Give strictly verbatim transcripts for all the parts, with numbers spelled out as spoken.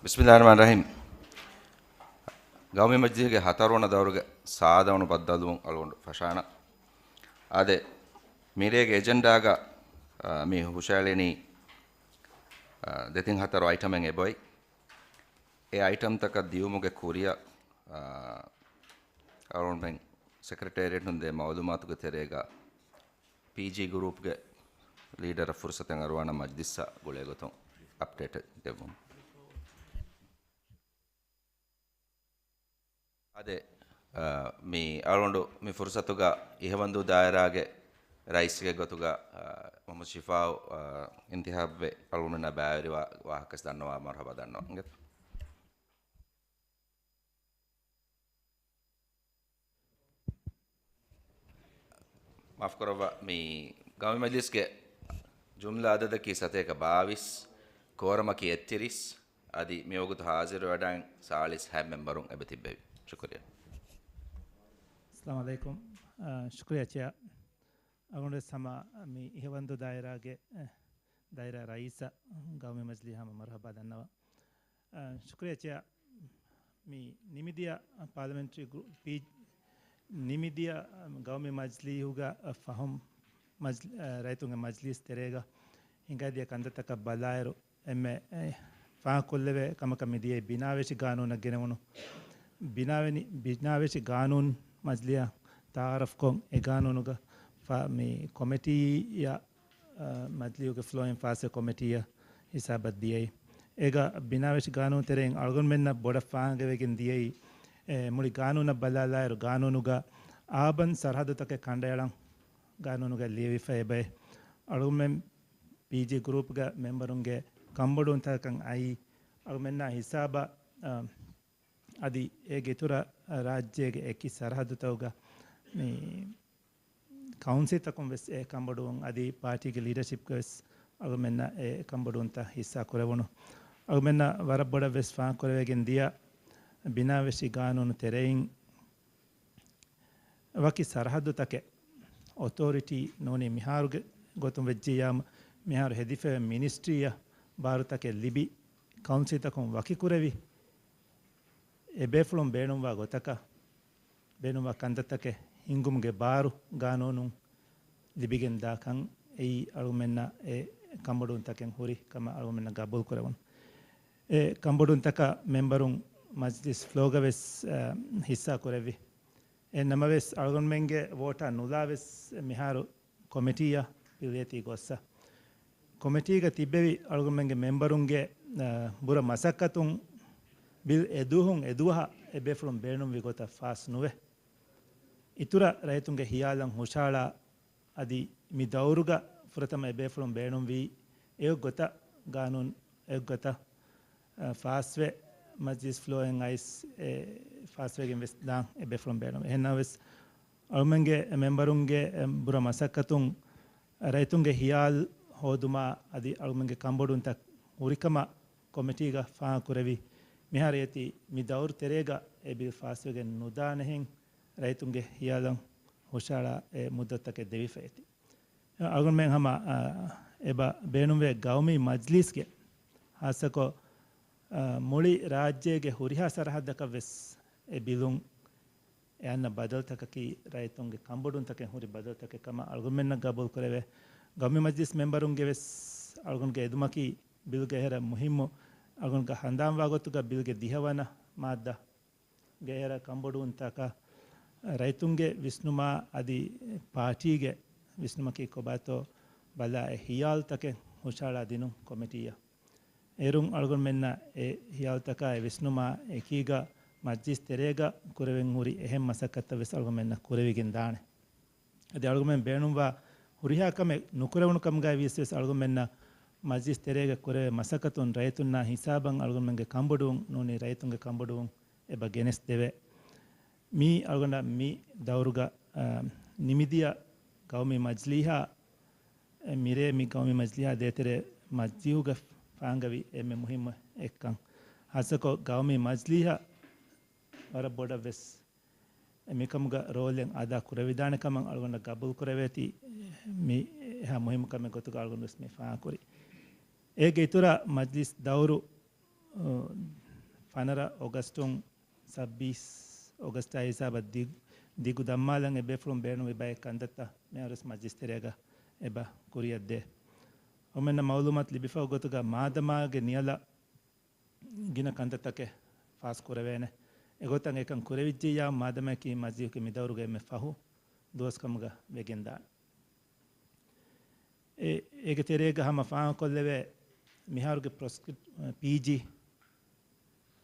ބިސްމިﷲ ރަޙްމާނި ރަޙީމް. ގައުމީ މަޖިލީހުގެ ހަތަރުވަނަ ދައުރުގެ ސާދަވަނު ބައްދަލުވުން އަޅުގަނޑު ފަށާނަން. އާދެ، މިރޭގެ އެޖެންޑާގަ، އާ، މި ހުށައެޅެނީ، އާ، ދެތިން ހަތަރު އައިޓަމެއް އެބައޮތް. އެ އައިޓަމްތަކަށް ދިޔުމުގެ ކުރިއަށް، އާ، އަޅުގަނޑުމެން ސެކްރެޓޭރިއެޓުން ދޭ މައުލޫމާތުގެ ތެރޭގަ ޕީޖީ ގްރޫޕްގެ ލީޑަރަށް ފުރުސަތެއް އަރުވާނަން މަޖްލިސްއާ ގުޅޭގޮތުން އަޕްޑޭޓެއް ދެއްވުން. އާދެ، އާ، މި އަޅުގަނޑު މި ފުރުސަތުގަ އިހަވަންދޫ ދާއިރާގެ ރައީސްގެ ގޮތުގަ، އާ، މުޙައްމަދު ޝިފާއު، އާ، އިންތިހާބުވެ އަޅުގަނޑުމެންނާ ބައިވެރިވާ ވާހަކަ ދަންނަވާ މަރުޙަބާ ދަންނަވަން. މާފުކުރައްވާ، މި ގައުމީ މަޖްލިސްގެ ޖުމްލަ އަދަދަކީ ސަތޭކަ ބާވީސް، ކޯރަމަކީ އެއްތިރީސް، އަދި މިވަގުތު ހާޒިރުވެވަޑައި ސާޅީސް ހައެއް މެމްބަރުން އެބަ ތިއްބެވި. ޝުކުރިއްޔާ. އައްސަލާމު ޢަލައިކުމް. އާ، ޝުކުރިއްޔާ ޗެއާ. އަޅުގަނޑުވެސް ހަމަ މި އިހަވަންދޫ ދާއިރާގެ، އެ، ދާއިރާ ރައީސަށް ގައުމީ މަޖްލީހަށް ހަމަ މަރުޙަބާ ދަންނަވަން. އާ، ޝުކުރިއްޔާ ޗެއާ. މި ނިމިދިޔަ ޕާލަމެންޓްރީ ގްރޫ-، ޕީ-، ނިމިދިޔަ ގައުމީ މަޖްލީހުގަ ފަހުން މަޖް-، އާ، ރައްޔިތުންގެ މަޖްލީސް ތެރޭގަ ހިނގައިދިޔަ ކަންތައްތަކަށް ބަލާއިރު، އެންމެ، އެ، ފާހަގަކޮށްލެވޭ ކަމަކަށް މިދިޔައީ ބިނާވެށި ގާނޫނަށް ގެނެވުނު، ބިނާވެނި-، ބިނާވެށި ގާނޫނު މަޖްލީހަށް ތަޢާރަފްކޮށް، އެ ގާނޫނުގަ ފާ-، މި ކޮމިޓީއަށް އަ، މަޖްލީހުގެ ފްލޯއިން ފާސްވެ ކޮމިޓީއަށް ހިސާބަށް ދިޔައީ. އޭގަ ބިނާވެށި ގާނޫނު ތެރެއިން އަޅުގަނޑުމެންނަށް ބޮޑަށް ފާހަގަވެގެން ދިޔައީ، އެ، މުޅި ގާނޫނަށް ބަލާލާއިރު، ގާނޫނުގަ އާބަން ސަރަހައްދުތަކެއް ކަނޑައެޅަން ގާނޫނުގަ ލިޔެވިފަ އެބައި. އަޅުގަނޑުމެން ޕީޖީ ގްރޫޕްގަ މެމްބަރުންގެ ކަންބޮޑުވުންތަކަކަށް އައީ، އަޅުގަނޑުމެންނާ ހިސާބަށް، އަ، އަދި އޭގެ އިތުރަށް ރާއްޖޭގެ އެކި ސަރަހައްދުތަކުގަ މި ކައުންސިލްތަކުން ވެސް އެ ކަންބޮޑުވުން އަދި ޕާޓީގެ ލީޑަޝިޕްގަ ވެސް އަޅުގަނޑުމެންނަށް އެ ކަންބޮޑުވުންތައް ހިއްސާ ކުރެވުނު. އަޅުގަނޑުމެންނަށް ވަރަށް ބޮޑަށް ވެސް ފާހަގަކުރެވިގެން ދިޔަ ބިނާވެށި ގާނޫނު ތެރެއިން ވަކި ސަރަހައްދުތަކެއް އޮތޯރިޓީ ނޫނީ މިހާރުގެ ގޮތުން ވެއްޖިއްޔާމު، މިހާރު ހެދިފައި މިނިސްޓްރީއަށް ބާރުތަކެއް ލިބި، ކައުންސިލްތަކުން ވަކިކުރެވި، އެބޭފުޅުން ބޭނުންވާ ގޮތަކަށް ބޭނުންވާ ކަންތައްތަކެއް ހިންގުމުގެ ބާރު ގާނޫނުން ލިބިގެންދާކަން އެއީ އަޅުގަނޑުމެންނަށް އެ ކަންބޮޑުވުންތަކެއް ހުރި ކަމަށް އަޅުގަނޑުމެންނަށް ގަބޫލުކުރެވުނު. އެ ކަންބޮޑުވުންތަކަށް މެމްބަރުން މަޖްލިސް ފްލޯގަ ވެސް، އަ، ހިއްސާ ކުރެއްވި. އެހެން ނަމަވެސް، އަޅުގަނޑުމެންގެ ވޯޓާ ނުލާ ވެސް މިހާރު ކޮމިޓީއަށް ބިލް އޭތީ ގޮއްސަ. ކޮމިޓީގަ ތިއްބެވި އަޅުގަނޑުމެންގެ މެމްބަރުންގެ، އަ، ބުރަ މަސައްކަތުން ބިލް އެދުވަހުން އެދުވަހަށް އެބޭފުޅުން ބޭނުންވި ގޮތަށް ފާސް ނުވެ، އިތުރަށް ރައްޔިތުންގެ ހިޔާލަށް ހުށައަޅާ އަދި މި ދައުރުގަ ފުރަތަމަ އެބޭފުޅުން ބޭނުންވީ އެއޮތް ގޮތަށް، ގާނޫނު އެއޮތް ގޮތަށް، އަ، ފާސްވެ، މަޖްލިސް ފްލޯއިން އައިސް އެ ފާސްވެގެން ވެސް ދާން އެބޭފުޅުން ބޭނުން. އެހެން ނަމަވެސް، އަޅުމެންގެ މެމްބަރުންގެ ބުރަ މަސައްކަތުން ރައްޔިތުންގެ ހިޔާލު ހޯދުމާ އަދި އަޅުމެންގެ ކަންބޮޑުވުންތައް ހުރިކަމަށް ކޮމިޓީގަ ފާހަގަކުރެވި، މިހާރު އޭތި މި ދައުރު ތެރޭގަ އެ ބިލް ފާސްވެގެން ނުދާނެހެން ރައްޔިތުންގެ ހިޔާލަށް ހުށައަޅާ އެ މުއްދަތުތަކެއް ދެވިފަ އޭތި. އަޅުގަނޑުމެން ހަމަ، އަ، އެބަ ބޭނުންވޭ ގައުމީ މަޖްލީސްގެ ހާއްސަކޮށް، އަ، މުޅި ރާއްޖޭގެ ހުރިހާ ސަރަހައްދަކަށް ވެސް އެ ބިލުން އެ އަންނަ ބަދަލުތަކަކީ ރައްޔިތުންގެ ކަންބޮޑުވުންތަކެއް ހުރި ބަދަލުތަކެއް ކަމަށް އަޅުގަނޑުމެންނަށް ގަބޫލުކުރެވޭ. ގައުމީ މަޖްލިސް މެމްބަރުންގެ ވެސް އަޅުގަނޑުގެ އެދުމަކީ ބިލްގެ އެހެރަ މުހިއްމު އަޅުގަނޑުގެ ހަނދާންވާ ގޮތުގަ ބިލްގެ ދިހަވަނަ މާއްދާގެ އެހެރަ ކަންބޮޑުވުންތަކަށް ރައްޔިތުންގެ ވިސްނުމާ އަދި ޕާޓީގެ ވިސްނުމަކީ ކޮބާތޯ ބަލާ އެ ހިޔާލުތަކެއް ހުށައަޅާ ދިނުން ކޮމިޓީއަށް. އޭރުން އަޅުގަނޑުމެންނަށް އެ ހިޔާލުތަކާ އެ ވިސްނުމާ އެކީގަ މަޖްލިސް ތެރޭގަ ކުރެވެން ހުރި އެހެން މަސައްކަތްތައް ވެސް އަޅުގަނޑުމެންނަށް ކުރެވިގެން ދާނެ. އަދި އަޅުގަނޑުމެން ބޭނުންވާ ހުރިހާ ކަމެއް ނުކުރެވުނު ކަމުގައި ވިޔަސް ވެސް އަޅުގަނޑުމެންނަށް މަޖްލިސް ތެރޭގަ ކުރެވޭ މަސައްކަތުން ރައްޔިތުންނާ ހިސާބަށް އަޅުގަނޑުމެންގެ ކަންބޮޑުވުން ނޫނީ ރައްޔިތުންގެ ކަންބޮޑުވުން އެބަ ގެނެސްދެވޭ. މީ އަޅުގަނޑަށް މި ދައުރުގަ، އަ، ނިމިދިޔަ ގައުމީ މަޖްލީހާ، އެ، މިރޭ މި ގައުމީ މަޖްލީހާ ދޭތެރޭ މަޖްލީހުގަ ފާނގަވި އެންމެ މުހިއްމު އެއްކަން. ހާއްސަކޮށް ގައުމީ މަޖްލީހަށް ވަރަށް ބޮޑަށް ވެސް މިކަމުގަ ރޯލެއް އަދާ ކުރެވިދާނެ ކަމަށް އަޅުގަނޑަށް ގަބޫލު ކުރެވޭތީ، މި އެހާ މުހިއްމު ކަމެއް ގޮތުގަ އަޅުގަނޑު ވެސް މި ފާހަގަކުރީ. އޭގެ އިތުރަށް މަޖްލިސް ދައުރު، އަ، ފަނަރަ އޮގަސްޓުން ސައްބީސް އޮގަސްޓާ ހިސާބަށް ދި-، ދިގު ދަންމާލަން އެބޭފުޅުން ބޭނުންވި ބައެއް ކަންތައްތައް މިހާރުވެސް މަޖިލިސް ތެރޭގަ އެބަ ކުރިއަށް ދޭ. އޮމެންނަށް މައުލޫމާތު ލިބިފައި ގޮތުގަ މާދަމާގެ ނިޔަލަށް ގިނަ ކަންތައްތަކެއް ފާސް ކުރެވޭނެ. އެގޮތަށް އެކަން ކުރެވިއްޖެއްޔާ މާދަމައަކީ މަޖިލިހުގެ މިދައުރުގެ އެންމެ ފަހު ދުވަސް ކަމުގަ ވެގެންދާނެ. އެ-، އޭގެ ތެރޭގަ ހަމަ ފާހަގަކޮށްލެވޭ މިހާރުގެ ޕްރޮސްކްރިޕްޓް، ޕީޖީ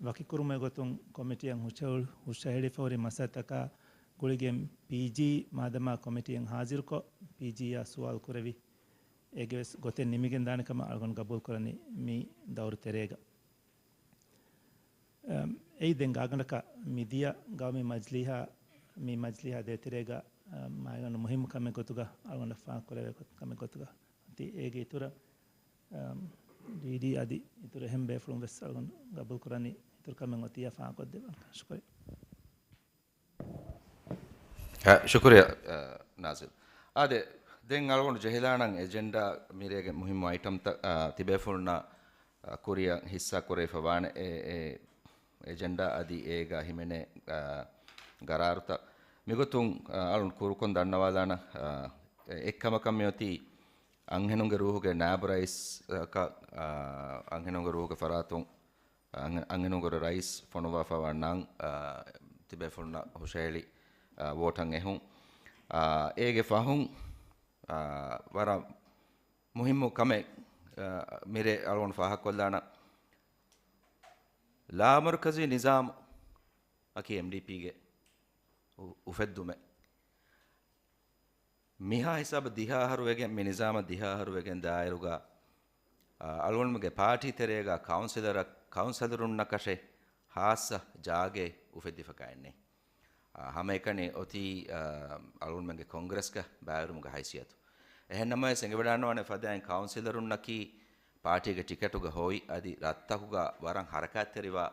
ވަކިކުރުމުގެ ގޮތުން ކޮމިޓީއަށް ހުށަހެޅި-، ހުށަހެޅިފަހުރި މައްސަލަތަކާ ގުޅިގެން ޕީޖީ މާދަމާ ކޮމިޓީއަށް ހާޒިރުކޮށް، ޕީޖީއާ ސުވާލު ކުރެވި، އޭގެވެސް ގޮތެއް ނިމިގެންދާނެ ކަމަށް އަޅުގަނޑު ގަބޫލުކުރަނީ މި ދައުރު ތެރޭގަ. އަމް، އެއީ ދެން ގާގަނޑަކަށް މިދިޔަ ގައުމީ މަޖިލީހާ، މި މަޖިލީހާ ދޭތެރޭގަ، އަމް، މާގަނޑު މުހިއްމު ކަމެއް ގޮތުގަ އަޅުގަނޑަށް ފާހަގަކުރެވޭ ކަމެއް ގޮތުގަ އޮތީ. އޭގެ އިތުރަށް، އަމް، ޑީޑީ އަދި އިތުރު އެހެން ބޭފުޅުން ވެސް އަޅުގަނޑު ގަބޫލުކުރަނީ އިތުރު ކަމެއް އޮތިއްޔާ ފާހަގަކޮށްދެއްވާނެ. ޝުކުރިއްޔާ. އަ، ޝުކުރިއްޔާ، އަ، ނާޒިލް. އާދެ، ދެން އަޅުގަނޑު ޖެހިލާނަން އެޖެންޑާ މިރޭގެ މުހިއްމު އައިޓަމްތައް، އަ، ތިބޭފުޅުންނާ، އަ، ކުރިއަށް ހިއްސާ ކުރެވިފަ ވާނެ އެ، އެ އެޖެންޑާ އަދި އޭގަ ހިމެނޭ، އަ، ގަރާރުތައް. މިގޮތުން، އަ، އަޅުން ކުރުކޮށް ދަންނަވާލާނަން، އަ، އެ، އެއްކަމަކަށް މިއޮތީ އަންހެނުންގެ ރޫހުގެ ނާއިބު ރައީސް، އަ، ކަ-، އަ، އަންހެނުންގެ ރޫހުގެ ފަރާތުން އަން-، އަންހެނުންގެ ރައީސް ފޮނުވާފައިވާ ނަން، އާ، ތިބޭފުޅުންނަށް ހުށަހެޅި، އާ، ވޯޓަށް އެހުން. އާ، އޭގެ ފަހުން، އާ، ވަރަށް މުހިއްމު ކަމެއް، އާ، މިރޭ އަޅުގަނޑު ފާހަގަކޮށްލާނަން. ލާމަރުކަޒީ ނިޒާމް އަކީ އެމްޑީޕީގެ އު-، އުފެއްދުމެއް. މިހާ ހިސާބަށް ދިހަ އަހަރު ވެގެން، މި ނިޒާމަށް ދިހަ އަހަރު ވެގެން ދާއިރުގަ، އަ، އަޅުގަނޑުމެންގެ ޕާޓީ ތެރޭގަ ކައުންސިލަރ-، ކައުންސިލަރުންނަކަށެއް ހާއްސަ ޖާގައެއް އުފެއްދިފަކާއެއްނެތް. އަ، ހަމައެކަނި އޮތީ، އަ، އަޅުގަނޑުމެންގެ ކޮންގްރެސްގެ ބައިވެރިވުމުގެ ހައިސިއްޔަތު. އެހެންނަމަވެސް އެނގިވަޑައިގަންނަވާނެ ފަދައިން ކައުންސިލަރުންނަކީ ޕާޓީގެ ޓިކެޓުގަ ހޮވި އަދި ރަށްތަކުގަ ވަރަށް ހަރަކާތްތެރިވާ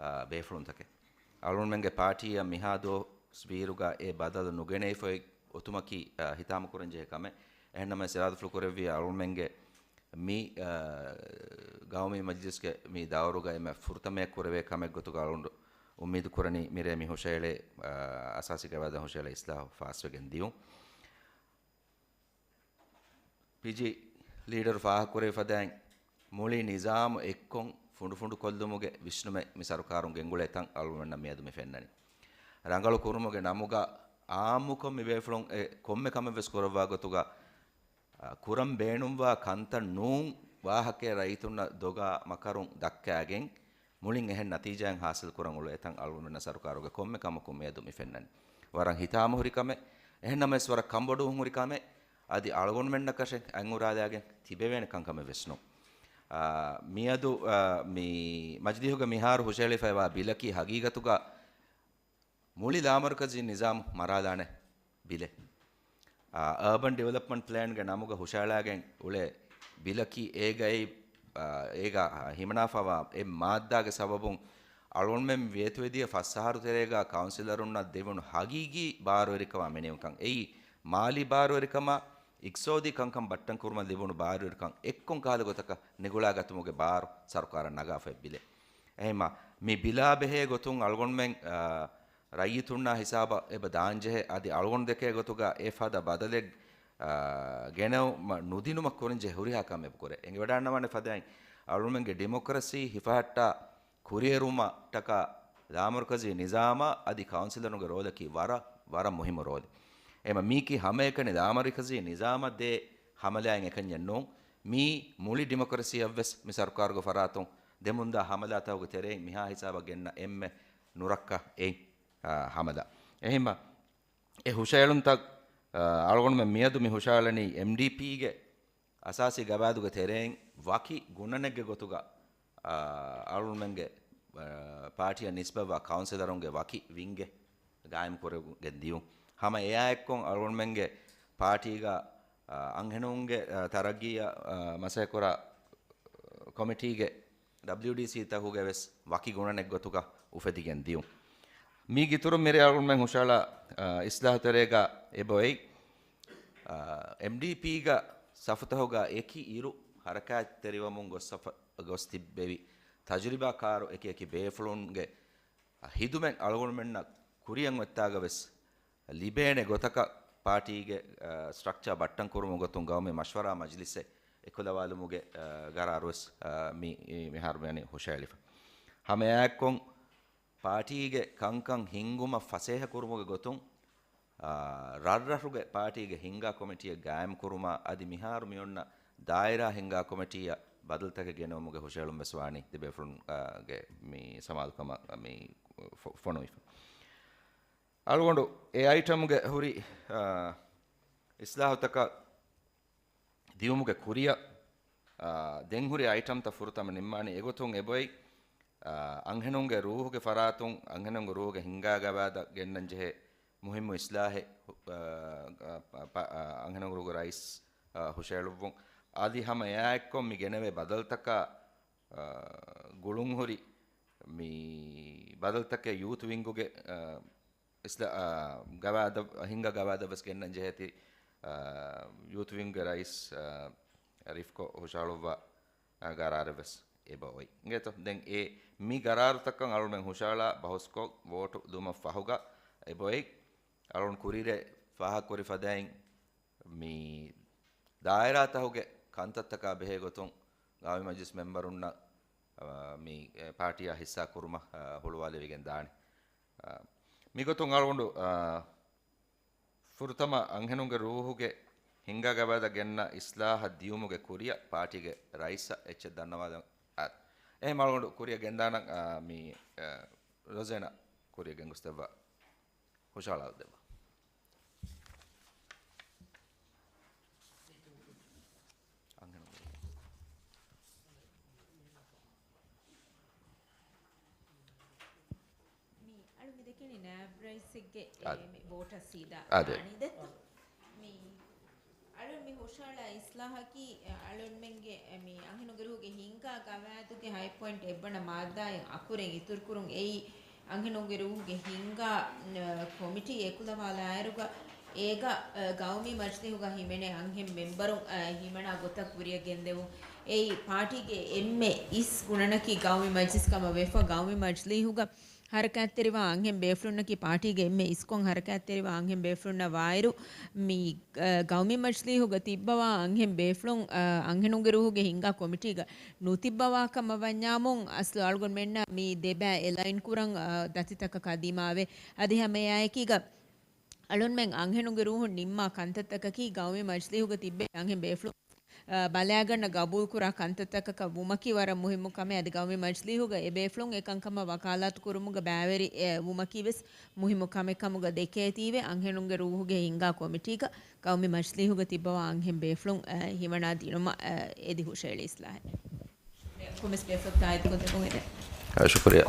އާ، ބޭފުޅުންތަކެއް. އަޅުގަނޑުމެންގެ ޕާޓީއަށް މިހާ ދުވަސްވީއިރުގަ އެ ބަދަލު ނުގެނެވިފައި އޮތުމަކީ، އާ، ހިތާމަކުރަންޖެހޭ ކަމެއް. އެހެންނަމަވެސް އިރާދަފުޅު ކުރެއްވިއްޔާ އަޅުގަނޑުމެންގެ މި، އާ، ގައުމީ މަޖިލިސްގެ މި ދައުރުގަ އެންމެ ފުރަތަމަޔަށް ކުރެވޭ ކަމެއް ގޮތުގަ އަޅުގަނޑު އުއްމީދު ކުރަނީ މިރޭ މި ހުށަހެޅޭ، އާ، އަސާސީ ގަވާއިދަށް ހުށަހެޅޭ އިސްލާހު ފާސްވެގެން ދިޔުން. ޕީޖީ ލީޑަރު ފާހަގަކުރެއްވި ފަދައިން، މުޅި ނިޒާމު އެއްކޮށް ފުނޑުފުނޑުކޮށްލުމުގެ ވިސްނުމެއް މި ސަރުކާރުން ގެންގުޅޭ ތަން އަޅުގަނޑުމެންނަށް މިއަދު މި ފެންނަނީ. ރަނގަޅު ކުރުމުގެ ނަމުގަ އާއްމުކޮށް މި ބޭފުޅުން އެ ކޮންމެ ކަމެއް ވެސް ކުރައްވާ ގޮތުގަ، އަ، ކުރަން ބޭނުންވާ ކަންތައް ނޫން ވާހަކައެއް ރައްޔިތުންނަށް ދޮގާ މަކަރުން ދައްކާގެން، މުޅިން އެހެން ނަތީޖާއެއް ހާސިލް ކުރަން އުޅޭ ތަން އަޅުގަނޑުމެންނަށް ސަރުކާރުގެ ކޮންމެ ކަމަކުން މިއަދު މި ފެންނަނީ. ވަރަށް ހިތާމަހުރި ކަމެއް. އެހެންނަމަވެސް ވަރަށް ކަންބޮޑުވުން ހުރި ކަމެއް. އަދި އަޅުގަނޑުމެންނަކަށެއް އަތްއުރާލާގެން ތިބެވޭނެ ކަންކަމެއް ވެސް ނޫން. އާ، މިއަދު، އާ، މި މަޖިލީހުގަ މިހާރު ހުށަހެޅިފައިވާ ބިލަކީ ހަގީގަތުގަ މުޅި ލާމަރުކަޒީ ނިޒާމް މަރާލާނެ ބިލެއް. އާ، އާބަން ޑިވެލޮޕްމަންޓް ޕްލޭންގެ ނަމުގަ ހުށަހަޅާގެން އުޅޭ ބިލަކީ އޭގައި، އާ، އޭގަ ހިމަނާފައިވާ އެއް މާއްދާގެ ސަބަބުން އަޅުގަނޑުމެން ވޭތުވެދިޔަ ފަސް އަހަރު ތެރޭގަ ކައުންސިލަރުންނަށް ދެވުނު ހަގީގީ ބާރުވެރިކަމާ މެނިވުންކަން. އެއީ މާލީ ބާރުވެރިކަމާ، އިޤްތިޞާދީ ކަންކަން ބައްޓަން ކުރުމަށް ލިބުނު ބާރުވެރިކަން އެއްކޮން ކަހަލަ ގޮތަކަށް ނިގުޅާގަތުމުގެ ބާރު ސަރުކާރަށް ނަގާފައި ބިލެއް. އެހެންމަ މި ބިލާ ބެހޭ ގޮތުން އަޅުގަނޑުމެން، އާ، ރައްޔިތުންނާ ހިސާބަށް އެބަ ދާންޖެހޭ، އަދި އަޅުގަނޑު ދެކޭ ގޮތުގަ އެ ފަދަ ބަދަލެއް، އާ، ގެނައުމަށް ނުދިނުމަށް ކުރަންޖެހޭ ހުރިހާ ކަމެއް ކުރޭ. އެނގިވަޑައިގަންނަވާނެ ފަދައިން އަޅުގަނޑުމެންގެ ޑިމޮކްރަސީ ހިފަހައްޓާ ކުރިއެރުމަށްޓަކާ ލާމަރުކަޒީ ނިޒާމާ އަދި ކައުންސިލަރުންގެ ރޯލަކީ ވަރަށް، ވަރަށް މުހިއްމު ރޯލެއް. އެމަ މީކީ ހަމައެކަނި ލާމަރުކަޒީ ނިޒާމަށް ދޭ ހަމަލާއެއް އެކަންޏެއް ނޫން. މީ މުޅި ޑިމޮކްރަސީއަށްވެސް މި ސަރުކާރުގެ ފަރާތުން ދެމުންދާ ހަމަލާތަކުގެ ތެރެއިން މިހާ ހިސާބަށް ގެންނަ އެންމެ ނުރައްކަ އެއް، އާ، ހަމަލާ. އެހެންމަ އެ ހުށައެޅުންތައް، އާ، އަޅުގަނޑުމެން މިއަދު މި ހުށައެޅެނީ އެމްޑީޕީގެ އަސާސީ ގަވާއިދުގެ ތެރެއިން ވަކި ގުނަނެއްގެ ގޮތުގަ، އާ، އަޅުގަނޑުމެންގެ، އާ، ޕާޓީއަށް ނިސްބަތްވާ ކައުންސިލަރުންގެ ވަކި ވިންގެއް ގާއިމް ކުރެވިގެން ދިޔުން. ހަމަ އެއާއެއްކޮށް އަޅުގަނޑުމެންގެ ޕާޓީގަ، އާ، އަންހެނުންގެ، އާ، ތަރައްގީއަށް، އާ، މަސައްކަތްކުރާ ކޮމިޓީގެ ޑަބްލިޔުޑީސީތަކުގެ ވެސް ވަކި ގުނަނެއްގޮތުގަ އުފެދިގެން ދިޔުން. މީގެ އިތުރުން މިރޭ އަޅުގަނޑުމެން ހުށަހަޅާ، އާ، އިސްލާހު ތެރޭގަ އެބައޮތް، އާ، އެމްޑީޕީގަ ސަފުތަކުގަ އެކި އިރު ހަރަކާތްތެރިވަމުން ގޮސް ސަފަ-، ގޮސް ތިއްބެވި ތަޖުރިބާކާރު އެކި އެކި ބޭފުޅުންގެ ހިދުމަތް އަޅުގަނޑުމެންނަށް ކުރިއަށް އޮތްތާގަ ވެސް ލިބޭނެ ގޮތަކަށް ޕާޓީގެ، އަ، ސްޓްރަކްޗާ ބައްޓަން ކުރުމުގެ ގޮތުން ގައުމީ މަޝްވަރާ މަޖިލިސެއް އެކުލަވާލުމުގެ، އަ، ގަރާރު ވެސް، އަ، މި، މި، މިހާރު މިއަނީ ހުށައެޅިފަ. ހަމައެއާއެއްކޮށް ޕާޓީގެ ކަންކަން ހިންގުމަށް ފަސޭހަ ކުރުމުގެ ގޮތުން، އާ، ރަށްރަށުގެ ޕާޓީގެ ހިންގާ ކޮމިޓީއެއް ގާއިމް ކުރުމާ އަދި މިހާރު މިއޮންނަ ދާއިރާ ހިންގާ ކޮމިޓީއަށް ބަދަލުތަކެއް ގެނައުމުގެ ހުށައެޅުން ވެސް ވާނީ ދެބޭފުޅުން، އާ، ގެ މި ސަމާލުކަމަށް މި ފޮ-، ފޮނުވިފަ. އަޅުގަނޑު އެ އައިޓަމްގެ ހުރި، އާ، އިސްލާހުތަކަށް ދިއުމުގެ ކުރިއަށް، އާ، ދެން ހުރި އައިޓަމްތައް ފުރަތަމަ ނިންމާނީ. އެގޮތުން އެބައޮތް، އާ، އަންހެނުންގެ ރޫހުގެ ފަރާތުން އަންހެނުންގެ ރޫހުގެ ހިންގާ ގަވާއިދަށް ގެންނަން ޖެހޭ މުހިއްމު އިސްލާހެއް، އާ، އާ، ޕ-، އާ، އަންހެނުންގެ ރޫހުގެ ރައީސް، އާ، ހުށައެޅުއްވުން. އަދި ހަމަ އެއާއެއްކޮށް މި ގެނެވޭ ބަދަލުތަކާ، އާ، ގުޅުންހުރި މި ބަދަލުތަކެއް ޔޫތު ވިންގުގެ، އާ، އިސްލާ-، އާ، ގަވާއިދަށް، ހިންގާ ގަވާއިދަށް ވެސް ގެންނަން ޖެހޭތީ، އާ، ޔޫތު ވިންގްގެ ރައީސް، އާ، ރިފްކޮށް ހުށަހަޅުއްވާ، އާ، ގަރާރެއް ވެސް އެބައޮތް. އިނގޭތޯ؟ ދެން އެ މި ގަރާރުތަކަށް އަޅުމެން ހުށަހަޅާ ބަހުސްކޮށް ވޯޓު ދުމަށް ފަހުގަ އެބައޮތް. އަޅުން ކުރިރޭ ފާހަގަކުރި ފަދައިން މި ދާއިރާތަހުގެ ކަންތައްތަކާ ބެހޭ ގޮތުން ގައުމީ މަޖިލިސް މެމްބަރުންނަށް، އާ، މި، އެ، ޕާޓީއާ ހިއްސާ ކުރުމަށް، އާ، ހުޅުވާލެވިގެން ދާނެ. އާ، މިގޮތުން އަޅުގަނޑު، އާ، ފުރަތަމަ އަންހެނުންގެ ރޫހުގެ ހިންގާ ގަވާއިދަށް ގެންނަ އިސްލާހަށް ދިޔުމުގެ ކުރިއަށް ޕާޓީގެ ރައީސަށް އެއްޗެއް ދަންނަވާލަން. އާ، އެހެން އަޅުގަނޑު ކުރިއަށް ގެންދާނަން، އާ، މި، އާ، ރޮޒޭނާ ކުރިއަށް ގެންގޮސްދެއްވާ. ހުށަހަޅާލަދެއްވާ. މި އަޅު މި ދެކެނީ ނާއިބް ރައީސެއްގެ އާ. އެ، މި ވޯޓަށް ސީދާ އާ، ދެ. އާނީ ދެއްތޯ؟ މި އަޅު މި ހުށަހަޅާ އިސްލާހަކީ، އަޅުންމެންގެ މި އަންހެނުންގެ ރޫހުގެ ހިންގާ ގަވާއިދުގެ ހަތް ޕޮއިންޓް އެއްވަނަ މާއްދާއިން އަކުރެން އިތުރުކުރުން އެއީ، އަންހެނުންގެ ރޫހުގެ ހިންގާ، އަ، ކޮމިޓީ އެކުލަވާލާއިރުގަ، އޭގަ، އަ، ގައުމީ މަޖިލީހުގަ ހިމެނޭ އަންހެން މެމްބަރުން، އަ، ހިމަނާ ގޮތަށް ކުރިއަށް ގެންދެވުން. އެއީ، ޕާޓީގެ އެންމެ އިސް ގުނަނަކީ ގައުމީ މަޖިލިސް ކަމަށް ވެފަ، ގައުމީ މަޖިލީހުގަ ހަރަކާތްތެރިވާ އަންހެން ބޭފުޅުންނަކީ ޕާޓީގެ އެންމެ އިސްކޮށް ހަރަކާތްތެރިވާ އަންހެން ބޭފުޅުންނަށް ވާއިރު، މި، އަ، ގައުމީ މަޖިލީހުގަ ތިއްބަވާ އަންހެން ބޭފުޅުން، އަ، އަންހެނުންގެ ރޫހުގެ ހިންގާ ކޮމިޓީގަ ނުތިއްބަވާ ކަމަށް ވަންޏާމުން، އަސްލު އަޅުގަނޑުމެންނަށް މި ދެބައި އެލައިން ކުރަން، އަ، ދަތިތަކަކާ ދިމާވޭ. އަދި ހަމައެއާއެކީގަ، އަޅުންމެން އަންހެނުންގެ ރޫހުން ނިންމާ ކަންތައްތަކަކީ ގައުމީ މަޖިލީހުގަ ތިއްބެވި އަންހެން ބޭފުޅުން، އަ، ބަލާގަންނަ ގަބޫލުކުރާ ކަންތައްތަކަކަށް ވުމަކީ ވަރަށް މުހިއްމު ކަމެއް. އަދި ގައުމީ މަޖިލީހުގަ އެ ބޭފުޅުން އެ ކަންކަމަށް ވަކާލާތު ކުރުމުގަ ބައިވެރި، އެ، ވުމަކީ ވެސް މުހިއްމު ކަމެއް ކަމުގަ ދެކޭތީވެ، އަންހެނުންގެ ރޫހުގެ ހިންގާ ކޮމިޓީގަ ގައުމީ މަޖިލީހުގަ ތިއްބަވާ އަންހެން ބޭފުޅުން، އަ، ހިމަނާ ދިނުމަށް، އަ، އެދި ހުށައެޅި އިސްލާހެއް. ކޮމެސް ބޭފުޅަށް ތާއީދު ކޮށްދެއްވުން އެދެން. އަ، ޝުކުރިއްޔާ.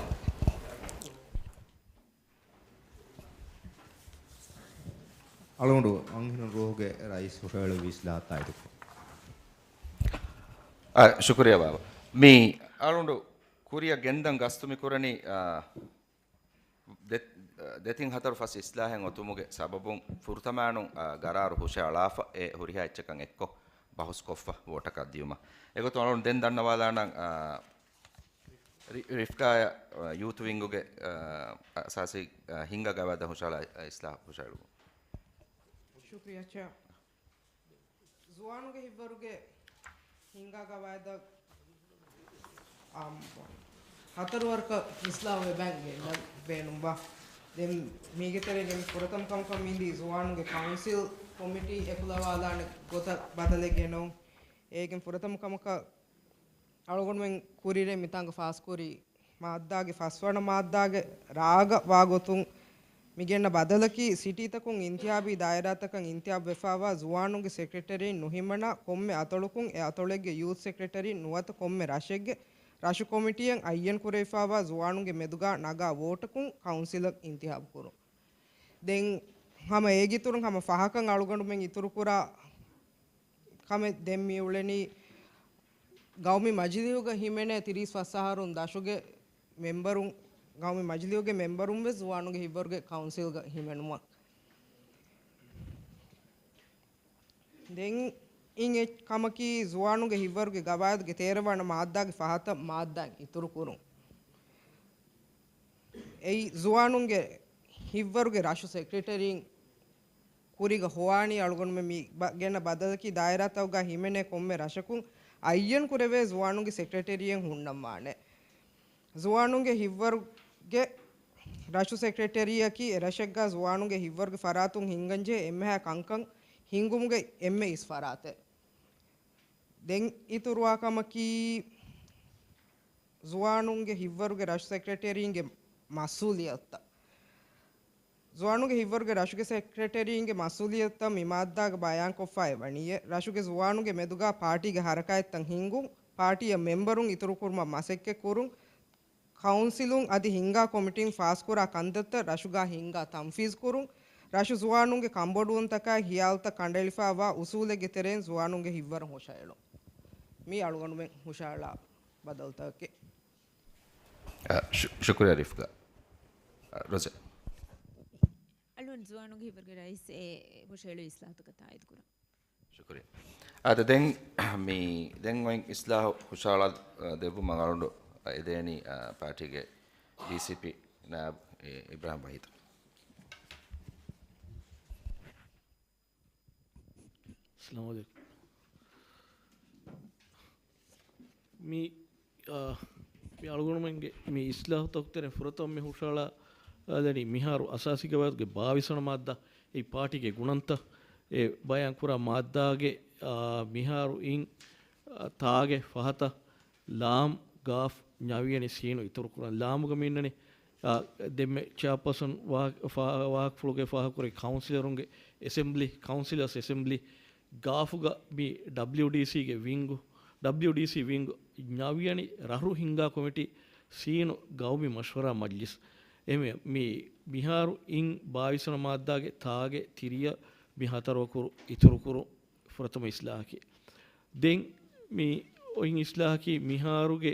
އަޅުގަނޑު އަންހެނުން ރޫހުގެ ރައީސް ހުށަހެޅުއްވި އިސްލާހަށް ތާއީދުކޮށް. އާ، ޝުކުރިއްޔާ ބާބާ. މި އަޅުގަނޑު ކުރިއަށް ގެންދަން ގަސްތު މި ކުރަނީ، އާ، ދެ-، ދެތިން ހަތަރު ފަސް އިސްލާހެއް އޮތުމުގެ ސަބަބުން ފުރަތަމައިނުން، އާ، ގަރާރު ހުށައަޅާފަ އެ ހުރިހާ އެއްޗަކަށް އެއްކޮށް ބަހުސްކޮށްފަ ވޯޓަކަށް ދިޔުމަށް. އެގޮތުން އަޅުގަނޑު ދެން ދަންނަވާލާނަން، އާ، ރި-، ރިފްކާޔަށް، އާ، ޔޫތު ވިންގުގެ، އާ، އަސާސީ، އާ، ހިންގާ ގަވާއިދަށް ހުށަހަޅާ އިސްލާހު ހުށަހެޅުން. ޝުކުރިއްޔާ ޗެއާ. ޒުވާނުންގެ ހިތްވަރުގެ ހިންގާ ގަވާއިދަށް، އާ، ހަތަރު ވަރަކަށް އިސްލާހު ވެބައިން ގެންނަން ބޭނުންވާ. ދެން މީގެ ތެރޭގަ މި ފުރަތަމަ ކަމަކަށް މިދީ ޒުވާނުންގެ ކައުންސިލް ކޮމިޓީ އެކުލަވާލާނެ ގޮތަށް ބަދަލެއް ގެނައުން. އޭގެން ފުރަތަމަ ކަމަކަށް އަޅުގަނޑުމެން ކުރިރޭ މިތާނގަ ފާސްކުރި މާއްދާގެ ފަސްވަނަ މާއްދާގެ ރާގަ ވާގޮތުން މިގެންނަ ބަދަލަކީ، ސިޓީތަކުން އިންތިހާބީ ދާއިރާތަކަށް އިންތިހާބު ވެފައިވާ ޒުވާނުންގެ ސެކްރެޓަރީން ނުހިމަނާ ކޮންމެ އަތޮޅަކުން އެ އަތޮޅެއްގެ ޔޫތު ސެކްރެޓަރީން ނުވަތަ ކޮންމެ ރަށެއްގެ ރަށު ކޮމިޓީއަށް އައްޔަން ކުރެވިފައިވާ ޒުވާނުންގެ މެދުގާ ނަގާ ވޯޓަކުން ކައުންސިލަށް އިންތިހާބު ކުރުން. ދެން ހަމަ އޭގެއިތުރުން ހަމަ ފަހަކަށް އަޅުގަނޑުމެން އިތުރުކުރާ ކަމެއް ދެން މި އުޅެނީ ގައުމީ މަޖިލީހުގަ ހިމެނޭ ތިރީސް ފަސް އަހަރުން ދަށުގެ މެމްބަރުން، ގައުމީ މަޖިލީހުގެ މެމްބަރުން ވެސް ޒުވާނުންގެ ހިތްވަރުގެ ކައުންސިލްގަ ހިމެނުމަށް. ދެން އިން އެއް ކަމަކީ، ޒުވާނުންގެ ހިއްވަރުގެ ގަވާއިދުގެ ތޭރަ ވަނަ މާއްދާގެ ފަހަތަށް މާއްދާއެއް އިތުރުކުރުން. އެއީ، ޒުވާނުންގެ ހިއްވަރުގެ ރަށު ސެކްރެޓަރީން ކުރީގަ ހޮވާނީ. އަޅުގަނޑުމެން މި ބަ-، ގެންނަ ބަދަލަކީ، ދާއިރާތަކުގަ ހިމެނޭ ކޮންމެ ރަށަކުން އައްޔަން ކުރެވޭ ޒުވާނުންގެ ސެކްރެޓަރީއެއް ހުންނަންވާނެ. ޒުވާނުންގެ ހިއްވަރުގެ ރަށު ސެކްރެޓަރީއަކީ އެރަށެއްގަ ޒުވާނުންގެ ހިއްވަރުގެ ފަރާތުން ހިންގަންޖެހޭ އެންމެހާ ކަންކަން ހިންގުމުގެ އެންމެ އިސް ފަރާތެއް. ދެން އިތުރުވާ ކަމަކީ، ޒުވާނުންގެ ހިއްވަރުގެ ރަށު ސެކްރެޓަރީންގެ މަސްއޫލިއްޔަތުތައް. ޒުވާނުންގެ ހިއްވަރުގެ ރަށުގެ ސެކްރެޓަރީންގެ މަސްއޫލިއްޔަތުތައް މި މާއްދާގަ ބަޔާންކޮށްފައި ވަނީ، ރަށުގެ ޒުވާނުންގެ މެދުގަ ޕާޓީގެ ހަރަކާތްތައް ހިންގުން، ޕާޓީއަށް މެމްބަރުން އިތުރުކުރުމަށް މަސައްކަތްކުރުން، ކައުންސިލުން އަދި ހިންގާ ކޮމިޓީން ފާސްކުރާ ކަންތައްތައް ރަށުގަ ހިންގާ ތަންފީޒުކުރުން، ރަށު ޒުވާނުންގެ ކަންބޮޑުވުންތަކާއި ހިޔާލުތައް ކަނޑައެޅިފައިވާ އުސޫލެއްގެ ތެރެއިން ޒުވާނުންގެ ހިއްވަރު ހުށައެޅުން. މީ އަޅުގަނޑުމެން ހުށައަޅާ ބަދަލުތަކެއް. އަ، ޝު-، ޝުކުރިއްޔާ ރިފްގާ. އަ، ރޮޒެ. އަޅުން ޒުވާނުންގެ ހިއްވަރުގެ ރައީސް އެ ހުށައެޅު އިސްލާހުތަކަށް ތާއީދު ކުރަން. ޝުކުރިއްޔާ. އާދެ، ދެން މި، ދެން އޮތް އިސްލާހު ހުށައަޅާ ދެއްވުމަށް އަޅުގަނޑު އެދޭނީ، އާ، ޕާޓީގެ ޑީސީޕީ ނާއިބު އި-، އިބްރާހިމް ވަހީދަށް. އައްސަލާމު ޢަލައިކުމް. މި، އާ، މި އަޅުގަނޑުމެންގެ މި އިސްލާހުތަކުގެ ތެރެއިން ފުރަތަމަ މި ހުށައަޅާ، އާ، ދެނީ މިހާރު އަސާސީ ގަވާއިދުގެ ބާވީސް ވަނަ މާއްދާ، އެ ޕާޓީގެ ގުނަންތައް، އެ ބަޔާން ކުރާ މާއްދާގެ، އާ، މިހާރު އިން، އާ، ތާގެ ފަހަތަށް ލާމް، ގާފް، ނަވިޔަނި ސީނު އިތުރުކުރަން. ލާމުގަ މި އިންނަނީ، އާ، ދެންމެ ޗެއާޕާސަން ވާ-، ފާ-، ވާހަކަފުޅުގައި ފާހަގަކުރި ކައުންސިލަރުންގެ އެސެމްބްލީ، ކައުންސިލަސް އެސެމްބްލީ، ގާފުގަ މި ޑަބްލިޔުޑީސީގެ ވިންގު، ޑަބްލިޔުޑީސީ ވިންގު، ނަވިޔަނި ރަށު ހިންގާ ކޮމިޓީ ސީނު ގައުމީ މަޝްވަރާ މަޖްލިސް. އެމެ-، މި މިހާރު އިން ބާވީސް ވަނަ މާއްދާގެ ތާގެ ތިރިއަށް މި ހަތަރު އަކުރު އިތުރުކުރު ފުރަތަމަ އިސްލާހަކީ. ދެން މި އޮތް އިސްލާހަކީ މިހާރުގެ،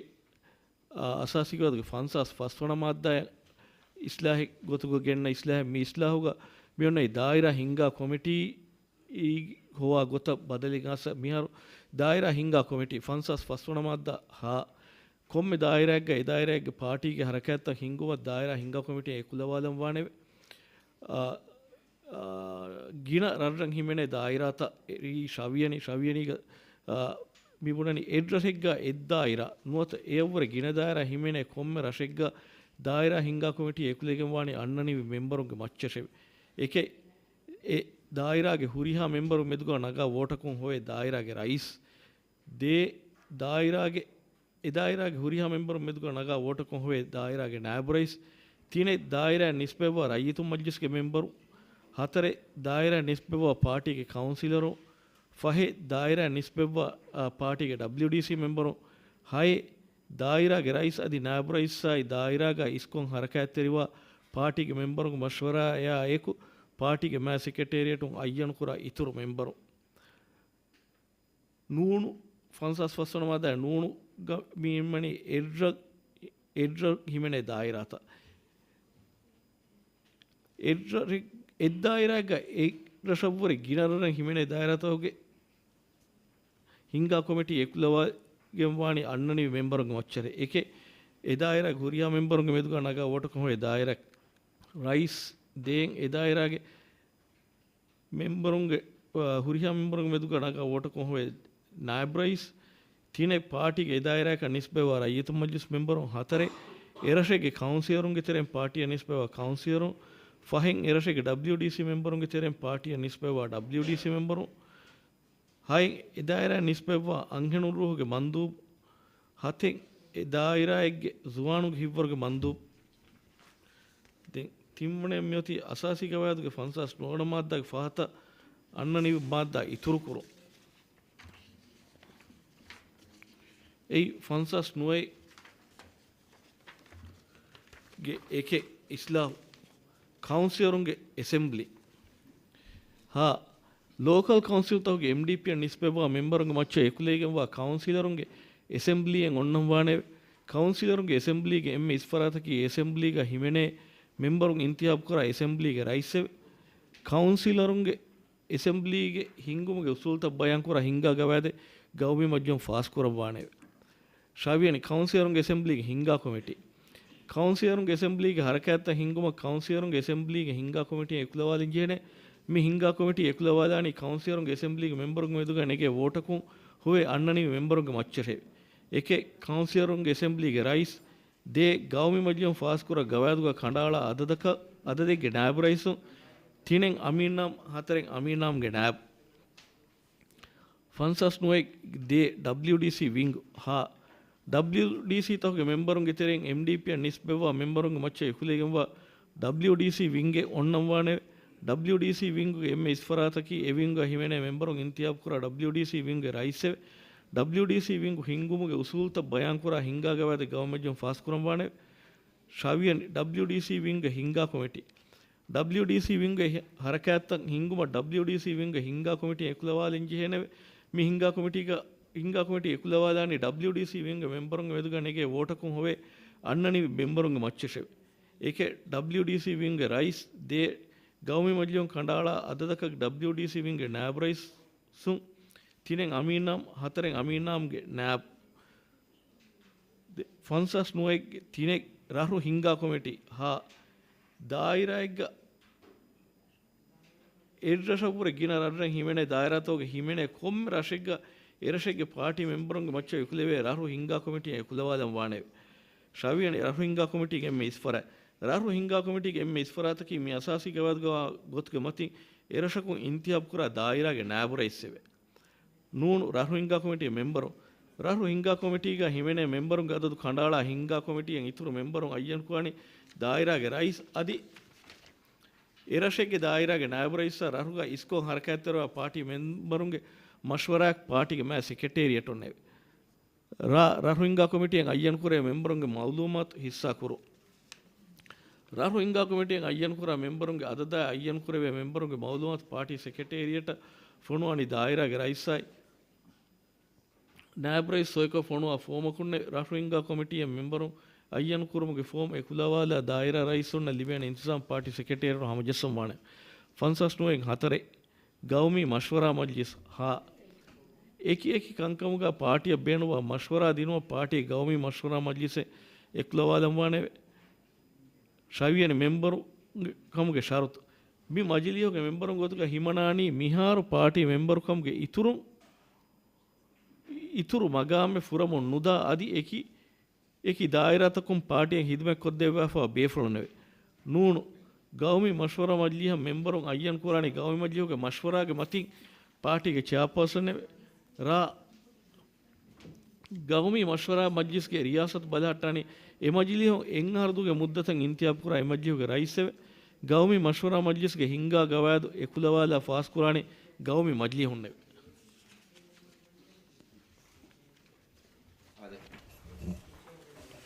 އާ، އަސާސީ ގަވާއިދުގެ ފަންސާސް ފަސް ވަނަ މާއްދާއަށް އިސްލާހެއް ގޮތުގަ ގެންނަ އިސްލާހެއް. މި އިސްލާހުގަ މި އޮންނަ ދާއިރާ ހިންގާ ކޮމިޓީ އީ ހޮވާ ގޮތަށް ބަދަލެއް އައިސް މިހާރު ދާއިރާ ހިންގާ ކޮމިޓީ ފަންސާސް ފަސް ވަނަ މާއްދާ ހަ ކޮންމެ ދާއިރާއެއްގަ އެ ދާއިރާއެއްގެ ޕާޓީގެ ހަރަކާތްތައް ހިންގުމަށް ދާއިރާ ހިންގާ ކޮމިޓީއަށް އެކުލަވާލަން ވާނެވެ. އާ، އާ، ގިނަ ރަށްރަށް ހިމެނޭ ދާއިރާތައް އެ-، އީ ޝަވިޔަނި، ޝަވިޔަނީގަ، އާ، މި ބުނަނީ އެއްރަށެއްގަ އެއްދާއިރާ ނުވަތަ އެއަށްވުރެ ގިނަ ދާއިރާ ހިމެނޭ ކޮންމެ ރަށެއްގަ ދާއިރާ ހިންގާ ކޮމިޓީ އެކުލެވިގެން ވާނީ އަންނަނިވި މެމްބަރުންގެ މައްޗަށެވެ. އެކެއް އެ ދާއިރާގެ ހުރިހާ މެމްބަރު މެދުގަ ނަގާ ވޯޓަކުން ހޮވޭ ދާއިރާގެ ރައީސް. ދޭ ދާއިރާގެ، އެ ދާއިރާގެ ހުރިހާ މެމްބަރު މެދުގަ ނަގާ ވޯޓަކުން ހޮވޭ ދާއިރާގެ ނާއިބު ރައީސް. ތިނެއް ދާއިރާއަށް ނިސްބަތްވާ ރައްޔިތު މަޖްލިސްގެ މެމްބަރު. ހަތަރެއް ދާއިރާއަށް ނިސްބަތްވާ ޕާޓީގެ ކައުންސިލަރު. ފަހެއް ދާއިރާއަށް ނިސްބަތްވާ، އާ، ޕާޓީގެ ޑަބްލިޔުޑީސީ މެމްބަރު. ހައެއް ދާއިރާގެ ރައީސް އަދި ނާއިބު ރައީސާއި ދާއިރާގަ އިސްކޮށް ހަރަކާތްތެރިވާ ޕާޓީގެ މެމްބަރުންގެ މަޝްވަރާއާ އެކު ޕާޓީގެ މާ ސެކްރެޓޭރިއެޓުން އައްޔަނުކުރާ އިތުރު މެމްބަރު. ނޫނު، ފަންސާސް ފަސް ވަނަ މާއްދާ ނޫނުގަ މި އިންމަނީ އެއްރަށް، އެއްރަށް ހިމެނޭ ދާއިރާތައް. އެއްރަށެއް، އެއްދާއިރާއެއްގަ އެއްރަށަށްވުރެ ގިނަ ރަށްރަށް ހިމެނޭ ދާއިރާތަކުގެ ހިންގާ ކޮމިޓީ އެކުލަވާގެން ވާނީ އަންނަނިވި މެމްބަރުންގެ މައްޗަށް. އެކެއް އެ ދާއިރާގެ ހުރިހާ މެމްބަރުންގެ މެދުގަ ނަގާ ވޯޓަކުން ހޮވޭ ދާއިރާ ރައީސް. ދޭން އެ ދާއިރާގެ މެމްބަރުންގެ، އާ، ހުރިހާ މެމްބަރުންގެ މެދުގަ ނަގާ ވޯޓަކުން ހޮވޭ ނާއިބް ރައީސް. ތިނެއް ޕާޓީގެ އެ ދާއިރާއަކަށް ނިސްބަތްވާ ރައްޔިތު މަޖްލިސް މެމްބަރުން. ހަތަރެއް އެރަށެއްގެ ކައުންސިލަރުންގެ ތެރެއިން ޕާޓީއަށް ނިސްބަތްވާ ކައުންސިލަރުން. ފަހެއް އެރަށެއްގެ ޑަބްލިޔުޑީސީ މެމްބަރުންގެ ތެރެއިން ޕާޓީއަށް ނިސްބަތްވާ ޑަބްލިޔުޑީސީ މެމްބަރުން. ހައެއް އެ ދާއިރާއަށް ނިސްބަތްވާ އަންހެނުން ރޫހުގެ މަންދޫބު. ހަތެއް އެ ދާއިރާއެއްގެ ޒުވާނުންގެ ހިއްވަރުގެ މަންދޫބު. ދެން ތިންވަނައަށް މިއޮތީ އަސާސީ ގަވާއިދުގެ ފަންސާސް ނުވަ ވަނަ މާއްދާގެ ފަހަތަށް އަންނަނިވި މާއްދާ އިތުރުކުރުން. އެއީ ފަންސާސް ނުވައެއްގެ އެކެއް އިސްލާހު، ކައުންސިލަރުންގެ އެސެމްބްލީ. ހާ، ލޯކަލް ކައުންސިލްތަކުގެ އެމްޑީޕީއަށް ނިސްބަތްވާ މެމްބަރުންގެ މައްޗަށް އެކުލެވިގެންވާ ކައުންސިލަރުންގެ އެސެމްބްލީއެއް އޮންނަންވާނެ. ކައުންސިލަރުންގެ އެސެމްބްލީގެ އެންމެ އިސްފަރާތަކީ އެސެމްބްލީގަ ހިމެނޭ މެމްބަރުން އިންތިހާބުކުރާ އެސެމްބްލީގެ ރައީސެވެ. ކައުންސިލަރުންގެ އެސެމްބްލީގެ ހިންގުމުގެ އުސޫލްތައް ބަޔާންކުރާ ހިންގާ ގަވާއިދެއް ގައުމީ މަޖިލިހުން ފާސްކުރައްވާނެއެވެ. ށ. ކައުންސިލަރުންގެ އެސެމްބްލީގެ ހިންގާ ކޮމިޓީ. ކައުންސިލަރުންގެ އެސެމްބްލީގެ ހަރަކާތްތައް ހިންގުމަށް ކައުންސިލަރުންގެ އެސެމްބްލީގެ ހިންގާ ކޮމިޓީއަށް އެކުލަވާލަން ޖެހޭނެ. މި ހިންގާ ކޮމިޓީ އެކުލަވާލާނީ ކައުންސިލަރުންގެ އެސެމްބްލީގެ މެމްބަރުންގެ މެދުގަ ނެގޭ ވޯޓަކުން ހުވޭ އަންނަނިވި މެމްބަރުންގެ މައްޗަށެވެ. އެކެއް، ކައުންސިލަރުންގެ އެސެމްބްލީގެ ރައީސް. ދޭ، ގައުމީ މަޖިލިހުން ފާސްކުރާ ގަވާއިދުގަ ކަނޑައަޅާ އަދަދަކަށް، އަދަދެއްގެ ނާއިބު ރައީސުން. ތިނެއް، އަމީން އާއްމު. ހަތަރެއް، އަމީން އާއްމުގެ ނާއިބު. ފަންސާސް ނުވައެއް، ދޭ، ޑަބްލިޔުޑީސީ ވިންގް. ހ. ޑަބްލިޔުޑީސީ ތަކުގެ މެމްބަރުންގެ ތެރެއިން އެމްޑީޕީއަށް ނިސްބަތްވާ މެމްބަރުންގެ މައްޗަށް އެކުލެވިގެންވާ ޑަބްލިޔުޑީސީ ވިންގެއް އޮންނަންވާނެ. ޑަބްލިޔުޑީސީ ވިންގުގެ އެންމެ އިސްފަރާތަކީ އެ ވިންގާ ހިމެނޭ މެމްބަރުން އިންތިހާބުކުރާ ޑަބްލިޔުޑީސީ ވިންގުގެ ރައީސެވެ. ޑަބްލިޔުޑީސީ ވިންގު ހިންގުމުގެ އުސޫލްތައް ބަޔާންކުރާ ހިންގާ ގަވާއިދެއް ގައުމީ މަޖިލިހުން ފާސްކުރަންވާނެ. ޝަވިޔަނި، ޑަބްލިޔުޑީސީ ވިންގްގެ ހިންގާ ކޮމިޓީ. ޑަބްލިޔުޑީސީ ވިންގްގެ ހި-، ހަރަކާތްތައް ހިންގުމަށް ޑަބްލިޔުޑީސީ ވިންގްގެ ހިންގާ ކޮމިޓީ އެކުލަވާލަން ޖެހޭނެވެ. މި ހިންގާ ކޮމިޓީގަ، ހިންގާ ކޮމިޓީ އެކުލަވާލާނީ ޑަބްލިޔުޑީސީ ވިންގްގެ މެމްބަރުންގެ މެދުގަ ނެގޭ ވޯޓަކުން ހޮވޭ އަންނަނިވި މެމްބަރުންގެ މައްޗަށެވެ. އެކެއް، ޑަބްލިޔުޑީސީ ވިންގްގެ ރައީސް. ދޭ، ގައުމީ މަޖިލިހުން ކަނޑައަޅާ އަދަދަކަށް ޑަބްލިޔުޑީސީ ވިންގްގެ ނާއިބު ރައީސުން. ތިނެއް، އަމީން އާއްމު. ހަތަރެއް، އަމީން އާއްމުގެ ނާއިބު. ދެ-، ފަންސާސް ނުވައެއްގެ ތިނެއް، ރަށު ހިންގާ ކޮމިޓީ. ހ. ދާއިރާއެއްގަ އެއްރަށަށްވުރެ ގިނަ ރަށްރަށް ހިމެނޭ ދާއިރާތަކުގަ ހިމެނޭ ކޮންމެ ރަށެއްގަ އެރަށެއްގެ ޕާޓީ މެމްބަރުންގެ މައްޗަށް އެކުލެވޭ ރަށު ހިންގާ ކޮމިޓީއަށް އެކުލަވާލަން ވާނެ. ޝަވިޔަނި، ރަށު ހިންގާ ކޮމިޓީގެ އެންމެ އިސްފަރާތް. ރަށު ހިންގާ ކޮމިޓީގެ އެންމެ އިސްފަރާތަކީ މި އަސާސީ ގަވާއިދުގެ ގޮތުގެ މަތިން އެރަށަކުން އިންތިހާބުކުރާ ދާއިރާގެ ނާއިބު ރައީސެވެ. ނޫނު، ރަށު ހިންގާ ކޮމިޓީގެ މެމްބަރު. ރަށު ހިންގާ ކޮމިޓީގަ ހިމެނޭ މެމްބަރުންގެ އަދަދު ކަނޑައަޅާ ހިންގާ ކޮމިޓީއަށް އިތުރު މެމްބަރުން އައްޔަންކުރާނީ ދާއިރާގެ ރައީސް އަދި އެރަށެއްގެ ދާއިރާގެ ނާއިބު ރައީސާ ރަށުގަ އިސްކޮށް ހަރަކާތްތެރިވާ ޕާޓީ މެމްބަރުންގެ މަޝްވަރާއަށް ޕާޓީގެ މާ ސެކްރެޓޭރިއެޓުންނެވެ. ރ. ރަށު ހިންގާ ކޮމިޓީއަށް އައްޔަންކުރޭ މެމްބަރުންގެ މައުލޫމާތު ހިއްސާ ކުރުން. ރަށު ހިންގާ ކޮމިޓީއަށް އައްޔަންކުރާ މެމްބަރުންގެ އަދަދާއި އައްޔަންކުރެވޭ މެމްބަރުންގެ މައުލޫމާތު ޕާޓީ ސެކްރެޓޭރިއެޓަށް ފޮނުވާނީ ދާއިރާގެ ރައީސާއި ނާއިބު ރައީސް ސޮއިކޮށް ފޮނުވާ ފޯމަކުންނެވެ. ރަށު ހިންގާ ކޮމިޓީއަށް މެމްބަރުން އައްޔަންކުރުމުގެ ފޯމް އެކުލަވާލާ ދާއިރާ ރައީސުންނަށް ލިބޭނެ އިންތިޒާމް ޕާޓީ ސެކްރެޓޭރިއެޓުން ހަމަޖައްސަންވާނެ. ފަންސާސް ނުވައެއް ހަތަރެއް، ގައުމީ މަޝްވަރާ މަޖްލިސް. ހ. އެކި އެކި ކަންކަމުގަ ޕާޓީއަށް ބޭނުންވާ މަޝްވަރާ ދިނުމަށް ޕާޓީ ގައުމީ މަޝްވަރާ މަޖްލިސެއް އެކުލަވާލަންވާނެވެ. ޝަވިޔަނި، މެމްބަރު ކަމުގެ ޝަރުތު. މި މަޖިލީހުގެ މެމްބަރުން ގޮތުގަ ހިމަނާނީ މިހާރު ޕާޓީ މެމްބަރު ކަމުގެ އިތުރުން، އިތުރު މަގާމެއް ފުރަމުން ނުދާ އަދި އެކި، އެކި ދާއިރާތަކުން ޕާޓީއަށް ހިދުމަތް ކޮށްދެއްވާފައިވާ ބޭފުޅުންނެވެ. ނޫނު، ގައުމީ މަޝްވަރާ މަޖިލީހަށް މެމްބަރުން އައްޔަން ކުރާނީ ގައުމީ މަޖިލީހުގެ މަޝްވަރާގެ މަތިން ޕާޓީގެ ޗެއާޕާސަންއެވެ. ރ. ގައުމީ މަޝްވަރާ މަޖްލިސްގެ ރިޔާސަތު ބަލަހައްޓާނީ އެ މަޖިލީހުން އެއް އަހަރު ދުވަހުގެ މުއްދަތަށް އިންތިހާބުކުރާ އެ މަޖްލީހުގެ ރައީސެވެ. ގައުމީ މަޝްވަރާ މަޖްލިސްގެ ހިންގާ ގަވާއިދު އެކުލަވާލާ ފާސްކުރާނީ ގައުމީ މަޖްލީހުންނެވެ.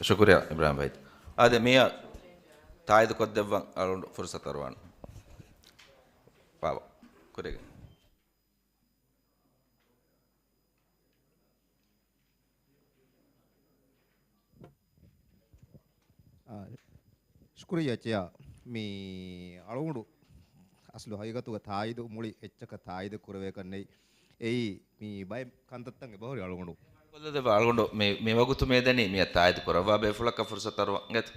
ޝުކުރިއްޔާ އިބްރާހިމް ވަހީދު. އާދެ، މިއަށް ތާއީދު ކޮށްދެއްވަން އަޅުގަނޑު ފުރުސަތު އަރުވާނަން. ބާބާ، ކުރިގެން. އާ، ޝުކުރިއްޔާ ޗެއާ. މި އަޅުގަނޑު އަސްލު ހަގީގަތުގަ ތާއީދު މުޅި އެއްޗަކަށް ތާއީދު ކުރެވޭކަށް ނެތް. އެއީ މި ބައެއް ކަންތައްތައް އެބަހުރި އަޅުގަނޑު. ކޮށްލަދެއްވާ އަޅުގަނޑު މި، މިވަގުތު މިއަދަނީ މިއަށް ތާއީދު ކުރައްވާ ބޭފުޅަކަށް ފުރުސަތު އަރުވަން އެތަ؟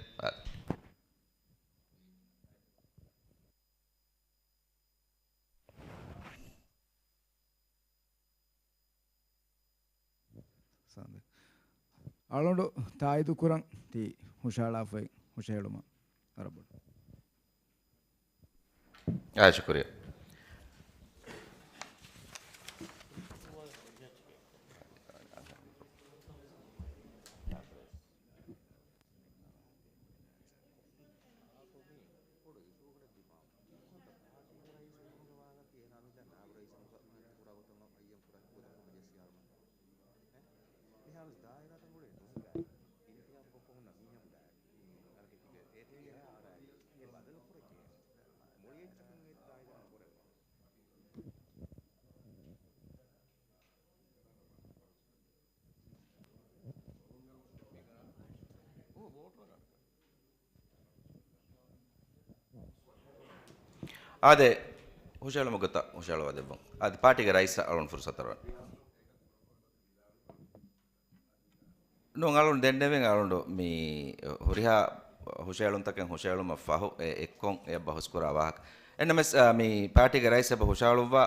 ސާނދެ. އަޅުގަނޑު ތާއީދު ކުރަން ތި ހުށަހަޅާފައި ހުށަހެޅުމަށް ވަރަށް ބޮޑަށް. އާ، ޝުކުރިއްޔާ. މިހާރު ދާއިރާތައް ގުޅޭ ނޫން ބައެއް. އިންތިހާބު ކޮށްފަ ހުންނަ މީހަކު ބައެއް. އަރަކެކީގެ އޭތެރޭ އާރާ އެ ބަދަލު ކުރެއްޖެ. މުޅި އެއްޗަކުން އެ ތާއީދު ނުކުރެވޭ. އާދެ، ހުށައެޅުމުގެ ގޮތަށް ހުށައެޅުވާ ދެއްވުން. އަދި ޕާޓީގެ ރައީސަށް އަޅުން ފުރުސަތު އަރުވަން. ނޫން އަޅުން ދެންނެވިން އަޅުނޑު މި ހުރިހާ ހުށައެޅުންތަކެއް ހުށައެޅުމަށް ފަހު އެ އެއްކޮށް އެއްބަ ހުސްކުރާ ވާހަކަ. އެންނަމެސް، އާ، މި ޕާޓީގެ ރައީސް އެބަ ހުށައަޅުއްވާ،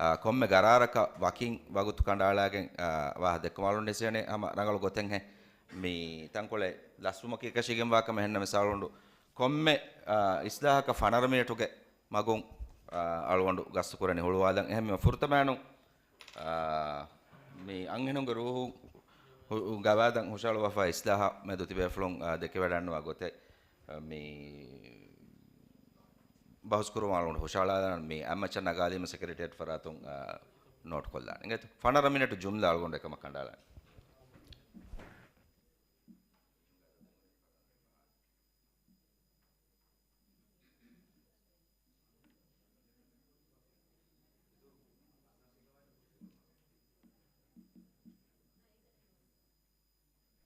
އާ، ކޮންމެ ގަރާރަކަށް ވަކިން ވަގުތު ކަނޑައަޅާގެން، އާ، ވާހަ ދެއްކުމަށް އަޅުން ނެސޭނެ ހަމަ ރަނގަޅު ގޮތެއްހެ މި ތަންކޮޅެއް ލަސްވުމަކީ އެކަށީގެންވާ ކަމެއް. އެންނަމެސް އަޅުނޑު ކޮންމެ، އާ، އިސްލާހަކަށް ފަނަރަ މިނެޓުގެ މަގުން، އާ، އަޅުގަނޑު ގަސްތު ކުރަނީ ހުޅުވާލަން. އެހެންވީމަ ފުރަތަމައިނު އާ، މި އަންހެނުންގެ ރޫހު ހު-، ގަވާއިދަށް ހުށައަޅުވާފަ އިސްލާހާ މެދު ތިބޭފުޅުން، އާ، ދެކެވަޑަންނަވާ ގޮތެއް، އާ، މި ބަހުސްކުރުމަށް އަޅުގަނޑު ހުށައަޅާލާނަން. މި އަތްމައްޗަށް ނަގާލީމަ ސެކްރެޓޭރިއޭޓް ފަރާތުން، އާ، ނޯޓް ކޮށްލާނެ. އިނގޭތޯ؟ ފަނަރަ މިނެޓު ޖުމްލަ އަޅުގަނޑު އެކަމަށް ކަނޑައަޅާނެ.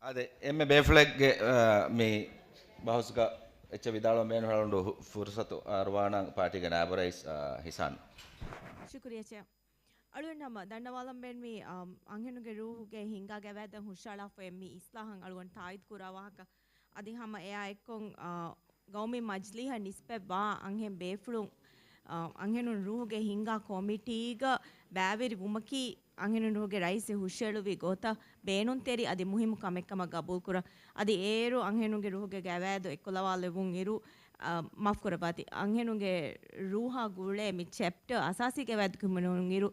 އާދެ، އެންމެ ބޭފުޅެއްގެ، އާ، މި ބަހުސްގަ އެއްޗެއް ވިދާޅުވަން ބޭނުން އަޅުގަނޑު ހު-، ފުރުސަތު އަރުވާނަން ޕާޓީގެ ނާއިބު ރައީސް، އާ، ހިސާން. ޝުކުރިއްޔާ ޗެއާ. އަޅުގަނޑު ހަމަ ދަންނަވާލަން ބޭނުމީ، އާ، އަންހެނުންގެ ރޫހުގެ ހިންގާ ގަވާއިދަށް ހުށައަޅާފައި މި އިސްލާހަށް އަޅުގަނޑު ތާއީދު ކުރާ ވާހަކަ. އަދި ހަމަ އެއާ އެއްކޮށް، އާ، ގައުމީ މަޖިލީހަށް ނިސްބަތްވާ އަންހެން ބޭފުޅުން، އާ، އަންހެނުން ރޫހުގެ ހިންގާ ކޮމިޓީގަ ބައިވެރި ވުމަކީ އަންހެނުން ރޫހުގެ ރައީސެއް ހުށައެޅުވި ގޮތަށް ބޭނުންތެރި އަދި މުހިއްމު ކަމެއްކަމަށް ގަބޫލުކުރަން. އަދި އޭރު އަންހެނުންގެ ރޫހުގެ ގަވާއިދު އެއްކޮލަވާލެވުން އިރު، އާ، މާފުކުރައްވާތި. އަންހެނުންގެ ރޫހާ ގުޅޭ މި ޗެޕްޓަ އަސާސީ ގަވާއިދު ކުމެނުން އިރު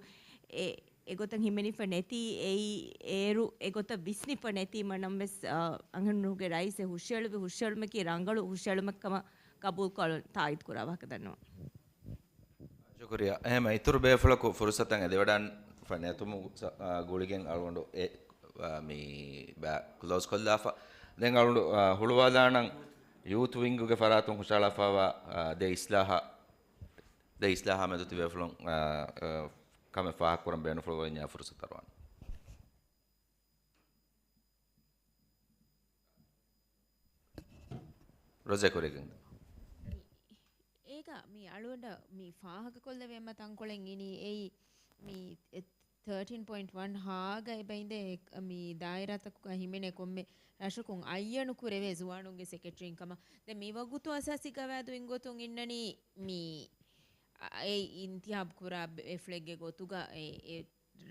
އެ، އެގޮތަށް ހިމެނިފަ ނެތީ، އެއީ އޭރު އެގޮތަށް ވިސްނިފަ ނެތީމަ ނަމަވެސް، އާ، އަންހެނުން ރޫހުގެ ރައީސެއް ހުށައެޅުވި ހުށައެޅުމަކީ ރަނގަޅު ހުށައެޅުމެއްކަމަށް ގަބޫލުކޮށް ތާއީދު ކުރާ ވާހަކަ ދަންނަވަން. ޝުކުރިއްޔާ. އެހެން އިތުރު ބޭފުޅަކު ފުރުސަތަށް އެދިވަޑަން ފަ ނެތުމު ސަ-، އާ، ގުޅިގެން އަޅުގަނޑު އެ، އާ، މި ބަ-، ކްލޯޒް ކޮށްލާފަ. ދެން އަޅުގަނޑު، އާ، ހުޅުވާލާނަން ޔޫތު ވިންގުގެ ފަރާތުން ހުށައަޅާފައިވާ، އާ، ދެ އިސްލާހަ-، ދެ އިސްލާހާ މެދު ތިބޭފުޅުން، އާ، އާ، ކަމެއް ފާހަގަކުރަން ބޭނުންފުޅުވަންޏާ ފުރުސަތު އަރުވާނެ. ރޮޒޭ ކުރިގެން. އޭގަ މި އަޅުގަނޑަށް މި ފާހަގަކޮށްލެވޭ އެންމެ ތަންކޮޅެއް އިނީ އެއީ މި ތަރްޓީން ޕޮއިންޓް ވަން ހާގަ އެބައިންދޭ މި ދާއިރާތަކުގަ ހިމެނޭ ކޮންމެ ރަށަކުން އައްޔަނު ކުރެވޭ ޒުވާނުންގެ ސެކްރެޓަރީން ކަމަށް. ދެން މިވަގުތު އަސާސީ ގަވާއިދު އިންގޮތުން އިންނަނީ މި އަ-، އެ އިންތިހާބު ކުރާ ބޭފުޅެއްގެ ގޮތުގަ އެ، އެ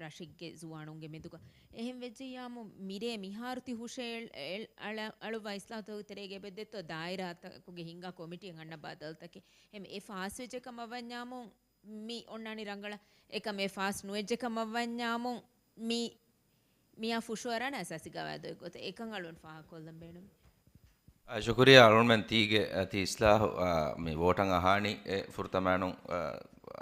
ރަށެއްގެ ޒުވާނުންގެ މެދުގަ. އެހެން ވެއްޖެއްޔާމު މިރޭ މިހާރު ތި ހުށައެޅް-، އެޅް-، އަޅަ-، އަޅުއްވާ އިސްލާހުތަކުގެ ތެރޭގަ އެބައްދެއްތޯ ދާއިރާތަކުގެ ހިންގާ ކޮމިޓީއަށް އަންނަ ބަދަލުތަކެއް. އެހެން އެ ފާސްވެއްޖެ ކަމަށް ވަންޏާމު މި އޮންނާނީ ރަނގަޅަށް. އެކަމް އެ ފާސް ނުވެއްޖެ ކަމަށް ވަންޏާމު މި މިއާ ފުށުއަރާނެ އަސާސީ ގަވާއިދުގެ ގޮތަށް. އެކަން އަޅުން ފާހަގަކޮށްލަން ބޭނުމޭ. އާ، ޝުކުރިއްޔާ އަޅުންމެން ތީގެ، އަ، ތި އިސްލާހު، އާ، މި ވޯޓަށް އަހާނީ އެ ފުރަތަމައިނު، އާ،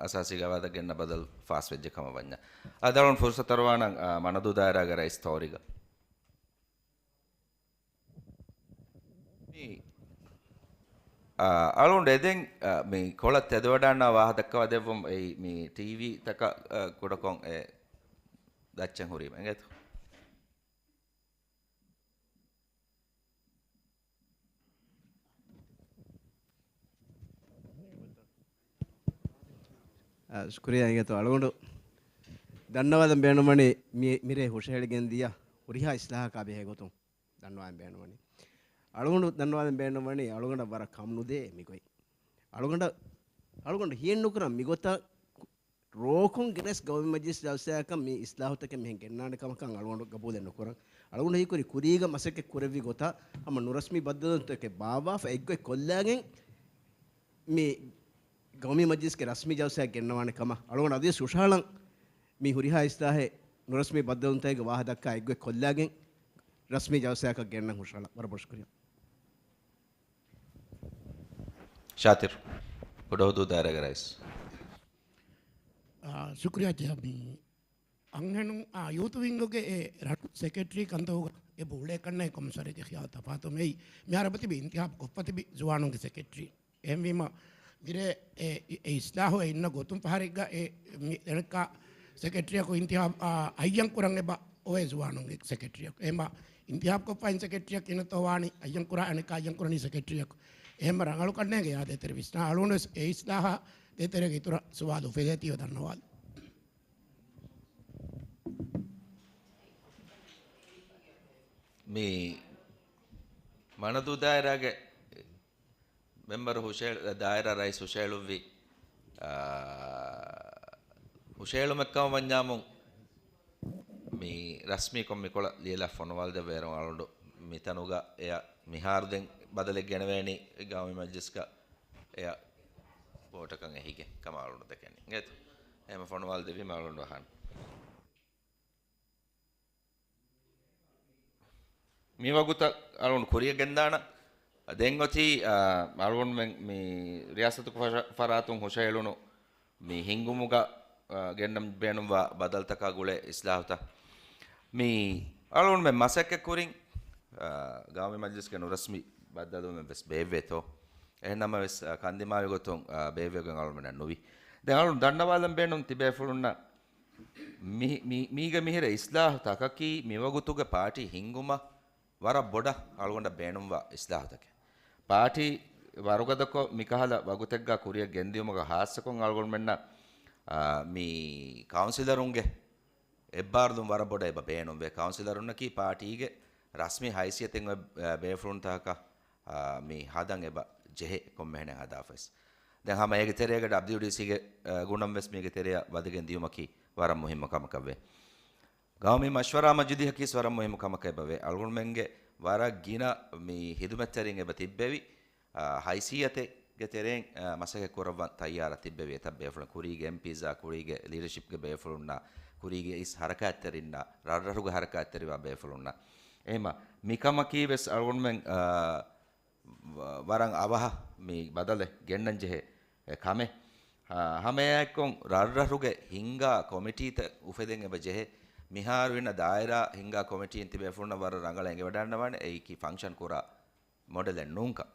އަސާސީ ގަވާއިދަށް ގެންނަ ބަދަލު ފާސް ވެއްޖެ ކަމަށް ވަންޏާ. އަދި އަޅުން ފުރުސަތު އަރުވާނަން، އާ، މަނަދޫ ދާއިރާގެ ރައީސް ތޯރިގަ. މި، އާ، އަޅުން އެދެން، އާ، މި ކޮޅަށް ތެދުވަޑާންނާ ވާހަ ދައްކަވާ ދެއްވުން އެއީ މި ޓީވީ ތަކަށް، އާ، ކުޑަކޮށް އެ ދައްޗެއް ހުރީމަ އިނގޭތޯ؟ އާ، ޝުކުރިއްޔާ އިނގޭތޯ އަޅުގަނޑު ދަންނަވާލަން ބޭނުންވަނީ މި-، މިރޭ ހުށަހެޅިގެން ދިޔަ ހުރިހާ އިސްލާހަކާ ބެހޭ ގޮތުން ދަންނަވާލަން ބޭނުންވަނީ. އަޅުގަނޑު ދަންނަވާލަން ބޭނުންވަނީ އަޅުގަނޑަށް ވަރަށް ކަމުނުދޭ މިގޮތް. އަޅުގަނޑަށް، އަޅުގަނޑު ހިޔެއްނުކުރަން މިގޮތަށް ރޯކޮން ގެނެސް ގައުމީ މަޖިލިސް ޖަލްސާއަކަށް މި އިސްލާހުތަކެއް މިހެން ގެންނާނެ ކަމަކަށް އަޅުގަނޑު ގަބޫލެއް ނުކުރަން. އަޅުގަނޑު ހީކުރީ ކުރީގަ މަސައްކަތް ކުރެއްވި ގޮތަށް ހަމަ ނުރަސްމީ ބައްދަލުވުންތަކެއް ބާއްވާފަ އެއްގޮތް ކޮށްލާގެން މި ގައުމީ މަޖިލިސްގެ ރަސްމީ ޖަލްސާއަށް ގެންނަވާނެ ކަމަށް. އަޅުގަނޑު އަދިވެސް ހުށަހަޅަން މި ހުރިހާ އިސްލާހެއް ނުރަސްމީ ބައްދަލުވުންތަކެއްގެ ވާހަ ދައްކާ އެއްގޮތް ކޮށްލާގެން ރަސްމީ ޖަލްސާއަކަށް ގެންނަން ހުށަހަޅަން. ވަރަށް ބޮޑަށް ޝުކުރިއްޔާ. ޝާތިރު، ކުޑަހުދޫ ދާއިރާގެ ރައީސް. އާ، ޝުކުރިއްޔާ ޖަހަ މި އަންހެނުން، އާ، ޔޫތު ވިންގުގެ އެ ރަށު ސެކްރެޓަރީ ކަންތައް އެބަ އުޅޭ ކަންނޭ ކޮންމެ ސަރެއްގެ ޚިޔާލު ތަފާތު މެއި މިހާރު އެބަތިބި އިންތިހާބު ކޮށްފަ ތިބި ޒުވާނުންގެ ސެކްރެޓަރީ. އެހެންވީމަ، މިރޭ އެ، އެ އިސްލާހު އެ އިންނަ ގޮތުން ފަހަރެއްގަ އެ މި ދެނެއްކާ ސެކްރެޓަރީއަކު އިންތިހާބު، އާ، އައްޔަން ކުރަން އެބަ އޮވޭ ޒުވާނުންގެ ސެކްރެޓަރީއަކު. އެހެންމަ އިންތިހާބު ކޮށްފަ އިން ސެކްރެޓަރީއަކު އިންނަތޯ ވާނީ އައްޔަން ކުރާ އަނެއްކާ އައްޔަން ކުރަނީ ސެކްރެޓަރީއަކު. އެހެންމަ ރަނގަޅު ކަންނޭނގެ އާދޭތެރި ވިސްނާ އަޅުގަނޑު ވެސް އެ އިސްލާހަށް ދޭތެރޭގެ އިތުރަށް ސުވާލު އުފެދޭތީވެ ދަންނަވާލަ. މި މަނަދޫ ދާއިރާގެ މެމްބަރު ހުށައެޅު-، ދާއިރާ ރައީސް ހުށައެޅުއްވި، އާ، ހުށައެޅުމެއްކަމަށް ވަންޏާމުން، މި ރަސްމީކޮށް މިކޮޅަށް ލިޔެލާ ފޮނުވާލަދެއްވައިރު އަޅުގަނޑު މިތަނުގަ އެޔަށް މިހާރު ދެން ބަދަލެއް ގެނެވޭނީ ގައުމީ މަޖްލިސްގަ އެޔަށް ވޯޓަކަށް އެހިގެން ކަމަށް އަޅުގަނޑު ދެކެނީ. އިނގޭތޯ؟ އެހެން ފޮނުވާލަދެއްވީމަ އަޅުގަނޑު އަހާން. މި ވަގުތަށް އަޅުގަނޑު ކުރިއަށް ގެންދާނަން. ދެން އޮތީ، އާ، އަޅުގަނޑުމެން މި ރިޔާސަތު ފަށަ-، ފަރާތުން ހުށައެޅުނު މި ހިންގުމުގަ، އާ، ގެންނަން ބޭނުންވާ ބަދަލުތަކާ ގުޅޭ އިސްލާހުތައް މި އަޅުގަނޑުމެން މަސައްކަތް ކުރިން، އާ، ގައުމީ މަޖްލިސްގެ ނުރަސްމީ ބައްދަލުވުމެއް ވެސް ބޭއްވޭތޯ. އެހެން ނަމަވެސް، އާ، ކަންދިމާވި ގޮތުން، އާ، ބޭއްވިގެން އަޅުގަނޑުމެންނަށް ނުވި. ދެން އަޅުގަނޑު ދަންނަވާލަން ބޭނުން ތިބޭފުޅުންނަށް މި-، މި-، މީގެ މިހިރަ އިސްލާހު ތަކަކީ މިވަގުތުގެ ޕާޓީ ހިންގުމަށް ވަރަށް ބޮޑަށް އަޅުގަނޑަށް ބޭނުންވާ އިސްލާހުތަކެއް. ޕާޓީ ވަރުގަދަކޮށް މިކަހަލަ ވަގުތެއްގަ ކުރިއަށް ގެންދިޔުމުގަ ހާއްސަކޮށް އަޅުގަނޑުމެންނަށް، އާ، މި ކައުންސިލަރުންގެ އެއްބާރުލުން ވަރަށް ބޮޑަށް އެބަ ބޭނުންވޭ. ކައުންސިލަރުންނަކީ ޕާޓީގެ ރަސްމީ ހައިސިއްޔަތެއް އޮތް، އާ، ބޭފުޅުންތަކަކަށް، އާ، މި ހަދަން އެބަ ޖެހޭ ކޮންމެހެނެއް ހަދާފަވެސް. ދެން ހަމަ އޭގެ ތެރޭގަ ޑަބްލިޔުޑީސީގެ، އާ، ގުނަން ވެސް މީގެ ތެރެއަށް ވަދެގެން ދިޔުމަކީ ވަރަށް މުހިއްމު ކަމަކަށްވޭ. ގައުމީ މަޝްވަރާ މަޖިލީހަކީ ވަރަށް މުހިއްމު ކަމަކަށް އެބަވޭ. އަޅުގަނޑުމެންގެ ވަރަށް ގިނަ މި ހިދުމަތްތެރިން އެބަ ތިއްބެވި، އާ، ހައިސިއްޔަތެއްގެ ތެރެއިން، އާ، މަސައްކަތް ކުރައްވަން ތައްޔާރަށް ތިއްބެވި އެތައް ބޭފުޅުން، ކުރީގެ އެމްޕީސްއާ، ކުރީގެ ލީޑަޝިޕްގެ ބޭފުޅުންނާ، ކުރީގެ އިސް ހަރަކާތްތެރިންނާ، ރަށްރަށުގެ ހަރަކާތްތެރިވާ ބޭފުޅުންނާ. އެހެމަ މިކަމަކީ ވެސް އަޅުގަނޑުމެން، އާ، ވަ-، ވަރަށް އަވަހަށް މި ބަދަލެއް ގެންނަން ޖެހޭ ކަމެއް. އާ، ހަމައެއާއެއްކޮށް ރަށްރަށުގެ ހިންގާ ކޮމިޓީތައް އުފެދެން އެބަ ޖެހޭ. މިހާރު އިންނަ ދާއިރާ ހިންގާ ކޮމިޓީން ތިބޭފުޅުންނަށް ވަރަށް ރަނގަޅަށް އެނގިވަޑައިގަންނަވާނެ އެއީކީ ފަންކްޝަން ކުރާ މޮޑެލެއް ނޫންކަން.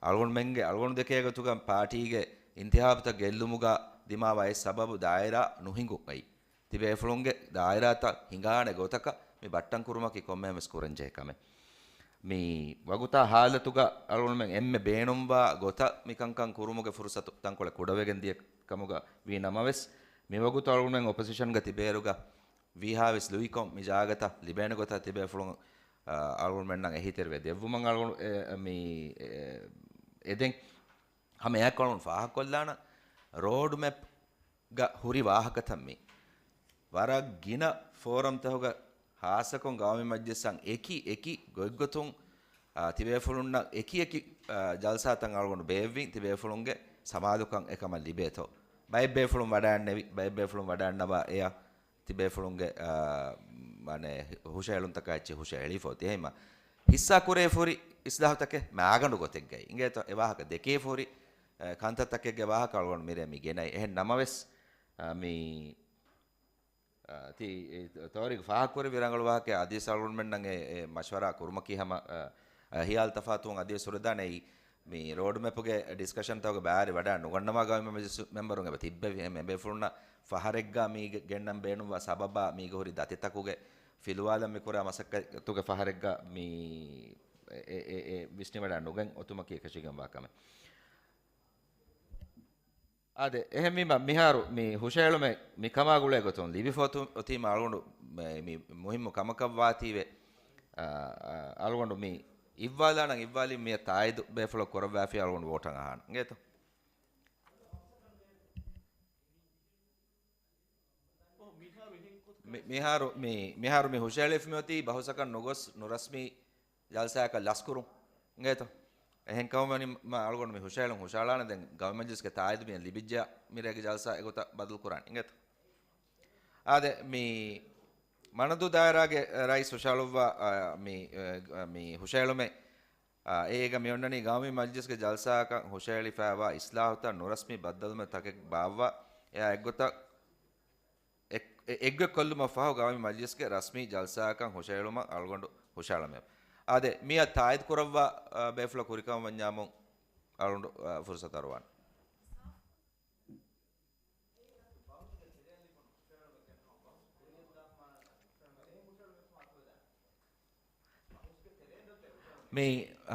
އަޅުގަނޑުމެންގެ އަޅުގަނޑު ދެކޭ ގޮތުގަ ޕާޓީގެ އިންތިހާބުތައް ގެއްލުމުގަ ދިމާވާ އެއް ސަބަބު ދާއިރާ ނުހިނގުން އައި. ތިބޭފުޅުންގެ ދާއިރާތައް ހިނގާނެ ގޮތަކަށް މި ބައްޓަން ކުރުމަކީ ކޮންމެހެން ވެސް ކުރަން ޖެހޭ ކަމެއް. މި ވަގުތާ ހާލަތުގަ އަޅުގަނޑުމެން އެންމެ ބޭނުންވާ ގޮތަށް މި ކަންކަން ކުރުމުގެ ފުރުސަތު ތަންކޮޅެއް ކުޑަވެގެން ދިޔަ ކަމުގަ ވީ ނަމަވެސް، މި ވަގުތު އަޅުގަނޑުމެން އޮޕޮޒިޝަންގަ ތިބޭއިރުގަ ވީހާވެސް ލުއިކޮށް މި ޖާގަތައް ލިބޭނެ ގޮތަށް ތިބޭފުޅުން، އާ، އަޅުގަނޑުމެންނަށް އެހީތެރިވެ ދެއްވުމަށް އަޅުގަނޑު، އެ، މި، އެ، އެދެން. ހަމައެއާއެކު އަޅުގަނޑު ފާހަގަކޮށްލާނަން ރޯޑް މެޕް ގަ ހުރި ވާހަކަތައް މީ. ވަރަށް ގިނަ ފޯރަމްތަކުގަ ހާއްސަކޮށް ގައުމީ މަޖްލިސްއަށް އެކި އެކި ގޮތްގޮތުން، އާ، ތިބޭފުޅުންނަށް އެކި އެކި، އާ، ޖަލްސާތައް އަޅުގަނޑު ބޭއްވިން ތިބޭފުޅުންގެ ސަމާލުކަން އެކަމަށް ލިބޭތޯ. ބައެއް ބޭފުޅުން ވަޑައިންނެވި، ބައެއް ބޭފުޅުން ވަޑައިންނަވާ އެޔަށް ތިބޭފުޅުންގެ، އާ، މާނަ ހުށަހެޅުންތަކާ އެއްޗެއް ހުށަހެޅިފަ އޮތީ. އެހެންމަ ހިއްސާ ކުރޭ ފުރި އިސްލާހުތަކެއް މާގަނޑު ގޮތެއްގައި އިނގޭތޯ. އެ ވާހަކަ ދެކޭ ފުރި، އެ، ކަންތައްތަކެއްގެ ވާހަކަ އަޅުގަނޑު މިރޭ މި ގެނައި. އެހެން ނަމަވެސް، އާ، މި، އާ، ތި، އެ، ތޯރީގެ ފާހަގަކުރެއްވި ރަނގަޅު ވާހަކަ އަދިވެސް އަޅުގަނޑުމެންނަށް އެ، އެ މަޝްވަރާ ކުރުމަކީ ހަމަ، އާ، އާ، ހިޔާލު ތަފާތުވުން އަދިވެސް ހުރެދާނެ. އެއީ މި ރޯޑް މެޕުގެ ޑިސްކަޝަންތަކުގެ ބާރި ވަޑައި ނުގަންނަވާ ގައުމީ މަޖިލިސް މެމްބަރުން އެބަ ތިއްބެވި. އެ މެ-، ބޭފުޅުންނަށް ފަހަރެއްގަ މީގެ ގެންނަން ބޭނުންވާ ސަބަބާ މީގެ ހުރި ދަތިތަކުގެ ފިލުވާލަން މި ކުރާ މަސައްކަތުގެ ފަހަރެއްގަ މި އެ، އެ، އެ، އެ ވިސްނިވަޑައި ނުގެން އޮތުމަކީ އެކަށީގެންވާ ކަމެއް. އާދެ، އެހެންވީމަ މިހާރު މި ހުށަހެޅުމެއް މި ކަމާ ގުޅޭ ގޮތުން ލިބިފަ އޮތު-، އޮތީމަ އަޅުގަނޑު މެ-، މި މުހިއްމު ކަމަކަށް ވާތީވެ، އާ، އާ، އަޅުގަނޑު މި އިއްވާލާނަން އިއްވާލީ މިއަށް ތާއީދު ބޭފުޅަށް ކުރައްވާފި އަޅުގަނޑު ވޯޓަށް އަހާނަން. އިނގޭތޯ؟ މި-، މިހާރު މި-، މިހާރު މި ހުށަހެޅިފަ މިއޮތީ ބަހުސަކަށް ނުގޮސް ނުރަސްމީ ޖަލްސާއަކަށް ލަސްކުރުން. އިނގޭތޯ؟ އެހެން ކަމުން ވަނީ މަ އަޅުގަނޑު މި ހުށަހެޅުން ހުށަހަޅާނެ ދެން ގައުމީ މަޖިލިސްގެ ތާއީދު މިއަށް ލިބިއްޖެޔާ މިރޭގެ ޖަލްސާ އެގޮތަށް ބަދަލު ކުރާނެ. އިނގޭތޯ؟ އާދެ، މި މަނަދޫ ދާއިރާގެ ރައީސް ހުށަހަޅުއްވާ، އާ، މި، އާ، މި ހުށަހެޅުމެއް، އާ، އޭގަ މިއޮންނަނީ ގައުމީ މަޖިލިސްގެ ޖަލްސާއަކަށް ހުށަހެޅިފައިވާ އިސްލާހުތައް ނުރަސްމީ ބައްދަލުވުމެއް ތަކެއް ބާއްވާ، އެއާ އެއްގޮތަށް އެ-، އެ-، އެއްގޮތް ކޮށްލުމަށް ފަހު ގައުމީ މަޖިލިސްގެ ރަސްމީ ޖަލްސާއަކަށް ހުށަހެޅުމަށް އަޅުގަނޑު ހުށަހަޅަމެވެ. އާދެ، މިއަށް ތާއީދު ކުރައްވާ، އާ، ބޭފުޅަށް ކުރިކަމަށް ވަންޏާމު އަޅުގަނޑު، އާ، ފުރުސަތު އަރުވާނެ. މީ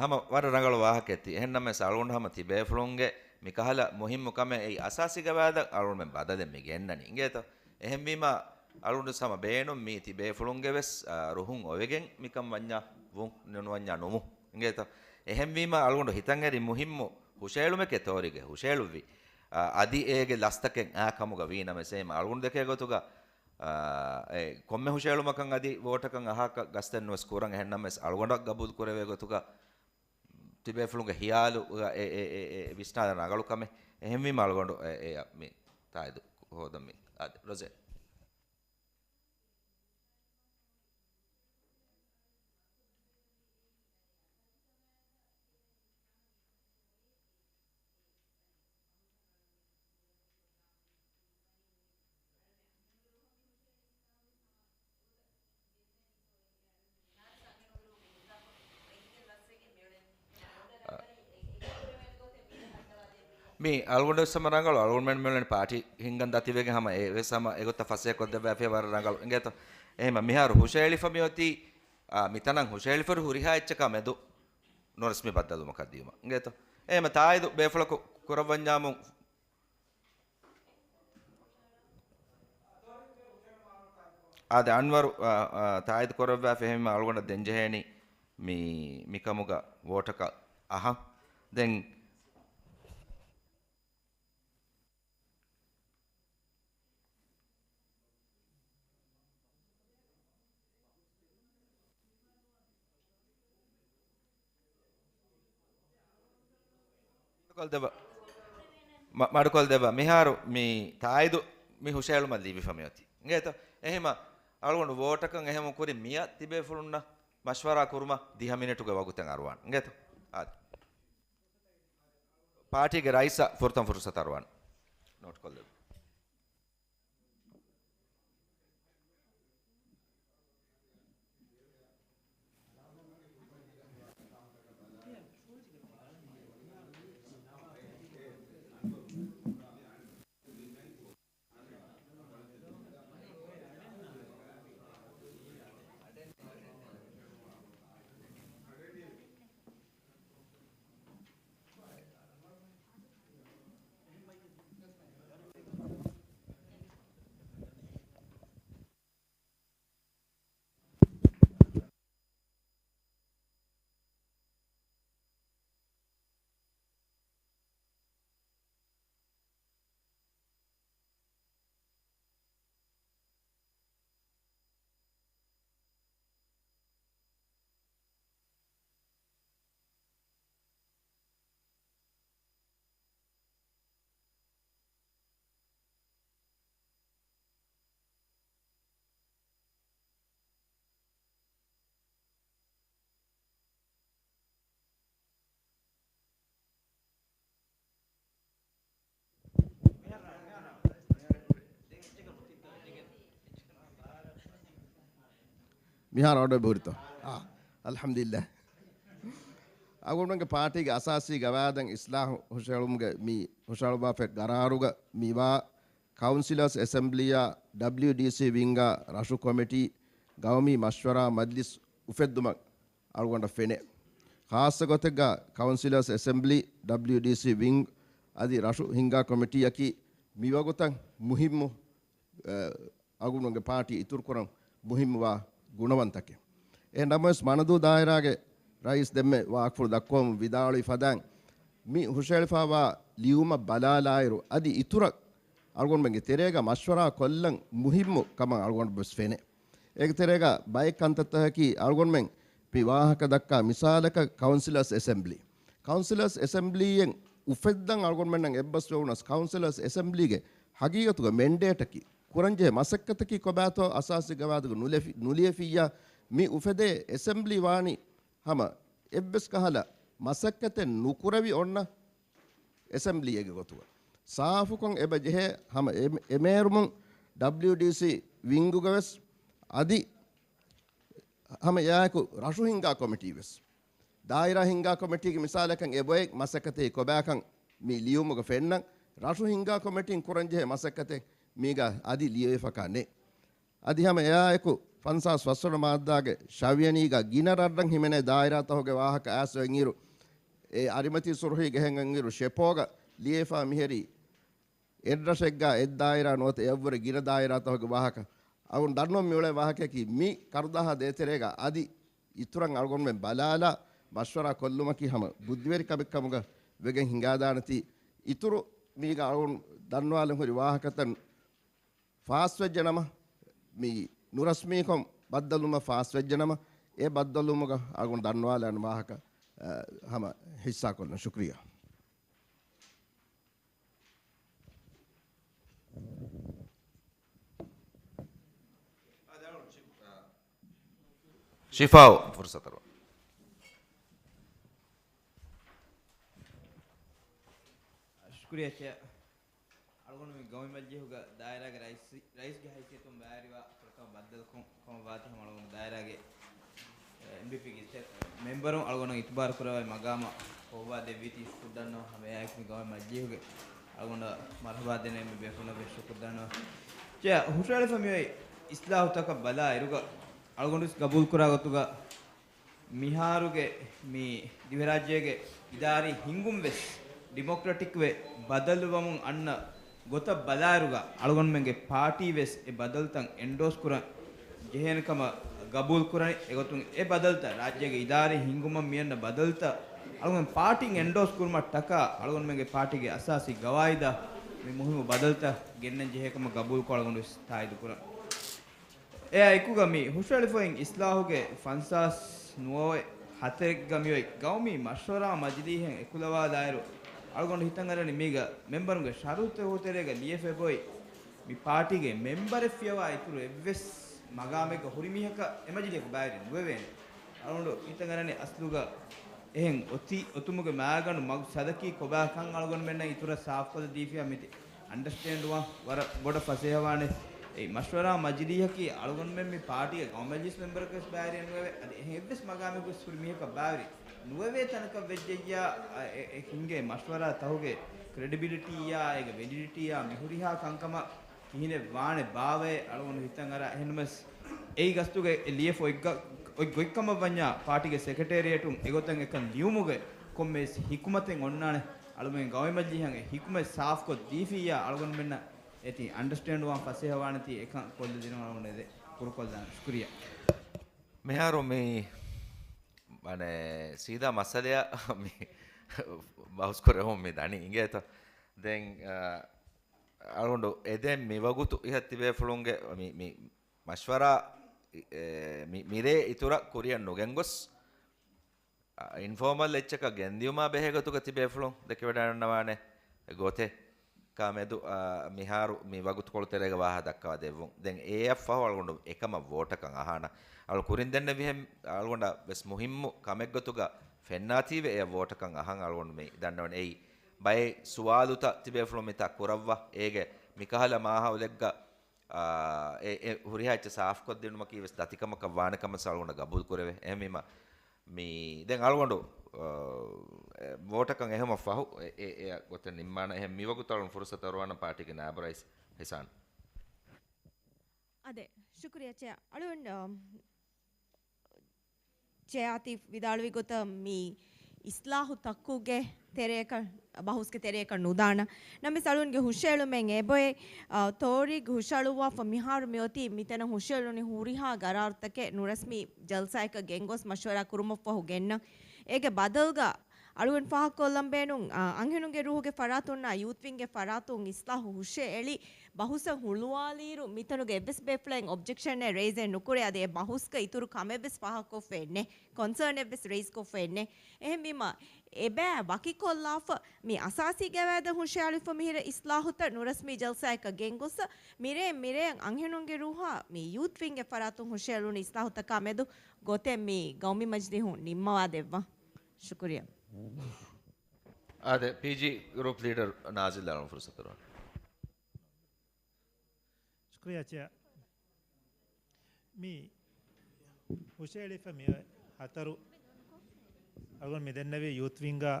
ހަމަ ވަރަށް ރަނގަޅު ވާހަކައެއް ތި. އެހެންނަމަވެސް އަޅުގަނޑު ހަމަ ތި ބޭފުޅުންގެ މިކަހަލަ މުހިއްމު ކަމެއް އެއީ އަސާސީ ގަވާއިދަށް އަޅުގަނޑުމެން ބަދަލެއް މި ގެންނަނީ. އިނގޭތޯ؟ އެހެންވީމަ، އަޅުގަނޑު ހަމަ ބޭނުން މީ ތިބޭފުޅުންގެ ވެސް، އާ، ރުހުން އޮވެގެން މިކަން ވަންޏާ ވުން، ނުވަންޏާ ނުވުން. އިނގޭތޯ؟ އެހެންވީމަ، އަޅުގަނޑު ހިތަށް އެރި މުހިއްމު ހުށައެޅުމެކޭ ތޯރީގަ ހުށައެޅުއްވީ. އާ، އަދި އޭގެ ލަސްތަކެއް އާ ކަމުގަ ވީ ނަމަވެސް، އެހެން އަޅުގަނޑު ދެކޭ ގޮތުގަ، އާ، އެ ކޮންމެ ހުށައެޅުމަކަށް އަދި ވޯޓަކަށް އަހާކަށް ގަސްތެއް ނުވެސް ކުރަން. އެހެން ނަމަވެސް، އަޅުގަނޑަށް ގަބޫލު ކުރެވޭ ގޮތުގަ، ތިބޭފުޅުންގެ ހިޔާލު އެ، އެ، އެ، އެ، އެ ވިސްނާލަން ރަނގަޅު ކަމެއް. އެހެންވީމަ އަޅުގަނޑު އެ، އެ، މި ތާއީދު ހޯދަން މި. އާދެ، ރޮޒޭ. މި އަޅުގަނޑު ވެސް ހަމަ ރަނގަޅު، އަޅުގަނޑުމެން މިއުޅެނީ ޕާޓީ ހިންގަން ދަތިވެގެން ހަމަ އެ ވެސް ހަމަ އެގޮތަށް ފަސޭހަ ކޮށްދެއްވާފިޔަ ވަރަށް ރަނގަޅު. އިނގޭތޯ؟ އެހެންމަ މިހާރު ހުށައެޅިފަ މިއޮތީ، އާ، މިތަނަށް ހުށައެޅިފައި ހުރިހާ އެއްޗަކާ މެދު ނުވަތަ މި ބައްދަލުވުމަކަށް ދިޔުމަށް. އިނގޭތޯ؟ އެހެންމަ ތާއީދު ބޭފުޅަކު ކުރައްވަންޏާމު އާދެ، އަންވަރު، އާ، އާ، ތާއީދު ކުރައްވާފަ. އެހެންވީމަ އަޅުގަނޑަށް ދެން ޖެހޭނީ މި، މިކަމުގަ ވޯޓަކަށް އަހަން. ދެން މަޑުކޮށްދެއްވާ. މަ-، މަޑުކޮށްދެއްވާ. މިހާރު މި ތާއީދު މި ހުށައެޅުމަށް ލިބިފަ މިއޮތީ. އިނގޭތޯ؟ އެހެންމަ އަޅުގަނޑު ވޯޓަކަށް އެހެން ކުރި މިއަށް ތިބޭފުޅުންނަށް މަޝްވަރާ ކުރުމަށް ދިހަ މިނިޓުގެ ވަގުތެއް އަރުވާން. އިނގޭތޯ؟ އާދެ. ޕާޓީގެ ރައީސަށް ފުރަތަމަ ފުރުސަތު އަރުވާން. ނޯޓްކޮށްލެއްވުން. މިހާރު އޮޑޮއެއް ބުހުރިތޯ؟ އާ، އަލްޙަމްދުލިއްލާހް. އަޅުގަނޑުމެންގެ ޕާޓީގެ އަސާސީ ގަވާއިދަށް އިސްލާހު ހުށަހެޅުމުގެ މި ހުށަހަޅުއްވާފައި ގަރާރުގަ މިވާ ކައުންސިލަރސް އެސެމްބްލީއާ ޑަބްލިޔުޑީސީ ވިންގާ ރަށު ކޮމިޓީ ގައުމީ މަޝްވަރާ މަޖްލިސް އުފެއްދުމަށް އަޅުގަނޑަށް ފެނޭ. ޚާއްޞަ ގޮތެއްގަ ކައުންސިލަރސް އެސެމްބްލީ، ޑަބްލިޔުޑީސީ ވިންގް އަދި ރަށު ހިންގާ ކޮމިޓީއަކީ މިވަގުތަށް މުހިއްމު، އަ، އަޅުގަނޑުގެ ޕާޓީ އިތުރުކުރަން މުހިއްމުވާ ގުނަވަންތަކެއް. އެހެން ނަމަވެސް، މަނަދޫ ދާއިރާގެ ރައީސް ދެންމެ ވާހަކަފުޅު ދައްކަވަމުން ވިދާޅުވި ފަދައިން، މި ހުށައެޅިފައިވާ ލިޔުމަށް ބަލާލާއިރު، އަދި އިތުރަށް އަޅުގަނޑުމެންގެ ތެރޭގަ މަޝްވަރާ ކޮށްލަން މުހިއްމު ކަމަށް އަޅުގަނޑު ވެސް ފެނޭ. އޭގެ ތެރޭގަ ބައެއް ކަންތައްތަކަކީ އަޅުގަނޑުމެން މި ވާހަކަ ދައްކާ މިސާލަކަށް ކައުންސިލަރސް އެސެމްބްލީ. ކައުންސިލަރސް އެސެމްބްލީއެއް އުފެއްދަން އަޅުގަނޑުމެންނަށް އެއްބަސްވެވުނަސް، ކައުންސިލަރސް އެސެމްބްލީގެ ހަގީގަތުގަ މެންޑޭޓަކީ ކުރަންޖެހޭ މަސައްކަތަކީ ކޮބާތޯ އަސާސީ ގަވާއިދުގަ ނުލެފި-، ނުލިޔެފިއްޔާ، މި އުފެދޭ އެސެމްބްލީ ވާނީ ހަމަ އެއްވެސް ކަހަލަ މަސައްކަތެއް ނުކުރެވި އޮންނަ އެސެމްބްލީއެއްގެ ގޮތުގަ ސާފުކޮށް އެބަ ޖެހޭ ހަމަ އެ-، އެމޭރުމުން ޑަބްލިޔުޑީސީ ވިންގުގަ ވެސް އަދި ހަމަ އެއާއެކު ރަށު ހިންގާ ކޮމިޓީ ވެސް. ދާއިރާ ހިންގާ ކޮމިޓީގެ މިސާލަކަށް އެބޮއެ މަސައްކަތެއް ކޮބާކަން މި ލިޔުމުގަ ފެންނަން، ރަށު ހިންގާ ކޮމިޓީން ކުރަންޖެހޭ މަސައްކަތެއް މީގަ އަދި ލިޔެވިފަކާ ނެތް. އަދި ހަމަ އެއާއެކު ފަންސާސް ފަސްވަނަ މާއްދާގެ ޝަވިޔަނީގަ ގިނަ ރަށްރަށް ހިމެނޭ ދާއިރާތަކުގެ ވާހަކަ އައިސް އޮތްއިރު، އެ އަރިމަތީ ސުރުހީގެ ހެން އޮތްއިރު ޝެޕޯގަ ލިޔެފާ މިހެރީ އެއްރަށެއްގާ އެއްދާއިރާ ނުވަތަ އެއަށްވުރެ ގިނަ ދާއިރާތަކުގެ ވާހަކަ. އަޅުގަނޑު ދަންނަވަން މިއުޅޭ ވާހަކައަކީ މި ކަރުދާހާ ދޭތެރޭގަ އަދި އިތުރަށް އަޅުގަނޑުމެން ބަލާލާ މަޝްވަރާ ކޮށްލުމަކީ ހަމަ ބުއްދިވެރި ކަމެއް ކަމުގަ ވެގެން ހިނގާދާނެތީ. އިތުރު މީގަ އަޅުގަނޑު ދަންނަވާލަން ހުރި ވާހަކަތައް ފާސްވެއްޖެނަމަ، މި ނުރަސްމީކޮށް ބައްދަލުވުމަށް ފާސްވެއްޖެނަމަ، އެ ބައްދަލުވުމުގަ އަޅުގަނޑު ދަންނަވާލާނެ ވާހަކަ، އަ، ހަމަ ހިއްސާކޮށްލަން. ޝުކްރިޔާ. ޝިފާއު ފުރުސަތަށް. ޝުކުރިއްޔާ ޗެއާ. އަޅުގަނޑު މި ގައުމީ މަޖިލީހުގަ ދާއިރާގެ ރައީސް، ރައީސްގެ ހައިސިއްޔަތުން ބައިވެރިވާ ފުރަތަމަ ބައްދަލުކޮށް ކަމަށް ވާތީ ހަމަ އަޅުގަނޑު ދާއިރާގެ، އެ، އެމްޑީޕީގެ އިސްޓޭޓް މެމްބަރުން އަޅުގަނޑަށް އިތުބާރު ކުރައްވާ މަގާމަށް ހޮވާދެއްވީތީ ޝުކުރު ދަންނަވަން. ހަމަ އެއާއެކު މި ގައުމީ މަޖިލީހުގެ އަޅުގަނޑަށް މަރުޙަބާ ދެންނެވި މި ބޭފުޅުންނަށް ވެސް ޝުކުރު ދަންނަވަން. ޗެއާ، ހުށައެޅިފަ މިއޮތް އިސްލާހުތަކަށް ބަލާ އިރުގަ އަޅުގަނޑު ވެސް ގަބޫލު ކުރާ ގޮތުގަ މިހާރުގެ މި ދިވެހިރާއްޖޭގެ އިދާރީ ހިންގުން ވެސް ޑިމޮކްރެޓިކްވެ ބަދަލުވަމުން އަންނަ ގޮތަށް ބަލާއިރުގަ އަޅުގަނޑުމެންގެ ޕާޓީ ވެސް އެ ބަދަލުތައް އެންޑޯސް ކުރަން ޖެހޭނެ ކަމަށް ގަބޫލު ކުރަނީ. އެގޮތުން އެ ބަދަލުތައް ރާއްޖޭގެ އިދާރީ ހިންގުމަށް މިއަންނަ ބަދަލުތައް އަޅުގަނޑު ޕާޓީން އެންޑޯސް ކުރުމަށް ޓަކާ އަޅުގަނޑުމެންގެ ޕާޓީގެ އަސާސީ ގަވާއިދަށް މި މުހިއްމު ބަދަލުތައް ގެންނަން ޖެހޭ ކަމަށް ގަބޫލުކޮށް އަޅުގަނޑު ވެސް ތާއީދު ކުރަން. އެއާ އެކުގަ މި ހުށައެޅިފައި އިސްލާހުގެ ފަންސާސް ނުވަވައި ހަތަރެއްގަ މިއޮތް ގައުމީ މަޝްވަރާ މަޖިލީހެއް އެކުލަވާލާއިރު، އަޅުގަނޑު ހިތަށް އަރަނީ މީގަ މެމްބަރުންގެ ޝަރުތުތަކުގެ ތެރޭގަ ލިޔެފައި އޮތް މި ޕާޓީގެ މެމްބަރެއް ފިޔަވާ އިތުރު އެއްވެސް މަގާމެއްގަ ހުރި މީހަކަށް އެ މަޖިލީހަކު ބައިވެރި ނުވެވޭނެ. އަޅުގަނޑު ހިތަށް އަރަނީ އަސްލުގަ އެހެން އޮތީ އޮތުމުގެ މައިގަނޑު މަގު ސަދަކީ ކޮބާކަން އަޅުގަނޑުމެންނަށް އިތުރަށް ސާފުކޮށްލަދީފިއްޔާ މިތި އަންޑަސްޓޭންޑްވާން ވަރަށް ބޮޑަށް ފަސޭހަވާނެ. އެ މަޝްވަރާ މަޖިލީހަކީ އަޅުގަނޑުމެން މި ޕާޓީގެ ގައުމީ މަޖިލީސް މެމްބަރަކަށް ވެސް ބައިވެރިއެއް ނުވެވޭ. އަދި އެހެން އެއްވެސް މަގާމެއް ވެސް ހުރި މީހަކަށް ބައިވެރި ނުވެވޭ ތަނަކަށް ވެއްޖެއްޔާ، އަ، އެ، އެ ހިންގޭ މަޝްވަރާ ތަކުގެ ކްރެޑިބިލިޓީއާ، އޭގެ ވެލިޑިޓީއާ، މި ހުރިހާ ކަންކަމަށް ކިހިނެއް ވާނެ ބާވައޭ އަޅުގަނޑު ހިތަށް އަރާ. އެހެންނަމަވެސް އެއީ ގަސްތުގެ އެ ލިޔެފަ އޮތް ގޮތް، އޮތް ގޮތްކަމަށް ވަންޏާ ޕާޓީގެ ސެކްރެޓޭރިއޭޓުން އެގޮތަށް އެކަން ލިޔުމުގެ ކޮންމެވެސް ހިކުމަތެއް އޮންނާނެ. އަޅުމެން ގައުމީ މަޖިލީހަށް އެ ހިކުމަތް ސާފުކޮށް ދީފިއްޔާ އަޅުގަނޑުމެންނަށް އޭތި އަންޑަސްޓޭންޑްވާން ފަސޭހަވާނެތީ އެކަން ކޮށްލަދިނުން އަޅުގަނޑު އެދެ ކުރުކޮށްލާނެ. ޝުކުރިއްޔާ. މިހާރު މި މާނަ ސީދާ މައްސަލަޔަށް މި ބަހުސް ކުރެވުން މި ދަނީ އިނގޭތަ؟ ދެން، އަ، އަޅުގަނޑު އެދެން މިވަގުތު އިހަށް ތިބޭ ފުޅުންގެ މި، މި މަޝްވަރާ، އެ، މި، މިރޭ އިތުރަށް ކުރިއަށް ނުގެންގޮސް، އިންފޯމަލް އެއްޗަކަށް ގެންދިޔުމާ ބެހޭ ގޮތުގަ ތިބޭފުޅުން ދެކެވަޑައިގަންނަވާނެ ގޮތެއް ކާމެދު، އާ، މިހާރު މި ވަގުތުކޮޅު ތެރޭގަ ވާހަކަ ދައްކަވާ ދެއްވުން. ދެން އެއަށްފަހު އަޅުގަނޑު އެކަމަށް ވޯޓަކަށް އަހާނަ. އަޅު ކުރިން ދެންނެވިހެން އަޅުގަނޑަށް ވެސް މުހިއްމު ކަމެއްގޮތުގަ ފެންނާތީވެ އެއަށް ވޯޓަކަށް އަހަން އަޅުގަނޑު މި ދަންނަވަން. އެއީ ބައެއް ސުވާލުތައް ތިބޭފުޅުން މިތާ ކުރައްވާ، އޭގެ މިކަހަލަ މާހައުލެއްގަ އާ، އެ، އެ ހުރިހާ އެއްޗެއް ސާފުކޮށްދިނުމަކީ ވެސް ދަތިކަމަކަށް ވާނެ ކަމަށް އަޅުގަނޑަށް ގަބޫލު ކުރެވޭ. އެހެންވީމަ، މި، ދެން އަޅުގަނޑު، އާ، އެ، ވޯޓަކަށް އެހުމަށް ފަހު، އެ، އެ، އެ ގޮތަށް ނިންމާނަ. އެހެން މިވަގުތު އަޅުން ފުރުސަތު އަރުވާނަ ޕާޓީގެ ނާއިބު ރައީސް ހިސާން. އާދެ، ޝުކުރިއްޔާ ޗެއާ. އަޅުން، އާ، ޗެއާތި ވިދާޅުވި ގޮތަށް މި އިސްލާހު ތަކުގެ ތެރެއަކަށް، ބަހުސްގެ ތެރެއަކަށް ނުދާނަ. ނަމަވެސް އަޅުންގެ ހުށައެޅުމެއް އެބޮއެ، އާ، ތޯރީގް ހުށައަޅުއްވާފަ މިހާރު މިއޮތީ މިތަނަށް ހުށައެޅުނީ ހުރިހާ ގަރާރުތަކެއް ނުރަސްމީ ޖަލްސާއަކަށް ގެންގޮސް މަޝްވަރާ ކުރުމަށްފަހު ގެންނަން. އޭގެ ބަދަލުގަ އަޅުގަނޑު ފާހަގަކޮށްލަން ބޭނުން، އާ، އަންހެނުންގެ ރޫހުގެ ފަރާތުންނާ ޔޫތް ވިންގްގެ ފަރާތުން އިސްލާހު ހުށައެޅި ބަހުސަށް ހުޅުވާލިއިރު، މިތަނުގެ އެއްވެސް ބޭފުޅެއް އޮބްޖެކްޝަނެއް ރޭޒެއް ނުކުރޭ. އަދި އެ ބަހުސްގަ އިތުރު ކަމެއްވެސް ފާހަގަކޮށްފައެއް ނެތް، ކޮންސާންއެއްވެސް ރޭޒްކޮށްފައެއް ނެތް. އެހެންވީމަ، އެބައި ވަކިކޮށްލާފަ، މި އަސާސީ ގަވާއިދަށް ހުށައަޅުއްވިފަ މިހިރަ އިސްލާހުތައް ނުރަސްމީ ޖަލްސާއަކަށް ގެންގޮސް، މިރޭ، މިރޭ އަންހެނުންގެ ރޫހާ މި ޔޫތް ވިންގްގެ ފަރާތުން ހުށައެޅުނު އިސްލާހުތަކާ މެދު ގޮތެއް މި ގައުމީ މަޖިލީހުން ނިންމަވާ ދެއްވާ. ޝުކުރިއްޔާ. އާދެ، ޕީޖީ ގްރޫޕް ލީޑަރ ނާޒިލް އަޅުން ފުރުސަތު ދެއްވާނެ. ޝުކުރިއްޔާ ޗެއާ. މި ހުށައެޅިފަ މި ހަތަރު އަޅުގަނޑު މި ދެންނެވި ޔޫތް ވިންގާ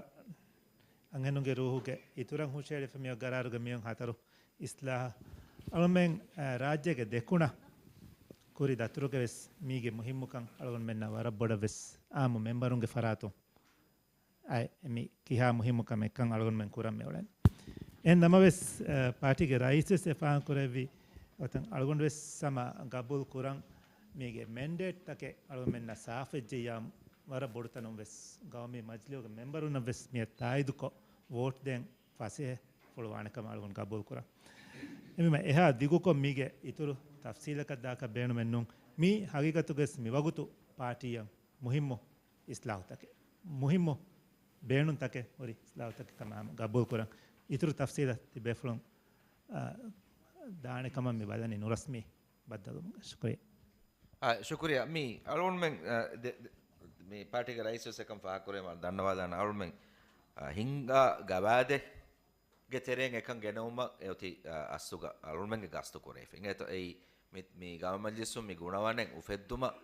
އަންހެނުންގެ ރޫހުގެ އިތުރަށް ހުށައެޅިފަ މި ގަރާރުގެ މިއޮން ހަތަރު އިސްލާހަށް އަޅުމެން، އަ، ރާއްޖޭގެ ދެކުނަށް ކުރި ދަތުރުގެ ވެސް މީގެ މުހިއްމުކަން އަޅުގަނޑުމެންނަށް ވަރަށް ބޮޑަށް ވެސް އާއްމު މެމްބަރުންގެ ފަރާތުން އައި މި ކިހާ މުހިއްމު ކަމެއްކަން އަޅުގަނޑުމެން ކުރަން މިއުޅެނީ. އެހެން ނަމަވެސް، އަ، ޕާޓީގެ ރައީސް ވެސް އެ ފާހަގަކުރެއްވި ގޮތަށް އަޅުގަނޑު ވެސް ހަމަ ގަބޫލު ކުރަން މީގެ މެންޑޭޓްތަކެއް އަޅުގަނޑުމެންނަށް ސާފުވެއްޖެއްޔާ ވަރަށް ބޮޑު ތަނުން ވެސް ގައުމީ މަޖިލީހުގެ މެމްބަރުންނަށް ވެސް މިއަށް ތާއީދުކޮށް ވޯޓް ދޭން ފަސޭހަފުޅު ވާނެ ކަމަށް އަޅުގަނޑު ގަބޫލު ކުރަން. އެހެންވީމަ އެހާ ދިގުކޮށް މީގެ އިތުރު ތަފްސީލަކަށް ދާކަށް ބޭނުމެއް ނޫން. މީ ހަގީގަތުގަވެސް މި ވަގުތު ޕާޓީއަށް މުހިއްމު އިސްލާހުތަކެއް، މުހިއްމު ބޭނުންތަކެއް ހުރި އިސްލާހުތަކެއް ކަމަށް ހަމަ ގަބޫލު ކުރަން. އިތުރު ތަފްސީލަށް ތިބޭފުޅުން، އާ، ދާނެ ކަމަށް މި ބަލަނީ ނުރަސްމީ ބައްދަލުވުމުގަ. ޝުކުރިއްޔާ. އާ، ޝުކުރިއްޔާ. މި އަޅުގަނޑުމެން، އާ، ދެ-، ދެ-، މި ޕާޓީގެ ރައީސް ވެސް އެކަން ފާހަގަކުރޭ، މަ ދަންނަވާލާނަ އަޅުގަނޑުމެން، އާ، ހިންގާ ގަވާއިދެއް ގެ ތެރެއިން އެކަން ގެނައުމަށް އެއޮތީ، އަ، އަސްލުގަ އަޅުގަނޑުމެންގެ ގަސްތު ކުރެވިފަ. އިނގޭތޯ އެއީ މި، މި ގައުމީ މަޖިލިސުން މި ގުނަވަނެއް އުފެއްދުމަށް،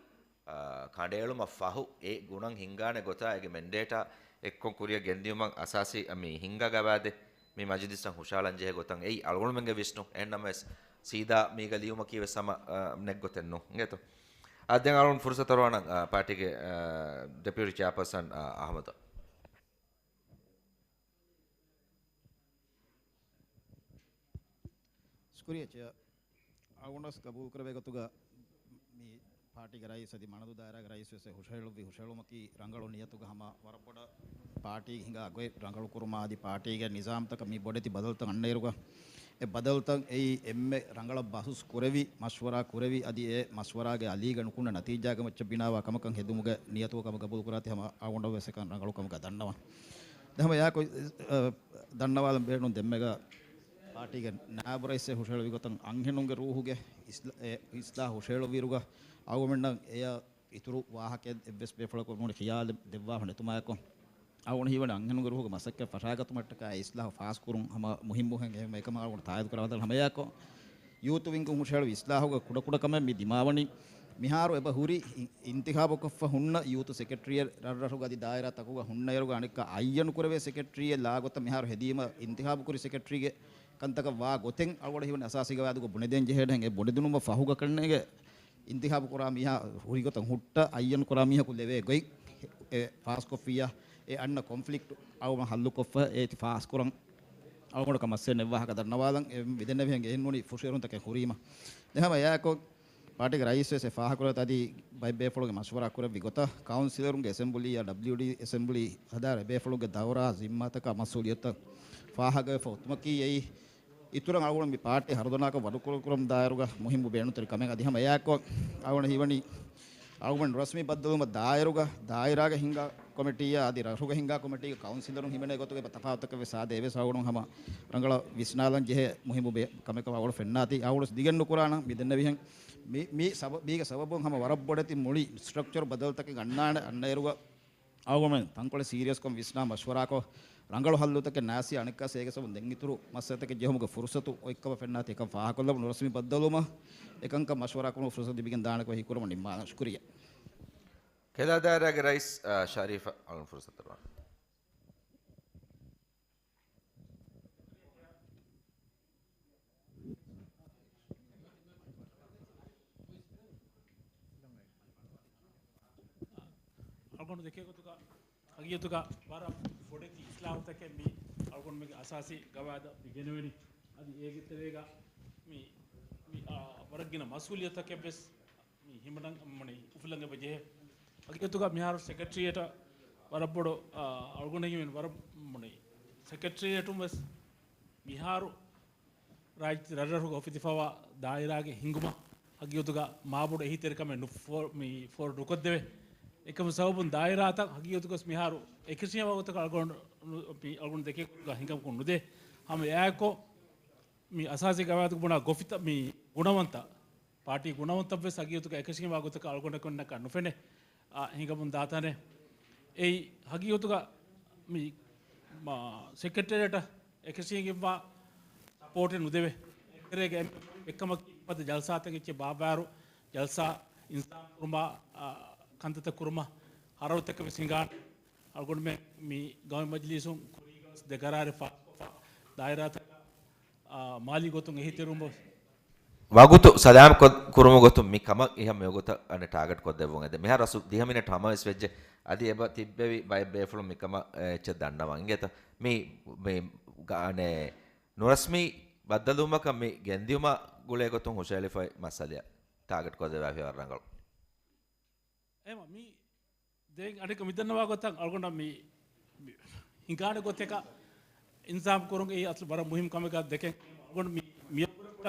އަ، ކަނޑައެޅުމަށް ފަހު، އެ ގުނަން ހިންގާނެ ގޮތާ އޭގެ މެންޑޭޓާ އެއްކޮށް ކުރިއަށް ގެންދިއުމަށް އަސާސީ މި ހިންގާ ގަވާއިދެއް މި މަޖިލިސަށް ހުށަހަޅަން ޖެހޭ ގޮތަށް އެއީ އަޅުގަނޑުމެންގެ ވިސްނުން. އެހެން ނަމަވެސް، ސީދާ މީގަ ލިޔުމަކީ ވެސް ހަމަ، އަ، ނެތް ގޮތެއް ނޫން. އިނގޭތޯ؟ އާ، ދެން އަޅުގަނޑު ފުރުސަތު އަރުވާނަން، އާ، ޕާޓީގެ، އާ، ޑެޕިއުޓީ ޗެއާޕާސަން، އާ، އަހްމަދަށް. ޝުކުރިއްޔާ ޗެއާ. އަޅުގަނޑަސް ގަބޫލުކުރެވޭ ގޮތުގަ މި ޕާޓީގެ ރައީސް އަދި މަނަދޫ ދާއިރާގެ ރައީސް ވެސް ހުށަހެޅުއްވި ހުށަހެޅުމަކީ ރަނގަޅު ނިޔަތުގަ ހަމަ ވަރަށް ބޮޑަށް ޕާޓީ ހިނގާ ގޮތް ރަނގަޅު ކުރުމާ އަދި ޕާޓީގެ ނިޒާމްތަކަށް މި ބޮޑެތި ބަދަލުތައް އަންނައިރުގަ، އެ ބަދަލުތައް އެއީ އެންމެ ރަނގަޅަށް ބަހުސް ކުރެވި، މަޝްވަރާ ކުރެވި އަދި އެ މަޝްވަރާގެ އަލީގަ ނުކުންނަ ނަތީޖާގެ މައްޗަށް ބިނާވާ ކަމަކަށް ހެދުމުގެ ނިޔަތުގަ ކަމަށް ގަބޫލުކުރާތީ ހަމަ އަޅުގަނޑަށް ވެސް އެކަން ރަނގަޅު ކަމުގަ ދަންނަވަން. ދެން ހަމަ އެއާއެކު، އަ، ދަންނަވާލަން ބޭނުން ދެންމެގަ ޕާޓީގެ ނާއިބު ރައީސް ހުށަހެޅުއްވި ގޮތަށް އަންހެނުންގެ ރޫހުގެ އިސްލާ-، އެ، އިސްލާހު ހުށަހެޅުއްވިއިރުގަ އަޅުގަނޑުމެންނަށް އެޔަށް އިތުރު ވާހަކައެއް އެއްވެސް ބޭފުޅަކު މުޅި ޚިޔާލެއް ދެއްވާފަ ނެތުމާއެކު، އަޅުގަނޑު ހީވަނީ އަންހެނުންގެ ރޫހުގެ މަސައްކަތް ފަށާގަތުމަށްޓަކާ އެ އިސްލާހު ފާސްކުރުން ހަމަ މުހިއްމު ހެން އެކަމަށް އަޅުގަނޑު ތާއީދު ކުރައްވާ ހަމަ އެއާއެކު، ޔޫތު ވިންގުން ހުށަހެޅުވި އިސްލާހުގެ ކުޑަކުޑަ ކަމެއް މި ދިމާވަނީ. މިހާރު އެބަ ހުރި އި-، އިންތިޚާބުކޮށްފަ ހުންނަ ޔޫތު ސެކްރެޓަރީއެއް ރަށްރަށުގެ އަދި ދާއިރާތަކުގަ ހުންނައިރުގަ އަނެއްކާ އައްޔަނު ކުރެވޭ ސެކްރެޓަރީއެއް ލާ ގޮތަށް މިހާރު ހެދީމަ އިންތިޚާބު ކުރި ސެކްރެޓަރީގެ ކަންތަކަށް ވާ ގޮތެއް އަޅުގަނޑަށް ހީވަނީ އަސާސީ ގަވާއިދުގަ ބުނެދޭން ޖެހޭ އެ ބުނެދިނުމަށް ފަހުގަ ކަންނޭނގެ އިންތިޚާބު ކުރާ މީހާ ހުރި ގޮތަށް ހުއްޓަ އައްޔަން ކުރާ މީހަކު ލެވޭ ގޮތް އެ ފާސްކޮށްފިއްޔާ، އެ އަންނަ ކޮންފްލިކްޓް އަޅުގަނޑު ހައްލުކޮށްފަ އޭތި ފާސްކުރަން އަޅުގަނޑަކަށް މައްސަލައެއް ނެއްވާހަކަ ދަންނަވާލަން އެ މިދެންނެވިހެން އެހެންނޫނީ ފުށުއެރުންތަކެއް ހުރީމަ. ދެން ހަމަ އެއާއެކު ޕާޓީގެ ރައީސް ވެސް އެ ފާހަގަކުރައްވަތަ އަދި ބައެއް ބޭފުޅުންގެ މަޝްވަރާ ކުރެއްވި ގޮތަށް ކައުންސިލަރުންގެ އެސެމްބުލީއާ ޑަބްލިޔުޑީ އެސެމްބުލީ ހަދާ އެބޭފުޅުންގެ ދައުރާ ޒިންމާތަކާ މަސްއޫލިއްޔަތުތައް ފާހަގަވެފަ އޮތުމަކީ އެއީ އިތުރަށް އަޅުގަނޑު މި ޕާޓީ ހަރުދަނާކޮށް ވަޑުކުރުކުރަމުން ދާއިރުގަ މުހިއްމު ބޭނުންތެރި ކަމެއް. އަދި ހަމަ އެއާއެކު އަޅުގަނޑު ހީވަނީ އަޅުގަނޑު ރަސްމީ ބައްދަލުވުމަށް ދާއިރުގަ ދާއިރާގެ ހިންގާ ކޮމިޓީއާ އަދި ރަށުގެ ހިންގާ ކޮމިޓީގެ ކައުންސިލަރުން ހިމެނޭ ގޮތުގެ ތަފާތުތަކެއް ވެސް އާދޭ އެވެސް އަޅުގަނޑު ހަމަ ރަނގަޅަށް ވިސްނާލަން ޖެހޭ މުހިއްމު ބޭ-، ކަމެއް ކަމަށް އަޅުގަނޑު ފެންނާތީ. އަޅުގަނޑު ދިގެއް ނުކުރާނަން މި ދެންނެވިހެން މި، މި ސަބަ-، މީގެ ސަބަބުން ހަމަ ވަރަށް ބޮޑެތި މުޅި ސްޓްރަކްޗަރު ބަދަލުތަކެއް ގަންނާނެ އަންނައިރުގަ އަޅުގަނޑުމެން ތަންކޮޅެއް ސީރިއަސްކޮށް ވިސްނާ މަޝްވަރާކޮށް، ރަނގަޅު ހައްލުތަކެއް ނާސީ އަނެއްކާ ސޭގެ ސަބަބުން ދެން އިތުރު މައްސަލަތަކެއް ޖެހުމުގެ ފުރުސަތު އޮތްކަމަށް ފެންނާތީ އެކަން ފާހަގަކޮށްލަމުން ނުރަސްމީ ބައްދަލުވުމަށް އެކަންކަން މަޝްވަރާކުރުމުގެ ފުރުސަތު ލިބިގެން ދާނެކަމަށް ހީކުރަމުން ނިންމާލަން. ޝުކުރިއްޔާ. ކެލާ ދާއިރާގެ ރައީސް، އާ، ޝަރީފަށް އަޅުން ފުރުސަތު ދެއްވާނަން. އަޅުގަނޑު ދެކޭ ގޮތުގަ ހަގީގަތުގަ ވަރަށް ބޮޑެތި އިސްލާހުތަކެއް މި އަޅުގަނޑުމެންގެ އަސާސީ ގަވާއިދަށް މި ގެނެވެނީ. އަދި އޭގެ ތެރޭގަ މި، މި، އާ، ވަރަށް ގިނަ މަސްއޫލިއްޔަތުތަކެއް ވެސް މި ހިމަނަން މުނި އުފުލަން އެބަ ޖެހޭ. ހަގީގަތުގަ މިހާރު ސެކްރެޓަރިއޭޓަށް ވަރަށް ބޮޑު، އާ، އަޅުގަނޑު ހީވަނީ ވަރަށް މުނި ސެކްރެޓަރިއޭޓުން ވެސް މިހާރު ރާއްޖެ ރަށްރަށުގަ އުފެދިފަވާ ދާއިރާގެ ހިންގުމަށް ހަގީގަތުގަ މާބޮޑު އެހީތެރިކަމެއް ނުފޯ-، މި ފޯރު ނުކޮށްދެވޭ. އެކަމު ސަބަބުން ދާއިރާތައް ހަގީގަތުގަސް މިހާރު އެކަށީގެންވާ ގޮތަކަށް އަޅުގަނޑު މި އަޅުގަނޑު ދެކޭ ގޮތުގަ ހިނގަމުކުން ނުދޭ. ހަމަ އެއާއެކު މި އަސާސީ ގަވާއިދުގަ ބުނާ ގޮފިތައް މި ގުނަވަންތަ، ޕާޓީ ގުނަވަންތައްވެސް ހަގީގަތުގަ އެކަށީގެންވާ ގޮތަކަށް އަޅުގަނޑަކުންނަކަށް ނުފެނޭ. އާ، ހިނގަމުން ދާތާނެ. އެއީ ހަގީގަތުގަ މި، މާ، ސެކްރެޓޭރިއޭޓަށް އެކަށީގެންވާ ސަޕޯޓެއް ނުދެވޭ. އެކަމަކީ އެއްކަމަކީ އެއްކަމަކީ ޖަލްސާތަކެއް އެއްޗެއް ބާއްވާއިރު ޖަލްސާ އިންސާފު ކުރުމާ، އާ، ކަންތައްތައް ކުރުމަށް ހަރަދުތަކެއް ވެސް ހިނގާނެ. އަޅުގަނޑުމެން މި ގައުމީ މަޖިލީސުން ކުރީގަ ދެ ގަރާރެއް ފާސްކޮށްފަ ދާއިރާތަކަށް، އާ، މާލީ ގޮތުން އެހީތެރިވުމަށް ވަގުތު ސަލާމް ކޮށް-، ކުރުމުގެ ގޮތުން މި ކަމަށް އެހެން މިވަގުތަށް އަނެއް ޓާގެޓް ކޮށްދެއްވުން އެދެ. މިހާރު އަސްލު ދިހަ މިނެޓް ހަމަވެސް ވެއްޖެ. އަދި އެބަ ތިއްބެވި ބައެއް ބޭފުޅުން މިކަމަށް އެއްޗެއް ދަންނަވަން. އިނގޭތަ؟ މި، މި ގާ-، އަނެއް ނުރަސްމީ ބައްދަލުވުމަކަށް މި ގެންދިއުމާ ގުޅޭ ގޮތުން ހުށައެޅިފައި މައްސަލައަށް ޓާގެޓް ކޮށްދެވޭ ވަރަށް ރަނގަޅު. އެމަ މި ދެން އަނެކަ މިދަންނަވާ ގޮތަށް އަޅުގަނޑަށް މި، މި ހިނގާނެ ގޮތެކަށް އިންތިޚާބު ކުރުން އެއީ އަސްލު ވަރަށް މުހިންމު ކަމެއްގަ ދެކެން އަޅުގަނޑު މި، މި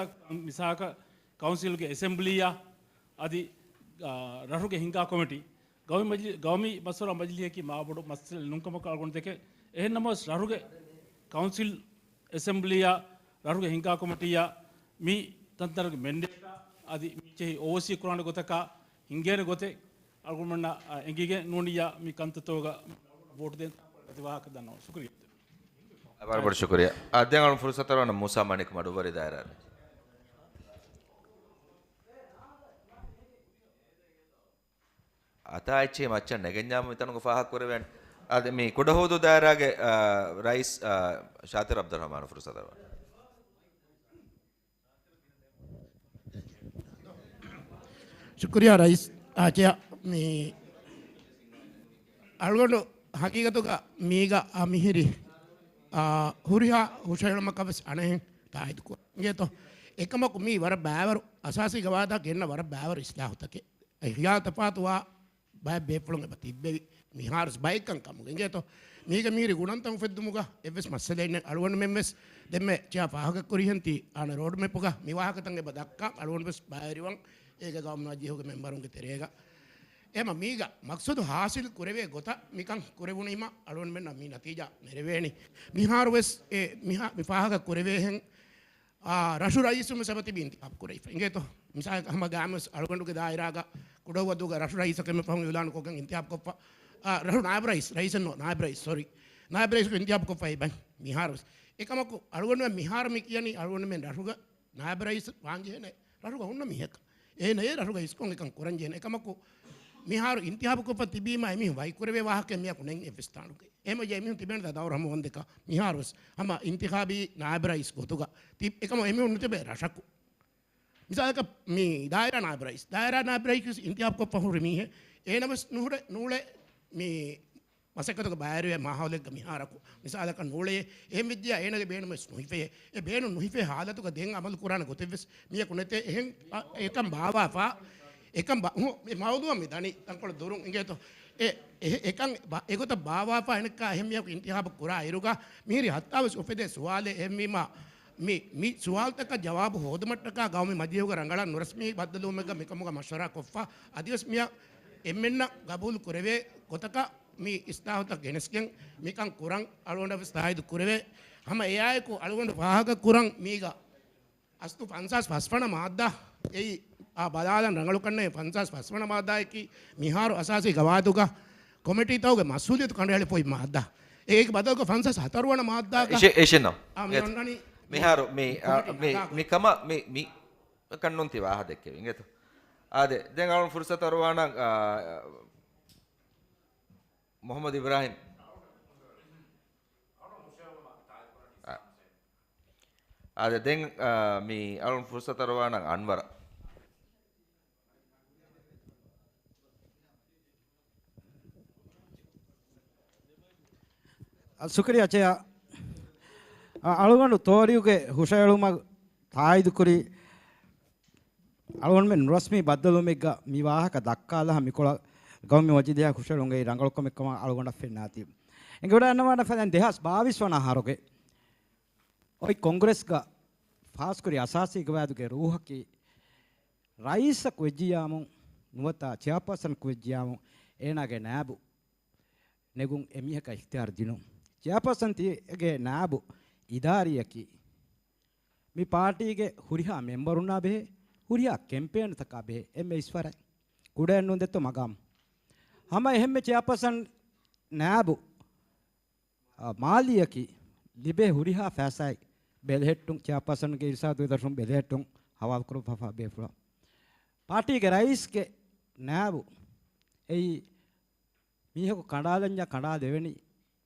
މިސާކަށް ކައުންސިލްގެ އެސެމްބްލީއާ އަދި، އާ، ރަށުގެ ހިންގާ ކޮމިޓީ ގައުމީ މަޖި-، ގައުމީ މަޝްވަރާ މަޖިލީހަކީ މާބޮޑު މައްސަލަ ނޫންކަމަކަށް އަޅުގަނޑު ދެކެން. އެހެން ނަމަވެސް ރަށުގެ ކައުންސިލް އެސެމްބްލީއާ ރަށުގެ ހިންގާ ކޮމިޓީއާ މި ތަންތަނަކުގެ މެންޑޭޓާ އަދި މި އެއްޗެހި އޯވަސީ ކުރާނެ ގޮތަކާ ހިނގޭނެ ގޮތެއް އަޅުގަނޑުމެންނަށް އެނގިގެން ނޫނިއްޔާ މި ކަންތައްތަކުގަ ވޯޓު ދޭން ވާހަކަ ދަންނަވަން. ޝުކުރިއްޔާ. ވަރަށް ބޮޑަށް ޝުކުރިއްޔާ. އާ، ދެން އަޅުން ފުރުސަތު އަރުވާނަން މޫސާ މަނިކު މަޑުއްވަރި ދާއިރާއަށް. އަތާ އެއްޗެހި މައްޗަށް ނެގެންޏާމު މިތަނުގަ ފާހަގަ ކުރެވޭނެ. އަދި މި ކުޑަހުދޫ ދާއިރާގެ، އާ، ރައީސް، އާ، ޝާތިރު އަބްދުއްރަހްމާނު ފުރުސަތު އަރުވާނަން. ޝުކުރިއްޔާ ރައީސް. އާ، ޗެއާ، މި އަޅުގަނޑު ހަގީގަތުގަ މީގަ އާ މިހިރި، އާ، ހުރިހާ ހުށަހެޅުމަކަށް ވެސް އަނެއްހެން ތާއީދު ކުރަން. އިނގޭތޯ؟ އެކަމަކު މީ ވަރަށް ބައިވަރު އަސާސީ ގަވާއިދާ ގެންނަ ވަރަށް ބައިވަރު އިސްލާހުތަކެއް. އެ ހިޔާ ތަފާތުވާ ބައެއް ބޭފުޅުން އެބަ ތިއްބެވި. މިހާރު ބައެއްކަން ކަމުގަ އިނގޭތޯ؟ މީގަ މީރި ގުނަންތައް އުފެއްދުމުގަ އެއްވެސް މައްސަލައެއް ނެތް. އަޅުގަނޑުމެން ވެސް ދެންމެ ޗެއާ ފާހަގަ ކުރިހެން ތި އާނ ރޯޑްމެޕުގަ މި ވާހަކަތައް އެބަ ދައްކާ އަޅުގަނޑު ވެސް ބައިވެރިވަން އޭގެ ގައުމު މަޖިލީހުގެ މެމްބަރުންގެ ތެރޭގަ. އެމަ މީގަ މަޤްޞަދު ހާސިލް ކުރެވޭ ގޮތަށް މިކަން ކުރެވުނީމަ އަޅުގަނޑުމެންނަށް މި ނަތީޖާ ނެރެވޭނީ. މިހާރު ވެސް އެ މިހާ-، މި ފާހަގަ ކުރެވޭހެން، އާ، ރަށު ރައީސުން ވެސް އެބަ ތިބި އިންތިޚާބު ކުރެވިފަ. އިނގޭތޯ؟ މިސާލަކަށް ހަމަ ގާމުސް އަޅުގަނޑުގެ ދާއިރާގަ ކުޑަހުއްވަދޫގަ ރަށު ރައީސަކަށް އެންމެ ފަހުން އިޢުލާނު ކޮށްގެން އިންތިޚާބު ކޮށްފަ، އާ، ރަށު ނާއިބު ރައީސް، ރައީސެއް ނޫން، ނާއިބު ރައީސް، ސޮރީ. ނާއިބު ރައީސް އިންތިޚާބު ކޮށްފައި ބަ-، މިހާރު ވެސް. އެކަމަކު އަޅުގަނޑުމެން މިހާރު މި ކިޔަނީ އަޅުގަނޑުމެން ރަށުގަ ނާއިބު ރައީސް ވާންޖެހޭނެ ރަށުގަ ހުންނަ މީހަކަށް. އޭނަ އެ ރަށުގަ އިސްކޮށް އެކަން ކުރަންޖެހޭނެ. އެކަމަކު މިހާރު އިންތިޚާބު ކޮށްފަ ތިބީމަ އެމީހުން ވަކިކުރެވޭ ވާހަކައެއް މިއަކު ނެތް އެއްވެސް ތާނުގައި. އެހެންވެއްޖެ އެމީހުން ތިބޭނެތާ ދައުރު ހަމަ ވަންދެކަ މިހާރު ވެސް ހަމަ އިންތިޚާބީ ނާއިބު ރައީސް ގޮތުގަ ތި-، އެކަމަކު އެމީހުން ނުތިބޭ ރަށަކު. މިސާލަކަށް މި ދާއިރާ ނާއިބު ރައީސް، ދާއިރާ ނާއިބު ރައީސް ވެސް އިންތިޚާބު ކޮށްފަ ހުރި މީހެއް. އޭނަ ވެސް ނުހުރެ-، ނޫޅޭ މި މަސައްކަތުގަ ބައިވެރިވޭ މާހައުލެއްގަ މިހާރަކު މިސާލަކަށް ނޫޅޭ. އެހެން ވެއްޖެޔާ އޭނަގެ ބޭނުމެއް ނުހިފޭ. އެ ބޭނުން ނުހިފޭ ހާލަތުގަ ދެން އަމަލު ކުރާނެ ގޮތެއްވެސް މިޔަކު ނެތޭ. އެހެން އަ، އެކަން ބާވާފަ، އެކަން ބާ-، ހު-، މި މައުޟޫޢަށް މި ދަނީ ތަންކޮޅެއް ދުރުން އިނގޭތޯ. އެ، އެ، އެކަން ބާ-، އެގޮތަށް ބާވާފަ އެނެއްކާ އެހެން މިޔަކު އިންތިޚާބު ކުރާ އިރުގަ މިހިރި ހައްތާވެސް އުފެދޭ ސުވާލެއް. އެހެންވީމާ، މި، މި ސުވާލުތަކަށް ޖަވާބު ހޯދުމަށްޓަކާ ގައުމީ މަޖިލީހުގަ ރަނގަޅަށް ނުރަސްމީ ބައްދަލުވުމެއްގަ މިކަމުގަ މަޝްވަރާ ކޮށްފަ، އަދިވެސް މިޔަށް އެންމެންނަށް ގަބޫލު ކުރެވޭ ގޮތަކަށް މި އިސްލާހުތައް ގެނެސްގެން މިކަން ކުރަން އަޅުގަނޑަށް ވެސް ތާއީދު ކުރެވޭ. ހަމަ އެއާއެކު އަޅުގަނޑު ފާހަގަ ކުރަން މީގަ އަސްލު ފަންސާސް ފަސް ވަނަ މާއްދާ އެއީ އާ ބަލާލަން ރަނގަޅު ކަންނޭ. ފަންސާސް ފަސް ވަނަ މާއްދާއަކީ މިހާރު އަސާސީ ގަވާއިދުގަ ކޮމިޓީތަކުގެ މަސްއޫލިއްޔަތު ކަނޑައެޅިފައި މާއްދާ. އޭގެ ބަދަލުގަ ފަންސާސް ހަތަރު ވަނަ މާއްދާގަ އިށެ-، އިށެންނަ. އާ، މި އެ، އޮންނަނީ މިހާރު މި، އާ، ކޮމިޓީ މި، ނަގާ މި ކަމަށް މި، މި ކަންނޫން ތި ވާހަ ދެއްކެވި އިނގޭތޯ. އާދެ، ދެން އަޅުން ފުރުސަތު އަރުވާނަން، އާ، މުޙައްމަދު އިބްރާހިމް. އާ. އާދެ، ދެން، އާ، މި އަޅުން ފުރުސަތު އަރުވާނަން އަންވަރަށް. އަ، ޝުކުރިއްޔާ ޗެއާ. އަ، އަޅުގަނޑު ތޯރިއުގެ ހުށައެޅުމަށް ތާއީދުކުރި އަޅުގަނޑުމެން ނުރަސްމީ ބައްދަލުވުމެއްގަ މި ވާހަކަ ދައްކާލާ މިކޮޅަށް ގައުމީ މަޖިލީހާ ހުށައެޅުން އެއީ ރަނގަޅު ކަމެއް ކަމަށް އަޅުގަނޑަށް ފެންނާތީ. އެނގިވަޑައިގަންނަވާނެ ފަދައިން ދެހާސް ބާވީސް ވަނަ އަހަރުގެ އޮތް ކޮންގްރެސްގަ ފާސްކުރި އަސާސީ ގަވާއިދުގެ ރޫހަކީ ރައީސަކު ވެއްޖިއްޔާމު ނުވަތަ ޗެއާޕާސަންކު ވެއްޖިއްޔާމު އޭނާގެ ނާއިބު ނެގުން އެމީހަކަށް އިޚްތިޔާރު ދިނުން. ޗެއާޕާސަން ތީގެ ނާއިބު އިދާރީއަކީ މި ޕާޓީގެ ހުރިހާ މެމްބަރުންނާ ބެހޭ، ހުރިހާ ކެމްޕޭނުތަކާ ބެހޭ އެންމެ އިސްވަރަށް ކުޑައެއް ނޫން ދެއްތޯ މަގާމު. ހަމަ އެހެންމެ ޗެއާޕާސަން ނާއިބު، އާ، މާލީއަކީ ލިބޭ ހުރިހާ ފައިސާއެއް ބެލެހެއްޓުން، ޗެއާޕާސަންގެ އިރުޝާދު ދަށުން ބެލެހެއްޓުން ހަވާލުކުރައްވާފަ ބޭފުޅާ. ޕާޓީގެ ރައީސްގެ ނާއިބު އެއީ މީހަކު ކަނޑާލަންޏާ ކަނޑާލެވެނީ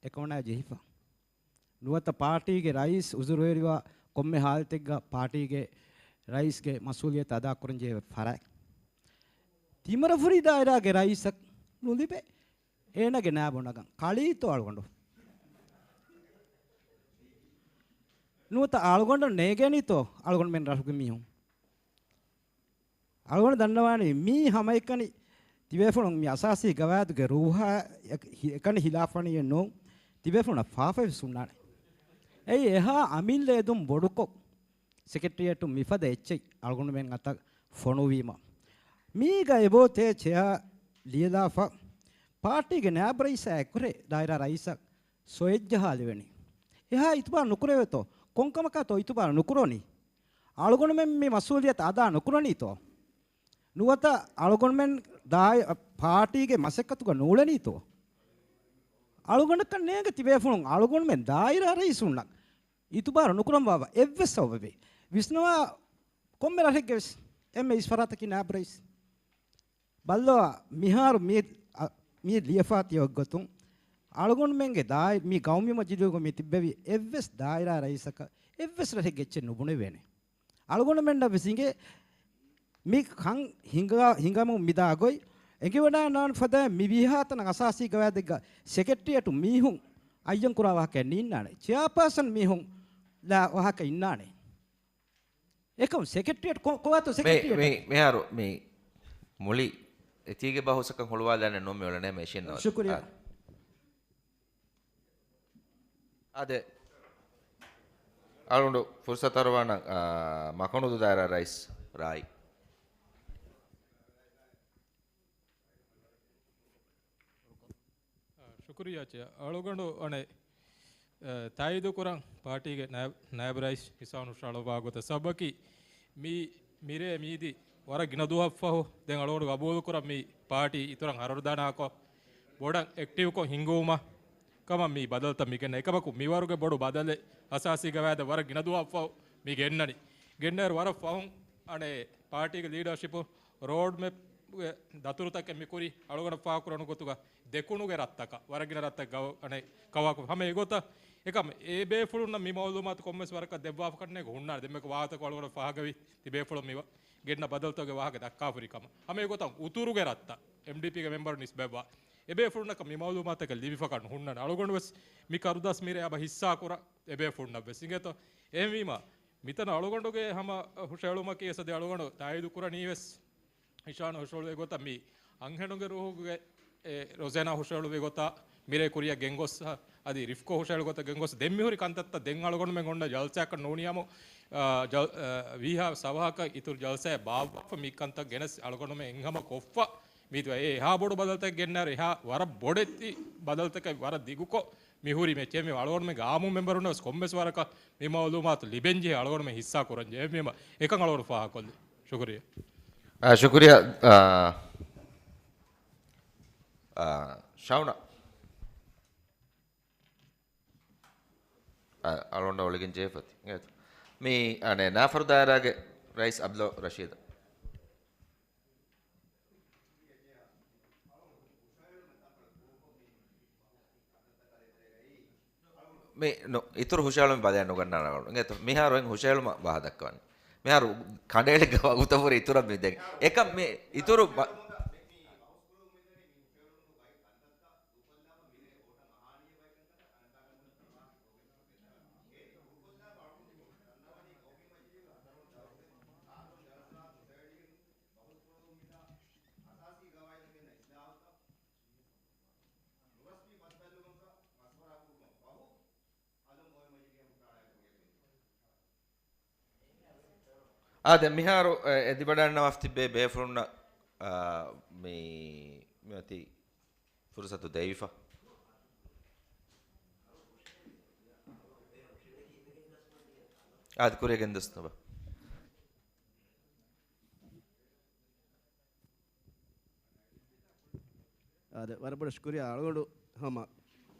އެކަމަނާ ޖެހިފަ. ނުވަތަ ޕާޓީގެ ރައީސް އުޒުރުވެރިވާ ކޮންމެ ހާލަތެއްގަ ޕާޓީގެ ރައީސްގެ މަސްއޫލިއްޔަތު އަދާކުރަންޖެހޭ ފަރާތް. ތިމަރަފުރި ދާއިރާގެ ރައީސަކު ނުލިބޭ އޭނާގެ ނާއިބު ނަގަން. ކަޅީތޯ އަޅުގަނޑު؟ ނުވަތަ އަޅުގަނޑަށް ނޭގޭނީތޯ އަޅުގަނޑުމެން ރަށުގެ މީހުން؟ އަޅުގަނޑު ދަންނަވާނީ މީ ހަމައެކަނި ތިބޭފުޅުން މި އަސާސީ ގަވާއިދުގެ ރޫހާ އެކަނި ހިލާފަނިއެއް ނޫން. ތިބޭފުޅުންނަށް ފާފަވެސް ހުންނާނެ. އެއީ އެހާ އަމިއްލަ އެދުން ބޮޑުކޮށް، ސެކްރެޓަރިއޭޓު މިފަދަ އެއްޗެއް އަޅުގަނޑުމެން އަތަށް ފޮނުވީމަ، މީގަ އެބޯތޭ ޗެއާ ލިޔެލާފަ، ޕާޓީގެ ނާއިބު ރައީސާ އެކުރެ ދާއިރާ ރައީސަށް ސޮއެއްޖަހާލެވެނީ. އެހާ އިތުބާރު ނުކުރެވޭތޯ؟ ކޮންކަމަކާތޯ އިތުބާރު ނުކުރަނީ؟ އަޅުގަނޑުމެން މި މަސްއޫލިއްޔަތު އަދާ ނުކުރަނީތޯ؟ ނުވަތަ އަޅުގަނޑުމެން ދާއި-، ޕާޓީގެ މަސައްކަތުގަ ނޫޅެނީތޯ؟ އަޅުގަނޑަކަށް ނޭނގެ ތިބޭފުޅުން އަޅުގަނޑުމެން ދާއިރާ ރައީސުންނަށް އިތުބާރު ނުކުރަންވާ އެއްވެސް ސަބަބެއް ވިސްނަވާ ކޮންމެ ރަށެއްގެވެސް އެންމެ އިސް ފަރާތަކީ ނާއިބު ރައީސް. ބައްލަވާ، މިހާރު މި، އަ، މި ލިޔެފާ ތިޔަ އޮތްގޮތުން އަޅުގަނޑުމެންގެ ދާއި-، މި ގައުމީ މަޖިލީހުގަ މި ތިއްބެވި އެއްވެސް ދާއިރާ ރައީސަކަށް އެއްވެސް ރަށެއްގެ އެއްޗެއް ނުބުނެވޭނެ. އަޅުގަނޑުމެންނަށް ވެސް އިނގޭ މި ކަން ހިނގާ-، ހިނގަމުން މިދާ ގޮތް އެނގިވަޑައިގަންނަވާނެ ފަދައިން މި ވީހާތަނަށް އަސާސީ ގަވާއިދެއްގަ ސެކްރެޓަރިއޭޓު މީހުން އައްޔަން ކުރާ ވާހަކައެއް ނީންނާނެ. ޗެއާޕާސަން މީހުން ލާ ވާހަކަ އިންނާނެ. އެކަމް ސެކްރެޓަރިއޭޓް ކޮ-، ކޮބާތޯ މި، ސެކްރެޓަރިއޭޓް؟ މި، މިހާރު މި މުޅި އެތީގެ ބަހުސަކަށް ހުޅުވާލާނެ ނޫން މި އުޅެނޭ މެޝިން ނަވަ. ޝުކުރިއްޔާ. އާ. އާދެ، އަޅުގަނޑު ފުރުސަތު އަރުވާނަން، އާ، މަކޮނުދޫ ދާއިރާ ރައީސް ރާއީ. އާ، ޝުކުރިއްޔާ ޗެއާ. އަޅުގަނޑު އަނެއް، އަ، ތާއީދު ކުރަން ޕާޓީގެ ނާއިބް، ނާއިބް ރައީސް ހިސާބުން ހުށަހަޅުވާ ގޮތަށް ސަބަބަކީ މި މިރޭ މީދީ ވަރަށް ގިނަ ދުވަހަށްފަހު ދެން އަޅުގަނޑު ގަބޫލުކުރަން މި ޕާޓީ އިތުރަށް ހަރަރުދާނާކޮށް، ބޮޑަށް އެކްޓިވްކޮށް ހިންގުވުމަށް ކަމަށް މި ބަދަލުތައް މިގެންނަ. އެކަމަކު މިވަރުގެ ބޮޑު ބަދަލެއް އަސާސީ ގަވާއިދަށް ވަރަށް ގިނަ ދުވަހަށްފަހު މި ގެންނަނީ. ގެންނައިރު ވަރަށް ފަހުން އަނެއް ޕާޓީގެ ލީޑަރޝިޕު ރޯޑްމެޕްގެ ދަތުރުތަކެއް މިކުރި އަޅުގަނޑަށް ފާހަގަކުރަނު ގޮތުގަ ދެކުނުގެ ރަށްތަކަށް، ވަރަށް ގިނަ ރަށްތައް ގަވަ-، އަނެއް ކަވާކު ހަމަ އެގޮތަށް. އެކަމް އެ ބޭފުޅުންނަށް މި މައުލޫމާތު ކޮންމެސް ވަރަކަށް ދެއްވާފަކަށް ނޭނގެ ހުންނާނެ. ދެންމެ ވާހަކަތަކު އަޅުގަނޑަށް ފާހަގަވި ތިބޭފުޅުން މި ވަ-، ގެންނަ ބަދަލުތަކުގެ ވާހަކަ ދައްކާފަ ހުރި ކަމަށް. ހަމަ އެގޮތަށް އުތުރުގެ ރަށްތައް އެމްޑީޕީގެ މެމްބަރު ނިސްބަތްވާ އެބޭފުޅުންނަކަށް މި މައުލޫމާތަކަށް ލިބިފަކަށް ނުހުންނާނެ. އަޅުގަނޑު ވެސް މި ކަރުދާސް މިރޭ އަބަ ހިއްސާ ކުރަން އެބޭފުޅުންނަށް ވެސް އިނގޭތޯ. އެހެންވީމަ މިތަނަށް އަޅުގަނޑުގެ ހަމަ ހުށަހެޅުމަކީ އެސަދި އަޅުގަނޑު ތާއީދު ކުރަނީ ވެސް އިޝާން ހުށަހެޅުވި ގޮތަށް މި އަންހެނުންގެ ރޫހުގެ އެ ރޮޒޭނާ ހުށަހެޅުވި ގޮތަށް މިރޭ ކުރިއަށް ގެންގޮސް، އަދި ރިފްކޯ ހުށަހެޅު ގޮތަށް ގެންގޮސް ދެން މިހުރި ކަންތައްތައް ދެން އަޅުގަނޑުމެން އޮންނަ ޖަލްސާއަކަށް ނޫނިއްޔާމު، އާ، ޖަލް-، އާ، ވީހާ ސަވަހަކަށް އިތުރު ޖަލްސާއެއް ބާއްވާފަ މި ކަންތައް ގެނެސް އަޅުގަނޑުމެން އެހަމަ ކޮށްފަ މީތު އެ އެހާ ބޮޑު ބަދަލުތައް ގެންނާރު އެހާ ވަރަށް ބޮޑެތި ބަދަލުތަކެއް ވަރަށް ދިގުކޮށް މި ހުރީ މެޗެއް މި އަޅުގަނޑުމެންގެ އާއްމު މެމްބަރުން ވެސް ކޮންމެސް ވަރަކަށް މި މައުލޫމާތު ލިބެންޖެހޭ އަޅުގަނޑުމެން ހިއްސާ ކުރަންޖެހޭ މި އެކަން އަޅުގަނޑު ފާހަގަކޮށްލި. ޝުކުރިއްޔާ. އާ، ޝުކުރިއްޔާ، އާ، އާ، ޝައުނާ. އަ-، އަޅުގަނޑަށް އޮޅިގެން ޖެހޭފަތި. އިނގޭތަ؟ މި، އަނެއް، ނާފަރު ދާއިރާގެ ރައީސް އަބްދުލް ރަޝީދަށް. މި ނު-، އިތުރު ހުށަހެޅުމެއް ބަލައެއް ނުގަންނާނެ އަޅުގަނޑު. އިނގޭތަ؟ މިހާރު އެން ހުށަހެޅުމަށް ވާހަކަ ދައްކަވަނީ. މިހާރު ކަނޑައެޅިގެ ވަގުތަށް ވުރެ އިތުރަށް މި ދެން. އެކަން މި އިތުރު ބަ-، އާދެ، މިހާރު، އެ، އެދިބަޑައިންނަވާފަ ތިއްބޭ ބޭފުޅުންނަށް، އާ، މި، މިއޮތީ ފުރުސަތު ދެވިފަ. އާދެ، ކުރިއަށް ގެންދަސް ނުބަ. އާދެ، ވަރަށް ބޮޑަށް ޝުކުރިއްޔާ. އަޅުގަނޑު ހަމަ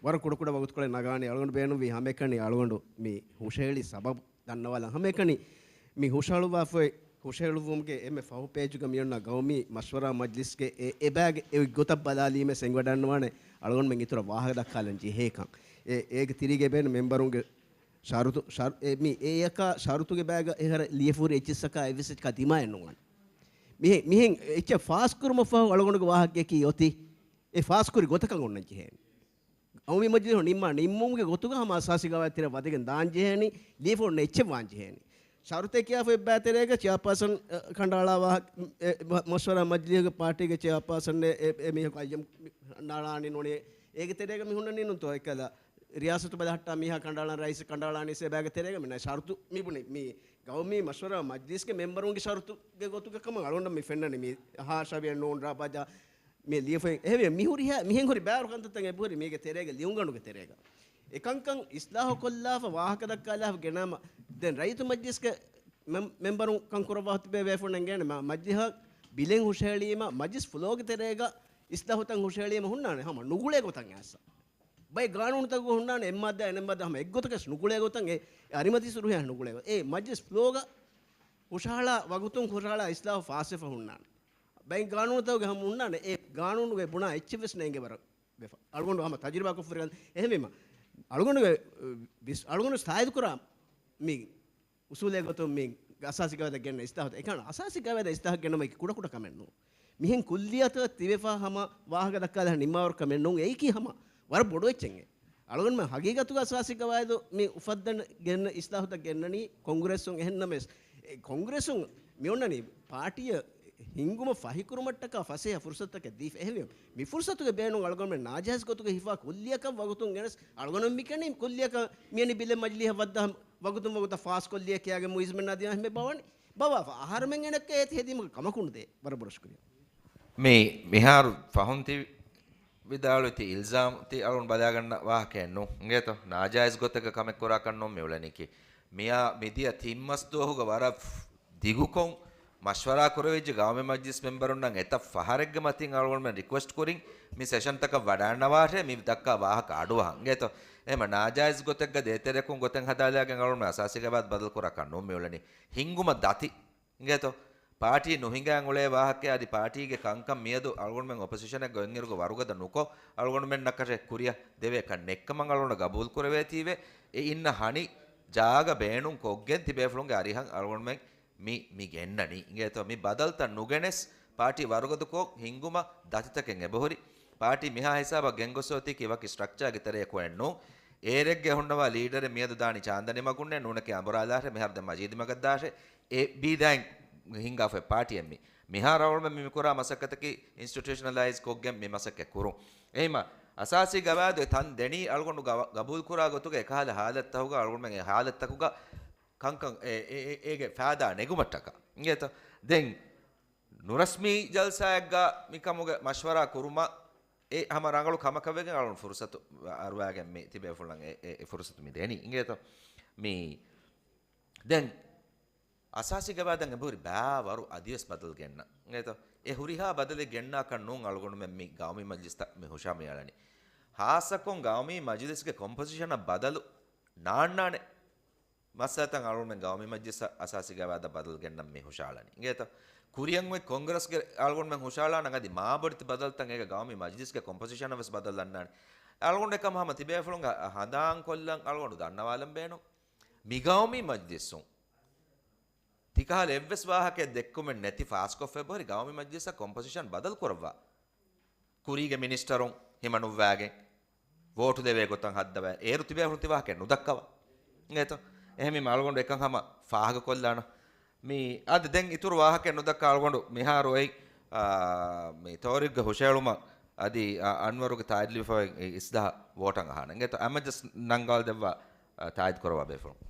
ވަރަށް ކުޑަކުޑަ ވަގުތުކޮޅެއް ނަގާނީ. އަޅުގަނޑު ބޭނުންވީ ހަމައެކަނި އަޅުގަނޑު މި ހުށަހެޅި ސަބަބު ދަންނަވާލަން. ހަމައެކަނި މި ހުށަހަޅުވާފައި، ހުށަހެޅުއްވުމުގެ އެންމެ ފަހު ޕޭޖުގަ މިއޮންނަ ގައުމީ މަޝްވަރާ މަޖްލިސްގެ އެ، އެބައިގެ އެއްގޮތަށް ބަލާލީމެސް އެނގިވަޑަންނަވާނެ އަޅުގަނޑުމެން އިތުރަށް ވާހަކަ ދައްކާލަން ޖެހޭކަން. އެ، އޭގެ ތިރީގަ އެބޭނު މެމްބަރުންގެ ޝަރުތު، ޝަރު-، އެ، މި އެއަކާ ޝަރުތުގެ ބައިގަ އެހަރަ ލިޔެފަ ހުރި އެއްޗިއްސަކާ އެއްވެސް އެއްޗަކާ ދިމާއެއް ނުވާނެ. މިހެ-، މިހެން އެއްޗެއް ފާސްކުރުމަށްފަހު އަޅުގަނޑުގެ ވާހަކައަކީ އޮތީ އެ ފާސްކުރި ގޮތަކަށް އޮންނަން ޖެހޭނެ. ގައުމީ މަޖިލީހުން ނިންމާ ނިންމުމުގެ ގޮތުގަ ހަމަ އަސާސީ ގަވާއިދު ތެރެއަށް ވަދެގެން ދާން ޖެހޭނީ، ލިޔެފަ އޮންނަ އެއްޗެއް ވާން ޖެހޭނީ. ޝަރުތެއް ކިޔާފަ އެއްބައި ތެރޭގަ ޗެއާޕާސަން، އަ، ކަނޑައަޅާ ވާހަ-، އެ، މަ-، މަޝްވަރާ މަޖިލީހުގެ ޕާޓީގެ ޗެއަރޕާސަން އެ، އެ، އެ މީހަކު އައްޔަމް ނާޅާނީ ނޫނޭ. އޭގެ ތެރޭގަ މި ހުންނަނީ ނޫންތޯ އެކަލަ ރިޔާސަތު ބަލަހައްޓާ މީހާ ކަނޑައަޅާން ރައީސް ކަނޑައަޅާނީ ސޭބާގެ ތެރޭގަ މި ނަ ޝަރުތު މި ބުނި ގައުމީ މަޝްވަރާ މަޖިލީސްގެ މެމްބަރުންގެ ޝަރުތުގެ ގޮތުގަ ކަމަށް އަޅުގަނޑަށް މި ފެންނަނީ މި ހާ ޝަވިޔަ ނޫން ރާބާޖާ މި ލިޔެފައި އެހެންވެ، މި ހުރިހާ، މިހެން ހުރި ބާރު ކަންތައްތައް އެބަހުރި މީގެ ތެރޭގަ ލިޔުންގަނޑުގެ ތެރޭގަ. އެކަންކަން އިސްލާހު ކޮށްލާފަ ވާހަކަ ދައްކާލާފަ ގެނާމަ، ދެން ރައްޔިތު މަޖްލިސްގެ މެމް-، މެމްބަރުން ކަން ކުރައްވާ ހުތުބޭ ބޭފުޅުން އެނގޭނެ މަ-، މަޖްލިހަށް ބިލެއް ހުށަހެޅީމަ، މަޖްލިސް ފްލޯގެ ތެރޭގަ އިސްލާހުތައް ހުށަހެޅީމަ ހުންނާނެ ހަމަ ނުގުޅޭ ގޮތަށް އައިސް. ބައެއް ގާނޫނުތަކުގަ ހުންނާނެ އެއްމާއްދާ އެނެއްމާއްދާ ހަމަ އެއްގޮތަކަށް ނުގުޅޭ ގޮތަށް އެ، އެ އަރިމަތީ ސުރުހިޔާ ނުގުޅޭ ގޮތް. އެ މަޖްލިސް ފްލޯގަ ހުށަހަޅާ ވަގުތުން ހުށަހަޅާ އިސްލާހު ފާސްވެފަ ހުންނާނެ. ބައެއް ގާނޫނުތަކުގެ ހަމަ ހުންނާނެ، އެ ގާނޫނުގެ ބުނާ އެއްޗެއް ވެސް ނޭނގެ ވަރަށް ވެފަ. އަޅުގަނޑު ހަމަ ތަޖުރިބާކޮށްފަ ހުރި ކަން. އެހެންވީމަ، އަޅުގަނޑުގެ ވިސް-، އަޅުގަނޑު ތާއީދު ކުރާ މި އުސޫލެއް ގޮތުން މި އަސާސީ ގަވާއިދަށް ގެންނަ އިސްލާހުތައް. އެކަން އަސާސީ ގަވާއިދަށް އިސްލާހަށް ގެންނަމަކީ ކުޑަ ކުޑަ ކަމެއް ނޫން. މިހެން ކުއްލިއްޔާތަކަށް ތިބެފަ ހަމަ ވާހަކަ ދައްކާލާ ނިންމާވަރު ކަމެއް ނޫން. އެއީކީ ހަމަ ވަރަށް ބޮޑު އެއްޗެއް. އަޅުގަނޑުމެން ހަގީގަތުގަ އަސާސީ ގަވާއިދު މި އުފައްދަން ގެންނަ އިސްލާހުތައް ގެންނަނީ ކޮންގްރެސްއުން. އެހެންނަމަވެސް، އެ ކޮންގްރެސުން މި އޮންނަނީ ޕާޓީއަށް ހިންގުމަށް ފަހިކުރުމަށްޓަކާ ފަސޭހަ ފުރުސަތުތަކެއް ދީފަ. އެހެންވެ، މި ފުރުސަތުގެ ބޭނުން އަޅުގަނޑުމެން ނާޖާއިޒް ގޮތުގަ ހިފާ ކުއްލިއަކަށް ވަގުތުން ގެނެސް އަޅުގަނޑު މި ކެނީ ކުއްލިއަކަށް މިއަނީ ބިލެއް މަޖިލީހަށް ވައްދާ ވަގުތުން ވަގުތަށް ފާސް ކޮށްލިޔޭ ކިޔާގެން މުއިޒްމެން ނާދިމާ ހިމެ ބަވަނީ. ބަވާފަ އަހަރުމެން އެނައްކަ އޭތި ހެދީމަކަށް ކަމަކު ނުދޭ. ވަރަށް ބޮޑަށް ޝުކުރިއްޔާ. މި މިހާރު ފަހުން ތި ވިދާޅުވި ތި އިލްޒާމް ތި އަޅުން ބަލާގަންނަ ވާހަކައެއް ނޫން. އިނގޭތޯ؟ ނާޖާއިޒް ގޮތެއްގަ ކަމެއް ކުރާކަށް ނޫން މި އުޅެނީކީ. މިއާ މިދިޔަ ތިން މަސް ދުވަހުގަ ވަރަށް ދިގުކޮށް މަޝްވަރާ ކުރެވިއްޖެ ގައުމީ މަޖްލިސް މެމްބަރުންނަށް އެތައް ފަހަރެއްގެ މަތިން އަޅުގަނޑުމެން ރިކުއެސްޓް ކުރިން މި ސެޝަންތަކަށް ވަޑާންނަވާށޭ މި ދައްކާ ވާހަކަ އަޑުއަހަން. އިނގޭތޯ؟ އެހެމަ ނާޖާއިޒް ގޮތެއްގަ ދޭތެރެކުން ގޮތެއް ހަދާލާގެން އަޅުގަނޑުމެން އަސާސީ ގަވާއިދު ބަދަލު ކުރާކަށް ނޫން މި އުޅެނީ. ހިންގުމަށް ދަތި. އިނގޭތޯ؟ ޕާޓީ ނުހިނގާން އުޅޭ ވާހަކަ އަދި ޕާޓީގެ ކަންކަން މިއަދު އަޅުގަނޑުމެން އޮޕޮޒިޝަނެއް ގޮތްއިރުގަ ވަރުގަދަ ނުކޮށް އަޅުގަނޑުމެންނަކަށެއް ކުރިއަށް ދެވޭ ކަން ނެއްކަމަށް އަޅުގަނޑަށް ގަބޫލު ކުރެވޭތީވެ، އެ އިންނަ ހަނި ޖާގަ ބޭނުން ކޮށްގެން ތިބޭފުޅުންގެ އަރިހަށް އަޅުގަނޑުމެން މި، މި ގެންނަނީ. އިނގޭތޯ؟ މި ބަދަލުތައް ނުގެނެސް ޕާޓީ ވަރުގަދަކޮށް ހިންގުމަށް ދަތިތަކެއް އެބަހުރި. ޕާޓީ މިހާ ހިސާބަށް ގެންގޮސް އޮތީކީ ވަކި ސްޓްރަކްޗާގެ ތެރެއަކު އެއްނޫން. އޭރެއްގެ ހުންނަވާ ލީޑަރެއް މިއަދު ދާނީ ޗާންދަނި މަގުންނޭ ނޫނެކޭ އަނބުރާލާށޭ މިހާރު ދެން މަޖީދި މަގަށް ދާށޭ. އެ ބީދާއިން ހިންގާފައި ޕާޓީއެއް މި. މިހާރު އަޅުގަނޑުމެން މި ކުރާ މަސައްކަތަކީ އިންސްޓިޓިއުޝަނަލައިޒް ކޮށްގެން މި މަސައްކަތް ކުރުން. އެހިމަ އަސާސީ ގަވާއިދު އެ ތަން ދެނީ އަޅުގަނޑު ގަ-، ގަބޫލު ކުރާ ގޮތުގަ އެކަހަލަ ހާލަތްތަކުގަ އަޅުގަނޑުމެން އެ ހާލަތްތަކުގަ ކަންކަން އެ، އެ، އެ، އޭގެ ފާދާ ނެގުމަށްޓަކާ. އިނގޭތަ؟ ދެން ނުރަސްމީ ޖަލްސާއެއްގަ މިކަމުގެ މަޝްވަރާ ކުރުމަށް އެ ހަމަ ރަނގަޅު ކަމަކަށް ވެގެން އަޅުން ފުރުސަތު އަރުވާގެން މި ތިބޭފުޅަށް އެ، އެ، އެ ފުރުސަތު މި ދެނީ. އިނގޭތަ؟ މި ދެން އަސާސީ ގަވާއިދަށް އެބަހުރި ބައިވަރު އަދިވެސް ބަދަލު ގެންނަ. އިނގޭތަ؟ އެ ހުރިހާ ބަދަލެއް ގެންނާކަށް ނޫން އަޅުގަނޑުމެން މި ގައުމީ މަޖިލިސްތައް މި ހުށަހަޅަނީ. ހާއްސަކޮށް ގައުމީ މަޖިލިސްގެ ކޮމްޕޮޒިޝަނަށް ބަދަލު ނާންނާނެ. މައްސަލަތައް އަޅުގަނޑުމެން ގައުމީ މަޖިލިސް އަސާސީ ގަވާއިދަށް ބަދަލު ގެންނަން މި ހުށަހަޅަނީ. އިނގޭތަ؟ ކުރިއަށް އޮތް ކޮންގްރެސްގެ އަޅުގަނޑުމެން ހުށަހަޅާނަން އަދި މާބޮޑެތި ބަދަލުތައް އޭގަ ގައުމީ މަޖިލިސްގެ ކޮމްޕޮޒިޝަނަށް ވެސް ބަދަލު އަންނާނެ. އަޅުގަނޑު އެކަމަށް ހަމަ ތިބޭފުޅުން ހަ-، ހަނދާންކޮށްލަން އަޅުގަނޑު ދަންނަވާލަން ބޭނުން. މި ގައުމީ މަޖިލިސްއުން ތިކަހަލަ އެއްވެސް ވާހަކައެއް ދެއްކުމެއް ނެތި ފާސްކޮށްފައި އެބަހުރި ގައުމީ މަޖިލިސަށް ކޮމްޕޮޒިޝަން ބަދަލު ކުރައްވާ. ކުރީގެ މިނިސްޓަރުން ހިމަނުއްވާގެން ވޯޓު ދެވޭ ގޮތަށް ހައްދަވާ. އޭރު ތިބޭފުޅުން ތި ވާހަކައެއް ނުދައްކަވާ. އިނގޭތޯ؟ އެހެންވީމަ އަޅުގަނޑު އެކަން ހަމަ ފާހަގަކޮށްލާނަން. މި އަދި ދެން އިތުރު ވާހަކައެއް ނުދައްކާ އަޅުގަނޑު މިހާރު އޮތް، އާ، މި ތޯރިކްގެ ހުށަހެޅުމަށް އަދި، އާ، އަންވަރުގެ ތާއީދު ލިބިފައި އިސްލާހަ ވޯޓަށް އަހާނަން. އިނގޭތޯ؟ އަމަޖަސް ނަންގާލް ދެއްވާ، އާ، ތާއީދު ކުރައްވާ ބޭފުޅުން.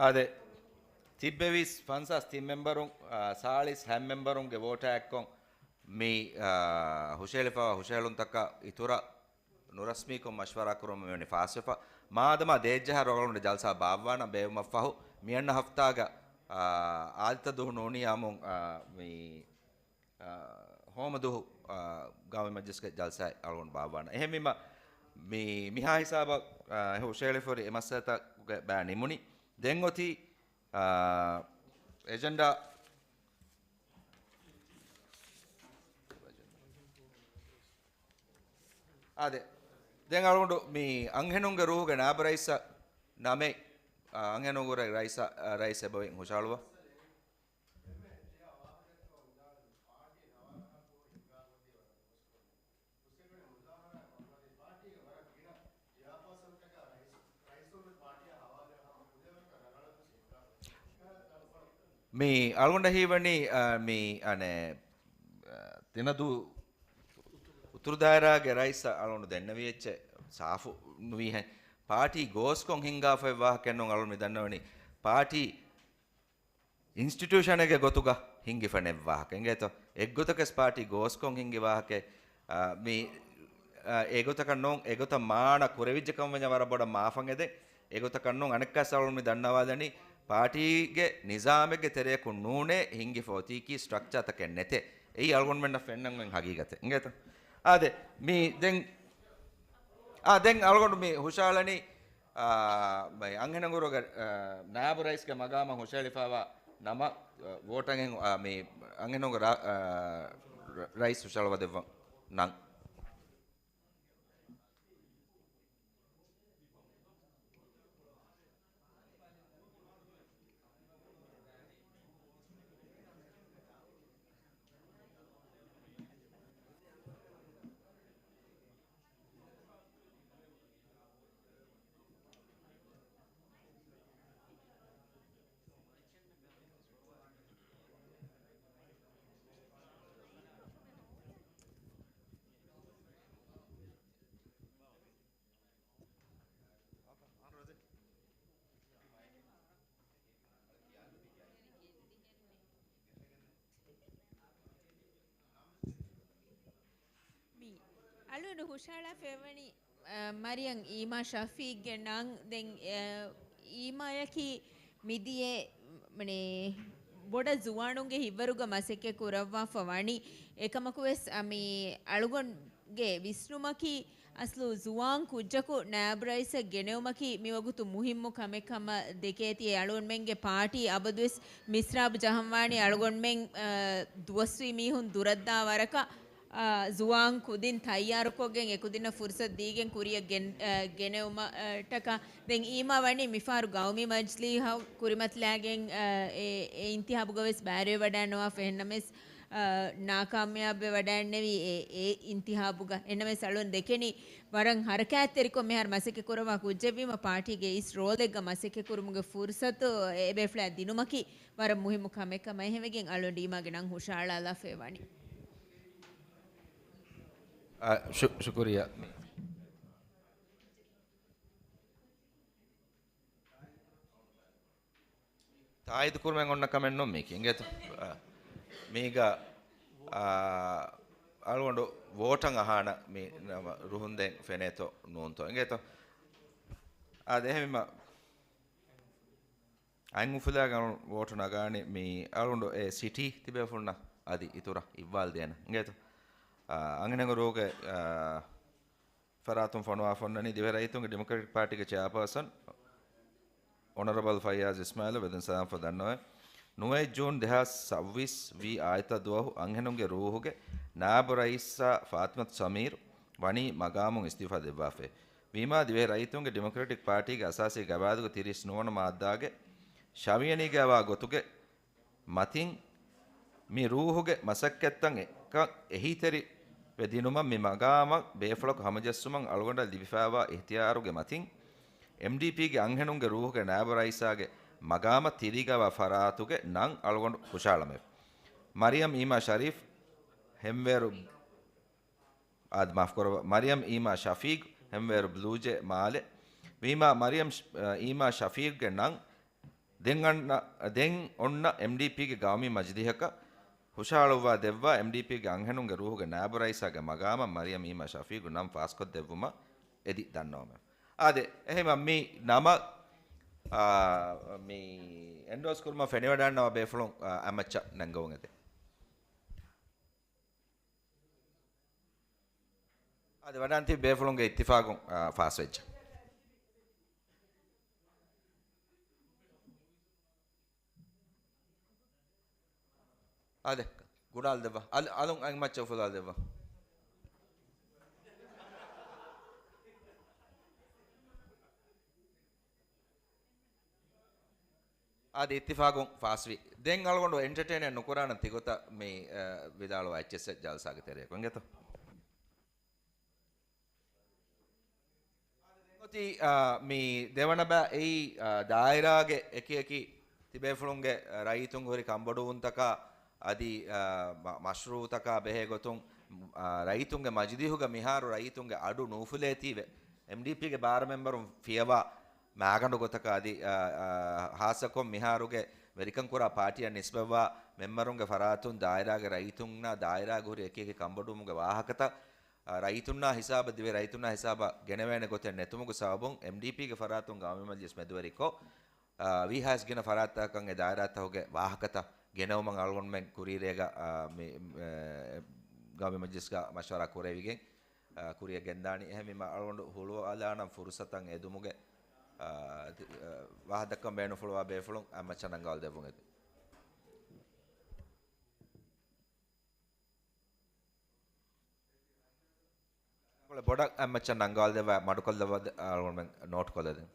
އާދެ، ތިއްބެވީސް ފަންސާސް ތިން މެމްބަރުން، އާ، ސާޅީސް ހަތް މެމްބަރުންގެ ވޯޓާ އެއްކޮށް މި، އާ، ހުށަހެޅިފައިވާ ހުށަހެޅުންތަކާ އިތުރަށް ނުރަސްމީކޮށް މަޝްވަރާ ކުރުމަށް މިވަނީ ފާސްވެފަ. މާދަމާ ދޭއްޖަހާރު އަޅުގަނޑު ޖަލްސާ ބާއްވާނަން ބޭއްވުމަށްފަހު، މިއަންނަ ހަފްތާގަ، އާ، އާދިތަ ދުހު ނޫނީ އާއްމުން، އާ، މި، އާ، ހޯމަ ދުހު އާ، ގައުމީ މަޖިލިސްގެ ޖަލްސާއެއް އަޅުގަނޑު ބާއްވާނަން. އެހެންވީމަ، މި، މިހާ ހިސާބަށް، އާ، ހުށަހެޅިފަ ހުރި އެ މައްސަލަތަކުގެ ބައި ނިމުނީ. ދެން އޮތީ، އާ، އެޖެންޑާ. އާދެ، ދެން އަޅުގަނޑު މި އަންހެނުންގެ ރޫހުގެ ނާއިބު ރައީސަށް ނަމެއް، އާ، އަންހެނުން އުރެ ރައީސަށް، އާ، ރައީސް އެބަވިން ހުށަހަޅުވާ. މި އަޅުގަނޑަށް ހީވަނީ، އާ، މި، އަނެއް، އާ، ތިނަދޫ އުތުރު ދާއިރާގެ ރައީސަށް އަޅުގަނޑު ދެންނެވި އެއްޗެއް ސާފު ނުވީހެން. ޕާޓީ ގޯސްކޮށް ހިންގާފައި ވާހަކައެއް ނޫން. އަޅުގަނޑު މި ދަންނަވަނީ ޕާޓީ އިންސްޓިޓިއުޝަނެއްގެ ގޮތުގަ ހިންގިފަ ނެއް ވާހަކަ. އިނގޭތޯ؟ އެއްގޮތަކަސް ޕާޓީ ގޯސްކޮށް ހިންގި ވާހަކައެއް، އާ، މި، އާ، އެގޮތަކަށް ނޫން، އެގޮތަށް މާނަ ކުރެވިއްޖެ ކަމަށް ވަންޏާ ވަރަށް ބޮޑަށް މާފަން އެދެން. އެގޮތަކަށް ނޫން، އަނެއްކާސް އަޅުގަނޑު މި ދަންނަވާލަނީ، ޕާޓީގެ ނިޒާމެއްގެ ތެރެއަކުން ނޫނޭ ހިންގިފަ އޮތީކީ، ސްޓްރަކްޗާތަކެއް ނެތޭ. އެއީ އަޅުގަނޑުމެންނަށް ފެންނަން އޮތް ހަގީގަތެއް. އިނގޭތޯ؟ އާދެ، މި ދެން، އާ، ދެން އަޅުގަނޑު މި ހުށަހަޅަނީ، އާ، މި އަންހެނުންގެ ރޫހުގެ، އާ، ނާއިބު ރައީސްގެ މަގާމަށް ހުށަހެޅިފައިވާ ނަމަށް، އާ، ވޯޓަށް އެހެން، އާ، މި އަންހެނުންގެ ރަ-، އާ، ރަ-، ރައީސް ހުށަހަޅަވަދެއްވަން ނަން. މި އަޅުގަނޑު ހުށަހަޅާފައިވަނީ، އަ، މަރިޔަމް އީމާ ޝަފީޤްގެ ނަން. ދެން، އަ، އީމާޔަކީ މިދިޔަ، މަނެ، ބޮޑަށް ޒުވާނުންގެ ހިތްވަރުގަ މަސައްކަތް ކުރައްވާފަ ވަނީ. އެކަމަކުވެސް، އަ، މި އަޅުގަނޑުގެ ވިސްނުމަކީ، އަސްލު ޒުވާން ކުއްޖަކު ނާއިބު ރައީސަށް ގެނެވުމަކީ މިވަގުތު މުހިއްމު ކަމެއް ކަމަށް ދެކޭތީ. އެ އަޅުގަނޑުމެންގެ ޕާޓީ އަބަދުވެސް މިސްރާބު ޖަހަންވާނީ އަޅުގަނޑުމެން، އަ، ދުވަސްވީ މީހުން ދުރަށްދާ ވަރަކަށް، އަ، ޒުވާން ކުދިން ތައްޔާރުކޮށްގެން އެކުދިންނަށް ފުރުސަތު ދީގެން ކުރިއަށް ގެން-، އަ، ގެނެވުމަށްޓަކާ. ދެން އީމާ ވަނީ މިފަހަރު ގައުމީ މަޖިލީހަށް ކުރިމަތިލާގެން، އަ، އެ، އެ އިންތިހާބުގަވެސް ބައިވެރިވެވަޑައިންނަވާފަ. އެހެންނަމަވެސް، އަ، ނާކާމިޔާބެ ވަޑައިންނެވި އެ، އެ އިންތިހާބުގަ. އެންނަމެސް އަޅުން ދެކެނީ ވަރަށް ހަރަކާތްތެރިކޮށް މިހާރު މަސައްކަތް ކުރައްވާ ކުއްޖެއްވީމަ، ޕާޓީގެ އިސް ރޯލެއްގަ މަސައްކަތް ކުރުމުގެ ފުރުސަތު އެބޭފުޅާ ދިނުމަކީ ވަރަށް މުހިއްމު ކަމެއް ކަމަށް. އެހެންވެގެން އަޅުން އީމާގެ ނަން ހުށަހަޅާލާފައި ވަނީ. އަ، ޝު-، ޝުކުރިއްޔާ. ތާއީދު ކުރުމެއް އޮންނަ ކަމެއް ނޫން މީކީ. އިނގޭތޯ؟ އާ، މީގަ، އާ، އަޅުގަނޑު ވޯޓަށް އަހާނަ މި ނަމަ ރުހުންދެން ފެނޭތޯ ނޫންތޯ. އިނގޭތޯ؟ އާ، ދެހެމިމަ އައިން އުފުލާގަނޑު ވޯޓު ނަގާނީ މި އަޅުގަނޑު އެ ސިޓީ ތިބޭފުޅުންނަށް އަދި އިތުރަށް އިއްވާލް ދޭނަ. އިނގޭތޯ؟ އާ، އަންހެނެއް ރޫގެ، އާ، ފަރާތުން ފޮނުވާފަ އޮންނަނީ ދިވެހި ރައްޔިތުންގެ ޑިމޮކްރެޓިކް ޕާޓީގެ ޗެއާޕާސަން އޮނަރަބަލް ފައްޔާޒް އިސްމާއިލް ވެދުން ސަލާމްފަ ދަންނަވައި، ނުވައެއް ޖޫން ދެހާސް ސައުވީސް ވީ އާދިއްތަ ދުވަހު އަންހެނުންގެ ރޫހުގެ ނާއިބު ރައީސާ ފާތިމަތު ސަމީރު ވަނީ މަގާމުން އިސްތިއުފާ ދެއްވާފައި. ވީމާ، ދިވެހި ރައްޔިތުންގެ ޑިމޮކްރެޓިކް ޕާޓީގެ އަސާސީ ގަވާއިދުގެ ތިރީސް ނުވަ ވަނަ މާއްދާގެ ށަވިޔަނީގައިވާ ގޮތުގެ މަތިން މި ރޫހުގެ މަސައްކަތްތައް އެކަން އެހީތެރިވެ ދިނުމަށް މި މަގާމަށް ބޭފުޅަކު ހަމަޖެއްސުމަށް އަޅުގަނޑަށް ލިބިފައިވާ އިހްތިޔާރުގެ މަތިން، އެމްޑީޕީގެ އަންހެނުންގެ ރޫހުގެ ނާއިބު ރައީސާގެ މަގާމަށް ތިރީގައިވާ ފަރާތުގެ ނަން އަޅުގަނޑު ހުށަހަޅަމެވެ. މަރިޔަމް އީމާ ޝަރީފް، ހެންވޭރު، އާދެ، މާފުކުރައްވާ، މަރިޔަމް އީމާ ޝަފީގް، ހެންވޭރު ބްލޫޖޭ މާލެ. ވީމާ، މަރިޔަމް ޝް-، އީމާ ޝަފީގްގެ ނަން ދެން އަންނަ، ދެން އޮންނަ އެމްޑީޕީގެ ގައުމީ މަޖިލީހަކަށް ހުށަހަޅުއްވާ ދެއްވާ، އެމްޑީޕީގެ އަންހެނުންގެ ރޫހުގެ ނާއިބު ރައީސާގެ މަގާމަށް މަރިޔަމް އީމާ ޝަފީގު ނަން ފާސްކޮށްދެއްވުމަށް އެދި ދަންނަވަމެވެ. އާދެ، އެހެންވީމަ މި ނަމަ، އާ، މި އެންޑޯސް ކުރުމަށް ފެނިވަޑައިންނަވާ ބޭފުޅުން، އާ، އަމައްޗަށް ނެންގަވުން އެދެން. އަދި ވަޑާން ތިބި ބޭފުޅުންގެ އިއްތިފާގުން، އާ، ފާސްވެއްޖެ. އާދެ، ގުޑާލް ދެއްވާ. އަލު-، އަލުން އަތްމައްޗަށް އުފުލާލް ދެއްވާ. އާދެ، އިއްތިފާގުން ފާސްވި. ދެން އަޅުގަނޑު އެންޓަޓޭނެއް ނުކުރާނަން ތިގޮތަށް މި، އަ، ވިދާޅުވާ އެއްޗެއްސެއް ޖަލްސާގެ ތެރެއަކު އިނގޭތޯ. އޮތީ، އާ، މި ދެވަނަ ބައި އެއީ، އާ، ދާއިރާގެ އެކި އެކި ތިބޭފުޅުންގެ، އާ، ރައްޔިތުން ހުރި ކަންބޮޑުވުންތަކާ އަދި، އާ، މަ-، މަޝްރޫއުތަކާ ބެހޭ ގޮތުން، އާ، ރައްޔިތުންގެ މަޖިލީހުގަ މިހާރު ރައްޔިތުންގެ އަޑު ނޫފުލޭތީވެ، އެމްޑީޕީގެ ބާރަ މެމްބަރުން ފިޔަވާ މާގަނޑު ގޮތަކަށް އަދި، އާ، އާ، ހާއްސަކޮށް މިހާރުގެ ވެރިކަން ކުރާ ޕާޓީއަށް ނިސްބަތްވާ މެމްބަރުންގެ ފަރާތުން ދާއިރާގެ ރައްޔިތުންނާ ދާއިރާގަ ހުރި އެކި އެކި ކަންބޮޑުވުމުގެ ވާހަކަތައް، އާ، ރައްޔިތުންނާ ހިސާބަށް، ދިވެހި ރައްޔިތުންނާ ހިސާބަށް ގެނެވޭނެ ގޮތެއް ނެތުމުގެ ސަބަބުން އެމްޑީޕީގެ ފަރާތުން ގައުމީ މަޖިލިސް މެދުވެރިކޮށް، އާ، ވީހާވެސް ގިނަ ފަރާތްތަކަކަށް އެ ދާއިރާތަކުގެ ވާހަކަތައް ގެނައުމަށް އަޅުގަނޑުމެން ކުރީރޭގަ، އާ، މި، އެ، ގައުމީ މަޖިލިސްގަ މަޝްވަރާ ކުރެވިގެން، އާ، ކުރިއަށް ގެންދާނީ. އެހެންވީމަ އަޅުގަނޑު ހުޅުވާލާނަން ފުރުސަތަށް އެދުމުގެ، އާ، ތި-، އާ، ވާހަކަ ދައްކަން ބޭނުންފުޅުވާ ބޭފުޅުން އަތްމައްޗަށް ނަންގަވާލަދެއްވުން އެދެން. ބޮޑަށް އަތްމައްޗަށް ނަންގަވާލަދެއްވާ މަޑުކޮށްލައްވާ އަޅުގަނޑުމެން ނޯޓް ކޮށްލަދެން.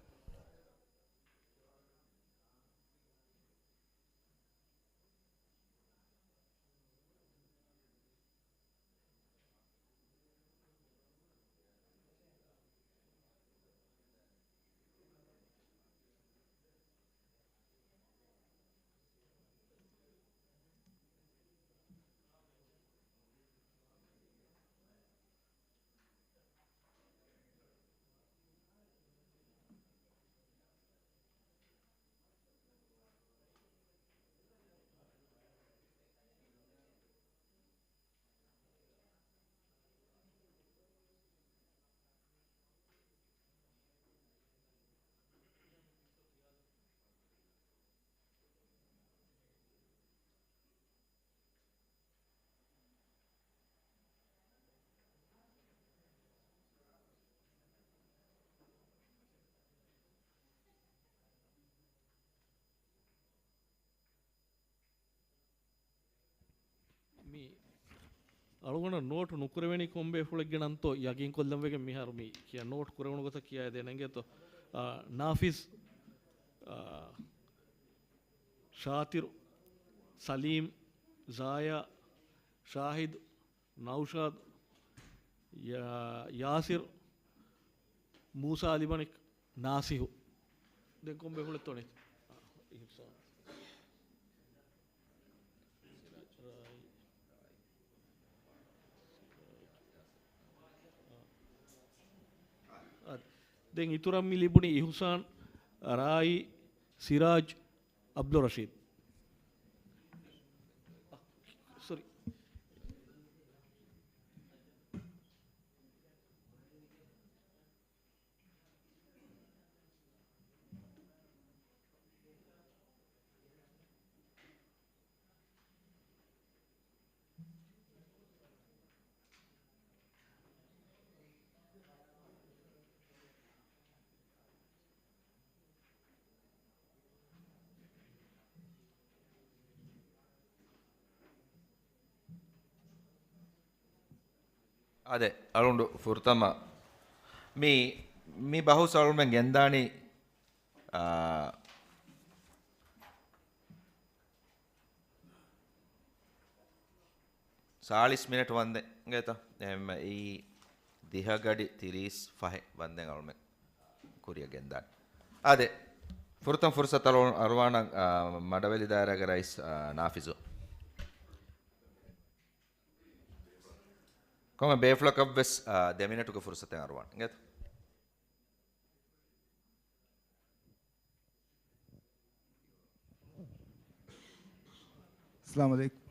މި އަޅުގަނޑަށް ނޯޓު ނުކުރެވެނީ ކޮންބޭފުޅެއްގެ ނަންތޯ ޔަގީންކޮށްލަން ވެގެން މިހާރު މި ކިޔާ ނޯޓު ކުރެވުނު ގޮތަށް ކިޔާ ދޭނެ އިނގޭތޯ. އާ، ނާފިޒް، އާ، ޝާތިރު، ސަލީމް، ޒާޔާ، ޝާހިދު، ނައުޝާދު، ޔާ-، ޔާސިރު، މޫސާ އަލިމަނިކް، ނާސިހު. ދެން ކޮންބޭފުޅެއްތޯ ނެތް؟ އާ، އިހްސާން. އާ، ދެން އިތުރަށް މި ލިބުނީ އިހުސާން، ރާއީ، ސިރާޖް، އަބްދުއްރަޝީދު. ސޮރީ. އާދެ، އަޅުގަނޑު ފުރަތަމަ މި، މި ބަހުސް އަޅުގަނޑުމެން ގެންދާނީ، އާ، ސާޅީސް މިނެޓް ވަންދެން ގޭތަ؟ އެހެންމެ އެއީ ދިހަ ގަޑި ތިރީސް ފަހެއް ވަންދެން އަޅުމެން ކުރިއަށް ގެންދާނެ. އާދެ، ފުރަތަމަ ފުރުސަތު އަރު-، އަރުވާނަން، އާ، މަޑަވެލި ދާއިރާގެ ރައީސް، އާ، ނާފިޒު. ކޮންމެ ބޭފުޅަކަށްވެސް، އާ، ދެ މިނެޓުގެ ފުރުސަތެއް އަރުވާނެ. އިނގޭތަ؟ އައްސަލާމު ޢަލައިކުމް.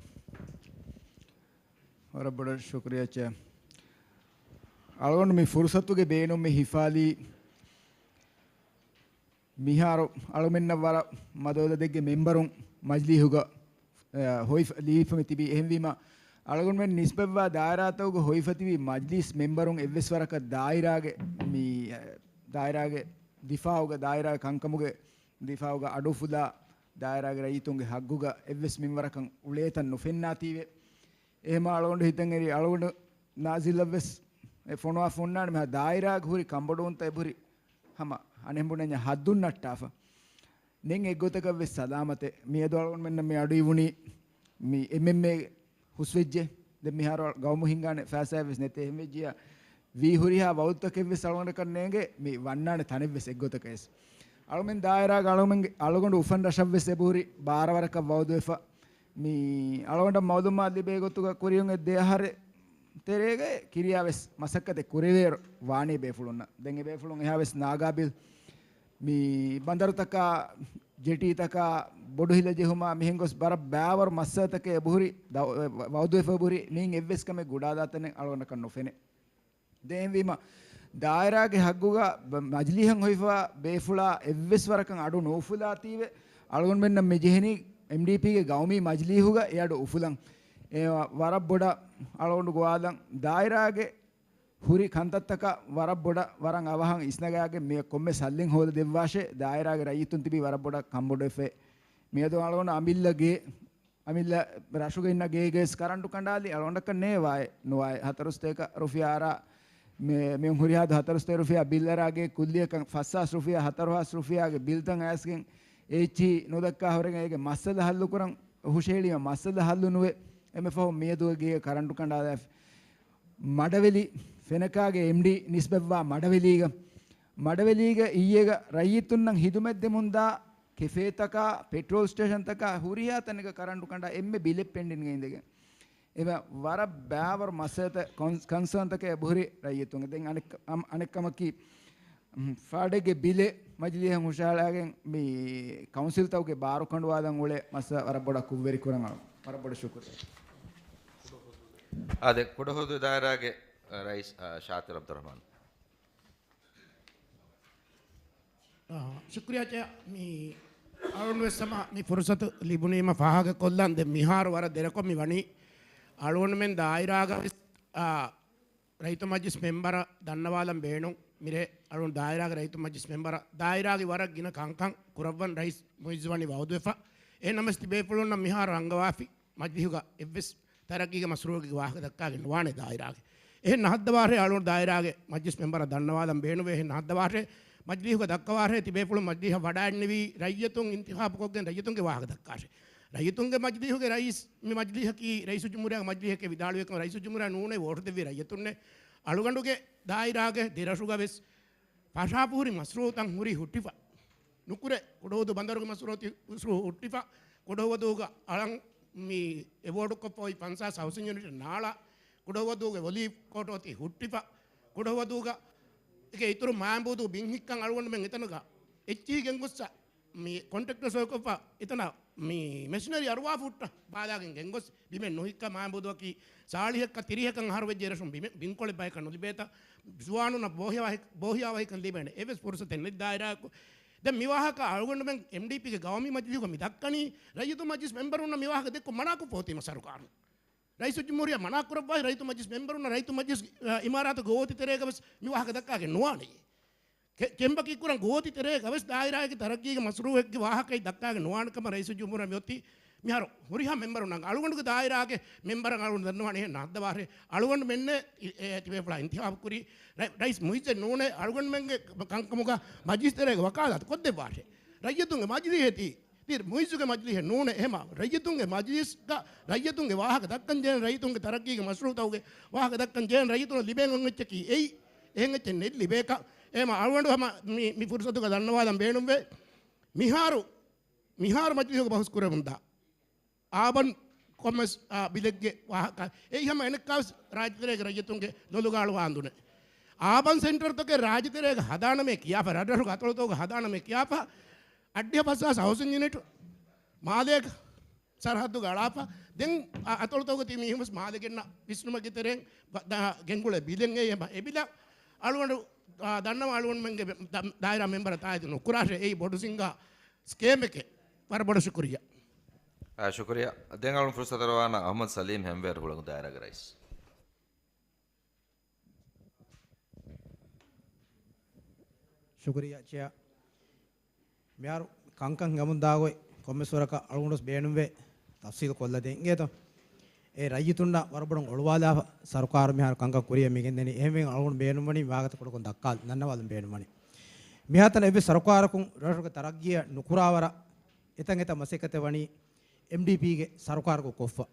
ވަރަށް ބޮޑަށް ޝުކުރިއްޔާ ޗެއާ. އަޅުގަނޑު މި ފުރުސަތުގެ ބޭނުން މި ހިފާލީ މިހާރު އަޅުމެންނަށް ވަރަށް މަދުވަދަ ދެއްގެ މެމްބަރުން މަޖިލީހުގަ، އަ، ހޮވިފަ-، ލިބިފަ މި ތިބީ. އެހެންވީމަ އަޅުގަނޑުމެން ނިސްބަތްވާ ދާއިރާތަކުގަ ހޮވިފަތިވި މަޖްލިސް މެންބަރުން އެއްވެސް ވަރަކަށް ދާއިރާގެ މި، ދާއިރާގެ ދިފާއުގަ، ދާއިރާގެ ކަންކަމުގެ ދިފާއުގަ އަޑު އުފުލާ، ދާއިރާގެ ރައްޔިތުންގެ ހައްގުގަ އެއްވެސް މިންވަރަކަށް އުޅޭތަން ނުފެންނާތީވެ. އެހެމަ އަޅުގަނޑު ހިތަށް އެރި އަޅުގަނޑު ނާޒިލަށްވެސް އެ ފޮނުވާ ފޮންނާނެ މިހާ ދާއިރާގެ ހުރި ކަންބޮޑުވުންތައް އެބަހުރި ހަމަ އަނެއް ބުނަންޏާ ހައްދުން ނައްޓާފަ. ނެން އެއްގޮތަކަށްވެސް ސަލާމަތެއް. މިއަދު އަޅުގަނޑުމެންނަށް މި އަޑު އިވުނީ މި އެމްއެމްއޭ ހުސްވެއްޖެ. ދެން މިހާރު ގައުމު ހިންގާނެ ފައިސާއެއްވެސް ނެތޭ. އެހެންވެއްޖިއްޔާ ވީ ހުރިހާ ވައުދުތަކެއްވެސް އަޅުގަނޑަކަށް ނޭނގެ މި ވަންނާނެ ތަނެއްވެސް އެއްގޮތަކަށް ވެސް. އަޅުމެން ދާއިރާގަ އަޅުމެންގެ އަޅުގަނޑު އުފަން ރަށަށްވެސް އެބަހުރި ބާރަ ވަރަކަށް ވައުދުވެފަ. މި އަޅުގަނޑަށް މައުލޫމާތު ލިބޭ ގޮތުގަ ކުރިއުން އެއް ދެ އަހަރެއް ތެރޭގައި ކިރިޔާވެސް މަސައްކަތެއް ކުރެވޭއިރު ވާނީ ބޭފުޅުންނަށް. ދެން އެ ބޭފުޅުން އެހާވެސް ނާގާބިލް މި ބަނދަރުތަކާ، ޖެޓީތަކާ، ބޮޑު ހިލަ ޖެހުމާ މިހެން ގޮސް ވަރަށް ބައިވަރު މައްސަލަތަކެއް އެބަހުރި ދަ-، ވައުދުވެފަ އެބަހުރި ނީން އެއްވެސް ކަމެއް ގުޑާދާތަނެއް އަޅުގަނޑަކަށް ނުފެނޭ. ދެން އެހެންވީމަ، ދާއިރާގެ ހައްގުގަ ބަ-، މަޖިލީހަށް ހޮވިފަ ބޭފުޅާ އެއްވެސް ވަރަކަށް އަޑު ނުއުފުލާތީވެ، އަޅުގަނޑުމެންނަށް މި ޖެހެނީ އެމްޑީޕީގެ ގައުމީ މަޖިލީހުގަ އެ އަޑު އުފުލަން. އެ ވަ-، ވަރަށް ބޮޑަށް އަޅުގަނޑު ގޮވާލަން. ދާއިރާގެ ހުރި ކަންތައްތަކަށް ވަރަށް ބޮޑަށް ވަރަށް އަވަހަށް އިސްނަގާގެން މި ކޮންމެ ސައްލިން ހޯދަ ދެއްވާށޭ. ދާއިރާގެ ރައްޔިތުން ތިބީ ވަރަށް ބޮޑަށް ކަންބޮޑުވެފައި. މިއަދު އަޅުގަނޑު އަމިއްލަ ގޭ، އަމިއްލަ ރަށުގަ އިންނަ ގޭގައި ވެސް ކަރަންޓު ކަނޑާލި އަޅުގަނޑަކަށް ނޭވާއެއް ނުވާއެއް. ހަތަރުސަތޭކަ ރުފިޔާ އަރާ، މި-، މި ހުރިހާ ދު ހަތަރުސަތޭކަ ރުފިޔާ ބިއްލަރާގެ ކުއްލިއަކަށް ފަސްހާސް ރުފިޔާ، ހަތަރުހާސް ރުފިޔާގެ ބިލްތައް އައިސްގެން އެއްޗިހި ނުދައްކާ ހުރެގެން އޭގެ މައްސަލަ ހައްލުކުރަން ހުށަހެޅީމަ މައްސަލަ ހައްލު ނުވެ، އެންމެ ފަހު މިއަދު ގޭގަ ކަރަންޓު ކަނޑާލާފި. މަޑަވެލި، ފެނަކާގެ އެމްޑީ ނިސްބަތްވާ މަޑަވެލީގަ، މަޑަވެލީގަ އިއްޔެގަ ރައްޔިތުންނަށް ހިދުމަތް ދެމުންދާ ކެފޭތަކާ، ޕެޓްރޯލް ސްޓޭޝަންތަކާ ހުރިހާ ތަނެއްގަ ކަރަންޓު ކަނޑާ އެންމެ ބިލެއް ޕެންޑިންގ އިނދެގެން. އެ ވަ-، ވަރަށް ބައިވަރު މައްސަލަތައް، ކޮން-، ކޮންސާންތަކެއް އެބަހުރި ރައްޔިތުންގެ. ދެން އަނެއް-، އަން-، އަނެއްކަމަކީ، މް، ފާޑެއްގެ ބިލެއް މަޖިލީހަށް ހުށަހަޅާގެން މި ކައުންސިލްތަކުގެ ބާރު ކަނޑުވާލަން އުޅޭ މައްސަލަ ވަރަށް ބޮޑަށް ކުށްވެރި ކުރަން އަޅު. ވަރަށް ބޮޑަށް ޝުކުރިއްޔާ. އާދެ، ކުޑަހުދޫ ދާއިރާގެ ރައީސް، އާ، ޝާތިރު އަބްދުއްރަހްމާން. އާ، ޝުކުރިއްޔާ ޗެއާ، މި އަޅުގަނޑު ވެސް ހަމަ މި ފުރުސަތު ލިބުނީމަ ފާހަގަކޮށްލަން. ދެން މިހާރު ވަރަށް ދެރަކޮށް މި ވަނީ އަޅުގަނޑުމެން ދާއިރާގަ ވެސް، އާ، ރައްޔިތު މަޖިލިސް މެންބަރަށް ދަންނަވާލަން ބޭނުން. މިރޭ އަޅުގަނޑު ދާއިރާގެ ރައްޔިތު މަޖިލިސް މެންބަރަށް ދާއިރާގެ ވަރަށް ގިނަ ކަންކަން ކުރައްވަން ރައީސް މުއިއްޒު ވަނީ ވައުދުވެފަ. އެހެން ނަމަވެސް ތިބޭފުޅުންނަށް މިހާރު ރަނގަވާފި މަޖިލީހުގަ އެއްވެސް ތަރައްގީގެ މަސްރޫއެއްގެ ވާހަކަ ދައްކާގެން ނުވާނެ ދާއިރާގެ. އެހެން ނަހައްދަވާށޭ އަޅުގަނޑު ދާއިރާގެ މަޖިލިސް މެންބަރަށް ދަންނަވާލަން ބޭނުންވޭ. އެހެން ނަހައްދަވާށޭ މަޖިލީހުގަ ދައްކަވާށޭ ތިބޭފުޅުން މަޖިލީހަށް ވަޑައިންނެވީ ރައްޔިތުން އިންތިޚާބުކޮށްގެން ރައްޔިތުންގެ ވާހަކަ ދައްކާށޭ. ރައްޔިތުންގެ މަޖިލީހުގެ ރައީސް، މި މަޖިލީހަކީ ރައީސުލްޖުމްހޫރިއްޔާގެ މަޖިލީހެކޭ ވިދާޅުވި ކަމަށް ރައީސުލްޖުމްހޫރިއްޔާ ނޫނޭ ވޯޓު ދެއްވި ރައްޔިތުންނޭ. އަޅުގަނޑުގެ ދާއިރާގެ ދެރަށުގަ ވެސް ފަށާފަ ހުރި މަސްރޫއުތައް ހުރީ ހުއްޓިފަ. ނުކުރެ، ކުޑަހުދޫ ބަނދަރުގެ މަސްރޫ ހުއްޓިފަ، ކުޑަހުދޫގަ އަޅަން މި އެވޯޑުކޮށްފަ އޮތް ފަންސާސް ހައުސިން ޔުނިޓް ނާޅާ، ކުޑަހުދޫގެ ވޮލީ ކޯޓު އޮތީ ހުއްޓިފަ، ކުޑަހުދޫގަ އޭގެ އިތުރު މާނބޫދޫ ބިން ހިއްކަން އަޅުގަނޑުމެން އެތަނުގަ އެއްޗިހި ގެންގޮއްސަ މި ކޮންޓްރެކްޓަރ ސޮއިކޮށްފަ އެތަނަށް މި މެޝިނަރީ އަރުވާފަ ހުއްޓަ ބާލާގެން ގެންގޮސް ބިމެއް ނުހިއްކާ މާނބޫދުއަކީ ސާޅީހަކަށް ތިރީހަކަށް އަހަރު ވެއްޖެ އިރަށުން ބިމެއް، ބިންކޮޅެއް ބަޔަކަށް ނުލިބޭތަ؟ ޒުވާނުންނަށް ބޯހިޔާވަހި-، ބޯހިޔާވަހިކަން ލިބޭނެ އެއްވެސް ފުރުސަތެއް ނެތް ދާއިރާއަކު. ދެން މިވާހަކަ އަޅުގަނޑުމެން އެމްޑީޕީގެ ގައުމީ މަޖިލީހުގަ މި ދައްކަނީ ރައްޔިތު މަޖިލިސް މެންބަރުންނަށް މިވާހަކަ ދެއްކުން މަނާކޮށްފަ އޮތީމަ ސަރުކާރުން. ރައީސުލްޖުމްހޫރިއްޔާ މަނާކުރައްވާ ރައްޔިތު މަޖިލިސް މެންބަރުންނަށް ރައްޔިތު މަޖިލިސް، އަ، އިމާރާތުގެ ގޯތި ތެރޭގަ ވެސް މި ވާހަކަ ދައްކާގެން ނުވާނެ. ކެ-، ކެމްބަކީ ކުރަން ގޯތި ތެރޭގަ ވެސް ދާއިރާއެއްގެ ތަރައްގީގެ މަސްރޫއެއްގެ ވާހަކައެއް ދައްކާގެން ނުވާނެ ކަމަށް ރައީސުލްޖުމްހޫރިއްޔާ މިއޮތީ މިހާރު ހުރިހާ މެންބަރުންނަށް އަޅުގަނޑުގެ ދާއިރާގެ މެންބަރަށް އަޅުގަނޑު ދަންނަވާނެ އެހެން ނަހައްދަވާށޭ. އަޅުގަނޑުމެންނޭ އެ-، އެ-، ތިބޭފުޅާ އިންތިޚާބު ކުރީ ރަ-، ރައީސް މުއިއްޒެއް ނޫނޭ އަޅުގަނޑުމެންގެ ކަންކަމުގަ މަޖިލިސް ތެރޭގަ ވަކާލާތު ކޮށްދެއްވާށޭ. ރައްޔިތުންގެ މަޖިލީހޭ ތީ. ތި މުއިއްޒުގެ މަޖިލީހެއް ނޫނޭ. އެހެމަ ރައްޔިތުންގެ މަޖިލިސްގަ ރައްޔިތުންގެ ވާހަކަ ދައްކަން ޖެހޭނެ، ރައްޔިތުންގެ ތަރައްގީގެ މަޝްރޫއުތަކުގެ ވާހަކަ ދައްކަން ޖެހޭނެ، ރައްޔިތުން ލިބޭން އޮތް އެއްޗަކީ އެއީ. އެހެން އެއްޗެއް ނެތް ލިބޭކަށް. އެހެމަ އަޅުގަނޑު ހަމަ މި، މި ފުރުސަތުގަ ދަންނަވާލަން ބޭނުންވޭ. މިހާރު، މިހާރު މަޖިލީހުގަ ބަހުސް ކުރެވުންދާ އާބަން ކޮމެސް، އާ، ބިލެއްގެ ވާހަކަ. އެއީ ހަމަ އެނެއްކާވެސް ރާއްޖެތެރޭގެ ރައްޔިތުންގެ ލޮލުގަ އަޅުވާ އަނދުނެއް. އާބަން ސެންޓަރުތަކެއް ރާއްޖެތެރޭގަ ހަދާނަމޭ ކިޔާފަ، ރަށްރަށުގެ އަތޮޅުތަކުގަ ހަދާނަމޭ ކިޔާފަ، އަށްޑިހަ ފަސްހާސް ހައުސިން ޔުނިޓު މާލޭގަ ސަރަހައްދުގަ އަޅާފަ، ދެން އަ-، އަތޮޅުތަކުގަ ތިބި މީހުންވެސް މާލެ ގެންނަ ވިސްނުމެއްގެ ތެރެއިން ބަ-، ދާ-، ގެންގުޅޭ ބިލެއް އެ އެބަ-، އެ ބިލަށް އަޅުގަނޑު، އާ، ދަންނަވާ އަޅުގަނޑުމެންގެ ދަ-، ދާއިރާ މެންބަރަށް ތާއީދު ނުކުރާށޭ. އެއީ ބޮޑު ސިނގާ ސްކޭމެކޭ. ވަރަށް ބޮޑަށް ޝުކުރިއްޔާ. އާ، ޝުކުރިއްޔާ. ދެން އަޅުން ފުރުސަތު ދަރުވާނަ އަޙްމަދު ސަލީމް ހެންވޭރު ހުޅަނގު ދާއިރާގެ ރައީސް. ޝުކުރިއްޔާ ޗެއާ. މިހާރު ކަންކަން ހިނގަމުންދާ ގޮތް ކޮންމެސް ވަރަކަށް އަޅުގަނޑު ވެސް ބޭނުންވޭ ތަފްސީލު ކޮށްލަދޭން އިނގޭތޯ. އެ ރައްޔިތުންނަށް ވަރަށް ބޮޑަށް އޮޅުވާލާފަ، ސަރުކާރު މިހާރު ކަންކަން ކުރިއަށް މިގެންދަނީ. އެހެންވެ އަޅުގަނޑު ބޭނުންވަނީ ވާހަކަތައް ކުޑަކޮށް ދައްކާލަން ނަންނަވާލަން ބޭނުންވަނީ. މިހާތަނަށް އެއްވެސް ސަރުކާރަކުން ރަށުގެ ތަރައްގީއަށް ނުކުރާވަރަށް އެތަން އެތަން މަސައްކަތެއް ވަނީ އެމްޑީޕީގެ ސަރުކާރަކުން ކޮށްފަ.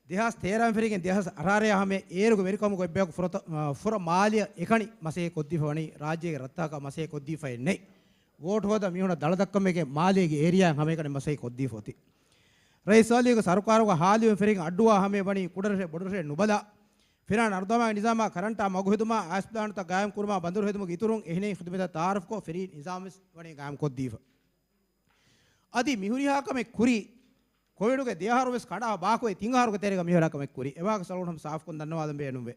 ދެހާސް ތޭރަ ފެށިގެން ދެހާސް އަށާރަ ހަމަޔަށް އޭރުގެ ވެރިކަމުގަ އެއްބަޔަކު ފުރަތަ-، އާ، ފުރަ މާލެއަށް އެކަނި މަސައްކަތް ކޮށްދީފަ ވަނީ ރާއްޖޭގެ ރަށްތަކަކަށް މަސައްކަތް ކޮށްދީފައެއް ނެތް. ވޯޓް ހޯދާ މީހުންނަށް ދަޅަ ދައްކަމެގެ މާލޭގެ އޭރިއާއިން ހަމައެކަނި މަސައްކަތް ކޮށްދީފަ އޮތީ. ރައީސް ސާލިހުގެ ސަރުކާރުގަ ހާލިވެން ފެށިގެން އައްޑުވާ ހަމަޔަށް ވަނީ ކުޑަރަށެއް ބޮޑުރަށެއް ނުބަލާ، ފިރާނަ އަރުދާމާގެ ނިޒާމާ ކަރަންޓާ މަގު ހެދުމާ އައިސް ޕްލާންޓްތައް ގާއިމް ކުރުމާ ބަނދަރު ހެދުމުގެ އިތުރުން އެހެނިހެން ޚިދުމަތްތައް ތައާރަފްކޮށް ފްރީ ނިޒާމް ވެސް ވަނީ ގާއިމް ކޮށްދީފަ. އަދި މިހުރިހާ ކަމެއް ކުރީ، ކޮވިޑުގެ ދެއަހަރު ވެސް ކަނޑާ ބާކުވެ ތިން އަހަރުގެ ތެރޭގަ މިހުރިހާ ކަމެއް ކުރީ. އެވާހަކަ ސަޅުން ހަމަ ސާފުކޮށް ދަންނަވާލަން ބޭނުންވޭ.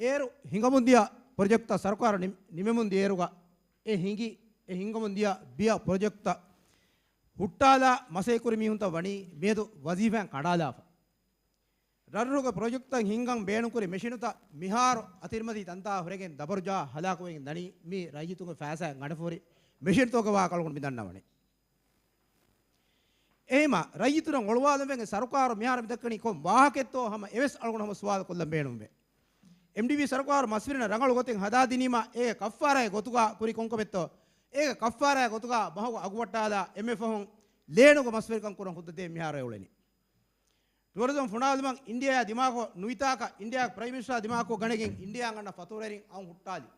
އޭރު ހިނގަމުންދިޔަ ޕްރޮޖެކްޓްތައް ސަރުކާރު ނިމް-، ނިމެމުން ދިޔައިރުގަ އެ ހިނގި، އެ ހިނގަމުންދިޔަ ބިޔަ ޕްރޮޖެކްޓްތައް ހުއްޓާލާ މަސައްކަތް ކުރި މީހުންތައް ވަނީ މިއަދު ވަޒީފާއިން ކަނޑާލާފަ. ރަށްރަށުގެ ޕްރޮޖެކްޓްތައް ހިންގަން ބޭނުންކުރި މެޝިނުތައް މިހާރު އަތިރިމަތީ ތަންތާ ހުރެގެން ދަބަރުޖާ ހަލާކުވެގެން ދަނީ މި ރައްޔިތުންގެ ފައިސާއިން ގަނޑަފަހުރި މެޝިންތަކުގެ ވާހަކަ އަޅުގަނޑު މި ދަންނަވަނީ. އެހެމަ ރައްޔިތުންނަށް އޮޅުވާލަންވެގެން ސަރުކާރު މިހާރު މިދައްކަނީ ކޮން ވާހަކައެއްތޯ ހަމަ އެވެސް އަޅުގަނޑު ހަމަ ސުވާލު ކޮށްލަން ބޭނުންވޭ. އެމްޑީޕީ ސަރުކާރު މަސްވެރިންނަށް ރަނގަޅު ގޮތެއް ހަދާދިނީމާ އޭގެ ކައްފާރާގެ ގޮތުގަ ކުރި ކޮންކަމެއްތޯ؟ އޭގެ ކައްފާރާގެ ގޮތުގަ މަހުގެ އަގުބައްޓާލާ އެންމެ ފަހުން ލޭނުގެ މަސްވެރިކަން ކުރަން ހުއްދަ ދޭން މިހާރު އެ އުޅެނީ. ޓުއަރިޒަމް ފޮނާލުމަށް އިންޑިއާއާ ދިމާކޮށް ނުވިތާކަށް އިންޑިއާގެ ޕްރައިމް މިނިސްޓަރ ދިމާކޮށް ގަނެގެން އިންޑިއާ އަންނަ ފަތުރުވެރިން އައުން ހުއްޓާލި.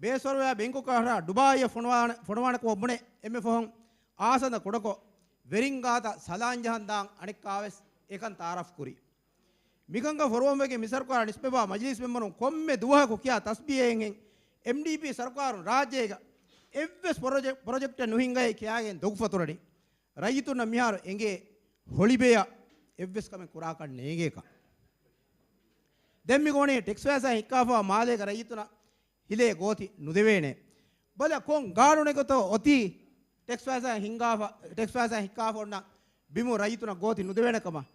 ބޭސްވަރުވެ ބެންކޮކަށް ޑުބާއިއަށް ފޮނުވާނެ، ފޮނުވާނެކަމަށް ބުނެ އެންމެ ފަހުން އާސަންދަ ކުޑަކޮށް ވެރިން ގާތަށް ސަލާން ޖަހަން ދާން އަނެއްކާވެސް އެކަން ތައާރަފް ކުރި. މިކަންކަން ފޮރުވަންވެގެން މިސަރުކާރާ ނިސްބަތްވާ މަޖިލީސް މެމްބަރުން ކޮންމެ ދުވަހަކު ކިޔާ ތަސްބީހެއްހެން އެމްޑީޕީ ސަރުކާރުން ރާއްޖޭގަ އެއްވެސް ޕްރޮޖެ-، ޕްރޮޖެކްޓެއް ނުހިންގައޭ ކިޔާގެން ދޮގުފަތުރަނީ. ރައްޔިތުންނަށް މިހާރު އެނގޭ ހޮޅިބެޔަށް އެއްވެސް ކަމެއް ކުރާކަށް ނޭނގޭކަށް. ދެން މި ގޮވަނީ ޓެކްސް ފައިސާ ހިއްކާފަވާ މާލޭގަ ރައްޔިތުނަށް ހިލޭ ގޯތި ނުދެވޭނެ. ބަލަ ކޮން ގާނޫނެއްގަތޯ އޮތީ ޓެކްސް ފައިސާ ހިންގާފަ، ޓެކްސް ފައިސާ ހިއްކާފަ އޮންނަ ބިމު ރައްޔިތުނަށް ގޯތި ނުދެވޭނެ ކަމަށް؟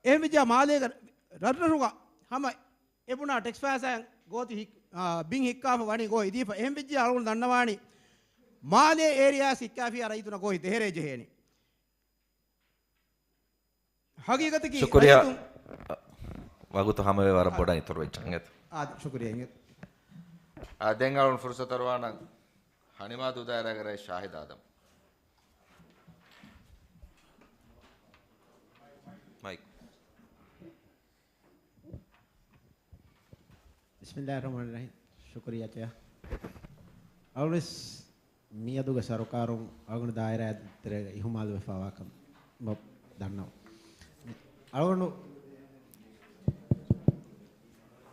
އެހެންވެއްޖާ މާލޭގަ ރަށްރަށުގަ ހަމަ އެބުނާ ޓެކްސް ފައިސާއިން ގޯތި ހި-، އާ، ބިން ހިއްކާފަ ވަނީ ގޯ އިދީފަ. އެހެންވެއްޖާ އަޅުގަނޑު ދަންނަވާނީ މާލޭ އޭރިއާސް ހިއްކާފިޔާ ރައްޔިތުނަށް ގޯތި ދެހެރޭ ޖެހޭނީ. ހަގީގަތަކީ ޝުކުރިއްޔާ. ރައްޔިތުން ވަގުތު ހަމަވެ ވަރަށް ބޮޑަށް އިތުރު ވެއްޖެ އިނގޭތަ؟ އާދެ، ޝުކުރިއްޔާ އިނގޭތަ؟ އާ، ދެން އަޅުން ފުރުސަތު އަރުވާނަން ހަނިމާދޫ ދާއިރާގެ ރައީސް ޝާހިދު އާދަމް. މައިކް. ބިސްމިއްލާހި ރަޙްމާނި ރަޙީމް. ޝުކުރިއްޔާ ޗެއާ. އަޅުގަނޑުވެސް މިއަދުގެ ސަރުކާރުން އަޅުގަނޑު ދާއިރާއާ ތެރޭގަ އިހުމާލުވެފަވާކަން ދަންނަވަން. އަޅުގަނޑު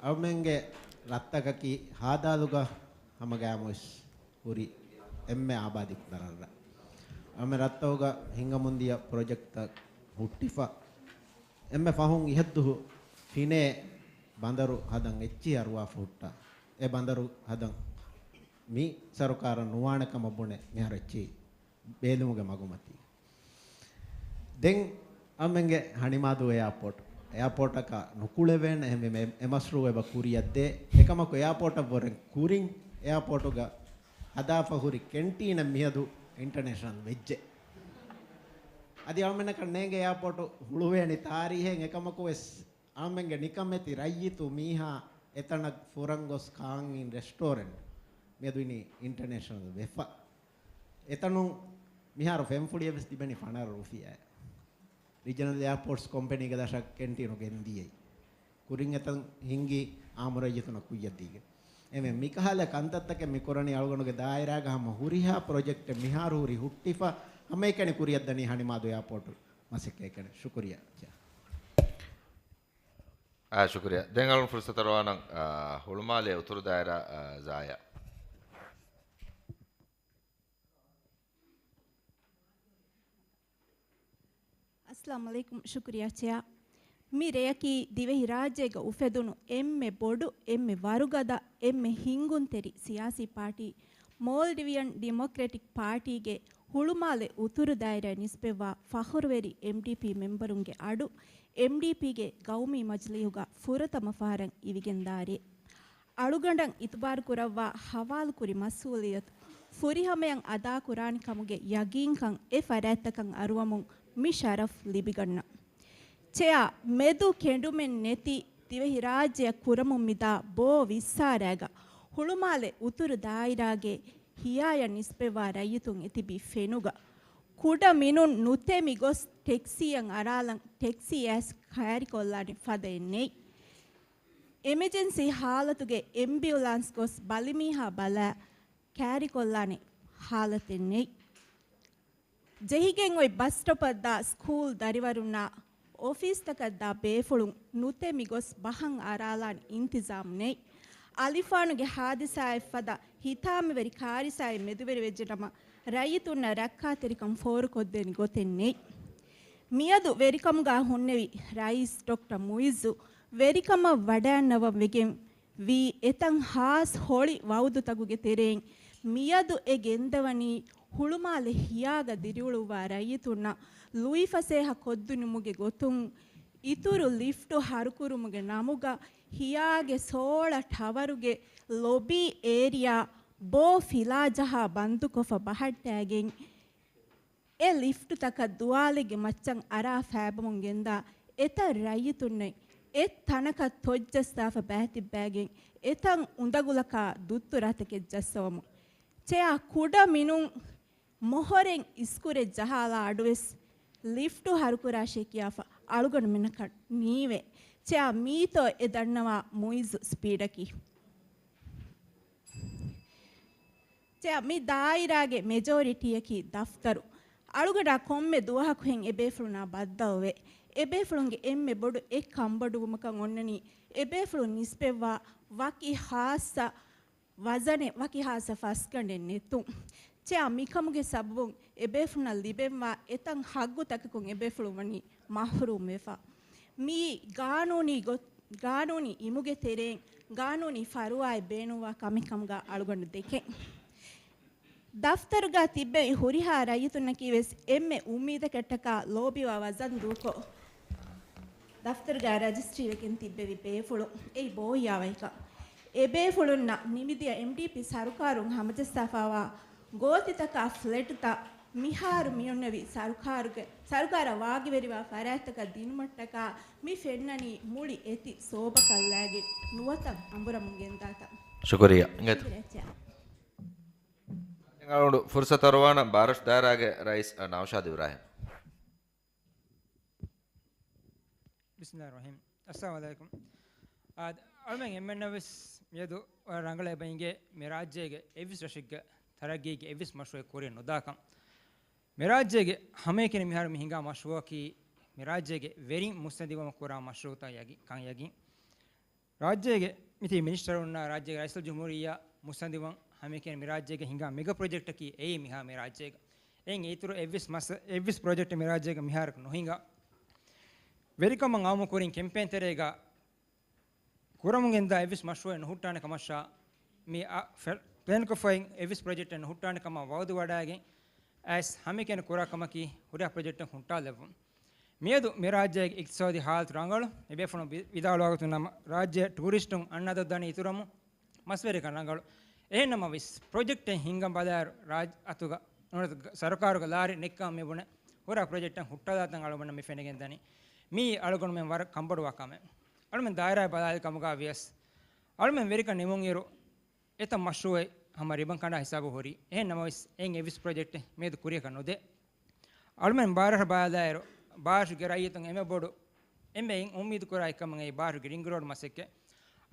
އަޅުމެންގެ ރަށްތަކަކީ ހާދާލުގަ ހަމަގައިމުވެސް ހުރި އެންމެ އާބާދީ ކުޑަ ރަށްރަށް. އަޅުމެން ރަށްތަކުގަ ހިނގަމުންދިޔަ ޕްރޮޖެކްޓްތައް ހުއްޓިފަ އެންމެ ފަހުން އިހަށްދުހު ފިނޭ ބަނދަރު ހަދަން އެއްޗިހި އަރުވާފަ ހުއްޓާ. އެ ބަނދަރު ހަދަން މި ސަރުކާރަށް ނުވާނެ ކަމަށް ބުނެ މިހާރު އެއްޗިހި ބޭލުމުގެ މަގުމަތީ. ދެން އަޅުމެންގެ ހަނިމާދޫ އެއާޕޯޓް، އެއާޕޯޓަކަށް ނުކުޅެވޭނެ އެހެންވީމަ އެ-، އެ މަޝްރޫއެއް އެބަ ކުރިއަށްދޭ. އެކަމަކު އެއާޕޯޓަށް ވުރެ ކުރިން އެއާޕޯޓުގަ ހަދާފަ ހުރި ކެންޓީނެއް މިއަދު އިންޓަރނޭޝަނަލް ވެއްޖެ. އަދި އަޅުމެންނަކަށް ނޭނގޭ އެއާޕޯޓު ހުޅުވޭނެ ތާރީހެއް. އެކަމަކުވެސް އަޅުމެންގެ ނިކަމެތި ރައްޔިތު މީހާ އެތަނަށް ފުރަން ގޮސް ކާން އިން ރެސްޓޯރެންޓް މިއަދު އިނީ އިންޓަރނޭޝަނަލް ވެފަ. އެތަނުން މިހާރު ފެންފުޅިއެއް ވެސް ތިބެނީ ފަނަރަ ރުފިޔާއެއް. ރީޖަނަލް އެއާޕޯޓްސް ކޮމްޕެނީގެ ދަށަށް ކެންޓީނު ގެންދިޔައީ. ކުރިން އެތަން ހިންގި އާއްމު ރައްޔިތުންނަށް ކުއްޔަށްދީގެން. އެމެ މިކަހަލަ ކަންތައްތަކެއް މި ކުރަނީ އަޅުގަނޑުގެ ދާއިރާގަ ހަމަ ހުރިހާ ޕްރޮޖެކްޓެއް މިހާރު ހުރި ހުއްޓިފަ ހަމައެކަނި ކުރިއަށްދަނީ ހަނިމާދޫ އެއާޕޯޓު މަސައްކަތް ކަނެ. ޝުކުރިއްޔާ. އާ، ޝުކުރިއްޔާ. ދެން އަޅުން ފުރުސަތު އަރުވާނަން، އާ، ހުޅުމާލޭ އުތުރު ދާއިރާ، އާ، ޒާޔާ. އައްސަލާމު ޢަލައިކުމް. ޝުކުރިއްޔާ ޗެއާ. މި ރެޔަކީ ދިވެހިރާއްޖޭގަ އުފެދުނު އެންމެ ބޮޑު، އެންމެ ވަރުގަދަ، އެންމެ ހިންގުންތެރި ސިޔާސީ ޕާޓީ މޯލްޑިވިއަން ޑިމޮކްރެޓިކް ޕާޓީގެ ހުޅުމާލެ އުތުރު ދާއިރާއަށް ނިސްބަތްވާ ފަޚުރުވެރި އެމްޑީޕީ މެމްބަރުންގެ އަޑު، އެމްޑީޕީގެ ގައުމީ މަޖިލީހުގަ ފުރަތަމަ ފަހަރަށް އިވިގެންދާ ރޭ. އަޅުގަނޑަށް އިތުބާރު ކުރައްވާ ހަވާލުކުރި މަސްއޫލިއްޔަތު ފުރިހަމަޔަށް އަދާކުރާނެ ކަމުގެ ޔަގީންކަން އެ ފަރާތްތަކަށް އަރުވަމުން މި ޝަރަފް ލިބިގަންނަ. ޗެއާ، މެދު ކެނޑުމެއް ނެތި ދިވެހިރާއްޖެއަށް ކުރަމުން މިދާ ބޯ ވިއްސާރައިގަ ހުޅުމާލެ އުތުރު ދާއިރާގެ ހިޔާޔަށް ނިސްބަތްވާ ރައްޔިތުން އެތިބި ފެނުގަ، ކުޑަ މިނުން ނުތެމި ގޮސް ޓެކްސީއަށް އަރާލަން ޓެކްސީ އައިސް ކައިރިކޮށްލާނެ ފަދައެއް ނެތް. އެމަޖެންސީ ހާލަތުގެ އެމްބިއުލާންސް ގޮސް ބަލިމީހާ ބަލާ ކައިރިކޮށްލާނެ ހާލަތެއް ނެތް. ޖެހިގެން އޮތް ބަސް ސްޓޮޕަށްދާ ސްކޫލް ދަރިވަރުންނާ އޮފީސްތަކަށްދާ ބޭފުޅުން ނުތެމި ގޮސް ބަހަށް އަރާލާނެ އިންތިޒާމް ނެތް. އަލިފާނުގެ ހާދިސާއެއް ފަދަ ހިތާމަވެރި ކާރިސާއެއް މެދުވެރިވެއްޖެނަމަ، ރައްޔިތުންނަށް ރައްކާތެރިކަން ފޯރުކޮށްދޭނެ ގޮތެއް ނެތް. މިއަދު ވެރިކަމުގަ ހުންނެވި ރައީސް ޑޮކްޓަރ މުއިއްޒު ވެރިކަމަށް ވަޑައިންނަވަން ވެގެން ވީ އެތަން ހާސް ހޮޅި ވައުދުތަކުގެ ތެރެއިން މިއަދު އެ ގެންދަވަނީ ހުޅުމާލެ ހިޔާގަ ދިރިއުޅުއްވާ ރައްޔިތުންނަށް ލުއިފަސޭހަ ކޮށްދިނުމުގެ ގޮތުން އިތުރު ލިފްޓު ހަރުކުރުމުގެ ނަމުގަ ހިޔާގެ ސޯޅަ ޓަވަރުގެ ލޮބީ އޭރިއާ ބޯ ފިލާޖަހާ ބަންދުކޮށްފަ ބަހައްޓައިގެން އެ ލިފްޓުތަކަށް ދުވާލެއްގެ މައްޗަށް އަރާ ފައިބަމުން ގެންދާ އެތައް ރައްޔިތުންނެއް އެ ތަނަކަށް ތޮއްޖައްސާފަ ބައިތިއްބައިގެން އެތައް އުނދަގުލަކާ ދުއްތުރާތަކެއް ޖައްސަވަމުން. ޗެއާ ކުޑަ މިނުން މޮހޮރެން އިސްކުރެއް ޖަހާލާ އަޑުވެސް ލިފްޓު ހަރުކުރާށޭ ކިޔާފަ އަޅުގަނޑުމެންނަކަށް ނީވޭ. ޗެއާ މީތޯ އެ ދަންނަވާ މުއިއްޒު ސްޕީޑަކީ. ޗެއާ މި ދާއިރާގެ މެޖޯރިޓީއަކީ ދަފްތަރު. އަޅުގަޑާ ކޮންމެ ދުވަހަކުހެން އެބޭފުޅުންނާ ބައްދަލުވޭ. އެބޭފުޅުންގެ އެންމެ ބޮޑު އެއް ކަންބޮޑުވުމަކަށް އޮންނަނީ އެބޭފުޅުން ނިސްބަތްވާ ވަކި ހާއްސަ ވަޒަނެއް ވަކި ހާއްސަ ފަސްގަނޑެއް ނެތުން. ޗެއާ މިކަމުގެ ސަބަބުން އެބޭފުޅުންނަށް ލިބެންވާ އެތައް ހައްގުތަކަކުން އެބޭފުޅުން ވަނީ މަހްރޫމްވެފަ. މިއީ ގާނޫނީ ގޮ-، ގާނޫނީ އިމުގެ ތެރެއިން ގާނޫނީ ފަރުވާއެއް ބޭނުންވާ ކަމެއް ކަމުގަ އަޅުގަނޑު ދެކެން. ދަފްތަރުގަ ތިއްބެވި ހުރިހާ ރައްޔިތުންނަކީވެސް އެންމެ އުއްމީދަކަށްޓަކާ ލޯބިވާ ވަޒަން ދޫކޮށް، ދަފްތަރުގަ ރަޖިސްޓްރީވެގެން ތިއްބެވި ބޭފުޅުން. އެއީ ބޯހިޔާވަހިކަން. އެބޭފުޅުންނަށް ނިމިދިޔަ އެމްޑީޕީ ސަރުކާރުން ހަމަޖައްސާފައިވާ ގޯތިތަކާ ފްލެޓްތައް މިހާރު މިއޮންނެވި ސަރުކާރުގެ، ސަރުކާރަށް ވާގިވެރިވާ ފަރާތްތަކަށް ދިނުމަށްޓަކާ މި ފެންނަނީ މުޅި އެތި ސޯބަކަށްލާގެން ނުވަތަ އަނބުރަމުން ގެންދާތަން. ޝުކުރިއްޔާ. އިނގޭތަ؟ ޝުކުރިއްޔާ. ދެން އަޅުގަނޑު ފުރުސަތު އަރުވާނަން ބާރަށު ދާއިރާގެ ރައީސް ނައުޝާދު އިބްރާހިމް. ބިސްމިﷲ ރަޙްމާނި ރަޙީމް. އައްސަލާމު ޢަލައިކުމް. އާ، އަޅުމެން އެންމެންނަށް ވެސް މިއަދު ރަނގަޅަށް އެބަ އިނގޭ މި ރާއްޖޭގެ އެއްވެސް ރަށެއްގެ ތަރައްގީގެ އެއްވެސް މަޝްރޫޢެއް ކުރިއަށް ނުދާކަން. މި ރާއްޖޭގެ ހަމައެކަނި މިހާރު މި ހިނގާ މަޝްރޫޢަކީ މި ރާއްޖޭގެ ވެރިން މުއްސަނދިވުމަށް ކުރާ މަޝްރޫޢުތައް ޔަގީ-، ކަން ޔަގީން. ރާއްޖޭގެ މިތިބި މިނިސްޓަރުންނާ ރާއްޖޭގެ ރައީސުލްޖުމްހޫރިއްޔާ މުއްސަނދިވަން ހަމައެކަނި މި ރާއްޖޭގެ ހިނގާ މެގަ ޕްރޮޖެކްޓަކީ އެއީ މިހާ މި ރާއްޖޭގަ. އެއިން އިތުރު އެއްވެސް މަސަ-، އެއްވެސް ޕްރޮޖެކްޓެއް މި ރާއްޖޭގަ މިހާރަކު ނުހިނގާ. ވެރިކަމަށް އައުމު ކުރިން ކެމްޕޭން ތެރޭގަ ކުރަމުން ގެންދާ އެއްވެސް މަޝްރޫޢެއް ނުހުއްޓާނެ ކަމަށާ މި އަ-، ފެ-، ޕްލޭންކޮށްފައި އެއްވެސް ޕްރޮޖެކްޓެއް ނުހުއްޓާނެ ކަމަށް ވައުދު ވަޑައިގެން އައިސް ހަމައެކަނި ކުރާ ކަމަކީ ހުރިހާ ޕްރޮޖެކްޓެއް ހުއްޓާލެއްވުން. މިއަދު މި ރާއްޖޭގެ އިޤްތިޞާދީ ހާލަތު ރަނގަޅު. އެބޭފުޅުން ވި-، ވިދާޅުވާގޮތުން ނަމަ، ރާއްޖެ ޓޫރިސްޓުން އަންނަ އަދަދު ދަނީ އިތުރަމު މަސްވެރިކަން ރަނގަޅު. އެހެން ނަމަވެސް، ޕްރޮޖެކްޓެއް ހިންގަން ބަލާއިރު ރާއްޖެ އަތުގަ ނުވަތަ ސަރުކާރުގެ ލާރި ނެއްކަމަށް މި ބުނެ ހުރާ ޕްރޮޖެކްޓެއް ހުއްޓާލާތަން އަޅުގަނޑަށް މި ފެނިގެން ދަނީ. މީ އަޅުގަނޑުމެން ވަރަށް ކަންބޮޑުވާ ކަމެއް. އަޅުމެން ދާއިރާއަށް ބަލާލި ކަމުގަ ވިޔަސް، އަޅުމެން ވެރިކަން ނިމުން އިރު، އެތައް މަޝްރޫޢެއް ހަމަ ރިބަން ކަނޑާ ހިސާބު ހުރި. އެހެން ނަމަވެސް، އެއިން އެއްވެސް ޕްރޮޖެކްޓެއް މިއަދު ކުރިއަކަށް ނުދޭ. އަޅުމެން ބާރަށް ބަލާލާއިރު، ބާރަށުގެ ރައްޔިތުން އެންމެ ބޮޑު، އެންމެ އިން އުއްމީދު ކުރާ އެއްކަމަށް އެއީ ބާރަށުގެ ރިންގް ރޯޑް މަސައްކަތް.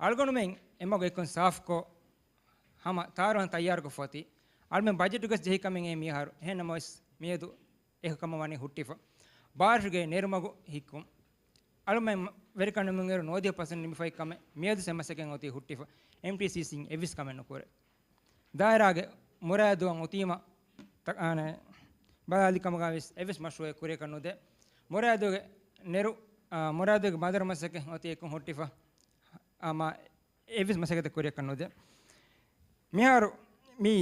އަޅުގަނޑުމެން އެމަގު އެއްކޮށް ސާފުކޮށް، ހަމަ ތާރުވަން ތައްޔާރުކޮށްފަ އޮތީ. އަޅުމެން ބަޖެޓުގަސް ޖެހި ކަމެއް އެއީ މިހާރު. އެހެން ނަމަވެސް، މިއަދު އެކަމަށް ވަނީ ހުއްޓިފަ. ބާރަށުގެ ނެރުމަގު ހިއްކުން. އަޅުމެން ވެރިކަން ނިމުންއިރު ނޯދިޔަ ޕަސެންޓް ނިމިފައި ކަމެއް މިއަދު ސެމަސްއެކެއް އޮތީ ހުއްޓިފަ. އެމްޓީސީސީން އެއްވެސް ކަމެއް ނުކުރޭ. ދާއިރާގެ މުރާދުއަށް އޮތީމަ ތަ-، އާނެ، ބަލާލި ކަމުގަ ވެސް އެއްވެސް މަޝްރޫޢެއް ކުރިއަކަށް ނުދޭ. މުރާދުގެ ނެރު އާ، މުރާދުގެ ބަނދަރު މަސައްކަތް އޮތީ އެކުން ހުއްޓިފަ. އާ، މާ އެއްވެސް މަސައްކަތެއް ކުރިއަކަށް ނުދޭ. މިހާރު މި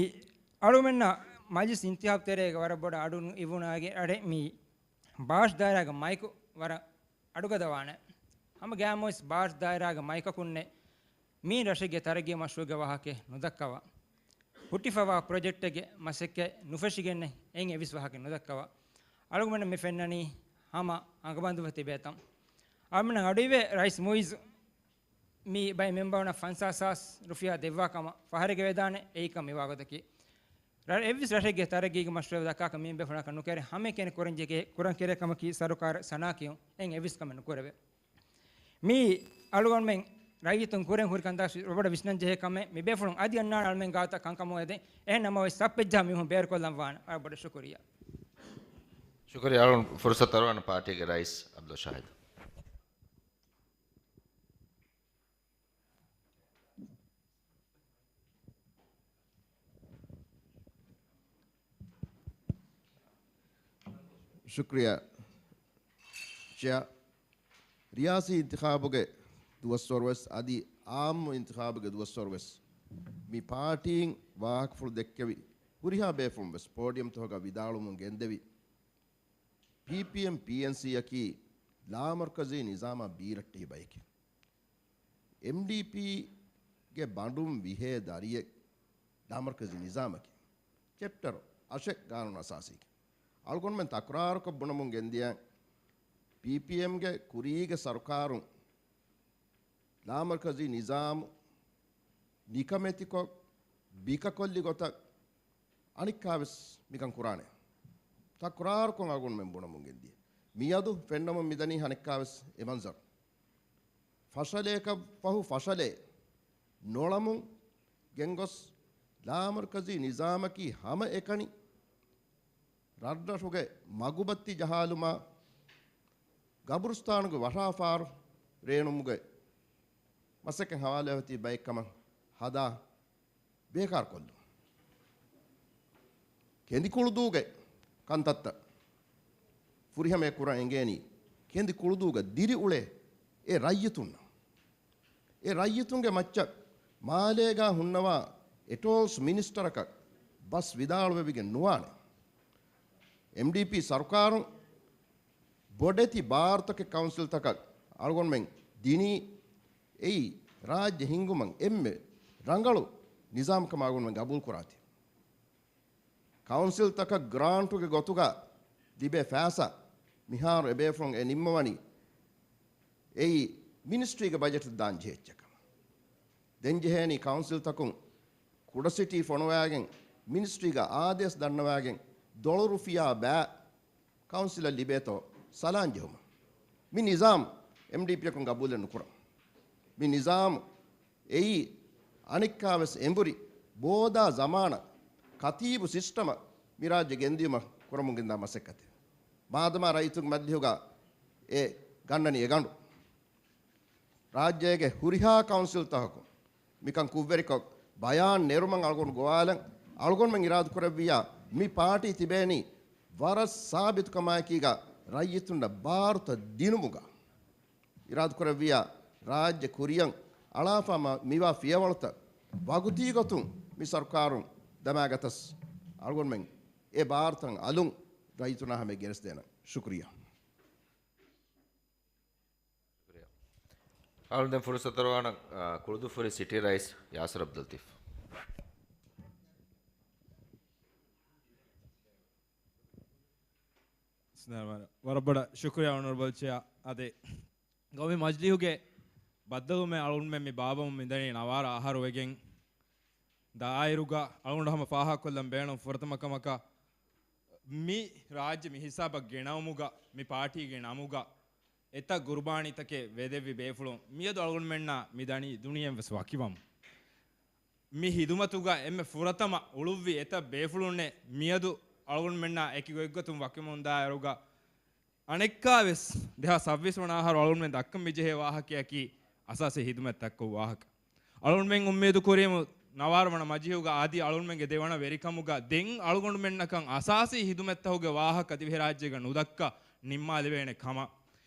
އަޅުމެންނަށް މަޖިލިސް އިންތިހާބު ތެރޭގަ ވަރަށް ބޮޑަށް އަޑު އިވުނު އަގެ އަޑެއް މި ބާޝް ދާއިރާގެ މައިކު ވަރަށް އަޑުގަދަވާނެ. ހަމަ ގާމުވެސް ބާޝް ދާއިރާގެ މައިކަކުންނެއް މީ ރަށެއްގެ ތަރައްގީ މަޝްރޫޢުގެ ވާހަކައެއް ނުދައްކަވާ. ހުއްޓިފަވާ ޕްރޮޖެކްޓެއްގެ މަސައްކަތް ނުފެށިގެންނެއް އެއްވެސް ވާހަކައެއް ނުދައްކަވާ. އަޅުގަނޑަށް މި ފެންނަނީ ހަމަ އަނގަބަންދުވެ ތިބޭތަން. އަޅުމެންނަށް އަޑުއިވޭ ރައީސް މުއިއްޒު މި ބައެއް މެމްބަރުންނަށް ފަންސާސް ހާސް ރުފިޔާ ދެއްވާ ކަމަށް ފަހަރެއްގަ ވެދާނެ އެއީ ކަމެއް ވާގޮތަކީ. ރަ-، އެއްވެސް ރަށެއްގެ ތަރައްގީގެ މަޝްރޫޢެއް ދައްކާކަށް މި ބޭފުޅުންނަކަށް ނުކެރޭ ހަމައެކަނި ކުރަންޖެހޭ، ކުރަން ކެރޭ ކަމަކީ ސަރުކާރަށް ސަނާ ކިޔުން. އެއްވެސް ކަމެއް ނުކުރެވޭ. މީ އަޅުގަނޑުމެން ރައްޔިތުން ކުރިން ހުރި ކަންތައް ރޮބަޑަށް ވިސްނަން ޖެހޭ ކަމެއް. މި ބޭފުޅުން އަދި އަންނާނެ އަޅުމެން ގާތަށް ކަންކަމަށް އެދެން. އެހެން ނަމަވެސް ސައްޕެއްޖާ މީހުން ބޭރުކޮށްލަން ވާނެ. ވަރަށް ބޮޑަށް ޝުކުރިއްޔާ. ޝުކުރިއްޔާ. އަޅުގަނޑު ފުރުސަތު އަރުވާނެ ޕާޓީގެ ރައީސް އަބްދުލް ޝާހިދު. ޝުކްރިޔާ ޗެއާ. ރިޔާސީ އިންތިޚާބުގެ ދުވަސްވަރުވެސް އަދި އާއްމު އިންތިޚާބުގެ ދުވަސްވަރުވެސް މި ޕާޓީން ވާހަކަފުޅު ދެއްކެވި ހުރިހާ ބޭފުޅުން ވެސް ޕޯޑިއަމްތަކުގަ ވިދާޅުވަމުން ގެންދެވި، ޕީޕީއެމް ޕީއެންސީއަކީ ލާމަރުކަޒީ ނިޒާމާ ބީރައްޓެހި ބަޔެކޭ. އެމްޑީޕީގެ ބަނޑުން ވިހޭ ދަރިއެއް ލާމަރުކަޒީ ނިޒާމަކީ. ޗެޕްޓަރު އަށެއް ގާނޫނު އަސާސީގެ. އަޅުގަނޑުމެން ތަކުރާރުކޮށް ބުނަމުން ގެންދިޔަ ޕީޕީއެމްގެ ކުރީގެ ސަރުކާރުން ލާމަރުކަޒީ ނިޒާމު ނިކަމެތިކޮށް، ބިކަކޮށްލި ގޮތަށް އަނެއްކާވެސް މިކަން ކުރާނެ. ތަކުރާރުކޮށް އަޅުގަނޑުމެން ބުނަމުން ގެންދިޔަ. މިއަދު ފެންނަމުން މިދަނީ އަނެއްކާވެސް އެ މަންޒަރު. ފަށަލައަކަށް ފަހު ފަށަލައެއް ނޮޅަމުން ގެންގޮސް، ލާމަރުކަޒީ ނިޒާމަކީ ހަމައެކަނި ރަށްރަށުގެ މަގުބައްތި ޖަހާލުމާ، ގަބުރުސްތާނުގެ ވަށާފާރު ރޭނުމުގެ މަސައްކަތް ހަވާލުވެފައި ބައެއްކަމަށް ހަދާ ބޭކާރުކޮށްލުން. ކެނދިކުޅުދޫގެ ކަންތައްތައް ފުރިހަމައަށް ކުރަން އެނގޭނީ، ކެނދިކުޅުދޫގަ ދިރިއުޅޭ އެ ރައްޔިތުންނަށް. އެ ރައްޔިތުންގެ މައްޗަށް މާލޭގާ ހުންނަވާ އެޓޯލްސް މިނިސްޓަރަކަށް ބަސް ވިދާޅުވެވިގެން ނުވާނެ. އެމްޑީޕީ ސަރުކާރުން ބޮޑެތި ބާރުތަކެއް ކައުންސިލްތަކަށް އަޅުގަނޑުމެން ދިނީ، އެއީ ރާއްޖެ ހިންގުމަށް އެންމެ ރަނގަޅު ނިޒާމްކަމަށް އަޅުގަނޑުމެން ގަބޫލުކުރާތީ. ކައުންސިލްތަކަށް ގްރާންޓުގެ ގޮތުގަ ލިބޭ ފައިސާ މިހާރު އެބޭފުޅުން އެ ނިންމަވަނީ އެއީ މިނިސްޓްރީގެ ބަޖެޓަށް ދާން ޖެހޭ އެއްޗަކަށް. ދެން ޖެހޭނީ ކައުންސިލްތަކުން ކުޑަސިޓީ ފޮނުވާގެން މިނިސްޓްރީގަ އާދޭސް ދަންނަވާގެން ދޮޅު ރުފިޔާ ބައި ކައުންސިލަށް ލިބޭތޯ ސަލާން ޖެހުމަށް. މި ނިޒާމް އެމްޑީޕީއަކުން ގަބޫލެއް ނުކުރަން. މި ނިޒާމް އެއީ އަނެއްކާވެސް އެނބުރި ބޯދާ ޒަމާނަށް ކަތީބު ސިސްޓަމަށް މި ރާއްޖެ ގެންދިޔުމަށް ކުރަމުން ގެންދާ މަސައްކަތެއް. މާދަމާ ރައްޔިތުންގެ މަޖިލީހުގަ އެ ގަންނަނީ އެ ގަނޑު. ރާއްޖޭގެ ހުރިހާ ކައުންސިލްތަކަކުން މިކަން ކުށްވެރިކޮށް، ބަޔާން ނެރުމަށް އަޅުގަނޑު ގޮވާލަން. އަޅުގަނޑުމެން އިރާދަކުރެއްވިއްޔާ، މި ޕާޓީ ތިބޭނީ ވަރަށް ސާބިތުކަމާއެކީގަ ރައްޔިތުންނަށް ބާރުތައް ދިނުމުގަ. އިރާދަކުރެއްވިއްޔާ، ރާއްޖެ ކުރިއަށް އަޅާފަ މިވާ ފިޔަވަޅުތައް ވަގުތީގޮތުން މި ސަރުކާރުން ދަމާގަތަސް، އަޅުގަނޑުމެން އެ ބާރުތައް އަލުން ރައްޔިތުންނާ ހަމަޔަށް ގެނެސްދޭނަން. ޝުކުރިއްޔާ. އަޅުން ދެން ފުރުސަތު އަރުވާނަން، އާ، ކުޅުދުއްފުރި ސިޓީ ރައީސް ޔާސިރު އަބްދުލް ލަތީފް. ވަރަށް ބޮޑަށް ޝުކުރިއްޔާ އޮނަރަބަލް ޗެއާ. އަދި ގައުމީ މަޖިލީހުގެ ބައްދަލުވުމެއް އަޅުންމެން މި ބާއްވަމުން މިދަނީ ނަވާރަ އަހަރު ވެގެން. ދާއިރުގަ އަޅުގަނޑު ހަމަ ފާހަގަކޮށްލަން ބޭނުން ފުރަތަމަ ކަމަކަށް މި ރާއްޖެ މި ހިސާބަށް ގެނައުމުގަ މި ޕާޓީގެ ނަމުގަ އެތައް ގުރުބާނީތަކެއް ވެދެއްވި ބޭފުޅުން މިއަދު އަޅުގަނޑުމެންނާ މި ދަނީ ދުނިޔެއިން ވެސް ވަކިވަމުން. މި ހިދުމަތުގަ އެންމެ ފުރަތަމަ އުޅުއްވި އެތައް ބޭފުޅުންނެއް މިއަދު އަޅުގަނޑުމެންނާ އެކި ގޮތްގޮތުން ވަކިވަމުންދާއިރުގަ އަނެއްކާވެސް ދެހާސް ސައްބީސް ވަނަ އަހަރު އަޅުގަނޑުމެން ދައްކަން މިޖެހޭ ވާހަކައަކީ އަސާސީ ހިދުމަތް ދައްކަވު ވާހަކަ. އަޅުގަނޑުމެން އުއްމީދު ކުރީމު ނަވާރަ ވަނަ މަޖިހުގަ އަދި އަޅުގަނޑުމެންގެ ދެވަނަ ވެރިކަމުގަ ދެން އަޅުގަނޑުމެންނަކަށް އަސާސީ ހިދުމަތްތަހުގެ ވާހަކަ ދިވެހިރާއްޖޭގަ ނުދައްކާ ނިންމާލެވޭނެ ކަމަށް.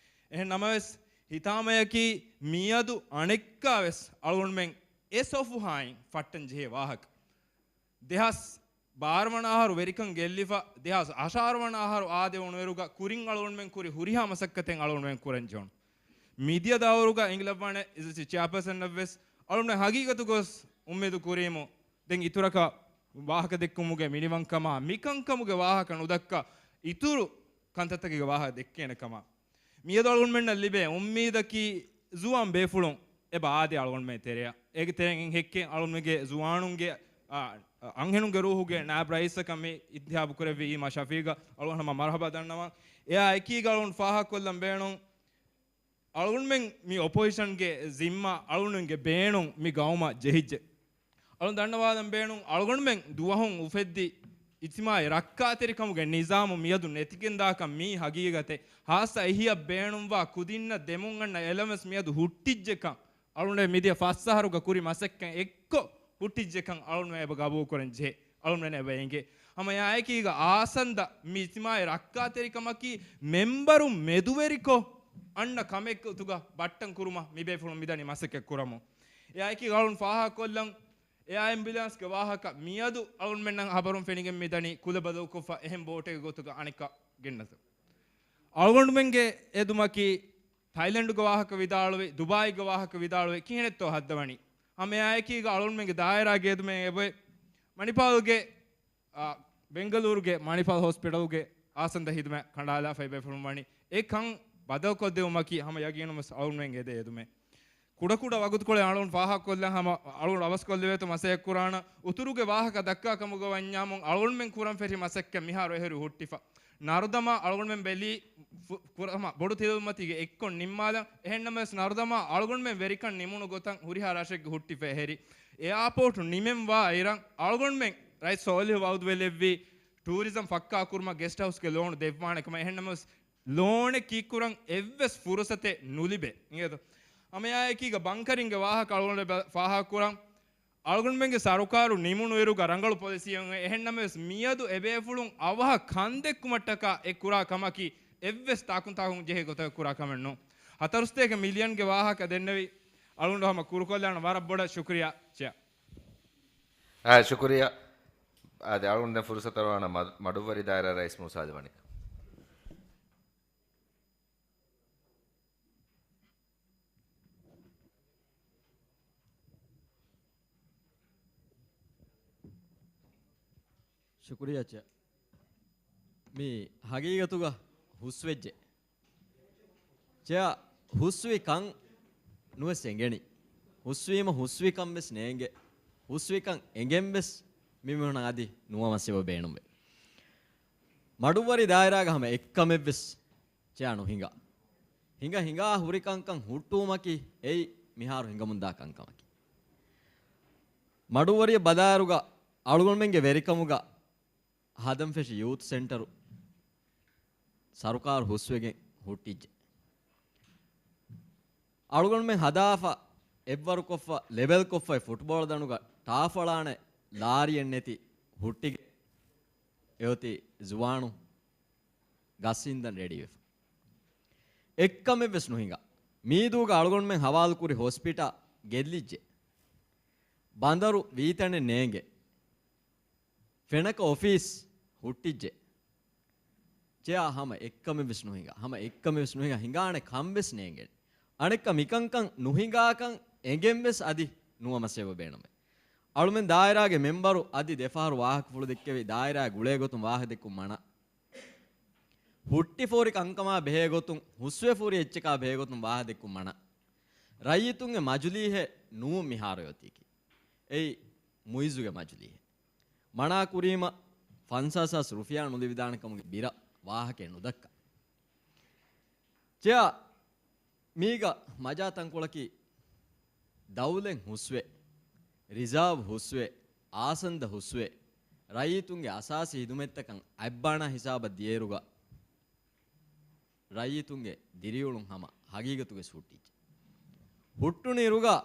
އެހެން ނަމަވެސް، ހިތާމަޔަކީ މިއަދު އަނެއްކާވެސް އަޅުގަނޑުމެން އެ ސޮފުހާއިން ފައްޓަން ޖެހޭ ވާހަކަ. ދެހާސް ބާރަ ވަނަ އަހަރު ވެރިކަން ގެއްލިފަ، ދެހާސް އަށާރަ ވަނަ އަހަރު އާދެވުނުއިރުގަ ކުރިން އަޅުގަނޑުމެން ކުރި ހުރިހާ މަސައްކަތެއް އަޅުގަނޑުމެން ކުރަން ޖެހުނު. މިދިޔަ ދައުރުގަ އެނގިލައްވާނެ އެސްއެސްސީ ޗެއާޕާސަނަށްވެސް އަޅުގަނޑުމެން ހަގީގަތު ގޮސް އުއްމީދު ކުރީމު، ދެން އިތުރަކަށް ވާހަކަ ދެއްކުމުގެ މިނިވަންކަމާ، މިކަންކަމުގެ ވާހަކަ ނުދައްކާ، އިތުރު ކަންތައްތަކެއްގެ ވާހަކަ ދެއްކޭނެ ކަމަށް. މިއަދު އަޅުގަނޑުމެންނަށް ލިބޭ އުއްމީދަކީ ޒުވާން ބޭފުޅުން އެބަ އާދޭ އަޅުގަނޑުމެން ތެރެއަށް. އޭގެ ތެރެއިން ހެއްކެއް އަޅުގަނޑުގެ ޒުވާނުންގެ، އާ، އަންހެނުންގެ ރޫހުގެ ނާއިބް ރައީސަކަށް މި އިންތިހާބު ކުރެއްވި އީމާ ޝަފީގަށް އަޅުގަނޑު ހަމަ މަރުހަބާ ދަންނަވަން. އެއާ އެކީގަ އަޅުގަނޑު ފާހަގަކޮށްލަން ބޭނުން، އަޅުގަނޑުމެން މި އޮޕޮޒިޝަންގެ ޒިންމާ އަޅުގަނޑުމެންގެ ބޭނުން މި ގައުމަށް ޖެހިއްޖެ. އަޅުން ދަންނަވާލަން ބޭނުން، އަޅުގަނޑުމެން ދުވަހުން އުފެއްދި އިޖްތިމާޢީ ރައްކާތެރިކަމުގެ ނިޒާމު މިއަދު ނެތިގެންދާކަން މީ ހަގީގަތެއް. ހާއްސަ އެހީއަށް ބޭނުންވާ ކުދިންނަށް ދެމުން އަންނަ އެލަވެންސް މިއަދު ހުއްޓިއްޖެކަން، އަޅުގަނޑު މިދިޔަ ފަސް އަހަރުގަ ކުރި މަސައްކަތް އެއްކޮށް ހުއްޓިއްޖެކަން އަޅުގަނޑު އެބަ ގަބޫލުކުރަން ޖެހޭ. އަޅުގަނޑު އެބަ އެނގޭ. ހަމަ އެއާއެކީގަ އާސަންދަ މި އިޖްތިމާޢީ ރައްކާތެރިކަމަކީ މެމްބަރުން މެދުވެރިކޮށް އަންނަ ކަމެއް ގޮތުގަ ބައްޓަން ކުރުމަށް މިބޭފުޅުން މިދަނީ މަސައްކަތް ކުރަމުން. އެއާއެކީ އަޅުން ފާހަގަކޮށްލަން، އެއާ އެމްބިއުލާންސްގެ ވާހަކަ މިއަދު އަޅުންމެންނަށް ހަބަރުން ފެނިގެން މިދަނީ ކުލަ ބަދަލުކޮށްފަ އެހެން ބޯޓެއްގެ ގޮތުގަ އަނެއްކާ ގެންނަތު. އަޅުގަނޑުމެންގެ އެދުމަކީ ތައިލެންޑުގެ ވާހަކަ ވިދާޅުވި، ދުބާއީގެ ވާހަކަ ވިދާޅުވި، ކިހިނެއްތޯ ހައްދަވަނީ؟ ހަމައެއާއެކީގަ އަޅުންމެންގެ ދާއިރާގެ އެދުމެއް އެބޮތް މަނިޕާލްގެ، އާ، ބެންގަލޫރުގެ މަނިޕާލް ހޮސްޕިޓަލްގެ އާސަންދަ ހިދުމަތް ކަނޑާލާފައި ބޭފުޅުން ވަނީ. އެ ކަން ބަދަލުކޮށްދެވުމަކީ ހަމަ ޔަގީނުން ވެސް އަޅުންމެން އެދޭ އެދުމެއް. ކުޑަކުޑަ ވަގުތުކޮޅެއް އަޅުން ފާހަގަކޮށްލަން ހަމަ އަޅުން ރަވަސްކޮށްލެވޭތޯ މަސައްކަތް ކުރާނަ. އުތުރުގެ ވާހަކަ ދައްކާ ކަމުގަ ވަންޏާމުން އަޅުންމެން ކުރަން ފެށި މަސައްކަތް މިހާރު އެހެރި ހުއްޓިފަ. ނަރުދަމާ އަޅުގަނޑުމެން ބެލީ ފު-، ފުރަތަމަ ބޮޑު ތެލެއުޅުމަތީގެ އެއްކޮށް ނިންމާލަން. އެހެންނަމަވެސް ނަރުދަމާ އަޅުގަނޑުމެން ވެރިކަން ނިމުނު ގޮތަށް ހުރިހާ ރަށެއްގެ ހުއްޓިފަ އެހެރި. އެއާޕޯޓު ނިމެންވާ އިރަށް އަޅުގަނޑުމެން ރައީސް ސޯލިހު ވައުދުވެލެއްވީ ޓޫރިޒަމް ފައްކާ ކުރުމަށް ގެސްޓް ހައުސްގެ ލޯނު ދެއްވާނެ ކަމަށް. އެހެންނަމަވެސް ލޯނެއް ކީއްކުރަން އެއްވެސް ފުރުސަތެއް ނުލިބޭ. އިނގޭތޯ؟ ހަމައެއާއެކީގަ ބަންކަރިންގެ ވާހަކަ އަޅުގަނޑު ފާހަގަކުރަން. އަޅުގަނޑުމެންގެ ސަރުކާރު ނިމުނުއިރުގަ ރަނގަޅު ޕޮލިސީއެއް އެހެންނަމަވެސް މިއަދު އެބޭފުޅުން އަވަހަށް ކަންދެއްކުމަށްޓަކާ އެ ކުރާ ކަމަކީ އެއްވެސް ތާކުންތާކުން ޖެހޭ ގޮތަކަށް ކުރާ ކަމެއް ނޫން. ހަތަރުސަތޭކަ މިލިއަންގެ ވާހަކަ ދެންނެވި އަޅުގަނޑު ހަމަ ކުރުކޮށްލާނަ. ވަރަށް ބޮޑަށް ޝުކުރިއްޔާ ޗެއާ. އާ، ޝުކުރިއްޔާ. އާދެ، އަޅުގަނޑު ދެން ފުރުސަތު އަރުވާނަ މަ-، މަޑުއްވަރި ދާއިރާ ރައީސް މޫސާ ލިވަނީ. ޝުކުރިއްޔާ ޗެއާ. މީ ހަގީގަތުގަ ހުސްވެއްޖެ. ޗެއާ، ހުސްވި ކަން ނުވެސް އެނގެނީ. ހުސްވީމަ ހުސްވި ކަން ވެސް ނޭނގެ. ހުސްވި ކަން އެނގެން ވެސް މި މީހުނަށް އަދި ނުވަ މަސް އެބަ ބޭނުންވޭ. މަޑުއްވަރި ދާއިރާގަ ހަމަ އެއްކަމެއް ވެސް ޗެއާ ނުހިނގާ. ހިނގަ ހިނގާ ހުރި ކަންކަން ހުއްޓުވުމަކީ އެއީ މިހާރު ހިނގަމުންދާ ކަންކަމަކީ. މަޑުއްވަރިއަށް ބަލާއިރުގަ އަޅުގަނޑުމެންގެ ވެރިކަމުގަ ހަދަން ފެށި ޔޫތު ސެންޓަރު ސަރުކާރު ހުސްވެގެން ހުއްޓިއްޖެ. އަޅުގަނޑުމެން ހަދާފަ، އެއްވަރުކޮށްފަ، ލެވެލްކޮށްފައި ފުޓްބޯޅަ ދަނޑުގަ ޓާފް އަޅާނެ ލާރިއެއް ނެތި ހުއްޓިގެން އެއޮތީ ޒުވާނު ގަސް އިންދަން ރެޑީވެފަ. އެއްކަމެއް ވެސް ނުހިނގާ. މީދޫގަ އަޅުގަނޑުމެން ހަވާލުކުރި ހޮސްޕިޓާ ގެއްލިއްޖެ. ބަނދަރު ވީތަނެއް ނޭނގެ. ފެނަކަ އޮފީސް ހުއްޓިއްޖެ. ޗެއާ ހަމަ އެއްކަމެއް ވެސް ނުހިނގާ. ހަމަ އެއްކަމެއް ވެސް ނުހިނގާ. ހިނގާނެ ކަން ވެސް ނޭނގެނެ. އަނެއްކާ މިކަންކަން ނުހިނގާކަން އެނގެން ވެސް އަދި ނުވަ މަސް އެބަ ބޭނުމޭ. އަޅުމެން ދާއިރާގެ މެމްބަރު އަދި ދެފަހަރު ވާހަކަފުޅު ދެއްކެވި ދާއިރާ ގުޅޭ ގޮތުން ވާހަކަ ދެއްކުން މަނާ. ހުއްޓިފަ ހުރި ކަންކަމާ ބެހޭ ގޮތުން، ހުސްވެފަ ހުރި އެއްޗަކާ ބެހޭ ގޮތުން ވާހަކަ ދެއްކުން މަނާ. ރައްޔިތުންގެ މަޖުލީހެއް ނޫން މިހާރު އޮތީކީ. އެއީ މުއިއްޒުގެ މަޖުލީހެއް. މަނާ ކުރީމަ ފަންސާސް ހާސް ރުފިޔާ ނުލިބިދާނެ ކަމުގެ ބިރަށް ވާހަކައެއް ނުދައްކާ. ޗެއާ، މީގަ މަޖާ ތަންކޮޅަކީ ދައުލަތް ހުސްވެ، ރިޒާވް ހުސްވެ، އާސަންދަ ހުސްވެ، ރައްޔިތުންގެ އަސާސީ ހިދުމަތްތަކަށް އަތްބާނާ ހިސާބަށް ދިޔައިރުގަ، ރައްޔިތުންގެ ދިރިއުޅުން ހަމަ ހަގީގަތުގެ ހުއްޓިއްޖެ. ހުއްޓުނުއިރުގަ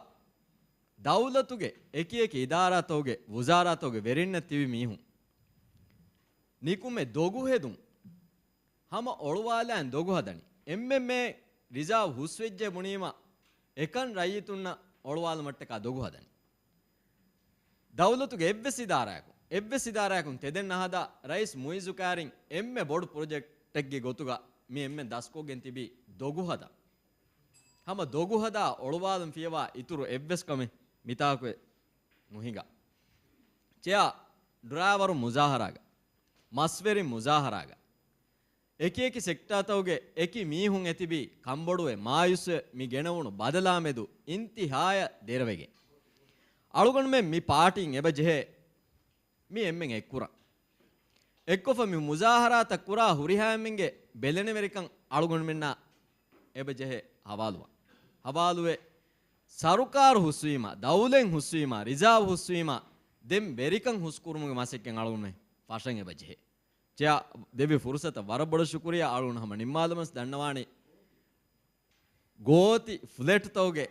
ދައުލަތުގެ އެކިއެކި އިދާރާތަކުގެ، ވުޒާރާތަކުގެ ވެރިންނަށް ތިބި މީހުން ނިކުމެ ދޮގު ހެދުން ހަމަ އޮޅުވާލާން ދޮގު ހަދަނީ. އެންމެންމެ ރިޒާވް ހުސްވެއްޖެ ބުނީމަ، އެކަން ރައްޔިތުންނަށް އޮޅުވާލުމަށްޓަކާ ދޮގު ހަދަނީ. ދައުލަތުގެ އެއްވެސް އިދާރާއަކުން، އެއްވެސް އިދާރާއަކުން ތެދެއް ނަހަދާ، ރައީސް މުއިއްޒު ކާރިން އެންމެ ބޮޑު ޕްރޮޖެކްޓެއްގެ ގޮތުގަ މި އެންމެން ދަސްކޮށްގެން ތިބީ ދޮގު ހަދާ. ހަމަ ދޮގު ހަދާ އޮޅުވާލުން ފިޔަވާ އިތުރު އެއްވެސް ކަމެއް މިތާކުވެ ނުހިނގާ. ޗެއާ، ޑްރައިވަރު މުޒާހަރާގަ، މަސްވެރިން މުޒާހަރާގަ، އެކި އެކި ސެކްޓާތަކުގެ އެކި މީހުން އެތިބީ ކަންބޮޑުވެ މާޔޫސްވެ މި ގެނެވުނު ބަދަލާމެދު އިންތިހާޔަށް ދެރަވެގެން. އަޅުގަނޑުމެން މި ޕާޓީން އެބަ ޖެހޭ މި އެންމެން އެއްކުރަން. އެއްކޮށްފަ މި މުޒާހަރާތައް ކުރާ ހުރިހާ އެންމެންގެ ބެލެނިވެރިކަން އަޅުގަނޑުމެންނާ އެބަ ޖެހޭ ހަވާލުވާ. ހަވާލުވެ، ސަރުކާރު ހުސްވީމާ، ދައުލަތް ހުސްވީމާ، ރިޒާވް ހުސްވީމާ، ދެން ވެރިކަން ހުސްކުރުމުގެ މަސައްކަތް އަޅުގަނޑުމެން ފަށަން އެބަ ޖެހޭ. ޗެއާ ދެއްވި ފުރުސަތަށް ވަރަށް ބޮޑަށް ޝުކުރިއްޔާ. އަޅުގަނޑު ހަމަ ނިންމާލަމަސް ދަންނަވާނީ، ގޯތި ފްލެޓްތަކުގެ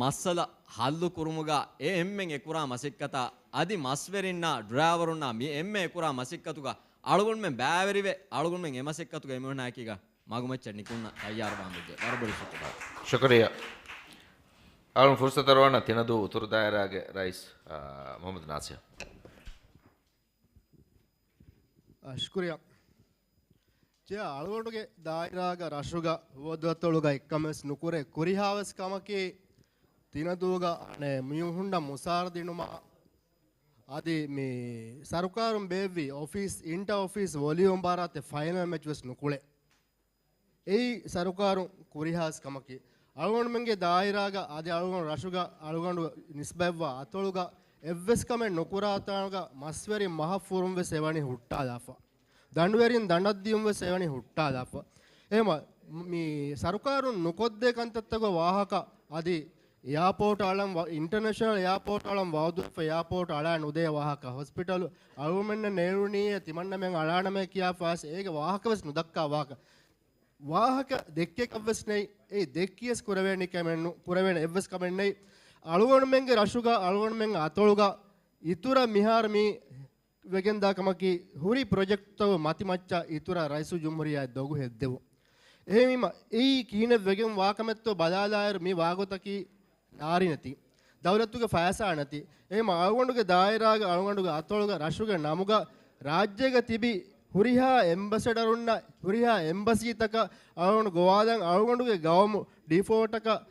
މައްސަލަ ހައްލު ކުރުމުގަ އެ އެންމެން އެކުރާ މަސައްކަތާ، އަދި މަސްވެރިންނާ ޑްރައިވަރުންނާ މި އެންމެ އެކުރާ މަސައްކަތުގަ އަޅުގަނޑުމެން ބައިވެރިވެ، އަޅުގަނޑުމެން އެ މަސައްކަތުގަ އެމީހުންނާ އެކީގަ މަގުމައްޗަށް ނިކުންނަ ތައްޔާރުވާން ވެއްޖެ. ވަރަށް ބޮޑަށް ޝުކުރިއްޔާ. ޝުކުރިއްޔާ. އަޅުން ފުރުސަތު ދަރުވަން ތިނަދޫ އުތުރު ދާއިރާގެ ރައީސް، އާ، މުހައްމަދު ނާސިރު. އާ، ޝުކުރިއްޔާ. ޗެއާ، އަޅުގަނޑުގެ ދާއިރާގަ ރަށުގަ ހުވަދުއަތޮޅުގަ އެއްކަމެއް ނުކުރޭ. ކުރިހާވެސް ކަމަކީ ތިނަދޫގަ އަނެއް މީހުންނަށް މުސާރަ ދިނުމާ، އަދި މި ސަރުކާރުން ބޭއްވި އޮފީސް، އިންޓަ އޮފީސް ވޮލިއުމް ބާރާތެ ފައިނަލް މެޗް ވެސް ނުކުޅޭ. އެއީ ސަރުކާރުން ކުރިހާސް ކަމަކީ. އަޅުގަނޑުމެންގެ ދާއިރާގަ އަދި އަޅުގަނޑު ރަށުގަ އަޅުގަނޑު ނިސްބަތްވާ އަތޮޅުގަ އެއްވެސް ކަމެއް ނުކުރާ ތާނުގަ މަސްވެރިން މަހަށް ފުރުން ވެސް އެވަނީ ހުއްޓާލާފަ. ދަނޑުވެރިން ދަނޑަށް ދިޔުން ވެސް އެވަނީ ހުއްޓާލާފަ. އެހެމަ މި ސަރުކާރުން ނުކޮށްދޭ ކަންތައްތަކުގެ ވާހަކަ އަދި އެއާޕޯޓް އަޅަން ވަ-، އިންޓަރނޭޝަނަލް އެއާޕޯޓް އަޅަން ވައުދުވެފަ އެއާޕޯޓް އަޅާ ނުދޭ ވާހަކަ، ހޮސްޕިޓަލު އަޅުގަނޑުމެންނަށް ނޭޅުނީއޭ ތިމަންނަމެން އަޅާނަމޭ ކިޔާފަ އޭގެ ވާހަކަވެސް ނުދައްކާ ވާހަކަ. ވާހަކަ ދެއްކޭކަށްވެސް ނެތް. އެ ދެއްކިޔަސް ކުރެވޭނެ ކަމެއް ނު-، ކުރެވޭނެ އެއްވެސް ކަމެއް ނެތް. އަޅުގަނޑުމެންގެ ރަށުގަ އަޅުގަނޑުމެން އަތޮޅުގަ އިތުރަށް މިހާރު މި ވެގެންދާ ކަމަކީ ހުރި ޕްރޮޖެކްޓްތަކުގެ މަތިމައްޗަށް އިތުރަށް ރައީސުލްޖުމްހޫރިއްޔާ ދޮގު ހެއްދެވުން. އެހެންވީމަ އެއީ ކިހިނެއް ވެގެން ވާކަމެއްތޯ ބަލާލާއިރު މި ވާގޮތަކީ ލާރި ނެތި، ދައުލަތުގެ ފައިސާ ނެތި. އެހެން އަޅުގަނޑުގެ ދާއިރާގަ އަޅުގަނޑުގެ އަތޮޅުގަ ރަށުގެ ނަމުގަ ރާއްޖޭގަ ތިބި ހުރިހާ އެމްބަސެޑަރުންނަށް ހުރިހާ އެމްބަސީތަކަށް އަޅުގަނޑު ގޮވާލަން އަޅުގަނޑުގެ ގައުމު ޑިފޯލްޓަކަށް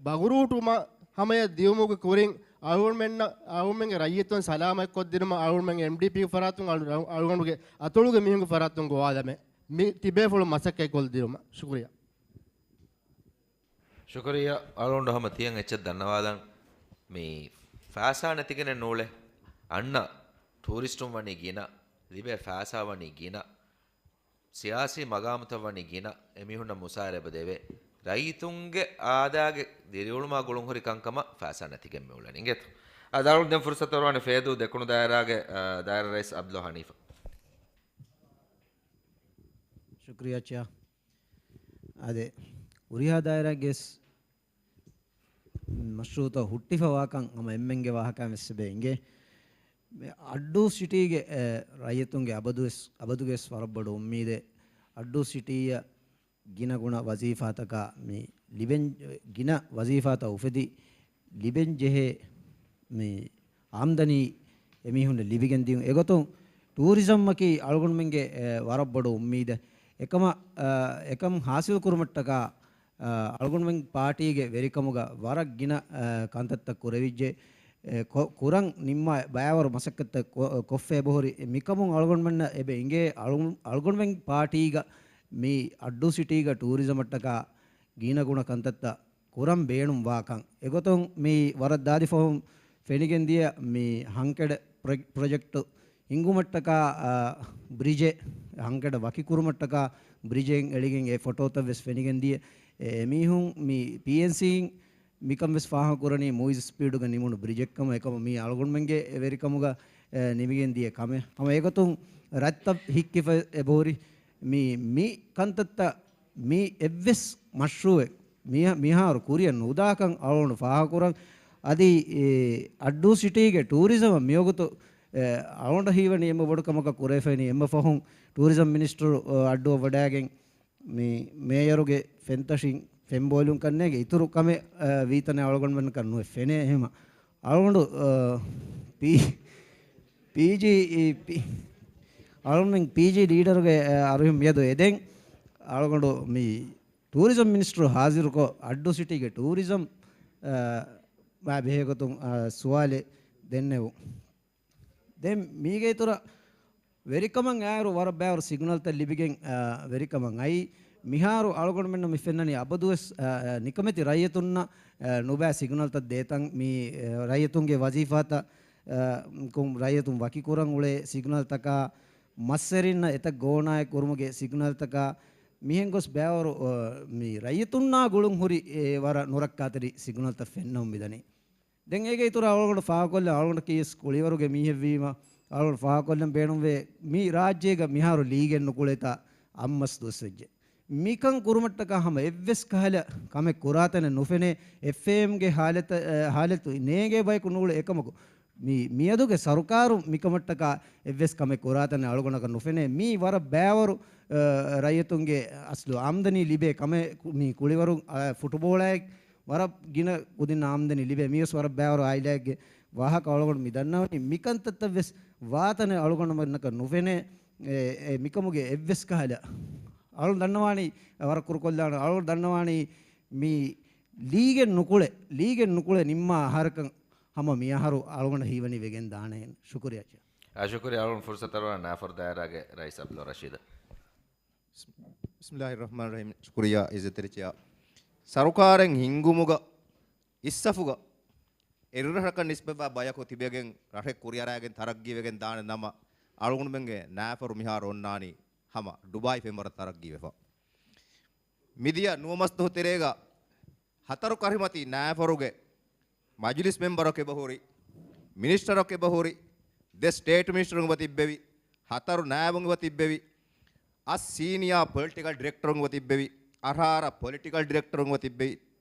ބަގުރޫޓުމަށް ހަމަޔަށް ދިޔުމުގެ ކުރިން އަޅުގަނޑުމެންނަށް އަޅުގަނޑުމެންގެ ރައްޔިތުން ސަލާމަތްކޮށްދިނުމަށް އަޅުގަނޑުމެންގެ އެމްޑީޕީގެ ފަރާތުން އަޅު-، އަޅުގަނޑުގެ އަތޮޅުގެ މީހުންގެ ފަރާތުން ގޮވާލަމޭ. މި ތިބޭފުޅުން މަސައްކަތްކޮށްދިނުމަށް. ޝުކުރިއްޔާ. ޝުކުރިއްޔާ. އަޅުގަނޑު ހަމަ ތިޔަން އެއްޗެއް ދަންނަވާލަން. މި ފައިސާ ނެތިގެނެއް ނޫޅޭ. އަންނަ ޓޫރިސްޓުން ވަނީ ގިނަ، ލިބޭ ފައިސާ ވަނީ ގިނަ، ސިޔާސީ މަގާމުތައް ވަނީ ގިނަ، އެމީހުންނަށް މުސާރަ އެބަ ދެވޭ. ރައްޔިތުންގެ އާދައިގެ ދިރިއުޅުމާ ގުޅުންހުރި ކަންކަމަށް ފައިސާ ނެތިގެން މި އުޅެނީ އިނގޭތޯ. އާދެ، އަޅުގަނޑު ދެން ފުރުސަތު އަރުވާނެ ފޭދޫ ދެކުނު ދާއިރާގެ، އާ، ދާއިރާ ރައީސް އަބްދުﷲ ހަނީފަށް. ޝުކުރިއްޔާ ޗެއާ. އާދެ، ހުރިހާ ދާއިރާގެ ވެސް މަޝްރޫޢުތައް ހުއްޓިފަ ވާކަން ހަމަ އެންމެންގެ ވާހަކައިން ވެސް އެބަ އެނގޭ. މި އައްޑޫ ސިޓީގެ، އެ، ރައްޔިތުންގެ އަބަދުވެސް، އަބަދުގެ ވެސް ވަރަށް ބޮޑު އުއްމީދެއް އައްޑޫ ސިޓީއަށް ގިނަ ގުނަ ވަޒީފާތަކާ މި ލިބެން، ގިނަ ވަޒީފާތައް އުފެދި ލިބެން ޖެހޭ މި އާމްދަނީ އެމީހުންނަށް ލިބިގެން ދިޔުން. އެގޮތުން ޓޫރިޒަމްއަކީ އަޅުގަނޑުމެންގެ، އެ، ވަރަށް ބޮޑު އުއްމީދެއް. އެކަމަށް، އަ، އެކަން ހާސިލް ކުރުމަށްޓަކާ، އަ، އަޅުގަނޑުމެން ޕާޓީގެ ވެރިކަމުގަ ވަރަށް ގިނަ، އަ، ކަންތައްތައް ކުރެވިއްޖެ. އެ، ކޮ-، ކުރަން ނިންމާ ބައިވަރު މަސައްކަތްތައް ކޮ-، ކޮށްފަ އެބަހުރި. މިކަމުން އަޅުގަނޑުމެންނަށް އެބަ އިނގޭ އަޅު-، އަޅުގަނޑުމެން ޕާޓީގަ މި އައްޑޫ ސިޓީގަ ޓޫރިޒަމަށްޓަކާ ގިނަގުނަ ކަންތައްތައް ކުރަން ބޭނުން ވާކަން. އެގޮތުން މި ވަރަށް ދާދި ފަހުން ފެނިގެން ދިޔަ މި ހަންކެޑެ ޕްރޮ-، ޕްރޮޖެކްޓު ހިންގުމަށްޓަކާ، އާ، ބްރިޖެއް، ހަންކެޑަށް ވަކި ކުރުމަށްޓަކާ ބްރިޖެއް އެޅިގެން އެ ފޮޓޯތައް ވެސް ފެނިގެން ދިޔަ. އެ، އެމީހުން މި ޕީއެންސީން މިކަން ވެސް ފާހަގަ ކުރަނީ މުއިޒް ސްޕީޑުގަ ނިމުނު ބްރިޖެއްކަމަށް. އެކަމަށް މީ އަޅުގަނޑުމެންގެ ވެރިކަމުގަ، އެ، ނިމިގެން ދިޔަ ކަމެއް. ހަމަ އެގޮތުން ރަށްތައް ހިއްކިފަ އެބަހުރި. މި، މި ކަންތައްތައް މި އެއްވެސް މަޝްރޫއެއް މިހާ-، މިހާރު ކުރިއަށް ނުދާކަން އަޅުގަނޑު ފާހަގަކުރަން. އަދި، އެ، އައްޑޫ ސިޓީގެ ޓޫރިޒަމަށް މިވަގުތު، އެ، އަޅުގަނޑަށް ހީވަނީ އެންމެ ބޮޑު ކަމަކަށް ކުރެވިފައިނީ އެންމެ ފަހުން ޓޫރިޒަމް މިނިސްޓަރު، އަ، އައްޑުއަށް ވަޑައިގެން މި މޭޔަރުގެ ފެންތަށިން ފެންބޯލުން ކަންނޭގެ އިތުރު ކަމެއް، އަ، ވީތަނެއް އަޅުގަނޑުމެންނަކަށް ނުވެ ފެނޭ. އެހެމަ އަޅުގަނޑު، އަ، ޕީ-، ޕީޖީ، އީ، ޕީ-، އަޅުގަނޑުމެން ޕީޖީ ލީޑަރުގެ، އަ، އަރުހިން މިއަދު އެދެން އަޅުގަނޑު މި ޓޫރިޒަމް މިނިސްޓަރު ހާޒިރުކޮށް، އައްޑޫ ސިޓީގެ ޓޫރިޒަމް، އަ، މާ ބެހޭގޮތުން، އަ، ސުވާލެއް ދެންނެވު. ދެން މީގެ އިތުރަށް ވެރިކަމަށް އައިރު ވަރަށް ބައިވަރު ސިގްނަލްތައް ލިބިގެން، އަ، ވެރިކަމަށް އައީ. މިހާރު އަޅުގަނޑުމެންނަށް މި ފެންނަނީ އަބަދުވެސް، އަ، އަ، ނިކަމެތި ރައްޔިތުންނަށް، އަ، ނުބައި ސިގްނަލްތައް ދޭތަން. މި، އަ، ރައްޔިތުންގެ ވަޒީފާތައް، އަ، ކުން ރައްޔިތުން ވަކިކުރަން އުޅޭ ސިގްނަލްތަކާ، މައްސަރިންނަށް އެތައް ގޯނާއެއް ކުރުމުގެ ސިގްނަލްތަކާ، މިހެން ގޮސް ބައިވަރު، އަ، މި ރައްޔިތުންނާ ގުޅުން ހުރި، އެ، ވަރަށް ނުރައްކާތެރި ސިގްނަލްތައް ފެންނަމުން މިދަނީ. ދެން އޭގެ އިތުރަށް އަޅުގަނޑު ފާހަގަކޮށްލަން، އަޅުގަނޑަކީ ވެސް ކުޅިވަރުގެ މީހެއްވީމަ، އަޅުގަނޑު ފާހަގަކޮށްލަން ބޭނުންވޭ، މި ރާއްޖޭގަ މިހާރު ލީގެއް ނުކުޅޭތާ އަށް މަސް ދުވަސްވެއްޖެ. މިކަން ކުރުމަށްޓަކާ ހަމަ އެއްވެސް ކަހަލަ ކަމެއް ކުރާތަނެއް ނުފެނޭ. އެފްއޭއެމްގެ ހާލަތަށް، އަ، ހާލަތު ނޭނގޭ ބަޔަކު ނޫޅޭ. އެކަމަކު، މި، މިއަދުގެ ސަރުކާރު މިކަމަށްޓަކާ އެއްވެސް ކަމެއް ކުރާތަނެއް އަޅުގަނޑަކަށް ނުފެނޭ. މީ ވަރަށް ބައިވަރު، އަ، ރައްޔިތުންގެ އަސްލު އާމްދަނީ ލިބޭ ކަމެއް. ކު-، މި ކުޅިވަރު، އަ، ފުޓުބޯޅައެއް ވަރަށް ގިނަ ކުދިން އާމްދަނީ ލިބޭ. މިވެސް ވަރަށް ބައިވަރު އާއިލާއެއްގެ ވާހަކަ އަޅުގަނޑު މި ދަންނަވަނީ. މިކަންތައްތައް ވެސް ވާތަނެއް އަޅުގަނޑުމެންނަކަށް ނުފެނޭ. އެ، އެ މިކަމުގެ އެއްވެސް ކަހަލަ އަޅު ދަންނަވާނީ، ވަރަށް ކުރުކޮށްލާނެ، އަޅު ދަންނަވާނީ މި ލީގެއް ނުކުޅެ، ލީގެއް ނުކުޅެ ނިންމާ އަހަރަކަށް ހަމަ މި އަހަރު އަޅުގަނޑަށް ހީވަނީ ވެގެން ދާނެ. ޝުކުރިއްޔާ. އާ، ޝުކުރިއްޔާ. އަޅުގަނޑު ފުރުސަތު އަރުވާނެ ނާފަރު ދާއިރާގެ ރައީސް ޢަބްދުﷲ ރަޝީދަށް. ބިސްމިއްލާހިއްރަޙްމާނިއްރަޙީމް. ޝުކުރިއްޔާ އިއްޒަތްތެރި ޗެއާ. ސަރުކާރެއް ހިންގުމުގަ އިސްސަފުގަ އެއްރަށަކަށް ނިސްބަތްވާ ބަޔަކު ތިބެގެން ރަށެއް ކުރިއަރާގެން ތަރައްގީވެގެން ދާނެ ނަމަ، އަޅުގަނޑުމެންގެ ނާފަރު މިހާރު އޮންނާނީ ހަމަ ޑުބާއި ފެންވަރަށް ތަރައްގީވެފަ. މިދިޔަ ނުވަ މަސް ދުވަހު ތެރޭގަ ހަތަރު ކަށިމަތި ނާފަރުގެ މަޖިލިސް މެމްބަރަކު އެބަހުރި، މިނިސްޓަރަކު އެބަހުރި، ދެ ސްޓޭޓް މިނިސްޓަރުން އެބަ ތިއްބެވި، ހަތަރު ނާއިބުން އެބަ ތިއްބެވި، އަށް ސީނިއާ ޕޮލިޓިކަލް ޑިރެކްޓަރުން އެބަ ތިއްބެވި، އަށާރަ ޕޮލިޓިކަލް ޑިރެކްޓަރުން އެބަ ތިއްބެވި،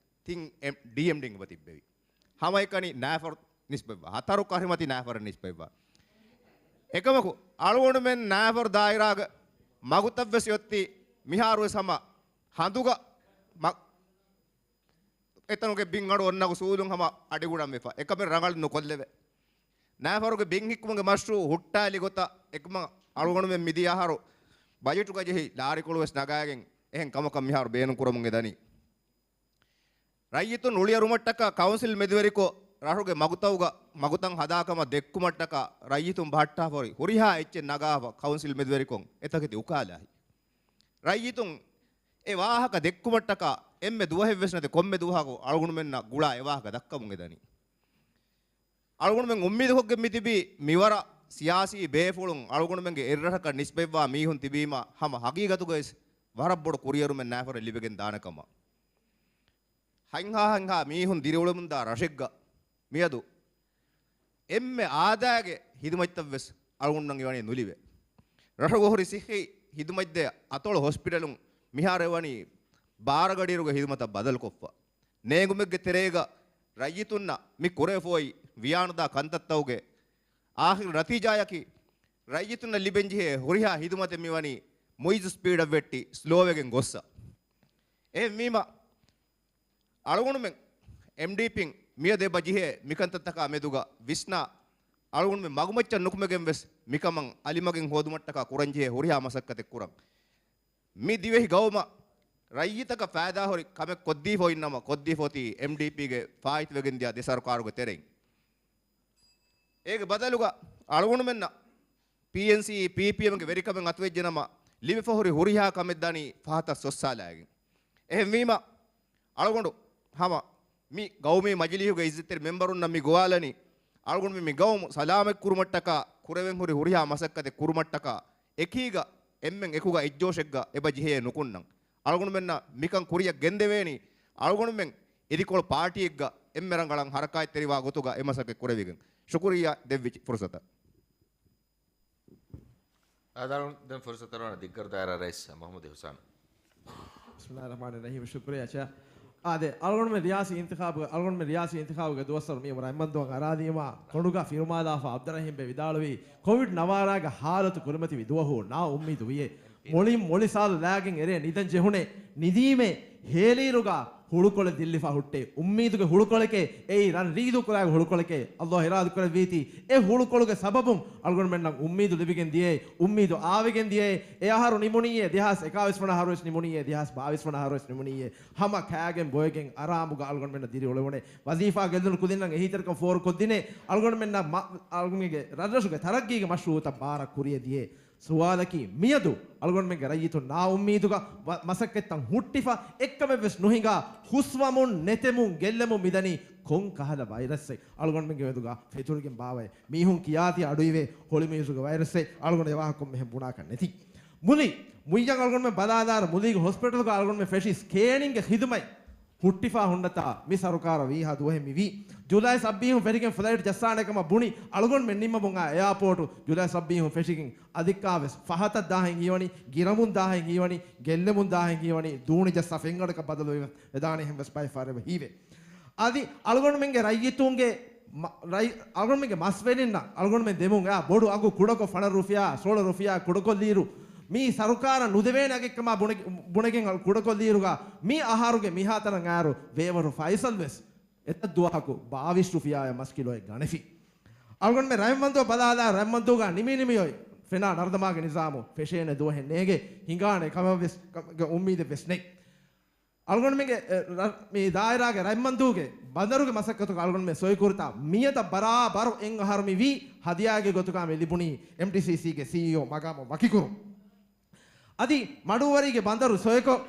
ތިން އެމް-، ޑީއެމްޑީން އެބަ ތިއްބެވި. ހަމައެކަނި ނާފަރު ނިސްބަތްވާ، ހަތަރު ކަށިމަތި ނާފަރަށް ނިސްބަތްވާ. އެކަމަކު، އަޅުގަނޑުމެން ނާފަރު ދާއިރާގަ މަގުތައްވެސް އޮތީ، މިހާރުވެސް ހަމަ ހަނދުގަ މަ-، އެތަނުގެ ބިން އަޑު އޮންނަ އުސޫލުން ހަމަ އަޑިގުޅަން ވެފަ. އެކަމެއް ރަނގަޅަށް ނުކޮށްލެވޭ. ނާފަރުގެ ބިން ހިއްކުމުގެ މަޝްރޫއު ހުއްޓާލި ގޮތަށް އެކަމަށް އަޅުގަނޑުމެން މިދިޔަ އަހަރު ބަޖެޓުގަ ޖެހި ލާރިކޮޅު ވެސް ނަގާގެން އެހެން ކަމަކަށް މިހާރު ބޭނުން ކުރަމުން އެދަނީ. ރައްޔިތުން އުޅިއެރުމަށްޓަކާ ކައުންސިލް މެދުވެރިކޮށް، ރަށުގެ މަގުތައުގަ މަގުތައް ހަދާކަމަށް ދެއްކުމަށްޓަކާ ރައްޔިތުން ބަހައްޓާފަ ހުރި ހުރިހާ އެއްޗެއް ނަގާފަ ކައުންސިލް މެދުވެރިކޮށް އެތަކެތި އުކާލާހި. ރައްޔިތުން އެ ވާހަކަ ދެއްކުމަށްޓަކާ އެންމެ ދުވަހެއްވެސް ނެތި ކޮންމެ ދުވަހަކު އަޅުގަނޑުމެންނަށް ގުޅާ އެ ވާހަކަ ދައްކަމުން އެދަނީ. އަޅުގަނޑުމެން އުއްމީދުކޮށްގެން މިތިބީ މިވަރަށް ސިޔާސީ ބޭފުޅުން އަޅުގަނޑުމެންގެ އެއްރަށަކަށް ނިސްބަތްވާ މީހުން ތިބީމަ ހަމަ ހަގީގަތުގައި ވަރަށް ބޮޑު ކުރިއެރުމެއް ނާފަރަށް ލިބިގެން ދާނެ ކަމަށް. ހަތްހާ ހަތްހާ މީހުން ދިރިއުޅެމުންދާ ރަށެއްގަ މިއަދު އެންމެ އާދައިގެ ހިދުމަތްތައްވެސް އަޅުގަނޑުމެންނަށް ވަނީ ނުލިބޭ. ރަށުގަ ހުރި ސިއްހީ ހިދުމަތްދޭ އަތޮޅު ހޮސްޕިޓަލުން މިހާރު ވަނީ ބާރަގަޑިއިރުގެ ހިދުމަތަށް ބަދަލުކޮށްފަ. ނޭނގުމެއްގެ ތެރޭގަ ރައްޔިތުންނަށް މި ކުރެވިފައި ވިޔާނުދާ ކަންތައްތަކުގެ އާޚިރު ނަތީޖާޔަކީ، ރައްޔިތުންނަށް ލިބެންޖެހޭ ހުރިހާ ހިދުމަތެއް މިވަނީ މުއިއްޒު ސްޕީޑަށް ވެއްޓި ސްލޯވެގެން ގޮއްސަ. އެހެންވީމަ، އަޅުގަނޑުމެން އެމްޑީޕީން މިއަދު އެބަ ޖެހޭ މިކަންތައްތަކާ މެދުގަ ވިސްނާ، އަޅުގަނޑުމެން މަގުމައްޗަށް ނުކުމެގެން ވެސް މިކަމަށް އަލިމަގެއް ހޯދުމަށްޓަކާ ކުރަންޖެހޭ ހުރިހާ މަސައްކަތެއް ކުރަން. މި ދިވެހި ގައުމަށް ރައްޔިތަކަށް ފައިދާހުރި ކަމެއް ކޮށްދީފަ އޮތްނަމަ، ކޮށްދީފަ އޮތީ އެމްޑީޕީގެ ފާއިތުވެގެންދިޔަ ދެ ސަރުކާރުގެ ތެރެއިން. އޭގެ ބަދަލުގަ އަޅުގަނޑުމެންނަށް ޕީއެންސީ، ޕީޕީއެމްގެ ވެރިކަމެއް އަތުވެއްޖެނަމަ، ލިބިފަ ހުރި ހުރިހާ ކަމެއް ދަނީ ފަހަތަށް ސޮއްސާލާގެން. އެހެންވީމަ، އަޅުގަނޑު ހަމަ މި ގައުމީ މަޖިލީހުގެ އިއްޒަތްތެރި މެމްބަރުންނަށް މި ގޮވާލަނީ، އަޅުގަނޑުމެން މި ގައުމު ސަލާމަތް ކުރުމަށްޓަކާ، ކުރެވެން ހުރި ހުރިހާ މަސައްކަތެއް ކުރުމަށްޓަކާ، އެކީގަ އެންމެން އެކުގަ އެއްޖޯޝެއްގަ އެބަ ޖެހޭ ނުކުންނަން. އަޅުގަނޑުމެންނަށް މިކަން ކުރިއަށް ގެންދެވޭނީ، އަޅުގަނޑުމެން އިދިކޮޅު ޕާޓީއެއްގަ އެންމެ ރަނގަޅަށް ހަރަކާތްތެރިވާ ގޮތުގަ އެ މަސައްކަތް ކުރެވިގެން. ޝުކުރިއްޔާ ދެއްވި ފުރުސަތަށް. އާދެ، ދެން ފުރުސަތު އަރުވާނެ ދިއްގަރު ދާއިރާ ރައީސް މުޙައްމަދު އިޙުސާނަށް. بسم الله الرحمن الرحيم. ޝުކުރިއްޔާ ޗެއާ. އާދެ، އަޅުގަނޑުމެން ރިޔާސީ އިންތިޚާބުގެ، އަޅުގަނޑުމެން ރިޔާސީ އިންތިޚާބުގެ ދުވަސްވަރު މި އަޅަމެންދުވަން އަރާދީމާ ކޮނޑުގަ ފިރުމާލާފަ ޢަބްދުއްރަޙީމް ބެ ވިދާޅުވީ، ކޮވިޑް ނަވާރާގެ ހާލަތު ކުރިމަތިވި ދުވަހު ނާ އުއްމީދު ވިޔޭ. މޮޅިން މޮޅި ސާދު ލާގެން އެރޭ ނިދަން ޖެހުނޭ. ނިދީމޭ ހޭލިއިރުގަ ހުޅުކޮޅެއް ދިއްލިފަ ހުއްޓޭ. އުއްމީދުގެ ހުޅުކޮޅެކޭ އެއީ ރަން ރީދޫ ކުރާގެ ހުޅުކޮޅެކޭ. އައްލާހު އިރާދަ ކުރެއްވީތީ އެ ހުޅުކޮޅުގެ ސަބަބުން އަޅުގަނޑުމެންނަށް އުއްމީދު ލިބިގެން ދިޔައޭ، އުއްމީދު އާވެގެން ދިޔައޭ. އެ އަހަރު ނިމުނީއޭ، ދެހާސް އެކާވީސް ވަނަ އަހަރުވެސް ނިމުނީއޭ، ދެހާސް ބާވީސް ވަނަ އަހަރުވެސް ނިމުނީއޭ. ހަމަ ކާގެން ބޮއެގެން އަރާމުގަ އަޅުގަނޑުމެންނަށް ދިރިއުޅެވުނޭ. ވަޒީފާ ގެއްލުނު ކުދިންނަށް އެހީތެރިކަން ފޯރުކޮށްދިނޭ. އަޅުގަނޑުމެންނަށް މަ-، އަޅުގަނޑުގެ ރަށްރަށުގެ ތަރައްގީގެ މަޝްރޫއުތައް ބާރަށް ކުރިޔަށް ދިޔޭ. ސުވާލަކީ، މިއަދު އަޅުގަނޑުމެންގެ ރައްޔިތުން ނާއުއްމީދުގަ ވަ-، މަސައްކަތްތައް ހުއްޓިފަ، އެއްކަމެއްވެސް ނުހިނގާ، ހުސްވަމުން، ނެތެމުން، ގެއްލެމުން މިދަނީ ކޮން ކަހަލަ ވައިރަސްއެއް އަޅުގަނޑުމެންގެ މެދުގަ ފެތުރިގެން ބާވައޭ؟ މީހުން ކިޔާތީ އަޑުއިވޭ ހޮޅިމިއުޒުގެ ވައިރަސްއެއް. އަޅުގަނޑު އެވާހަކަ ކޮންމެހެން ބުނާކަށް ނެތި. މުލި، މުއްޔަން އަޅުގަނޑުމެން ބަލާލާރު މުލީގެ ހޮސްޕިޓަލްގަ އަޅުގަނޑުމެން ފެށި ސްކޭނިންގެ ޚިދުމަތް ހުއްޓިފާ ހުންނަތާ މި ސަރުކާރަށް ވީހާ ދުވަހެއް މިވީ. ޖުލައި ސައްބީހުން ފެށިގެން ފްލައިޓް ޖައްސާނެ ކަމަށް ބުނި. އަޅުގަނޑުމެން ނިންމަމުން އާ އެއާޕޯޓު ޖުލައި ސައްބީހުން ފެށިގެން އަދިއްކާވެސް ފަހަތަށް ދާހެން ހީވަނީ، ގިރަމުން ދާހެން ހީވަނީ، ގެއްލެމުން ދާހެން ހީވަނީ، ދޫނި ޖައްސާ ފެންގަނޑަކަށް ބަދަލުވެ ވެދާނެހެން ވެސް ބައެއް ފަހަރެއް ހީވޭ. އަދި އަޅުގަނޑުމެންގެ ރައްޔިތުންގެ މަ-، ރައް-، އަޅުގަނޑުމެންގެ މަސްވެރިންނަށް އަޅުގަނޑުމެން ދެމުން އާ ބޮޑު އަގު ކުޑަކޮށް ފަނަރަ ރުފިޔާ، ސޯޅަ ރުފިޔާ ކުޑަކޮށްލިއިރު، މީ ސަރުކާރަށް ނުދެވޭނެ އަގެއްކަމާ ބުނެ-، ބުނެގެން އަޅު-، ކުޑަކޮށްލިއިރުގަ މި އަހަރުގެ މިހާތަނަށް އާރު ވޭވަރު ފައިސަލް ވެސް އެތައް ދުވަހަކު ބާވީސް ރުފިޔާއަށް މަސް ކިލޯއެއް ގަނެފި. އަޅުގަނޑުމެން ރަތްމަންދުއަށް ބަލާލާ ރަތްމަންދޫގަ ނިމި ނިމި އޮތް ފެނާ ނަރުދަމާގެ ނިޒާމު ފެށޭނެ ދުވަހެއް ނޭނގެ ހިނގާނެ ކަމަށްވެސް ކަމުގެ އުއްމީދެއް ވެސް ނެތް. އަޅުގަނޑުމެންގެ، އެ، ރަ-، މި ދާއިރާގެ ރަތްމަންދޫގެ ބަނދަރުގެ މަސައްކަތުގަ އަޅުގަނޑުމެން ސޮއިކުރިތާ މިއަދަށް ބަރާބަރު އެއް އަހަރު މި ވީ ހަދިޔާގެ ގޮތުގަ މި ލިބުނީ އެމްޑީސީސީގެ ސީއީއޯ މަގާމަށް ވަކިކުރުން. އަދި މަޑުއްވަރީގެ ބަނދަރު ސޮއިކޮށް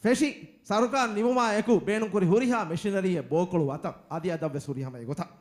ފެށި ސަރުކާރު ނިމުމާ އެކު ބޭނުންކުރި ހުރިހާ މެޝިނަރީއެއް ބޯކޮޅު ވަތަށް އަދި އަދަށްވެސް ހުރި ހަމަ އެގޮތަށް.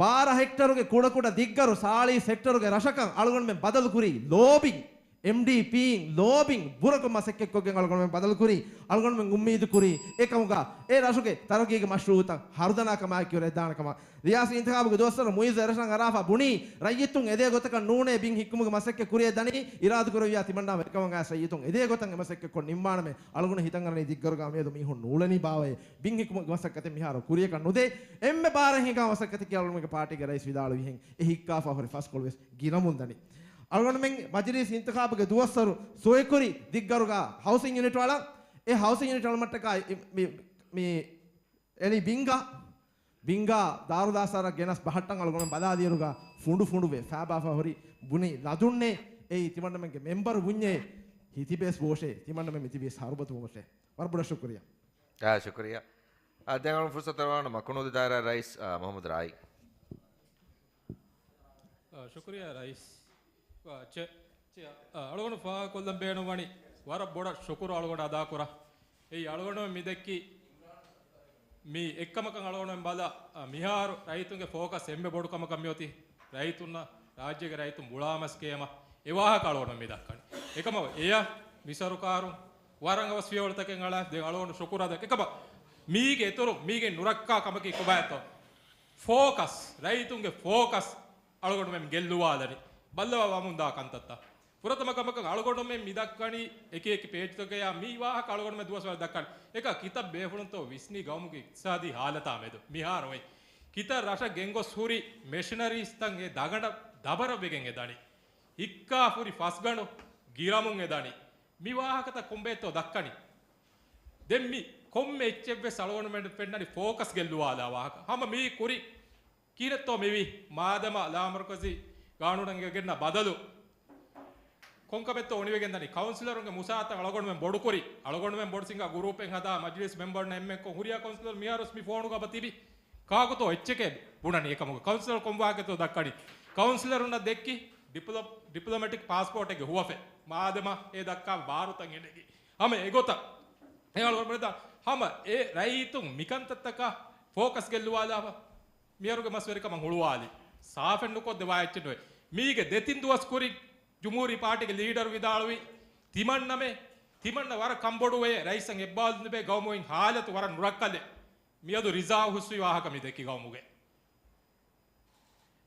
ބާރަ ހެކްޓަރުގެ ކުޑަކުޑަ ދިއްގަރު ސާޅީސް ހެކްޓަރުގެ ރަށަކަށް އަޅުގަނޑުމެން ބަދަލުކުރީ ލޯބިން، އެމްޑީޕީން ލޯބިން ބުރަކޮށް މަސައްކަތްކޮށްގެން އަޅުގަނޑުމެން ބަދަލުކުރީ. އަޅުގަނޑުމެން އުއްމީދު ކުރީ އެކަމުގަ އެ ރަށުގެ ތަރައްގީގެ މަޝްރޫއުތައް ހަރުދަނާ ކަމާއެކު ރޭދާނެ ކަމަށް. ރިޔާސީ އިންތިޚާބުގެ ދުވަސްވަރު މުއިއްޒު އެރަށަށް އަރާފަ ބުނީ، ރައްޔިތުން އެދޭ ގޮތަކަށް ނޫނޭ ބިން ހިއްކުމުގެ މަސައްކަތް ކުރިޔަށް ދަނީ، އިރާދަކުރެއްވިޔާ ތިމަންނާ އެކަމަށް އައިސް ރައްޔިތުން އެދޭ ގޮތަށް އެ މަސައްކަތް ކޮށް ނިންމާނަމޭ. އަޅުގަނޑު ހިތަށް އަރަނީ ދިއްގަރުގަ މިއަދު މީހުން ނޫޅެނީ ބާވައޭ. ބިން ހިއްކުމުގެ މަސައްކަތެއް މިހާރު ކުރިޔަކަށް ނުދޭ. އެންމެ ބާރަށް ހިނގާ މަސައްކަތަކީ އަޅުގަނޑުގެ ޕާޓީގެ ރައީސް ވިދާޅުވިހެން އެ ހިއްކާފަ ހުރި ފަސްކޮޅު ވެސް ގިނަމުން ދަނީ. އަޅުގަނޑުމެން މަޖިލީސް އިންތިޚާބުގެ ދުވަސްވަރު ސޮއިކުރި ދިއްގަރުގަ ހައުސިން ޔުނިޓް އަޅަން. އެ ހައުސިން ޔުނިޓް އަޅުމަށްޓަކާ މި، މި، މި އެޅި ބިންގާ، ބިންގާ ދާރުދާސާރަށް ގެނަސް ބަހައްޓަން އަޅުގަނޑު ބަލާލިއިރުގަ ފުނޑު ފުނޑުވެ ފާބާފަ ހުރި ބުނި ލަދުންނޭ. އެއީ ތިމަންނަމެންގެ މެމްބަރު ބުންޏޭ. ހިތިބޭސް ބޯށޭ، ތިމަންނަމެން މިތިބީސް ހަރުބަތު ބޯށޭ. ވަރަށް ބޮޑަށް ޝުކުރިޔާ. އާ، ޝުކުރިޔާ. އާ، ދެން އަޅުން ފުރުސަތު ދެއްވާނަން މަކުނޫދު ދާއިރާ ރައީސް، އާ، މުޙައްމަދު ރާއީ. އާ، ޝުކުރިޔާ ރައީސް. އާ، ޗެ-، ޗެ-، އާ، އަޅުގަނޑު ފާހަގަކޮށްލަން ބޭނުންވަނީ ވަރަށް ބޮޑަށް ޝުކުރު އަޅުގަނޑު އަދާކުރަން. އެއީ އަޅުގަނޑު މި ދެއްކި މި އެއްކަމަކަށް އަޅުގަނޑުމެން ބަލާ، އަ، މިހާރު ރައްޔިތުންގެ ފޯކަސް އެންމެ ބޮޑު ކަމަކަށް މިއޮތީ ރައްޔިތުންނަށް ރާއްޖޭގެ ރައްޔިތުން ބުޅާމަސް ކޭމަ އެ ވާހަކަ އަޅުގަނޑު މި ދައްކަނީ. އެކަމަށް އެޔަށް މި ސަރުކާރުން ވަރަށް އަވަސް ފިޔަވަޅުތަކެއް އަޅާ ދެ އަޅުގަނޑު ޝުކުރާ ދެ. އެކަމަށް މީގެ އިތުރު މީގެ ނުރައްކާ ކަމަކީ ކޮބާތޯ؟ ފޯކަސް، ރައްޔިތުންގެ ފޯކަސް އަޅުގަނޑުމެން ގެއްލުވާލަނީ. ބައްލަވާ ވަމުންދާ ކަންތައްތައް. ފުރަތަމަ ކަމަކަށް އަޅުގަނޑުމެން މި ދައްކަނީ އެކި އެކި ޕޭޖްތަކަޔާ މި ވާހަކަ އަޅުގަނޑުމެން ދުވަސްވަރަށް ދައްކަނީ. އެކަ ކިތައް ބޭފުޅުންތޯ ވިސްނީ ގައުމުގެ އިޤްތިޞާދީ ހާލަތާ މެދު މިހާރު އޮތް ކިތައް ރަށަށް ގެންގޮސް ހުރި މެޝިނަރީސްތައް އެ ދަގަނޑަށް ދަބަރަށް ވެގެން އެ ދަނީ. ހިއްކާ ހުރި ފަސްގަނޑު ގިރަމުން އެ ދަނީ. މި ވާހަކަތައް ކޮންބޭތޯ ދައްކަނީ؟ ދެން މި ކޮންމެ އެއްޗެއްވެސް އަޅުގަނޑުމެން ފެންނަނީ ފޯކަސް ގެއްލުވާލާ ވާހަކަ. ހަމަ މީ ކުރި ކިހިނެއްތޯ މިވީ؟ މާދަމާ ލާމަރުކަޒީ ގާނޫނަށް އެނގިގެންނަ ބަދަލު ކޮންކަމެއްތޯ އޮނިވެގެން ދަނީ؟ ކައުންސިލަރުންގެ މުސާތައް އަޅުގަނޑުމެން ބޮޑުކުރި، އަޅުގަނޑުމެން ބޮޑު ސިނގާ ގުރޫޕެއް ހަދާ މަޖިލީސް މެމްބަރުންނަށް އެންމެންކޮށް ހުރިހާ ކައުންސިލަރު މިހާރުވެސް މި ފޯނުގަ އަބަ ތިބި. ކާކުތޯ އެއްޗެކޭ ބުނަނީ އެކަމުގަ؟ ކައުންސިލަރު ކޮން ވާހަކަތޯ ދައްކަނީ؟ ކައުންސިލަރުންނަށް ދެއްކި ޑިޕްލޮ-، ޑިޕްލޮމެޓިކް ޕާސްޕޯޓެއްގެ ހުވަފެއް. މާދަމާ އެ ދައްކާ ބާރުތައް އެނގި. ހަމަ އެގޮތަށް އެ އަޅުގަނޑު ހަމަ އެ ރައްޔިތުން މިކަންތައްތަކަށް ފޯކަސް ގެއްލުވާލާފަ. މިއަރުގެ މަސްވެރިކަމަށް ހުޅުވާލި. ސާފެއް ނުކޮށްދެވާ އެއްޗެއް ނުވޭ. މީގެ ދެތިން ދުވަސް ކުރިން ޖުމްހޫރީ ޕާޓީގެ ލީޑަރު ވިދާޅުވި، ތިމަންނަމެ، ތިމަންނަ ވަރަށް ކަންބޮޑުވޭ ރައީސަށް އެއްބާލު ލިބޭ ގައުމު އިން ހާލަތު ވަރަށް ނުރައްކަލެއް. މިއަދު ރިޒާ ހުސްވި ވާހަކަ މި ދެއްކި ގައުމުގެ.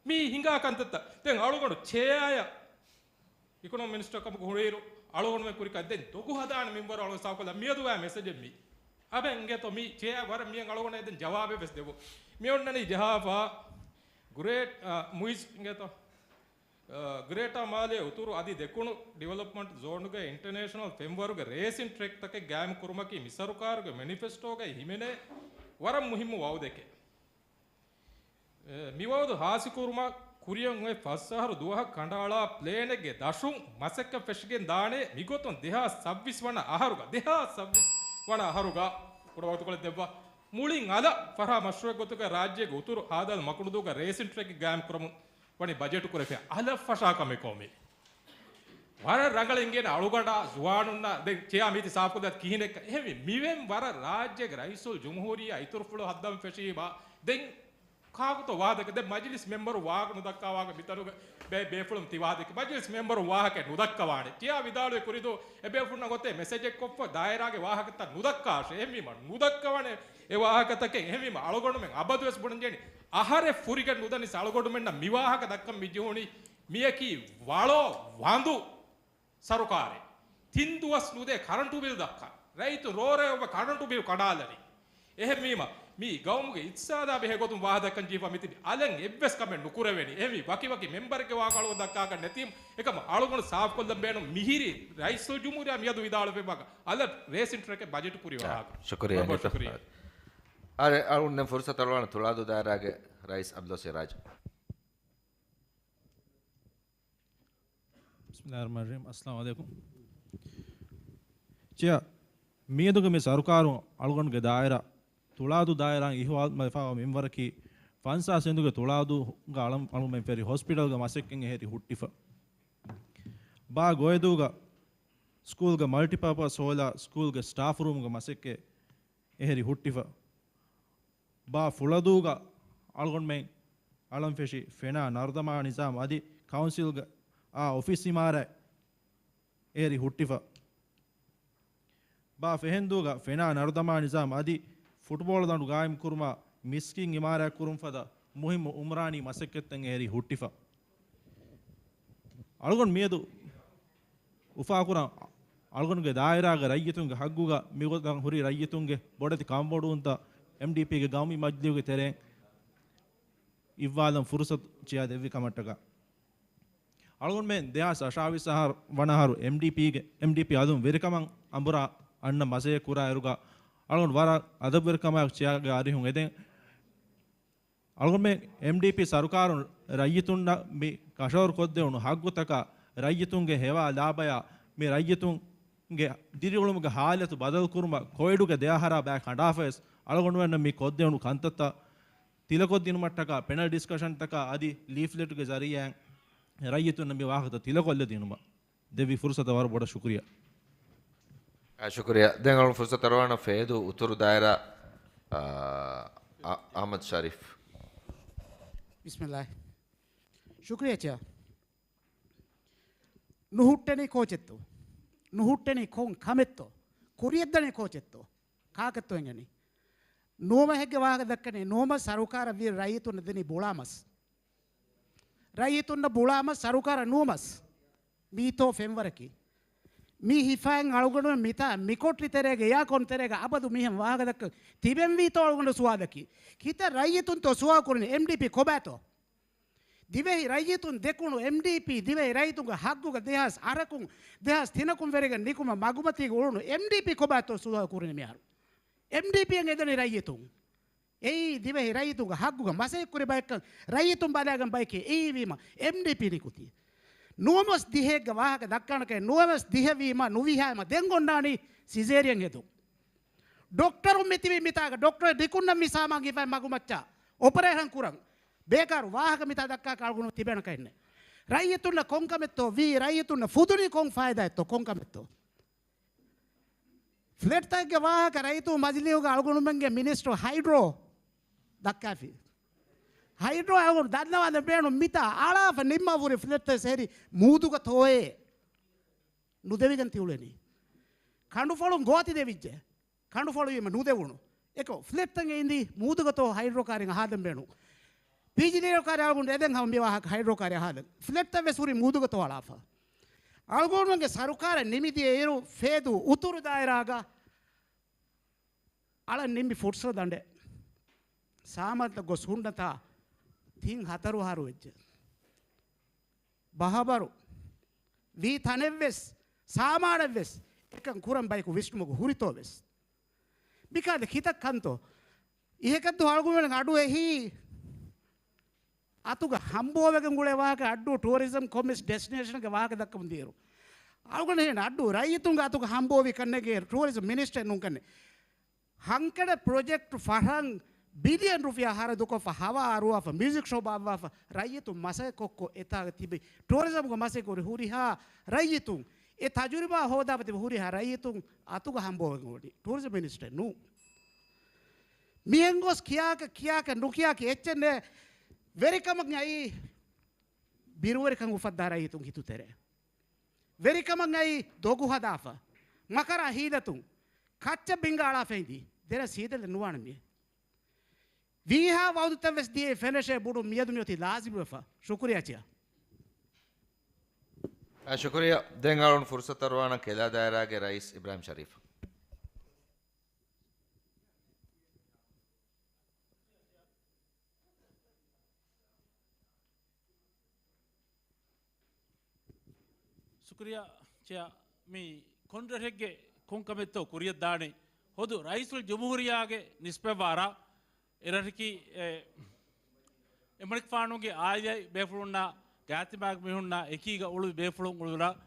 މީ ހިނގާ ކަންތައްތައް. ދެން އަޅުގަނޑު ޗެއާއަށް އިކޮނޮމިކް މިނިސްޓަރ ކަމަކު ހުރިއިރު އަޅުގަނޑުމެން ކުރިކަން ދެން ދޮގު ހަދާނެ މިންވަރު އަޅުގަނޑު ސާފުކޮށްލާ މިއަދު އައި މެސެޖެއް މީ. އަބަ އިނގޭތޯ މީ ޗެއާ ވަރަށް މިއަށް އަޅުގަނޑަށް ދެން ޖަވާބެއް ވެސް ދެވު. މި އޮންނަނީ ޖަހާފާ ގްރޭޓް، އާ، މުއިޒް އިނގޭތޯ؟ ގްރޭޓާ މާލޭ އުތުރު އަދި ދެކުނު ޑިވެލޮޕްމަންޓް ޒޯނުގެ އިންޓަރނޭޝަނަލް ފެންވަރުގެ ރޭސިން ޓްރެކްތަކެއް ގާއިމް ކުރުމަކީ މި ސަރުކާރުގެ މެނިފެސްޓޯގައި ހިމެނޭ ވަރަށް މުހިއްމު ވައުދެކެއް. އެ، މި ވައުދު ހާސިލްކުރުމަށް ކުރިއަށް އޮތް ފަސް އަހަރު ދުވަހަށް ކަނޑައަޅާ ޕްލޭނެއްގެ ދަށުން މަސައްކަތް ފެށިގެން ދާނެ. މިގޮތުން ދެހާސް ސައްބީސް ވަނަ އަހަރުގަ، ދެހާސް ސައްބީސް ވަނަ އަހަރުގަ ކުޑަ ވަގުތުކޮޅެއް ދެއްވާ މުޅިން އަލަށް ފަރާ މަޝްރޫއެއް ގޮތުގަ ރާއްޖޭގެ އުތުރު ހާދަލު މަކުނުދޫގަ ރޭސިން ޓްރެކެއް ގާއިމް ކުރަމުން ވަނީ ބަޖެޓު ކުރެފޭ. އަލަށް ފަށާ ކަމެއް ކޮމި. ވަރަށް ރަނގަޅަށް އިނގޭނެ އަޅުގަނޑާ ޒުވާނުންނާ. ދެން ޗެއާ މީތި ސާފުކޮށްދޭ ކިހިނެއް ކަ-، އެހެންވީ މިވެން ވަރަށް ރާއްޖޭގެ ރައީސުލް ޖުމްހޫރިއްޔާ އިތުރުފުޅު ހައްދަން ފެށީމާ ދެން ކާކުތޯ ވާހަކަ ދެ މަޖިލިސް މެމްބަރު ވާހަކަ ނުދައްކާ ވާހަކަ މިތަނުގަ ބޭ-، ބޭފުޅުން ތި ވާހަކަ މަޖިލިސް މެމްބަރު ވާހަކަ ނުދައްކަވާނެ. ޗެއާ ވިދާޅުވި ކުރިދޫ އެބޭފުޅުންނަށް ގޮތެ މެސެޖެއް ކޮށްފަ ދާއިރާގެ ވާހަކަތައް ނުދައްކާށޭ. އެހެންވީމަ ނުދައްކަވާނެ އެ ވާހަކަތަކެއް. އެހެންވީމަ އަޅުގަނޑުމެން އަބަދުވެސް ބުނަންޖެހެނީ އަހަރެއް ފުރިގެން ނުދަނީސް އަޅުގަނޑުމެންނަށް މި ވާހަކަ ދައްކަން މި ޖެހުނީ މިޔަކީ ވަޅޯ ވަނދު ސަރުކާރެއް. ތިން ދުވަސް ނުދޭ ކަރަންޓު ބިލް ދައްކަން. ރައްޔިތު ރޯރޭ އޮވެ ކަރަންޓު ބިލް ކަނޑާލަނީ. އެހެންވީމަ، މީ ގައުމުގެ އިޤްތިޞާދާ ބެހޭ ގޮތުން ވާހަކަ ދައްކަން ޖެހިފަ މިތިބި އަލަށް އެއްވެސް ކަމެއް ނުކުރެވެނީ. އެހެންވީ، ވަކިވަކި މެމްބަރެއްގެ ވާހަކަ އަޅުގަނޑު ދައްކާކަށް ނެތީމަ، އެކަމަށް އަޅުގަނޑު ސާފުކޮށްލަން ބޭނުން މިހިރީ ރައީސުލްޖުމްހޫރިއްޔާ މިއަދު ވިދާޅުވެފަ އަލަށް ރޭސިން ޓްރެކެއް ބަޖެޓު ކުރި ވާހަކަ. ޝުކުރިއްޔާ، ވަރަށް ބޮޑަށް ޝުކުރިއްޔާ. އާދެ، އަޅުގަނޑު ދެން ފުރުސަތު އަޅުވާނަން ތުޅާދޫ ދާއިރާގެ ރައީސް އަބްދުﷲ ސިރާޖް. ބިސްމިﷲ ރަޙްމާނި ރަޙީމް. އައްސަލާމު ޢަލައިކުމް. ޗެއާ، މިއަދުގެ މި ސަރުކާރުން އަޅުގަނޑުގެ ދާއިރާ، ތުޅާދޫ ދާއިރާއިން އިހުވާލު މަދަފާވާ މިންވަރަކީ، ފަންސާސް އެނދުގެ ތުޅާދޫގަ އަޅަން އަޅުމެން ފެށި ހޮސްޕިޓަލްގެ މަސައްކަތް އެހެރި ހުއްޓިފަ. ބާ ގޮއެދޫގަ ސްކޫލްގެ މަލްޓިޕާޕަސް ހޯލާ ސްކޫލްގެ ސްޓާފް ރޫމްގެ މަސައްކަތް އެހެރި ހުއްޓިފަ. ބާ ފުޅަދޫގަ އަޅުގަނޑުމެން އަޅަން ފެށި ފެނާ ނަރުދަމާ ނިޒާމް އަދި ކައުންސިލްގެ އާ އޮފީސް އިމާރާތް އެހެރި ހުއްޓިފަ. ބާ ފެހެންދޫގަ ފެނާ ނަރުދަމާ ނިޒާމް އަދި ފުޓްބޯޅަ ދަނޑު ގާއިމް ކުރުމާ މިސްކިތް އިމާރާތް ކުރުން ފަދަ މުހިއްމު އުމްރާނީ މަސައްކަތްތައް އެހެރި ހުއްޓިފަ. އަޅުގަނޑު މިއަދު އުފާކުރަން އަޅުގަނޑުގެ ދާއިރާގެ ރައްޔިތުންގެ ހައްގުގަ މިގޮތަށް ހުރި ރައްޔިތުންގެ ބޮޑެތި ކަންބޮޑުވުންތައް އެމްޑީޕީގެ ގައުމީ މަޖިލީހުގެ ތެރެއިން އިއްވާލަން ފުރުސަތު ޗެއާ ދެއްވި ކަމަށްޓަކާ. އަޅުގަނޑުމެން ދެހާސް އަށާވީސް އަހަރު ވަނަ އަހަރު އެމްޑީޕީގެ، އެމްޑީޕީ އަލުން ވެރިކަމަށް އަނބުރާ އަންނަ މަސައްކަތް ކުރާ އިރުގަ އަޅުގަނޑު ވަރަށް އަދަބުވެރިކަމާއެކު ޗެއާގެ އަރިހުން އެދެން. އަޅުގަނޑުމެން އެމްޑީޕީ ސަރުކާރުން ރައްޔިތުންނަށް މި ކަށަވަރު ކޮށްދެވުނު ހައްގުތަކާ، ރައްޔިތުންގެ ހެވާ ލާބަޔާ، މި ރައްޔިތުންގެ ދިރިއުޅުމުގެ ހާލަތު ބަދަލުކުރުމަށް ކޮވިޑުގެ ދެ އަހަރާ ބައި ކަނޑާފަވެސް، އަޅުގަނޑުމެންނަށް މި ކޮށްދެވުނު ކަންތައްތައް ތިލަކޮށްދިނުމަށްޓަކާ ޕެނަލް ޑިސްކަޝަންތަކާ އަދި ލީފްލެޓްގެ ޒަރީއާއިން ރައްޔިތުންނަށް މި ވާހަކަތައް ތިލަކޮށްލަދިނުމަށް ދެއްވި ފުރުސަތަށް ވަރަށް ބޮޑަށް ޝުކުރިއްޔާ. އާ، ޝުކުރިއްޔާ. ދެން އަޅުން ފުރުސަތު އަރުވާނަ ފޭދޫ އުތުރު ދާއިރާ، އާ، އާ، އަޙްމަދު ޝަރީފް. ބިސްމިﷲ. ޝުކުރިއްޔާ ޗެއާ. ނުހުއްޓެނީ ކޯޗެއްތޯ؟ ނުހުއްޓެނީ ކޮން ކަމެއްތޯ؟ ކުރިޔަށްދަނީ ކޯޗެއްތޯ؟ ކާކެއްތޯ އެނގެނީ؟ ނުވަމަހެއްގެ ވާހަކަ ދައްކަނީ، ނުވަމަ ސަރުކާރަށް ވީ ރައްޔިތުންނަށް ދެނީ ބުޅާމަސް. ރައްޔިތުންނަށް ބުޅާމަސް ސަރުކާރަށް ނުވަމަސް. މީތޯ ފެންވަރަކީ؟ މީ ހިފައިން އަޅުގަނޑުމެން މިތާ މިކޮޓަރި ތެރޭގަ އެއާކޯން ތެރޭގަ އަބަދު މިހެން ވާހަކަ ދައްކަން ތިބެންވީތޯ އަޅުގަނޑު ސުވާލަކީ؟ ކިތައް ރައްޔިތުންތޯ ސުވާލު ކުރަނީ އެމްޑީޕީ ކޮބާތޯ؟ ދިވެހި ރައްޔިތުން ދެކުނު އެމްޑީޕީ، ދިވެހި ރައްޔިތުންގެ ހައްގުގަ ދެހާސް އަށަކުން، ދެހާސް ތިނަކުން ވެރިގެން ނިކުމެ މަގުމަތީގަ އުޅުނު އެމްޑީޕީ ކޮބާތޯ ސުވާލު ކުރަނީ މިހާރު؟ އެމްޑީޕީއަށް އެދަނީ ރައްޔިތުން. އެއީ ދިވެހި ރައްޔިތުންގެ ހައްގުގަ މަސައްކަތް ކުރި ބަޔަކަށް ރައްޔިތުން ބަލާގަން ބަޔަކީ އެއީ ވީމަ އެމްޑީޕީ ނިކުތީ. ނުވަމަސް ދިހައެއްގެ ވާހަކަ ދައްކާނެކޭ، ނުވަމަސް ދިހަ ވީމަ ނުވިހާމަ ދެން އޮންނާނީ ސިޒޭރިއަން ހެދުން. ޑޮކްޓަރުން މިތިބީ މިތާގަ ޑޮކްޓަރ ނިކުންނަ މިސާމާ ހިފައި މަގުމައްޗާ އޮޕަރޭޝަން ކުރަން. ބޭކާރު ވާހަކަ މިތާ ދައްކާ ކަޅުގުނު ތިބޭނަކައެއްނެ. ރައްޔިތުންނަށް ކޮންކަމެއްތޯ ވީ؟ ރައްޔިތުންނަށް ފުދުނީ ކޮން ފައިދާއެއްތޯ؟ ކޮންކަމެއްތޯ؟ ފްލެޓްތަކެއްގެ ވާހަކަ ރައްޔިތު މަޖިލީހުގަ އަޅުގަނޑުމެންގެ މިނިސްޓަރު ހައިޑްރޯ ދައްކާފި. ހައިޑްރޯ އަޅުގަނޑު ދަންނަވާލަން ބޭނުން މިތާ އަޅާފަ ނިންމާފަހުރި ފްލެޓްތައް ސޭރި މޫދުގަތޯއޭ ނުދެވިގެން ތިއުޅެނީ. ކަނޑުފޮޅުން ގޯތި ދެވިއްޖެ. ކަނޑުފޮޅުވީމަ ނުދެވުނު. އެކަމް ފްލެޓްތައް އެ އިނދީ މޫދުގަތޯ ހައިޑްރޯ ކާރިން އަހާލަން ބޭނުން. ޕީޖީޑީއެލް ކާރި އަޅުގަނޑު އެދެން ހަމަ މި ވާހަކަ ހައިޑްރޯ ކާރި އަހާލަން. ފްލެޓްތައް ވެސް ހުރީ މޫދުގަތޯ އަޅާފަ. އަޅުގަނޑުމެންގެ ސަރުކާރަށް ނިމިދިޔަ އިރު ފޭދޫ އުތުރު ދާއިރާގަ އަޅަން ނިންމި ފުޓްސަލް ދަނޑެއް. ސާމާންތައް ގޮސް ހުންނަތާ ތިން ހަތަރު އަހަރު ވެއްޖެ. ބަހަބަރު ވީ ތަނެއްވެސް ސާމާނެއްވެސް އެކަން ކުރަން ބަޔަކު ވިސްނުމަކު ހުރިތޯވެސް. މިކާދަ ކިތައް ކަންތޯ؟ އިހެކަށްދު އަޅުގަނޑުމެން އަޑު އެހީ އަތުގަ ހަމްބޯވެގެން ގުޅޭ ވާހަކަ އައްޑޫ ޓޫރިޒަމް ކޮމިސް ޑެސްޓިނޭޝަންގެ ވާހަކަ ދައްކަމުން ދިޔައިރު. އަޅުގަނޑު ހޭން އައްޑޫ ރައްޔިތުންގެ އަތުގަ ހަމްބޯވި ކަންނޭނގެ ޓޫރިޒަމް މިނިސްޓަރެއް ނޫން ކަންނޭ. ހަންކަޑަ ޕްރޮޖެކްޓް ފަށަން ބިލިއަން ރުފިޔާ ހަރަދުކޮށްފަ ހަވާ އަރުވާފަ މިއުޒިކް ޝޯ ބާއްވާފަ ރައްޔިތުން މަސައްކަތްކޮށް އެތާގަ ތިބި ޓޫރިޒަމްގެ މަސައްކަތް ކުރި ހުރިހާ ރައްޔިތުން އެ ތަޖުރިބާ ހޯދާފަ ތިބި ހުރިހާ ރައްޔިތުން އަތުގަ ހަމްބޯވެގެން އުޅުނީ ޓޫރިޒަމް މިނިސްޓަރެއް ނޫން. މިހެން ގޮސް ކިޔާކަށް ކިޔާކަށް ނުކިޔާކަށް އެއްޗެއް ނެ. ވެރިކަމަށް އައީ ބިރުވެރިކަން އުފައްދާ ރައްޔިތުން ހިތުތެރޭ. ވެރިކަމަށް އައީ ދޮގު ހަދާފަ، މަކަރާ ހީލަތުން، ކައްޗަށް ބިންގާ އަޅާފައިދީ، ދެރަސް ހީލަލެއް ނުވާނެ މީ. ވީހާ ވައުދުތައް ވެސް ދިޔައީ ފެނަށޭ ބުޑު މިއަދު މިއޮތީ ލާޒިމުވެފަ. ޝުކުރިއްޔާ ޗެއާ. އާ، ޝުކުރިއްޔާ. ދެން އަޅުން ފުރުސަތު އަރުވާނަން ކެލާ ދާއިރާގެ ރައީސް އިބްރާހިމް ޝަރީފް. ޝުކުރިއްޔާ ޗެއާ، މި ކޮން ރަށެއްގެ ކޮން ކަމެއްތޯ ކުރިޔަށް ދާނީ. ހުދު ރައީސުލް ޖުމްހޫރިއްޔާގެ ނިސްބަތްވާ ރަށް، އެ ރަށަކީ އެ، އެމަނިކުފާނުގެ އާއިލާއި ބޭފުޅުންނާ ގާތްތިބާގެ މީހުންނާ އެކީގަ އުޅުވި ބޭފުޅުން އުޅުނު ރަށް.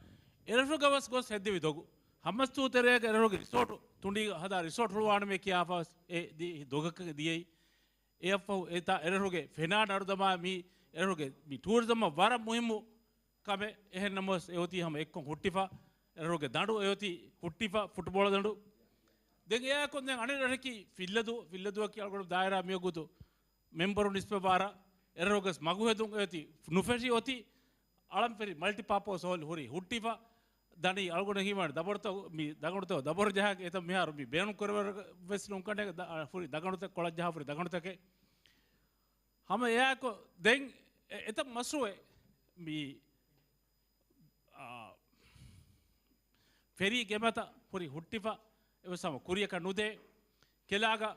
އެ ރަށުގަވެސް ގޮސް ހެއްދެވި ދޮގު. ހަމަސްތޫ ތެރޭގަ އެ ރަށުގެ ރިސޯޓު ތުނޑީގަ ހަދާ ރިސޯޓް ހުޅުވާނަމޭ ކިޔާފަވެސް އެ ދި-، ދޮގަކަށް ދިޔައީ. އެއަށްފަހު އެތާ އެރަށުގެ ފެނާ ނަރުދަމާ މީ އެރަށުގެ މި ޓޫރިޒަމަށް ވަރަށް މުހިއްމު ކަމެއް. އެހެން ނަމަވެސް އެއޮތީ ހަމަ އެއްކޮށް ހުއްޓިފަ، އެރަށުގެ ދަނޑު އެއޮތީ ހުއްޓިފަ ފުޓްބޯޅަ ދަނޑު. ދެން އެއާއެކު ދެން އަނެއް ރަށަކީ ފިއްލަދޫ، ފިއްލަދޫއަކީ އަޅުގަނޑު ދާއިރާ މިވަގުތު މެމްބަރު ނިސްބަތްވާ ރަށް. އެރަށުގަސް މަގުހެދުން އެއޮތީ ނުފެށި އޮތީ އަޅަންފެރި މަލްޓިޕާޕޯސް ހޯލް ހުރީ ހުއްޓިފަ. ދަނީ އަޅުގަނޑަށް ހީވާނެ ދަބަރުތައް، މި ދަގަނޑުތައް ދަބަރު ޖަހާ އެތައް މިހާރު މި ބޭނުން ކުރެވޭ ވެސް ނޫން ކަނޑޭ، ދަ-، ފުރި ދަގަނޑުތައް ކޮޅަށް ޖަހާ ފުރި ދަގަނޑުތަކެއް. ހަމަ އެއާއެކު ދެން އެ-، އެތައް މަޝްރޫއެއް މި، އާ، ފެރީ ގެމަތައް ހުރި ހުއްޓިފަ އެވެސް ހަމަ ކުރިޔަކަށް ނުދޭ. ކެލާގަ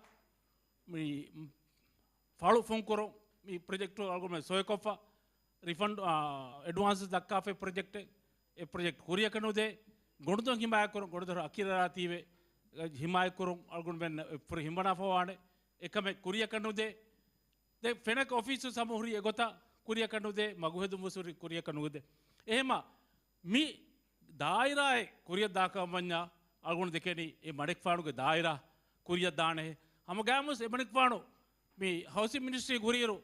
މި ފަޅު ފުންކުރުން މި ޕްރޮޖެކްޓު އަޅުގަނޑުމެން ސޮއިކޮށްފަ، ރިފަންޑް، އާ، އެޑްވާންސް ދައްކާފައި ޕްރޮޖެކްޓެއް، އެ ޕްރޮޖެކްޓް ކުރިޔަކަށް ނުދޭ. ގޮނޑުދޮށް ހިމާޔަތްކުރުން، ގޮނޑުދޮށް އަކިރާ ތީވެ ހިމާޔަތްކުރުން އަޅުގަނޑުމެން ފުރި ހިމަނާފަވާނެ. އެކަމެއް ކުރިޔަކަށް ނުދޭ. ދެން ފެނަކަ އޮފީސް ވެސް ހަމަ ހުރީ އެގޮތަށް ކުރިޔަކަށް ނުދޭ، މަގުހެދުން ވެސް ހުރީ ކުރިޔަކަށް ނުދޭ. އެހެމަ މި ދާއިރާއެއް ކުރިޔަށް ދާކަމަށް ވަންޏާ އަޅުގަނޑު ދެކެނީ އެ މަނިކުފާނުގެ ދާއިރާ ކުރިޔަށް ދާނެހެ. ހަމަ ގާމުސް އެ މަނިކުފާނު މި ހައުސިން މިނިސްޓްރީ ހުރިއިރު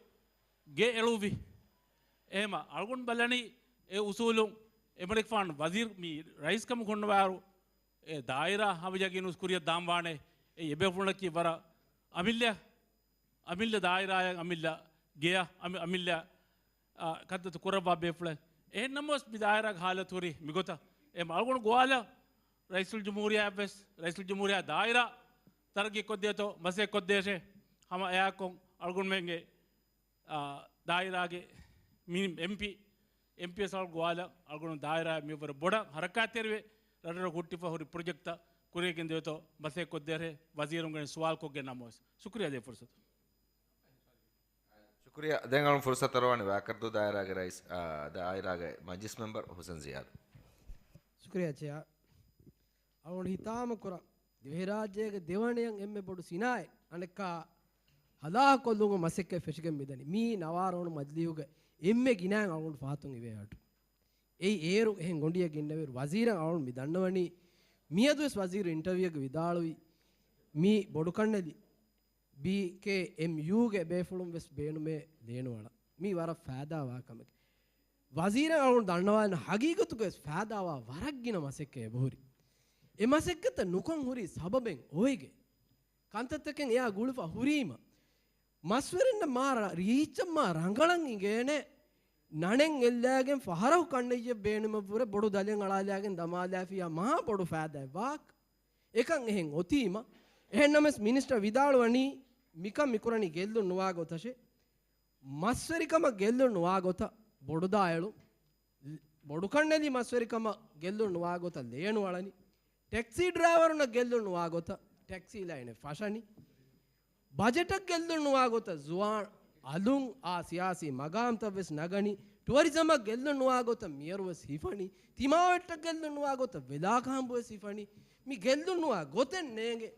ގެ އެޅުއްވި. އެހެމަ އަޅުގަނޑު ބަލަނީ އެ އުސޫލުން އެ މަނިކުފާނު ވަޒީރު މި ރައީސްކަމުގަ ހުންނަވާއިރު އެ ދާއިރާ ހަމަޖައްގިން ވެސް ކުރިޔަށް ދާން ވާނެ. އެ އެބޭފުޅަކީ ވަރަށް އަމިއްލަ އަމިއްލަ ދާއިރާއަށް އަމިއްލަ ގެޔަށް އަމި-، އަމިއްލަ، އާ، ކަންތައްތައް ކުރައްވާ ބޭފުޅެއް. އެހެން ނަމަވެސް މި ދާއިރާގެ ހާލަތު ހުރީ މިގޮތަށް. އެ އަޅުގަނޑު ގޮވާލަން ރައީސުލް ޖުމްހޫރިއްޔާއަށްވެސް، ރައީސުލް ޖުމްހޫރިއްޔާ ދާއިރާ ތަރައްގީ ކޮށްދޭތޯ، މަސައްކަތް ކޮށްދޭށޭ. ހަމަ އެއާއެކު އަޅުގަނޑުމެންގެ، އާ، ދާއިރާގެ މި އެމްޕީ، އެމްޕީއަށް އަޅުގަނޑު ގޮވާލަން، އަޅުގަނޑު ދާއިރާއަށް މި ވަރަށް ބޮޑަށް ހަރަކާތްތެރިވެ، ރަށްރަށު ހުއްޓިފަ ހުރި ޕްރޮޖެކްޓްތައް ކުރިޔަށް ގެންދެވޭތޯ މަސައްކަތް ކޮށްދޭށޭ ވަޒީރުންގެ ސުވާލު ކޮށްގެން ނަމަވެސް. ޝުކުރިއްޔާ ދޭ ފުރުސަތު. ޝުކުރިއްޔާ. ދެން އަޅުން ފުރުސަތު އަރުވާނީ ވާކަރުދޫ ދާއިރާގެ ރައީސް، އާ، ދާއިރާގެ މަޖިލިސް މެމްބަރު ހުސެން ޒިޔާދު. ޝުކުރިއްޔާ ޗެއާ. އަޅުގަނޑު ހިތާމަ ކުރަން، ދިވެހިރާއްޖޭގެ ދެވަނައަށް އެންމެ ބޮޑު ސިނާއަތް އަނެއްކާ ހަލާކޮށްލުމުގެ މަސައްކަތް ފެށިގެން މިދަނީ. މީ ނަވާރަ އޮން މަޖިލީހުގެ އެންމެ ގިނައިން އަޅުގަނޑު ފަހަތުން އިވޭ އަޑު. އެއީ އޭރު އެހެން ގޮނޑިއެއް ގެންނެވިއިރު ވަޒީރަށް އަޅުން މި ދަންނަވަނީ، މިއަދުވެސް ވަޒީރު އިންޓަވިއުއެއްގަ ވިދާޅުވި މި ބޮޑުކަންނެލި ބީކޭއެމްޔޫގެ ބޭފުޅުން ވެސް ބޭނުމޭ ލޭނުވަޅަށް. މީ ވަރަށް ފައިދާވާ ކަމެކޭ. ވަޒީރަށް އަޅުން ދަންނަވާލަން ހަގީގަތުގަވެސް ފައިދާވާ ވަރަށް ގިނަ މަސައްކަތް އެބަހުރި. އެ މަސައްކަތަށް ނުކޮށް ހުރި ސަބަބެއް އޮވެގެން. ކަންތައްތަކެއް އެއާ ގުޅިފަ ހުރީމަ، މަސްވެރިންނަށް މާ ރަ-، ރީއްޗަށް މާ ރަނގަޅަށް އިނގޭނެ، ނަނެއް އެއްލާގެން ފަހަރަހު ކަންނެއްޔެއް ބޭނުމަށްވުރެ ބޮޑު ދަލެއް އަޅާލާގެން ދަމާލާފިޔާ މާ ބޮޑު ފައިދާއެއް ވާކަ. އެކަން އެހެން އޮތީމަ، އެހެންނަމަވެސް މިނިސްޓަރ ވިދާޅުވަނީ މިކަން މިކުރަނީ ގެއްލުން ނުވާ ގޮތަށޭ. މަސްވެރިކަމަށް ގެއްލުން ނުވާ ގޮތަށް ބޮޑުދާ އެޅުން، ބޮޑުކަންނެލި މަސްވެރިކަމަށް ގެއްލުން ނުވާ ގޮތަށް ލޭނު އަޅަނީ، ޓެކްސީ ޑްރައިވަރުންނަށް ގެއްލުން ނުވާ ގޮތަށް ޓެކްސީ ލައިނެއް ފަށަނީ، ބަޖެޓަށް ގެއްލުން ނުވާ ގޮތަށް ޒުވާން އަލުން އާ ސިޔާސީ މަގާމްތައް ވެސް ނަގަނީ، ޓުއަރިޒަމަށް ގެއްލުން ނުވާ ގޮތަށް މިޔަރު ވެސް ހިފަނީ. ތިމާވެއްޓަށް ގެއްލުން ނުވާ ގޮތަށް ވެލާކަހަނބު ވެސް ހިފަނީ. މި ގެއްލުން ނުވާ ގޮތެއް ނޭނގެ.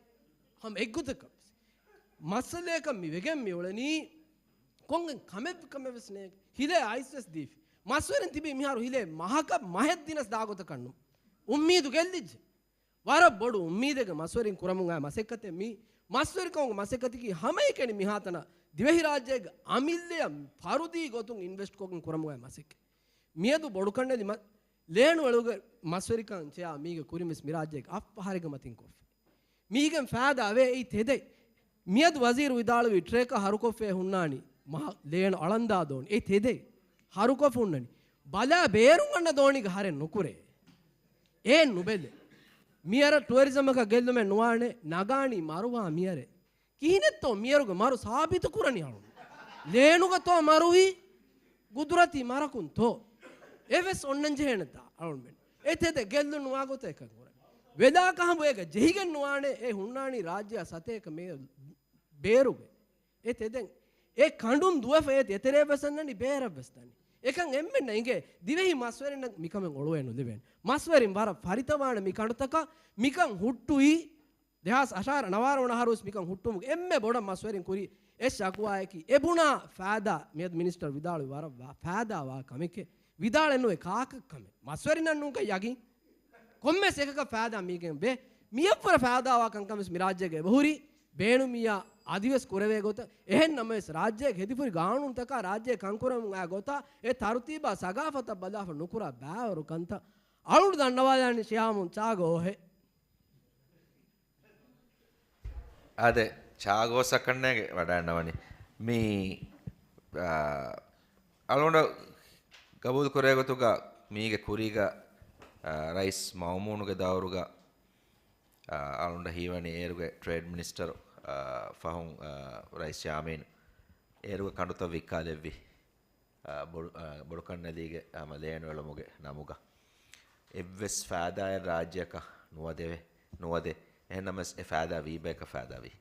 ހަމަ އެއްގޮތަކަށް ވެސް. މައްސަލައަކަށް މި ވެގެން މި އުޅެނީ. ކޮންގެން ކަމެއް ކަމެއް ވެސް ނޭނގެ. ހިލޭ އައިސް ވެސް ދީފި. މަސްވެރިން ތިބީ މިހާރު ހިލޭ މަހަކަށް މަހެއް ދިނަސް ދާ ގޮތަކަށް ނޫން. އުއްމީދު ގެއްލިއްޖެ. ވަރަށް ބޮޑު އުއްމީދެއްގެ މަސްވެރިން ކުރަމުން އައި މަސައްކަތެއް މީ. މަސްވެރިކަމުގެ މަސައްކަތަކީ ހަމައެކަނި މިހާތަނަށް ދިވެހިރާއްޖޭގެ އަމިއްލަޔަށް ފަރުދީ ގޮތުން އިންވެސްޓް ކޮށްގެން ކުރަމުން އައި މަސައްކަތް. މިއަދު ބޮޑުކަންނެލި މަ-، ލޭނު އެޅުގެ މަސްވެރިކަން ޗެއާ މީގެ ކުރިން ވެސް މި ރާއްޖޭގެ އަށް ފަހަރެއްގެ މަތިން ކޮށްފި. މީގެން ފައިދާ އެވޭ އެއީ ތެދެއް. މިއަދު ވަޒީރު ވިދާޅުވި ޓްރޭކަށް ހަރުކޮށްފައި ހުންނާނީ މަހަ-، ލޭނު އަޅަންދާ ދޯނި. އެއީ ތެދެއް. ހަރުކޮށްފަ ހުންނަނީ. ބަލާ ބޭރުން އަންނަ ދޯނީގަ ހަރެއް ނުކުރޭ. އޭން ނުބެލެ. މިޔަރަށް ޓުއަރިޒަމަކަށް ގެއްލުމެއް ނުވާނެ، ނަގާނީ މަރުވާ މިޔަރެއް. ކިހިނެއްތޯ މިޔަރުގެ މަރު ސާބިތު ކުރަނީ އަޅުން؟ ލޭނުގަތޯ މަރުވީ؟ ގުދުރަތީ މަރަކުންތޯ؟ އެވެސް އޮންނަން ޖެހޭނެތާ އަޅުންމެން. އެ ތެދެއް ގެއްލުން ނުވާ ގޮތަށް އެކަން ކުރަނީ. ވެލާކަހަނބު އޭގަ ޖެހިގެން ނުވާނެ، އެ ހުންނާނީ ރާއްޖެއާ ސަތޭކަ މޭ ބޭރުގެ. އެ ތެދެއް އެ ކަނޑުން ދުވެފަ އޭތި އެތެރޭ ވެސް އަންނަނީ ބޭރަށް ވެސް ދަނީ. އެކަން އެންމެންނަށް އިނގޭ ދިވެހި މަސްވެރިންނަށް މިކަމެއް އޮޅުވެ ނުލިބޭނެ. މަސްވެރިން ވަރަށް ފަރިތަވާނެ މި ކަނޑުތަކަށް. މިކަން ހުއްޓުވީ ދެހާސް އަށާރަ ނަވާރަ ވަނަ އަހަރު ވެސް މިކަން ހުއްޓުމުގެ އެންމެ ބޮޑަށް މަސްވެރިން ކުރި އެއް ޝަކުވާއަކީ އެ ބުނާ ފައިދާ. މިއަދު މިނިސްޓަރު ވިދާޅުވި ވަރަށް ވާ ފައިދާވާ ކަމެކޭ. ވިދާޅެއް ނުވޭ ކާކަށް ކަމެއް. މަސްވެރިންނަށް ނޫންކަން ޔަގީން. ކޮންމެސް އެކަކަށް ފައިދާ މީގެން ވޭ. މިއަށްވުރެ ފައިދާވާ ކަންކަން ވެސް މި ރާއްޖޭގަ އެބަހުރި. ބޭނުމިއްޔާ އަދިވެސް ކުރެވޭ ގޮތަށް. އެހެން ނަމަވެސް ރާއްޖޭގެ ހެދިފުރި ގާނޫނުތަކާ ރާއްޖޭ ކަންކުރަމުން އައި ގޮތާ އެ ތަރުތީބާ ސަގާފަތަށް ބަލާފަ ނުކުރާ ބައިވަރު ކަންތައް. އަޅުގަނޑު ދަންނަވާލާނީ ޝިޔާމު ޗާގޯ ހެ. އާދެ، ޗާގޯސް އަކަންނޭގެ ވަޑައިންނަވަނީ. މީ، އާ، އަޅުގަނޑަށް ގަބޫލު ކުރޭ ގޮތުގަ މީގެ ކުރީގަ، އާ، ރައީސް މައުމޫނުގެ ދައުރުގަ، އާ، އަޅުގަނޑަށް ހީވަނީ އޭރުގެ ޓްރޭޑް މިނިސްޓަރު، އާ، ފަހުން، އާ، ރައީސް ޔާމީން އޭރުގެ ކަނޑުތައް ވިއްކާލެއްވި. އާ، ބޮޑު-، އާ، ބޮޑުކަންނެލީގެ ހަމަ ލޭނު އެޅުމުގެ ނަމުގަ އެއްވެސް ފައިދާއެއް ރާއްޖެއަކަށް ނުވަދެވެ-، ނުވަދެ. އެހެން ނަމަވެސް އެ ފައިދާ ވީ ބަޔަކަށް ފައިދާވީ.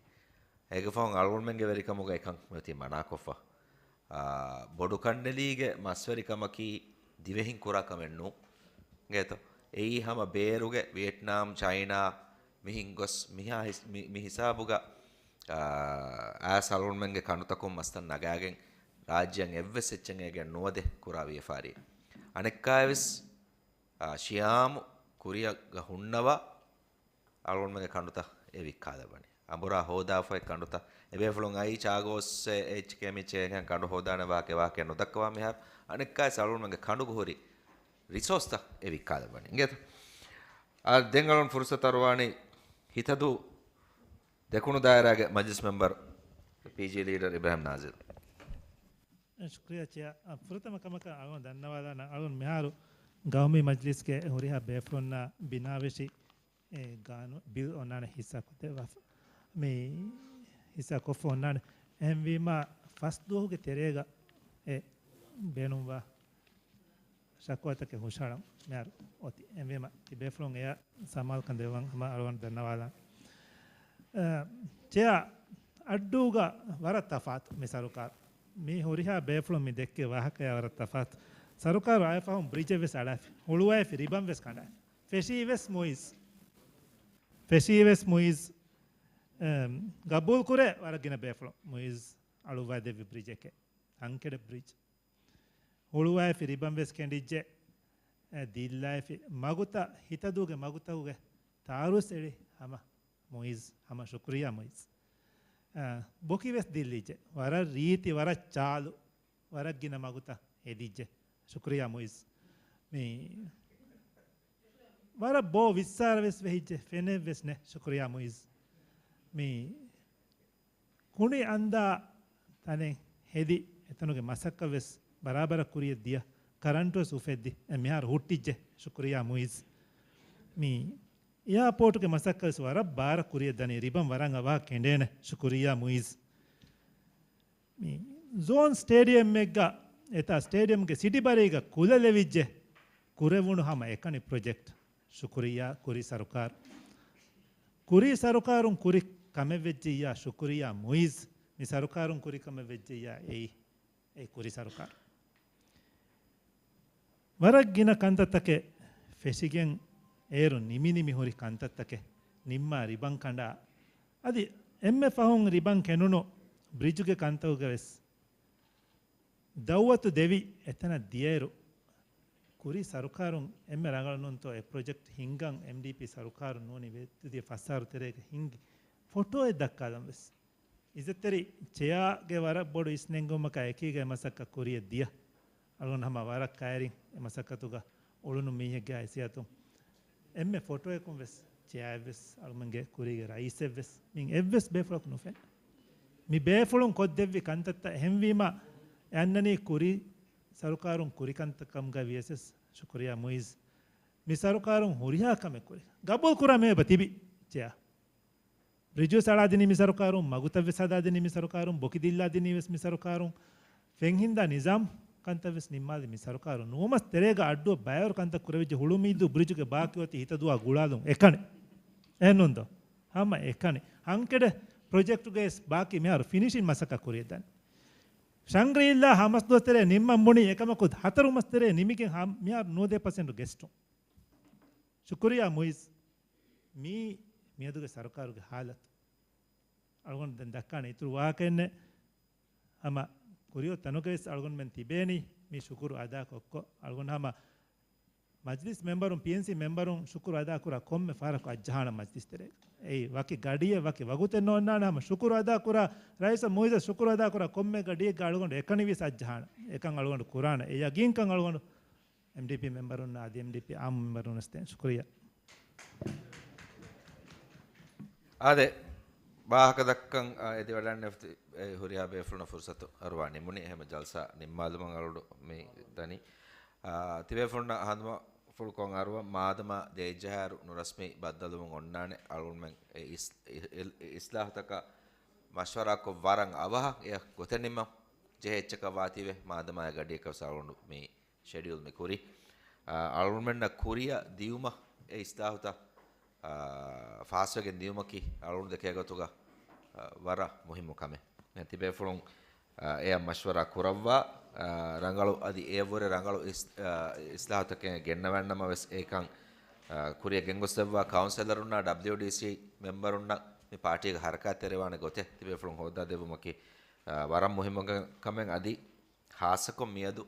އޭގެ ފަހުން އަޅުގަނޑުމެންގެ ވެރިކަމުގަ އެކަން މިއޮތީ މަނާކޮށްފަ. އާ، ބޮޑުކަންނެލީގެ މަސްވެރިކަމަކީ ދިވެހިން ކުރާ ކަމެއް ނޫން. އިނގޭތޯ؟ އެއީ ހަމަ ބޭރުގެ ވިއެޓްނާމް، ޗައިނާ، މިހިން ގޮސް މިހާ ހިސް-، މި، މި ހިސާބުގަ، އާ، އާސް އަޅުގަނޑުމެންގެ ކަނޑުތަކުން މަސްތައް ނަގާގެން ރާއްޖެއަށް އެއްވެސް އެއްޗެއް އޭގެ ނުވަދެ ކުރާ ވިޔަފާރި. އަނެއްކާވެސް، އާ، ޝިޔާމު ކުރިއަށް ހުންނަވާ އަޅުގަނޑުމެންގެ ކަނޑުތައް އެ ވިއްކާލައްވަނީ. އަނބުރާ ހޯދާފައި ކަނޑުތައް. އެބޭފުޅުން އައީ ޗާގޯސް އެ އެޗްކޭ މިޗޭ ކަނޑު ހޯދާނެ ވާހަކަ ވާހަކަ ނުދައްކަވާ މިހާރު. އަނެއްކާވެސް އަޅުގަނޑުމެންގެ ކަނޑުގަ ހުރި ރިސޯސްތައް އެ ވިއްކާލައްވަނީ. އިނގޭތަ؟ އާ، ދެން އަޅުން ފުރުސަތު އަރުވާނީ ހިތަދޫ ދެކުނު ދާއިރާގެ މަޖިލިސް މެމްބަރު ޕީޖީ ލީޑަރ އިބްރާހިމް ނާޒިރު. ޝުކްރިޔާ ޗެއާ. ފުރަތަމަ ކަމަކަށް އަޅުން ދަންނަވާލާނަން އަޅުން މިހާރު ގައުމީ މަޖިލިސްގެ ހުރިހާ ބޭފުޅުންނާ ބިނާވެށި އެ ގާނޫ-، ބިލް އޮންނާނެ ހިއްސާ ކޮށްދެއްވާފަ. މި ހިއްސާ ކޮށްފަ އޮންނާނެ. އެހެންވީމަ ފަސް ދުވަހުގެ ތެރޭގަ އެ ބޭނުންވާ ޝަކުވާތަކެއް ހުށަހަޅަން މިހާރު އޮތީ. އެހެންވީމަ ތި ބޭފުޅުން އެޔަށް ސަމާލުކަން ދެއްވަން ހަމަ އަޅުގަނޑު ދަންނަވާލާން. އަ، ޗެއާ، އައްޑޫގަ ވަރަށް ތަފާތު މި ސަރުކާރު. މި ހުރިހާ ބޭފުޅުން މި ދެއްކޭ ވާހަކަޔާ ވަރަށް ތަފާތު. ސަރުކާރު އައި ފަހުން ބްރިޖެއް ވެސް އަޅާފި. ހުޅުވައިފި، ރިބަން ވެސް ކަނޑާފި. ފެށީ ވެސް މުއިޒް. ފެށީ ވެސް މުއިޒް. އެ، ގަބޫލު ކުރޭ ވަރަށް ގިނަ ބޭފުޅުން މުއިޒް އަޅުއްވައިދެއްވި ބްރިޖެކޭ. އަންކެޑެއް ބްރިޖް. ހުޅުވައިފި ރިބަން ވެސް ކެނޑިއްޖެ. އެ، ދިއްލައިފި މަގުތައް، ހިތަދޫގެ މަގުތަކުގެ ތާރުވެސް އެޅި ހަމަ މުއިޒް، ހަމަ ޝުކުރިއްޔާ މުއިޒް. އަ، ބޮކި ވެސް ދިއްލިއްޖެ. ވަރަށް ރީތި، ވަރަށް ޗާލު، ވަރަށް ގިނަ މަގުތައް ހެދިއްޖެ. ޝުކުރިއްޔާ މުއިޒް. މި ވަރަށް ބޯ ވިއްސާރަ ވެސް ވެހިއްޖެ. ފެނެއް ވެސް ނެ. ޝުކުރިއްޔާ މުއިޒް. މި ކުނި އަންދާ ތަނެއް ހެދި، އެތަނުގެ މަސައްކަތް ވެސް ބަރާބަރަށް ކުރިޔަށް ދިޔަ، ކަރަންޓު ވެސް އުފެއްދި، އެ މިހާރު ހުއްޓިއްޖެ. ޝުކުރިއްޔާ މުއިޒް. މި އެއާޕޯޓުގެ މަސައްކަތް ވެސް ވަރަށް ބާރަށް ކުރިޔަށް ދަނީ، ރިބަން ވަރަށް އަވަހަށް ކެނޑޭނެ. ޝުކުރިއްޔާ މުއިޒް. މި ޒޯން ސްޓޭޑިއަމެއްގަ އެތާ ސްޓޭޑިއަމްގެ ސިޑި ބަރީގަ ކުލަ ލެވިއްޖެ. ކުރެވުނު ހަމަ އެކަނި ޕްރޮޖެކްޓް. ޝުކުރިއްޔާ ކުރީ ސަރުކާރު. ކުރީ ސަރުކާރުން ކުރި ކަމެއް ވެއްޖެއްޔާ ޝުކުރިއްޔާ މުއިޒް. މި ސަރުކާރުން ކުރި ކަމެއް ވެއްޖެއްޔާ އެއީ އެ ކުރި ސަރުކާރު. ވަރަށް ގިނަ ކަންތައްތަކެއް ފެށިގެން އޭރު ނިމި ނިމި ހުރި ކަންތައްތަކެއް ނިންމާ ރިބަން ކަނޑާ. އަދި އެންމެ ފަހުން ރިބަން ކެނޑުނު ބްރިޖުގެ ކަންތަކުގަ ވެސް ދައުވަތު ދެވި އެތަނަށް ދިޔައިރު، ކުރީ ސަރުކާރުން އެންމެ ރަނގަޅު ނޫންތޯ އެ ޕްރޮޖެކްޓް ހިންގަން އެމްޑީޕީ ސަރުކާރުން ނޫނީ ވެއްދިޔަ ފަސް އަހަރު ތެރޭގަ ހިންގި ފޮޓޯއެއް ދައްކާލަން ވެސް. އިއްޒަތްތެރި ޗެއާގެ ވަރަށް ބޮޑު އިސްނެންގެވުމަކާ އެކީގަ އެ މަސައްކަތް ކުރިޔަށް ދިޔަ. އަޅުގަނޑު ހަމަ ވަރަށް ކައިރިން އެ މަސައްކަތުގަ އުޅުނު މީހެއްގެ ހައިސިއްޔަތުން އެންމެ ފޮޓޯއަކުން ވެސް ޗެއާއެއް ވެސް އަޅުގަނޑުގެ ކުރީގެ ރައީސެއް ވެސް މި އެއްވެސް ބޭފުޅަކު ނުފެން. މި ބޭފުޅުން ކޮށްދެއްވި ކަންތައްތައް އެހެންވީމަ، އެ އަންނަނީ ކުރީ ސަރުކާރުން ކުރި ކަންތައް ކަމުގަ ވިޔަސް ވެސް ޝުކުރިޔާ މުއިޒް. މި ސަރުކާރުން ހުރިހާ ކަމެއް ކުރި. ގަބޫލު ކުރާ މީހެއް އެބަ ތިބި ޗެއާ. ބްރިޖު ވެސް އަޅާދިނީ މި ސަރުކާރުން، މަގުތައް ވެސް ހަދާދިނީ މި ސަރުކާރުން، ބޮކި ދިއްލާދިނީ ވެސް މި ސަރުކާރުން، ފެންހިންދާ ނިޒާމް ކަންތައް ވެސް ނިންމާލި މި ސަރުކާރުން. ނުވަސް ތެރޭގަ އައްޑު ބައިވަރު ކަންތައް ކުރެވިއްޖެ ހުޅުމީދޫ ބްރިޖުގެ ބާކީ އޮތީ ހިތަދުވާ ގުޅާލުން އެކަނި. އެހެންނުންދޯ؟ ހަމަ އެކަނި. ހަންކެޑެ ޕްރޮޖެކްޓުގެ ވެސް ބާކީ މިހާރު ފިނިޝިން މަސައްކަތް ކުރިއަށް ދާނެ. ޝަންގްރީ-ލާ ހަ މަސް ދުވަސް ތެރޭ ނިންމަން ބުނީ އެކަމަކު ހަތަރު މަސް ތެރޭ ނިމިގެން ހަ-، މިހާރު ނުވަދޭ ޕަސެންޓު ގެސްޓުން. ޝުކުރިޔާ މުއިޒް. މީ މިއަދުގެ ސަރުކާރުގެ ހާލަތު. އަޅުގަނޑު ދެން ދައްކާނެ އިތުރު ވާހަކައެއްނެއް. ހަމަ ކުރިއޮތް ތަނުގަވެސް އަޅުގަނޑުމެން ތިބޭނީ މި ޝުކުރު އަދާކޮށްކޮށް. އަޅުގަނޑު ހަމަ މަޖްލިސް މެމްބަރުން، ޕީއެންސީ މެމްބަރުން ޝުކުރު އަދާކުރާ ކޮންމެ ފަހަރަކު އައްޖަހާނަ މަޖްލިސް ތެރޭގަ. އެއީ ވަކި ގަޑިއެއް، ވަކި ވަގުތެއް ނޯންނާނެ. ހަމަ ޝުކުރު އަދާކުރާ ރައީސަށް، މުއިޒަށް ޝުކުރު އަދާކުރާ ކޮންމެ ގަޑިއެއްގަ އަޅުގަނޑު އެކަނިވެސް އައްޖަހާނަ. އެކަން އަޅުގަނޑު ކުރާނަ. އެ ޔަގީންކަން އަޅުގަނޑު އެމްޑީޕީ މެމްބަރުންނަށް އަދި އެމްޑީޕީ އާއްމު މެމްބަރުންނަށް ދޭން. ޝުކުރިއްޔާ. އާދެ، ވާހަކަ ދައްކަން، އާ، އެދިވަޑައިގަންނަ އެފް-، އެ، ހުރިހާ ބޭފުޅުންނަށް ފުރުސަތު އަރުވާ ނިމުނީ. އެހެން ޖަލްސާ ނިންމާލުމަށް އަޅުގަނޑު މި ދަނީ. އާ، ތިބޭފުޅުންނަށް ހަނދުމަފުޅުކޮށް އަރުވަން، މާދަމާ ދޭއްޖަހާއިރު ނުރަސްމީ ބައްދަލުވުން އޮންނާނެ. އަޅުގަނޑުމެން އެ އިސް-، އި-، އި-، އިސްލާހުތަކަށް މަޝްވަރާކޮށް ވަރަށް އަވަހަށް އެ ގޮތެއް ނިންމަން ޖެހޭ އެއްޗަކަށް ވާތީވެ، މާދަމާ އެ ގަޑިއަކަށް ވެސް އަޅުގަނޑު މި ޝެޑިއުލް މި ކުރީ. އާ، އަޅުގަނޑުމެންނަށް ކުރިއަށް ދިޔުމަށް އެ އިސްލާހުތައް، އާ، ފާސްވެގެން ދިޔުމަކީ އަޅުގަނޑު ދެކޭ ގޮތުގަ، އާ، ވަރަށް މުހިއްމު ކަމެއް. ތިބޭފުޅުން، އާ، އެއަށް މަޝްވަރާ ކުރައްވާ، އާ، ރަނގަޅު އަދި އެއަށްވުރެ ރަނގަޅު އިސް-، އާ، އިސްލާހުތަކެއް ގެންނަވަންނަމަ ވެސް އެކަން، އާ، ކުރިއަށް ގެންގޮސްދެއްވާ ކައުންސެލަރުންނާ ޑަބްލިއުޑީސީ މެމްބަރުންނަށް މި ޕާޓީގަ ހަރަކާތްތެރިވާނެ ގޮތެއް ތިބޭފުޅުން ހޯއްދާދެއްވުމަކީ، އާ، ވަރަށް މުހިއްމު ކަމެއް. އަދި ހާއްސަކޮށް މިއަދު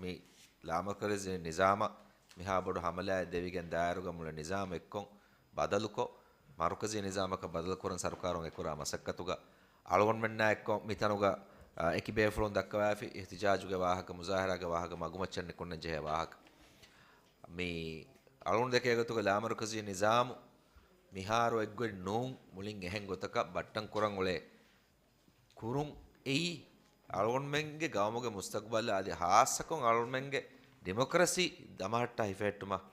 މި ލާމަރުކަޒީ ނިޒާމަށް މިހާ ބޮޑު ހަމަލާއެއް ދެވިގެން ދާއިރުގަ މުޅި ނިޒާމް އެއްކޮށް ބަދަލުކޮށް، މަރުކަޒީ ނިޒާމަކަށް ބަދަލުކުރަން ސަރުކާރުން އެކުރާ މަސައްކަތުގަ އަޅުގަނޑުމެންނާ އެއްކޮށް މިތަނުގަ، އާ، އެކި ބޭފުޅުން ދައްކަވާފި އިހްތިޖާޖުގެ ވާހަކަ، މުޒާހަރާގެ ވާހަކަ، މަގުމައްޗަށް ނިކުންނަން ޖެހޭ ވާހަކަ. މި އަޅުގަނޑު ދެކޭ ގޮތުގަ ލާމަރުކަޒީ ނިޒާމު މިހާރު އެއްގޮތް ނޫން، މުޅިން އެހެން ގޮތަކަށް ބައްޓަން ކުރަން އުޅޭ ކުރުން އެއީ، އަޅުގަނޑުމެންގެ ގައުމުގެ މުސްތަގްބަލަށް އަދި ހާއްސަކޮށް އަޅުގަނޑުމެންގެ ޑިމޮކްރަސީ ދަމަހައްޓާ ހިފެހެއްޓުމަށް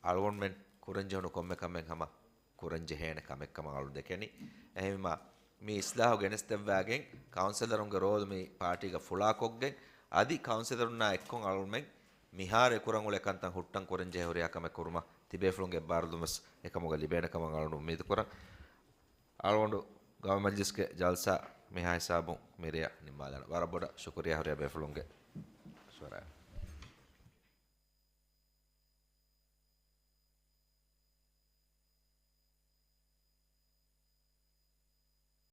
އަޅުގަނޑުމެން ކުރަންޖެހުނު ކޮންމެ ކަމެއް ހަމަ ކުރަންޖެހޭނެ ކަމެއްކަމަށް އަޅުގަނޑު ދެކެނީ. އެހެންވީމާ، މި އިސްލާހު ގެނެސްދެއްވާގެން ކައުންސެލަރުންގެ ރޯލް މި ޕާޓީގަ ފުޅާކޮށްގެން، އަދި ކައުންސެލަރުންނާ އެއްކޮށް އަޅުގަނޑުމެން މިހާރު އެކުރަން އުޅޭ ކަންތައް ހުއްޓަން ކުރަންޖެހޭ ހުރިހާ ކަމެއް ކުރުމަށް ތިބޭފުޅުންގެ އެއްބާރުލުން ވެސް އެކަމުގަ ލިބޭނެ ކަމަށް އަޅުގަނޑު އުއްމީދު ކުރަން. އަޅުގަނޑު ގައުމީ މަޖްލިސްގެ ޖަލްސާ މިހާ ހިސާބުން މިރެޔަށް ނިންމާލާނަން. ވަރަށް ބޮޑަށް ޝުކުރިއްޔާ ހުރިހާ ބޭފުޅުންގެ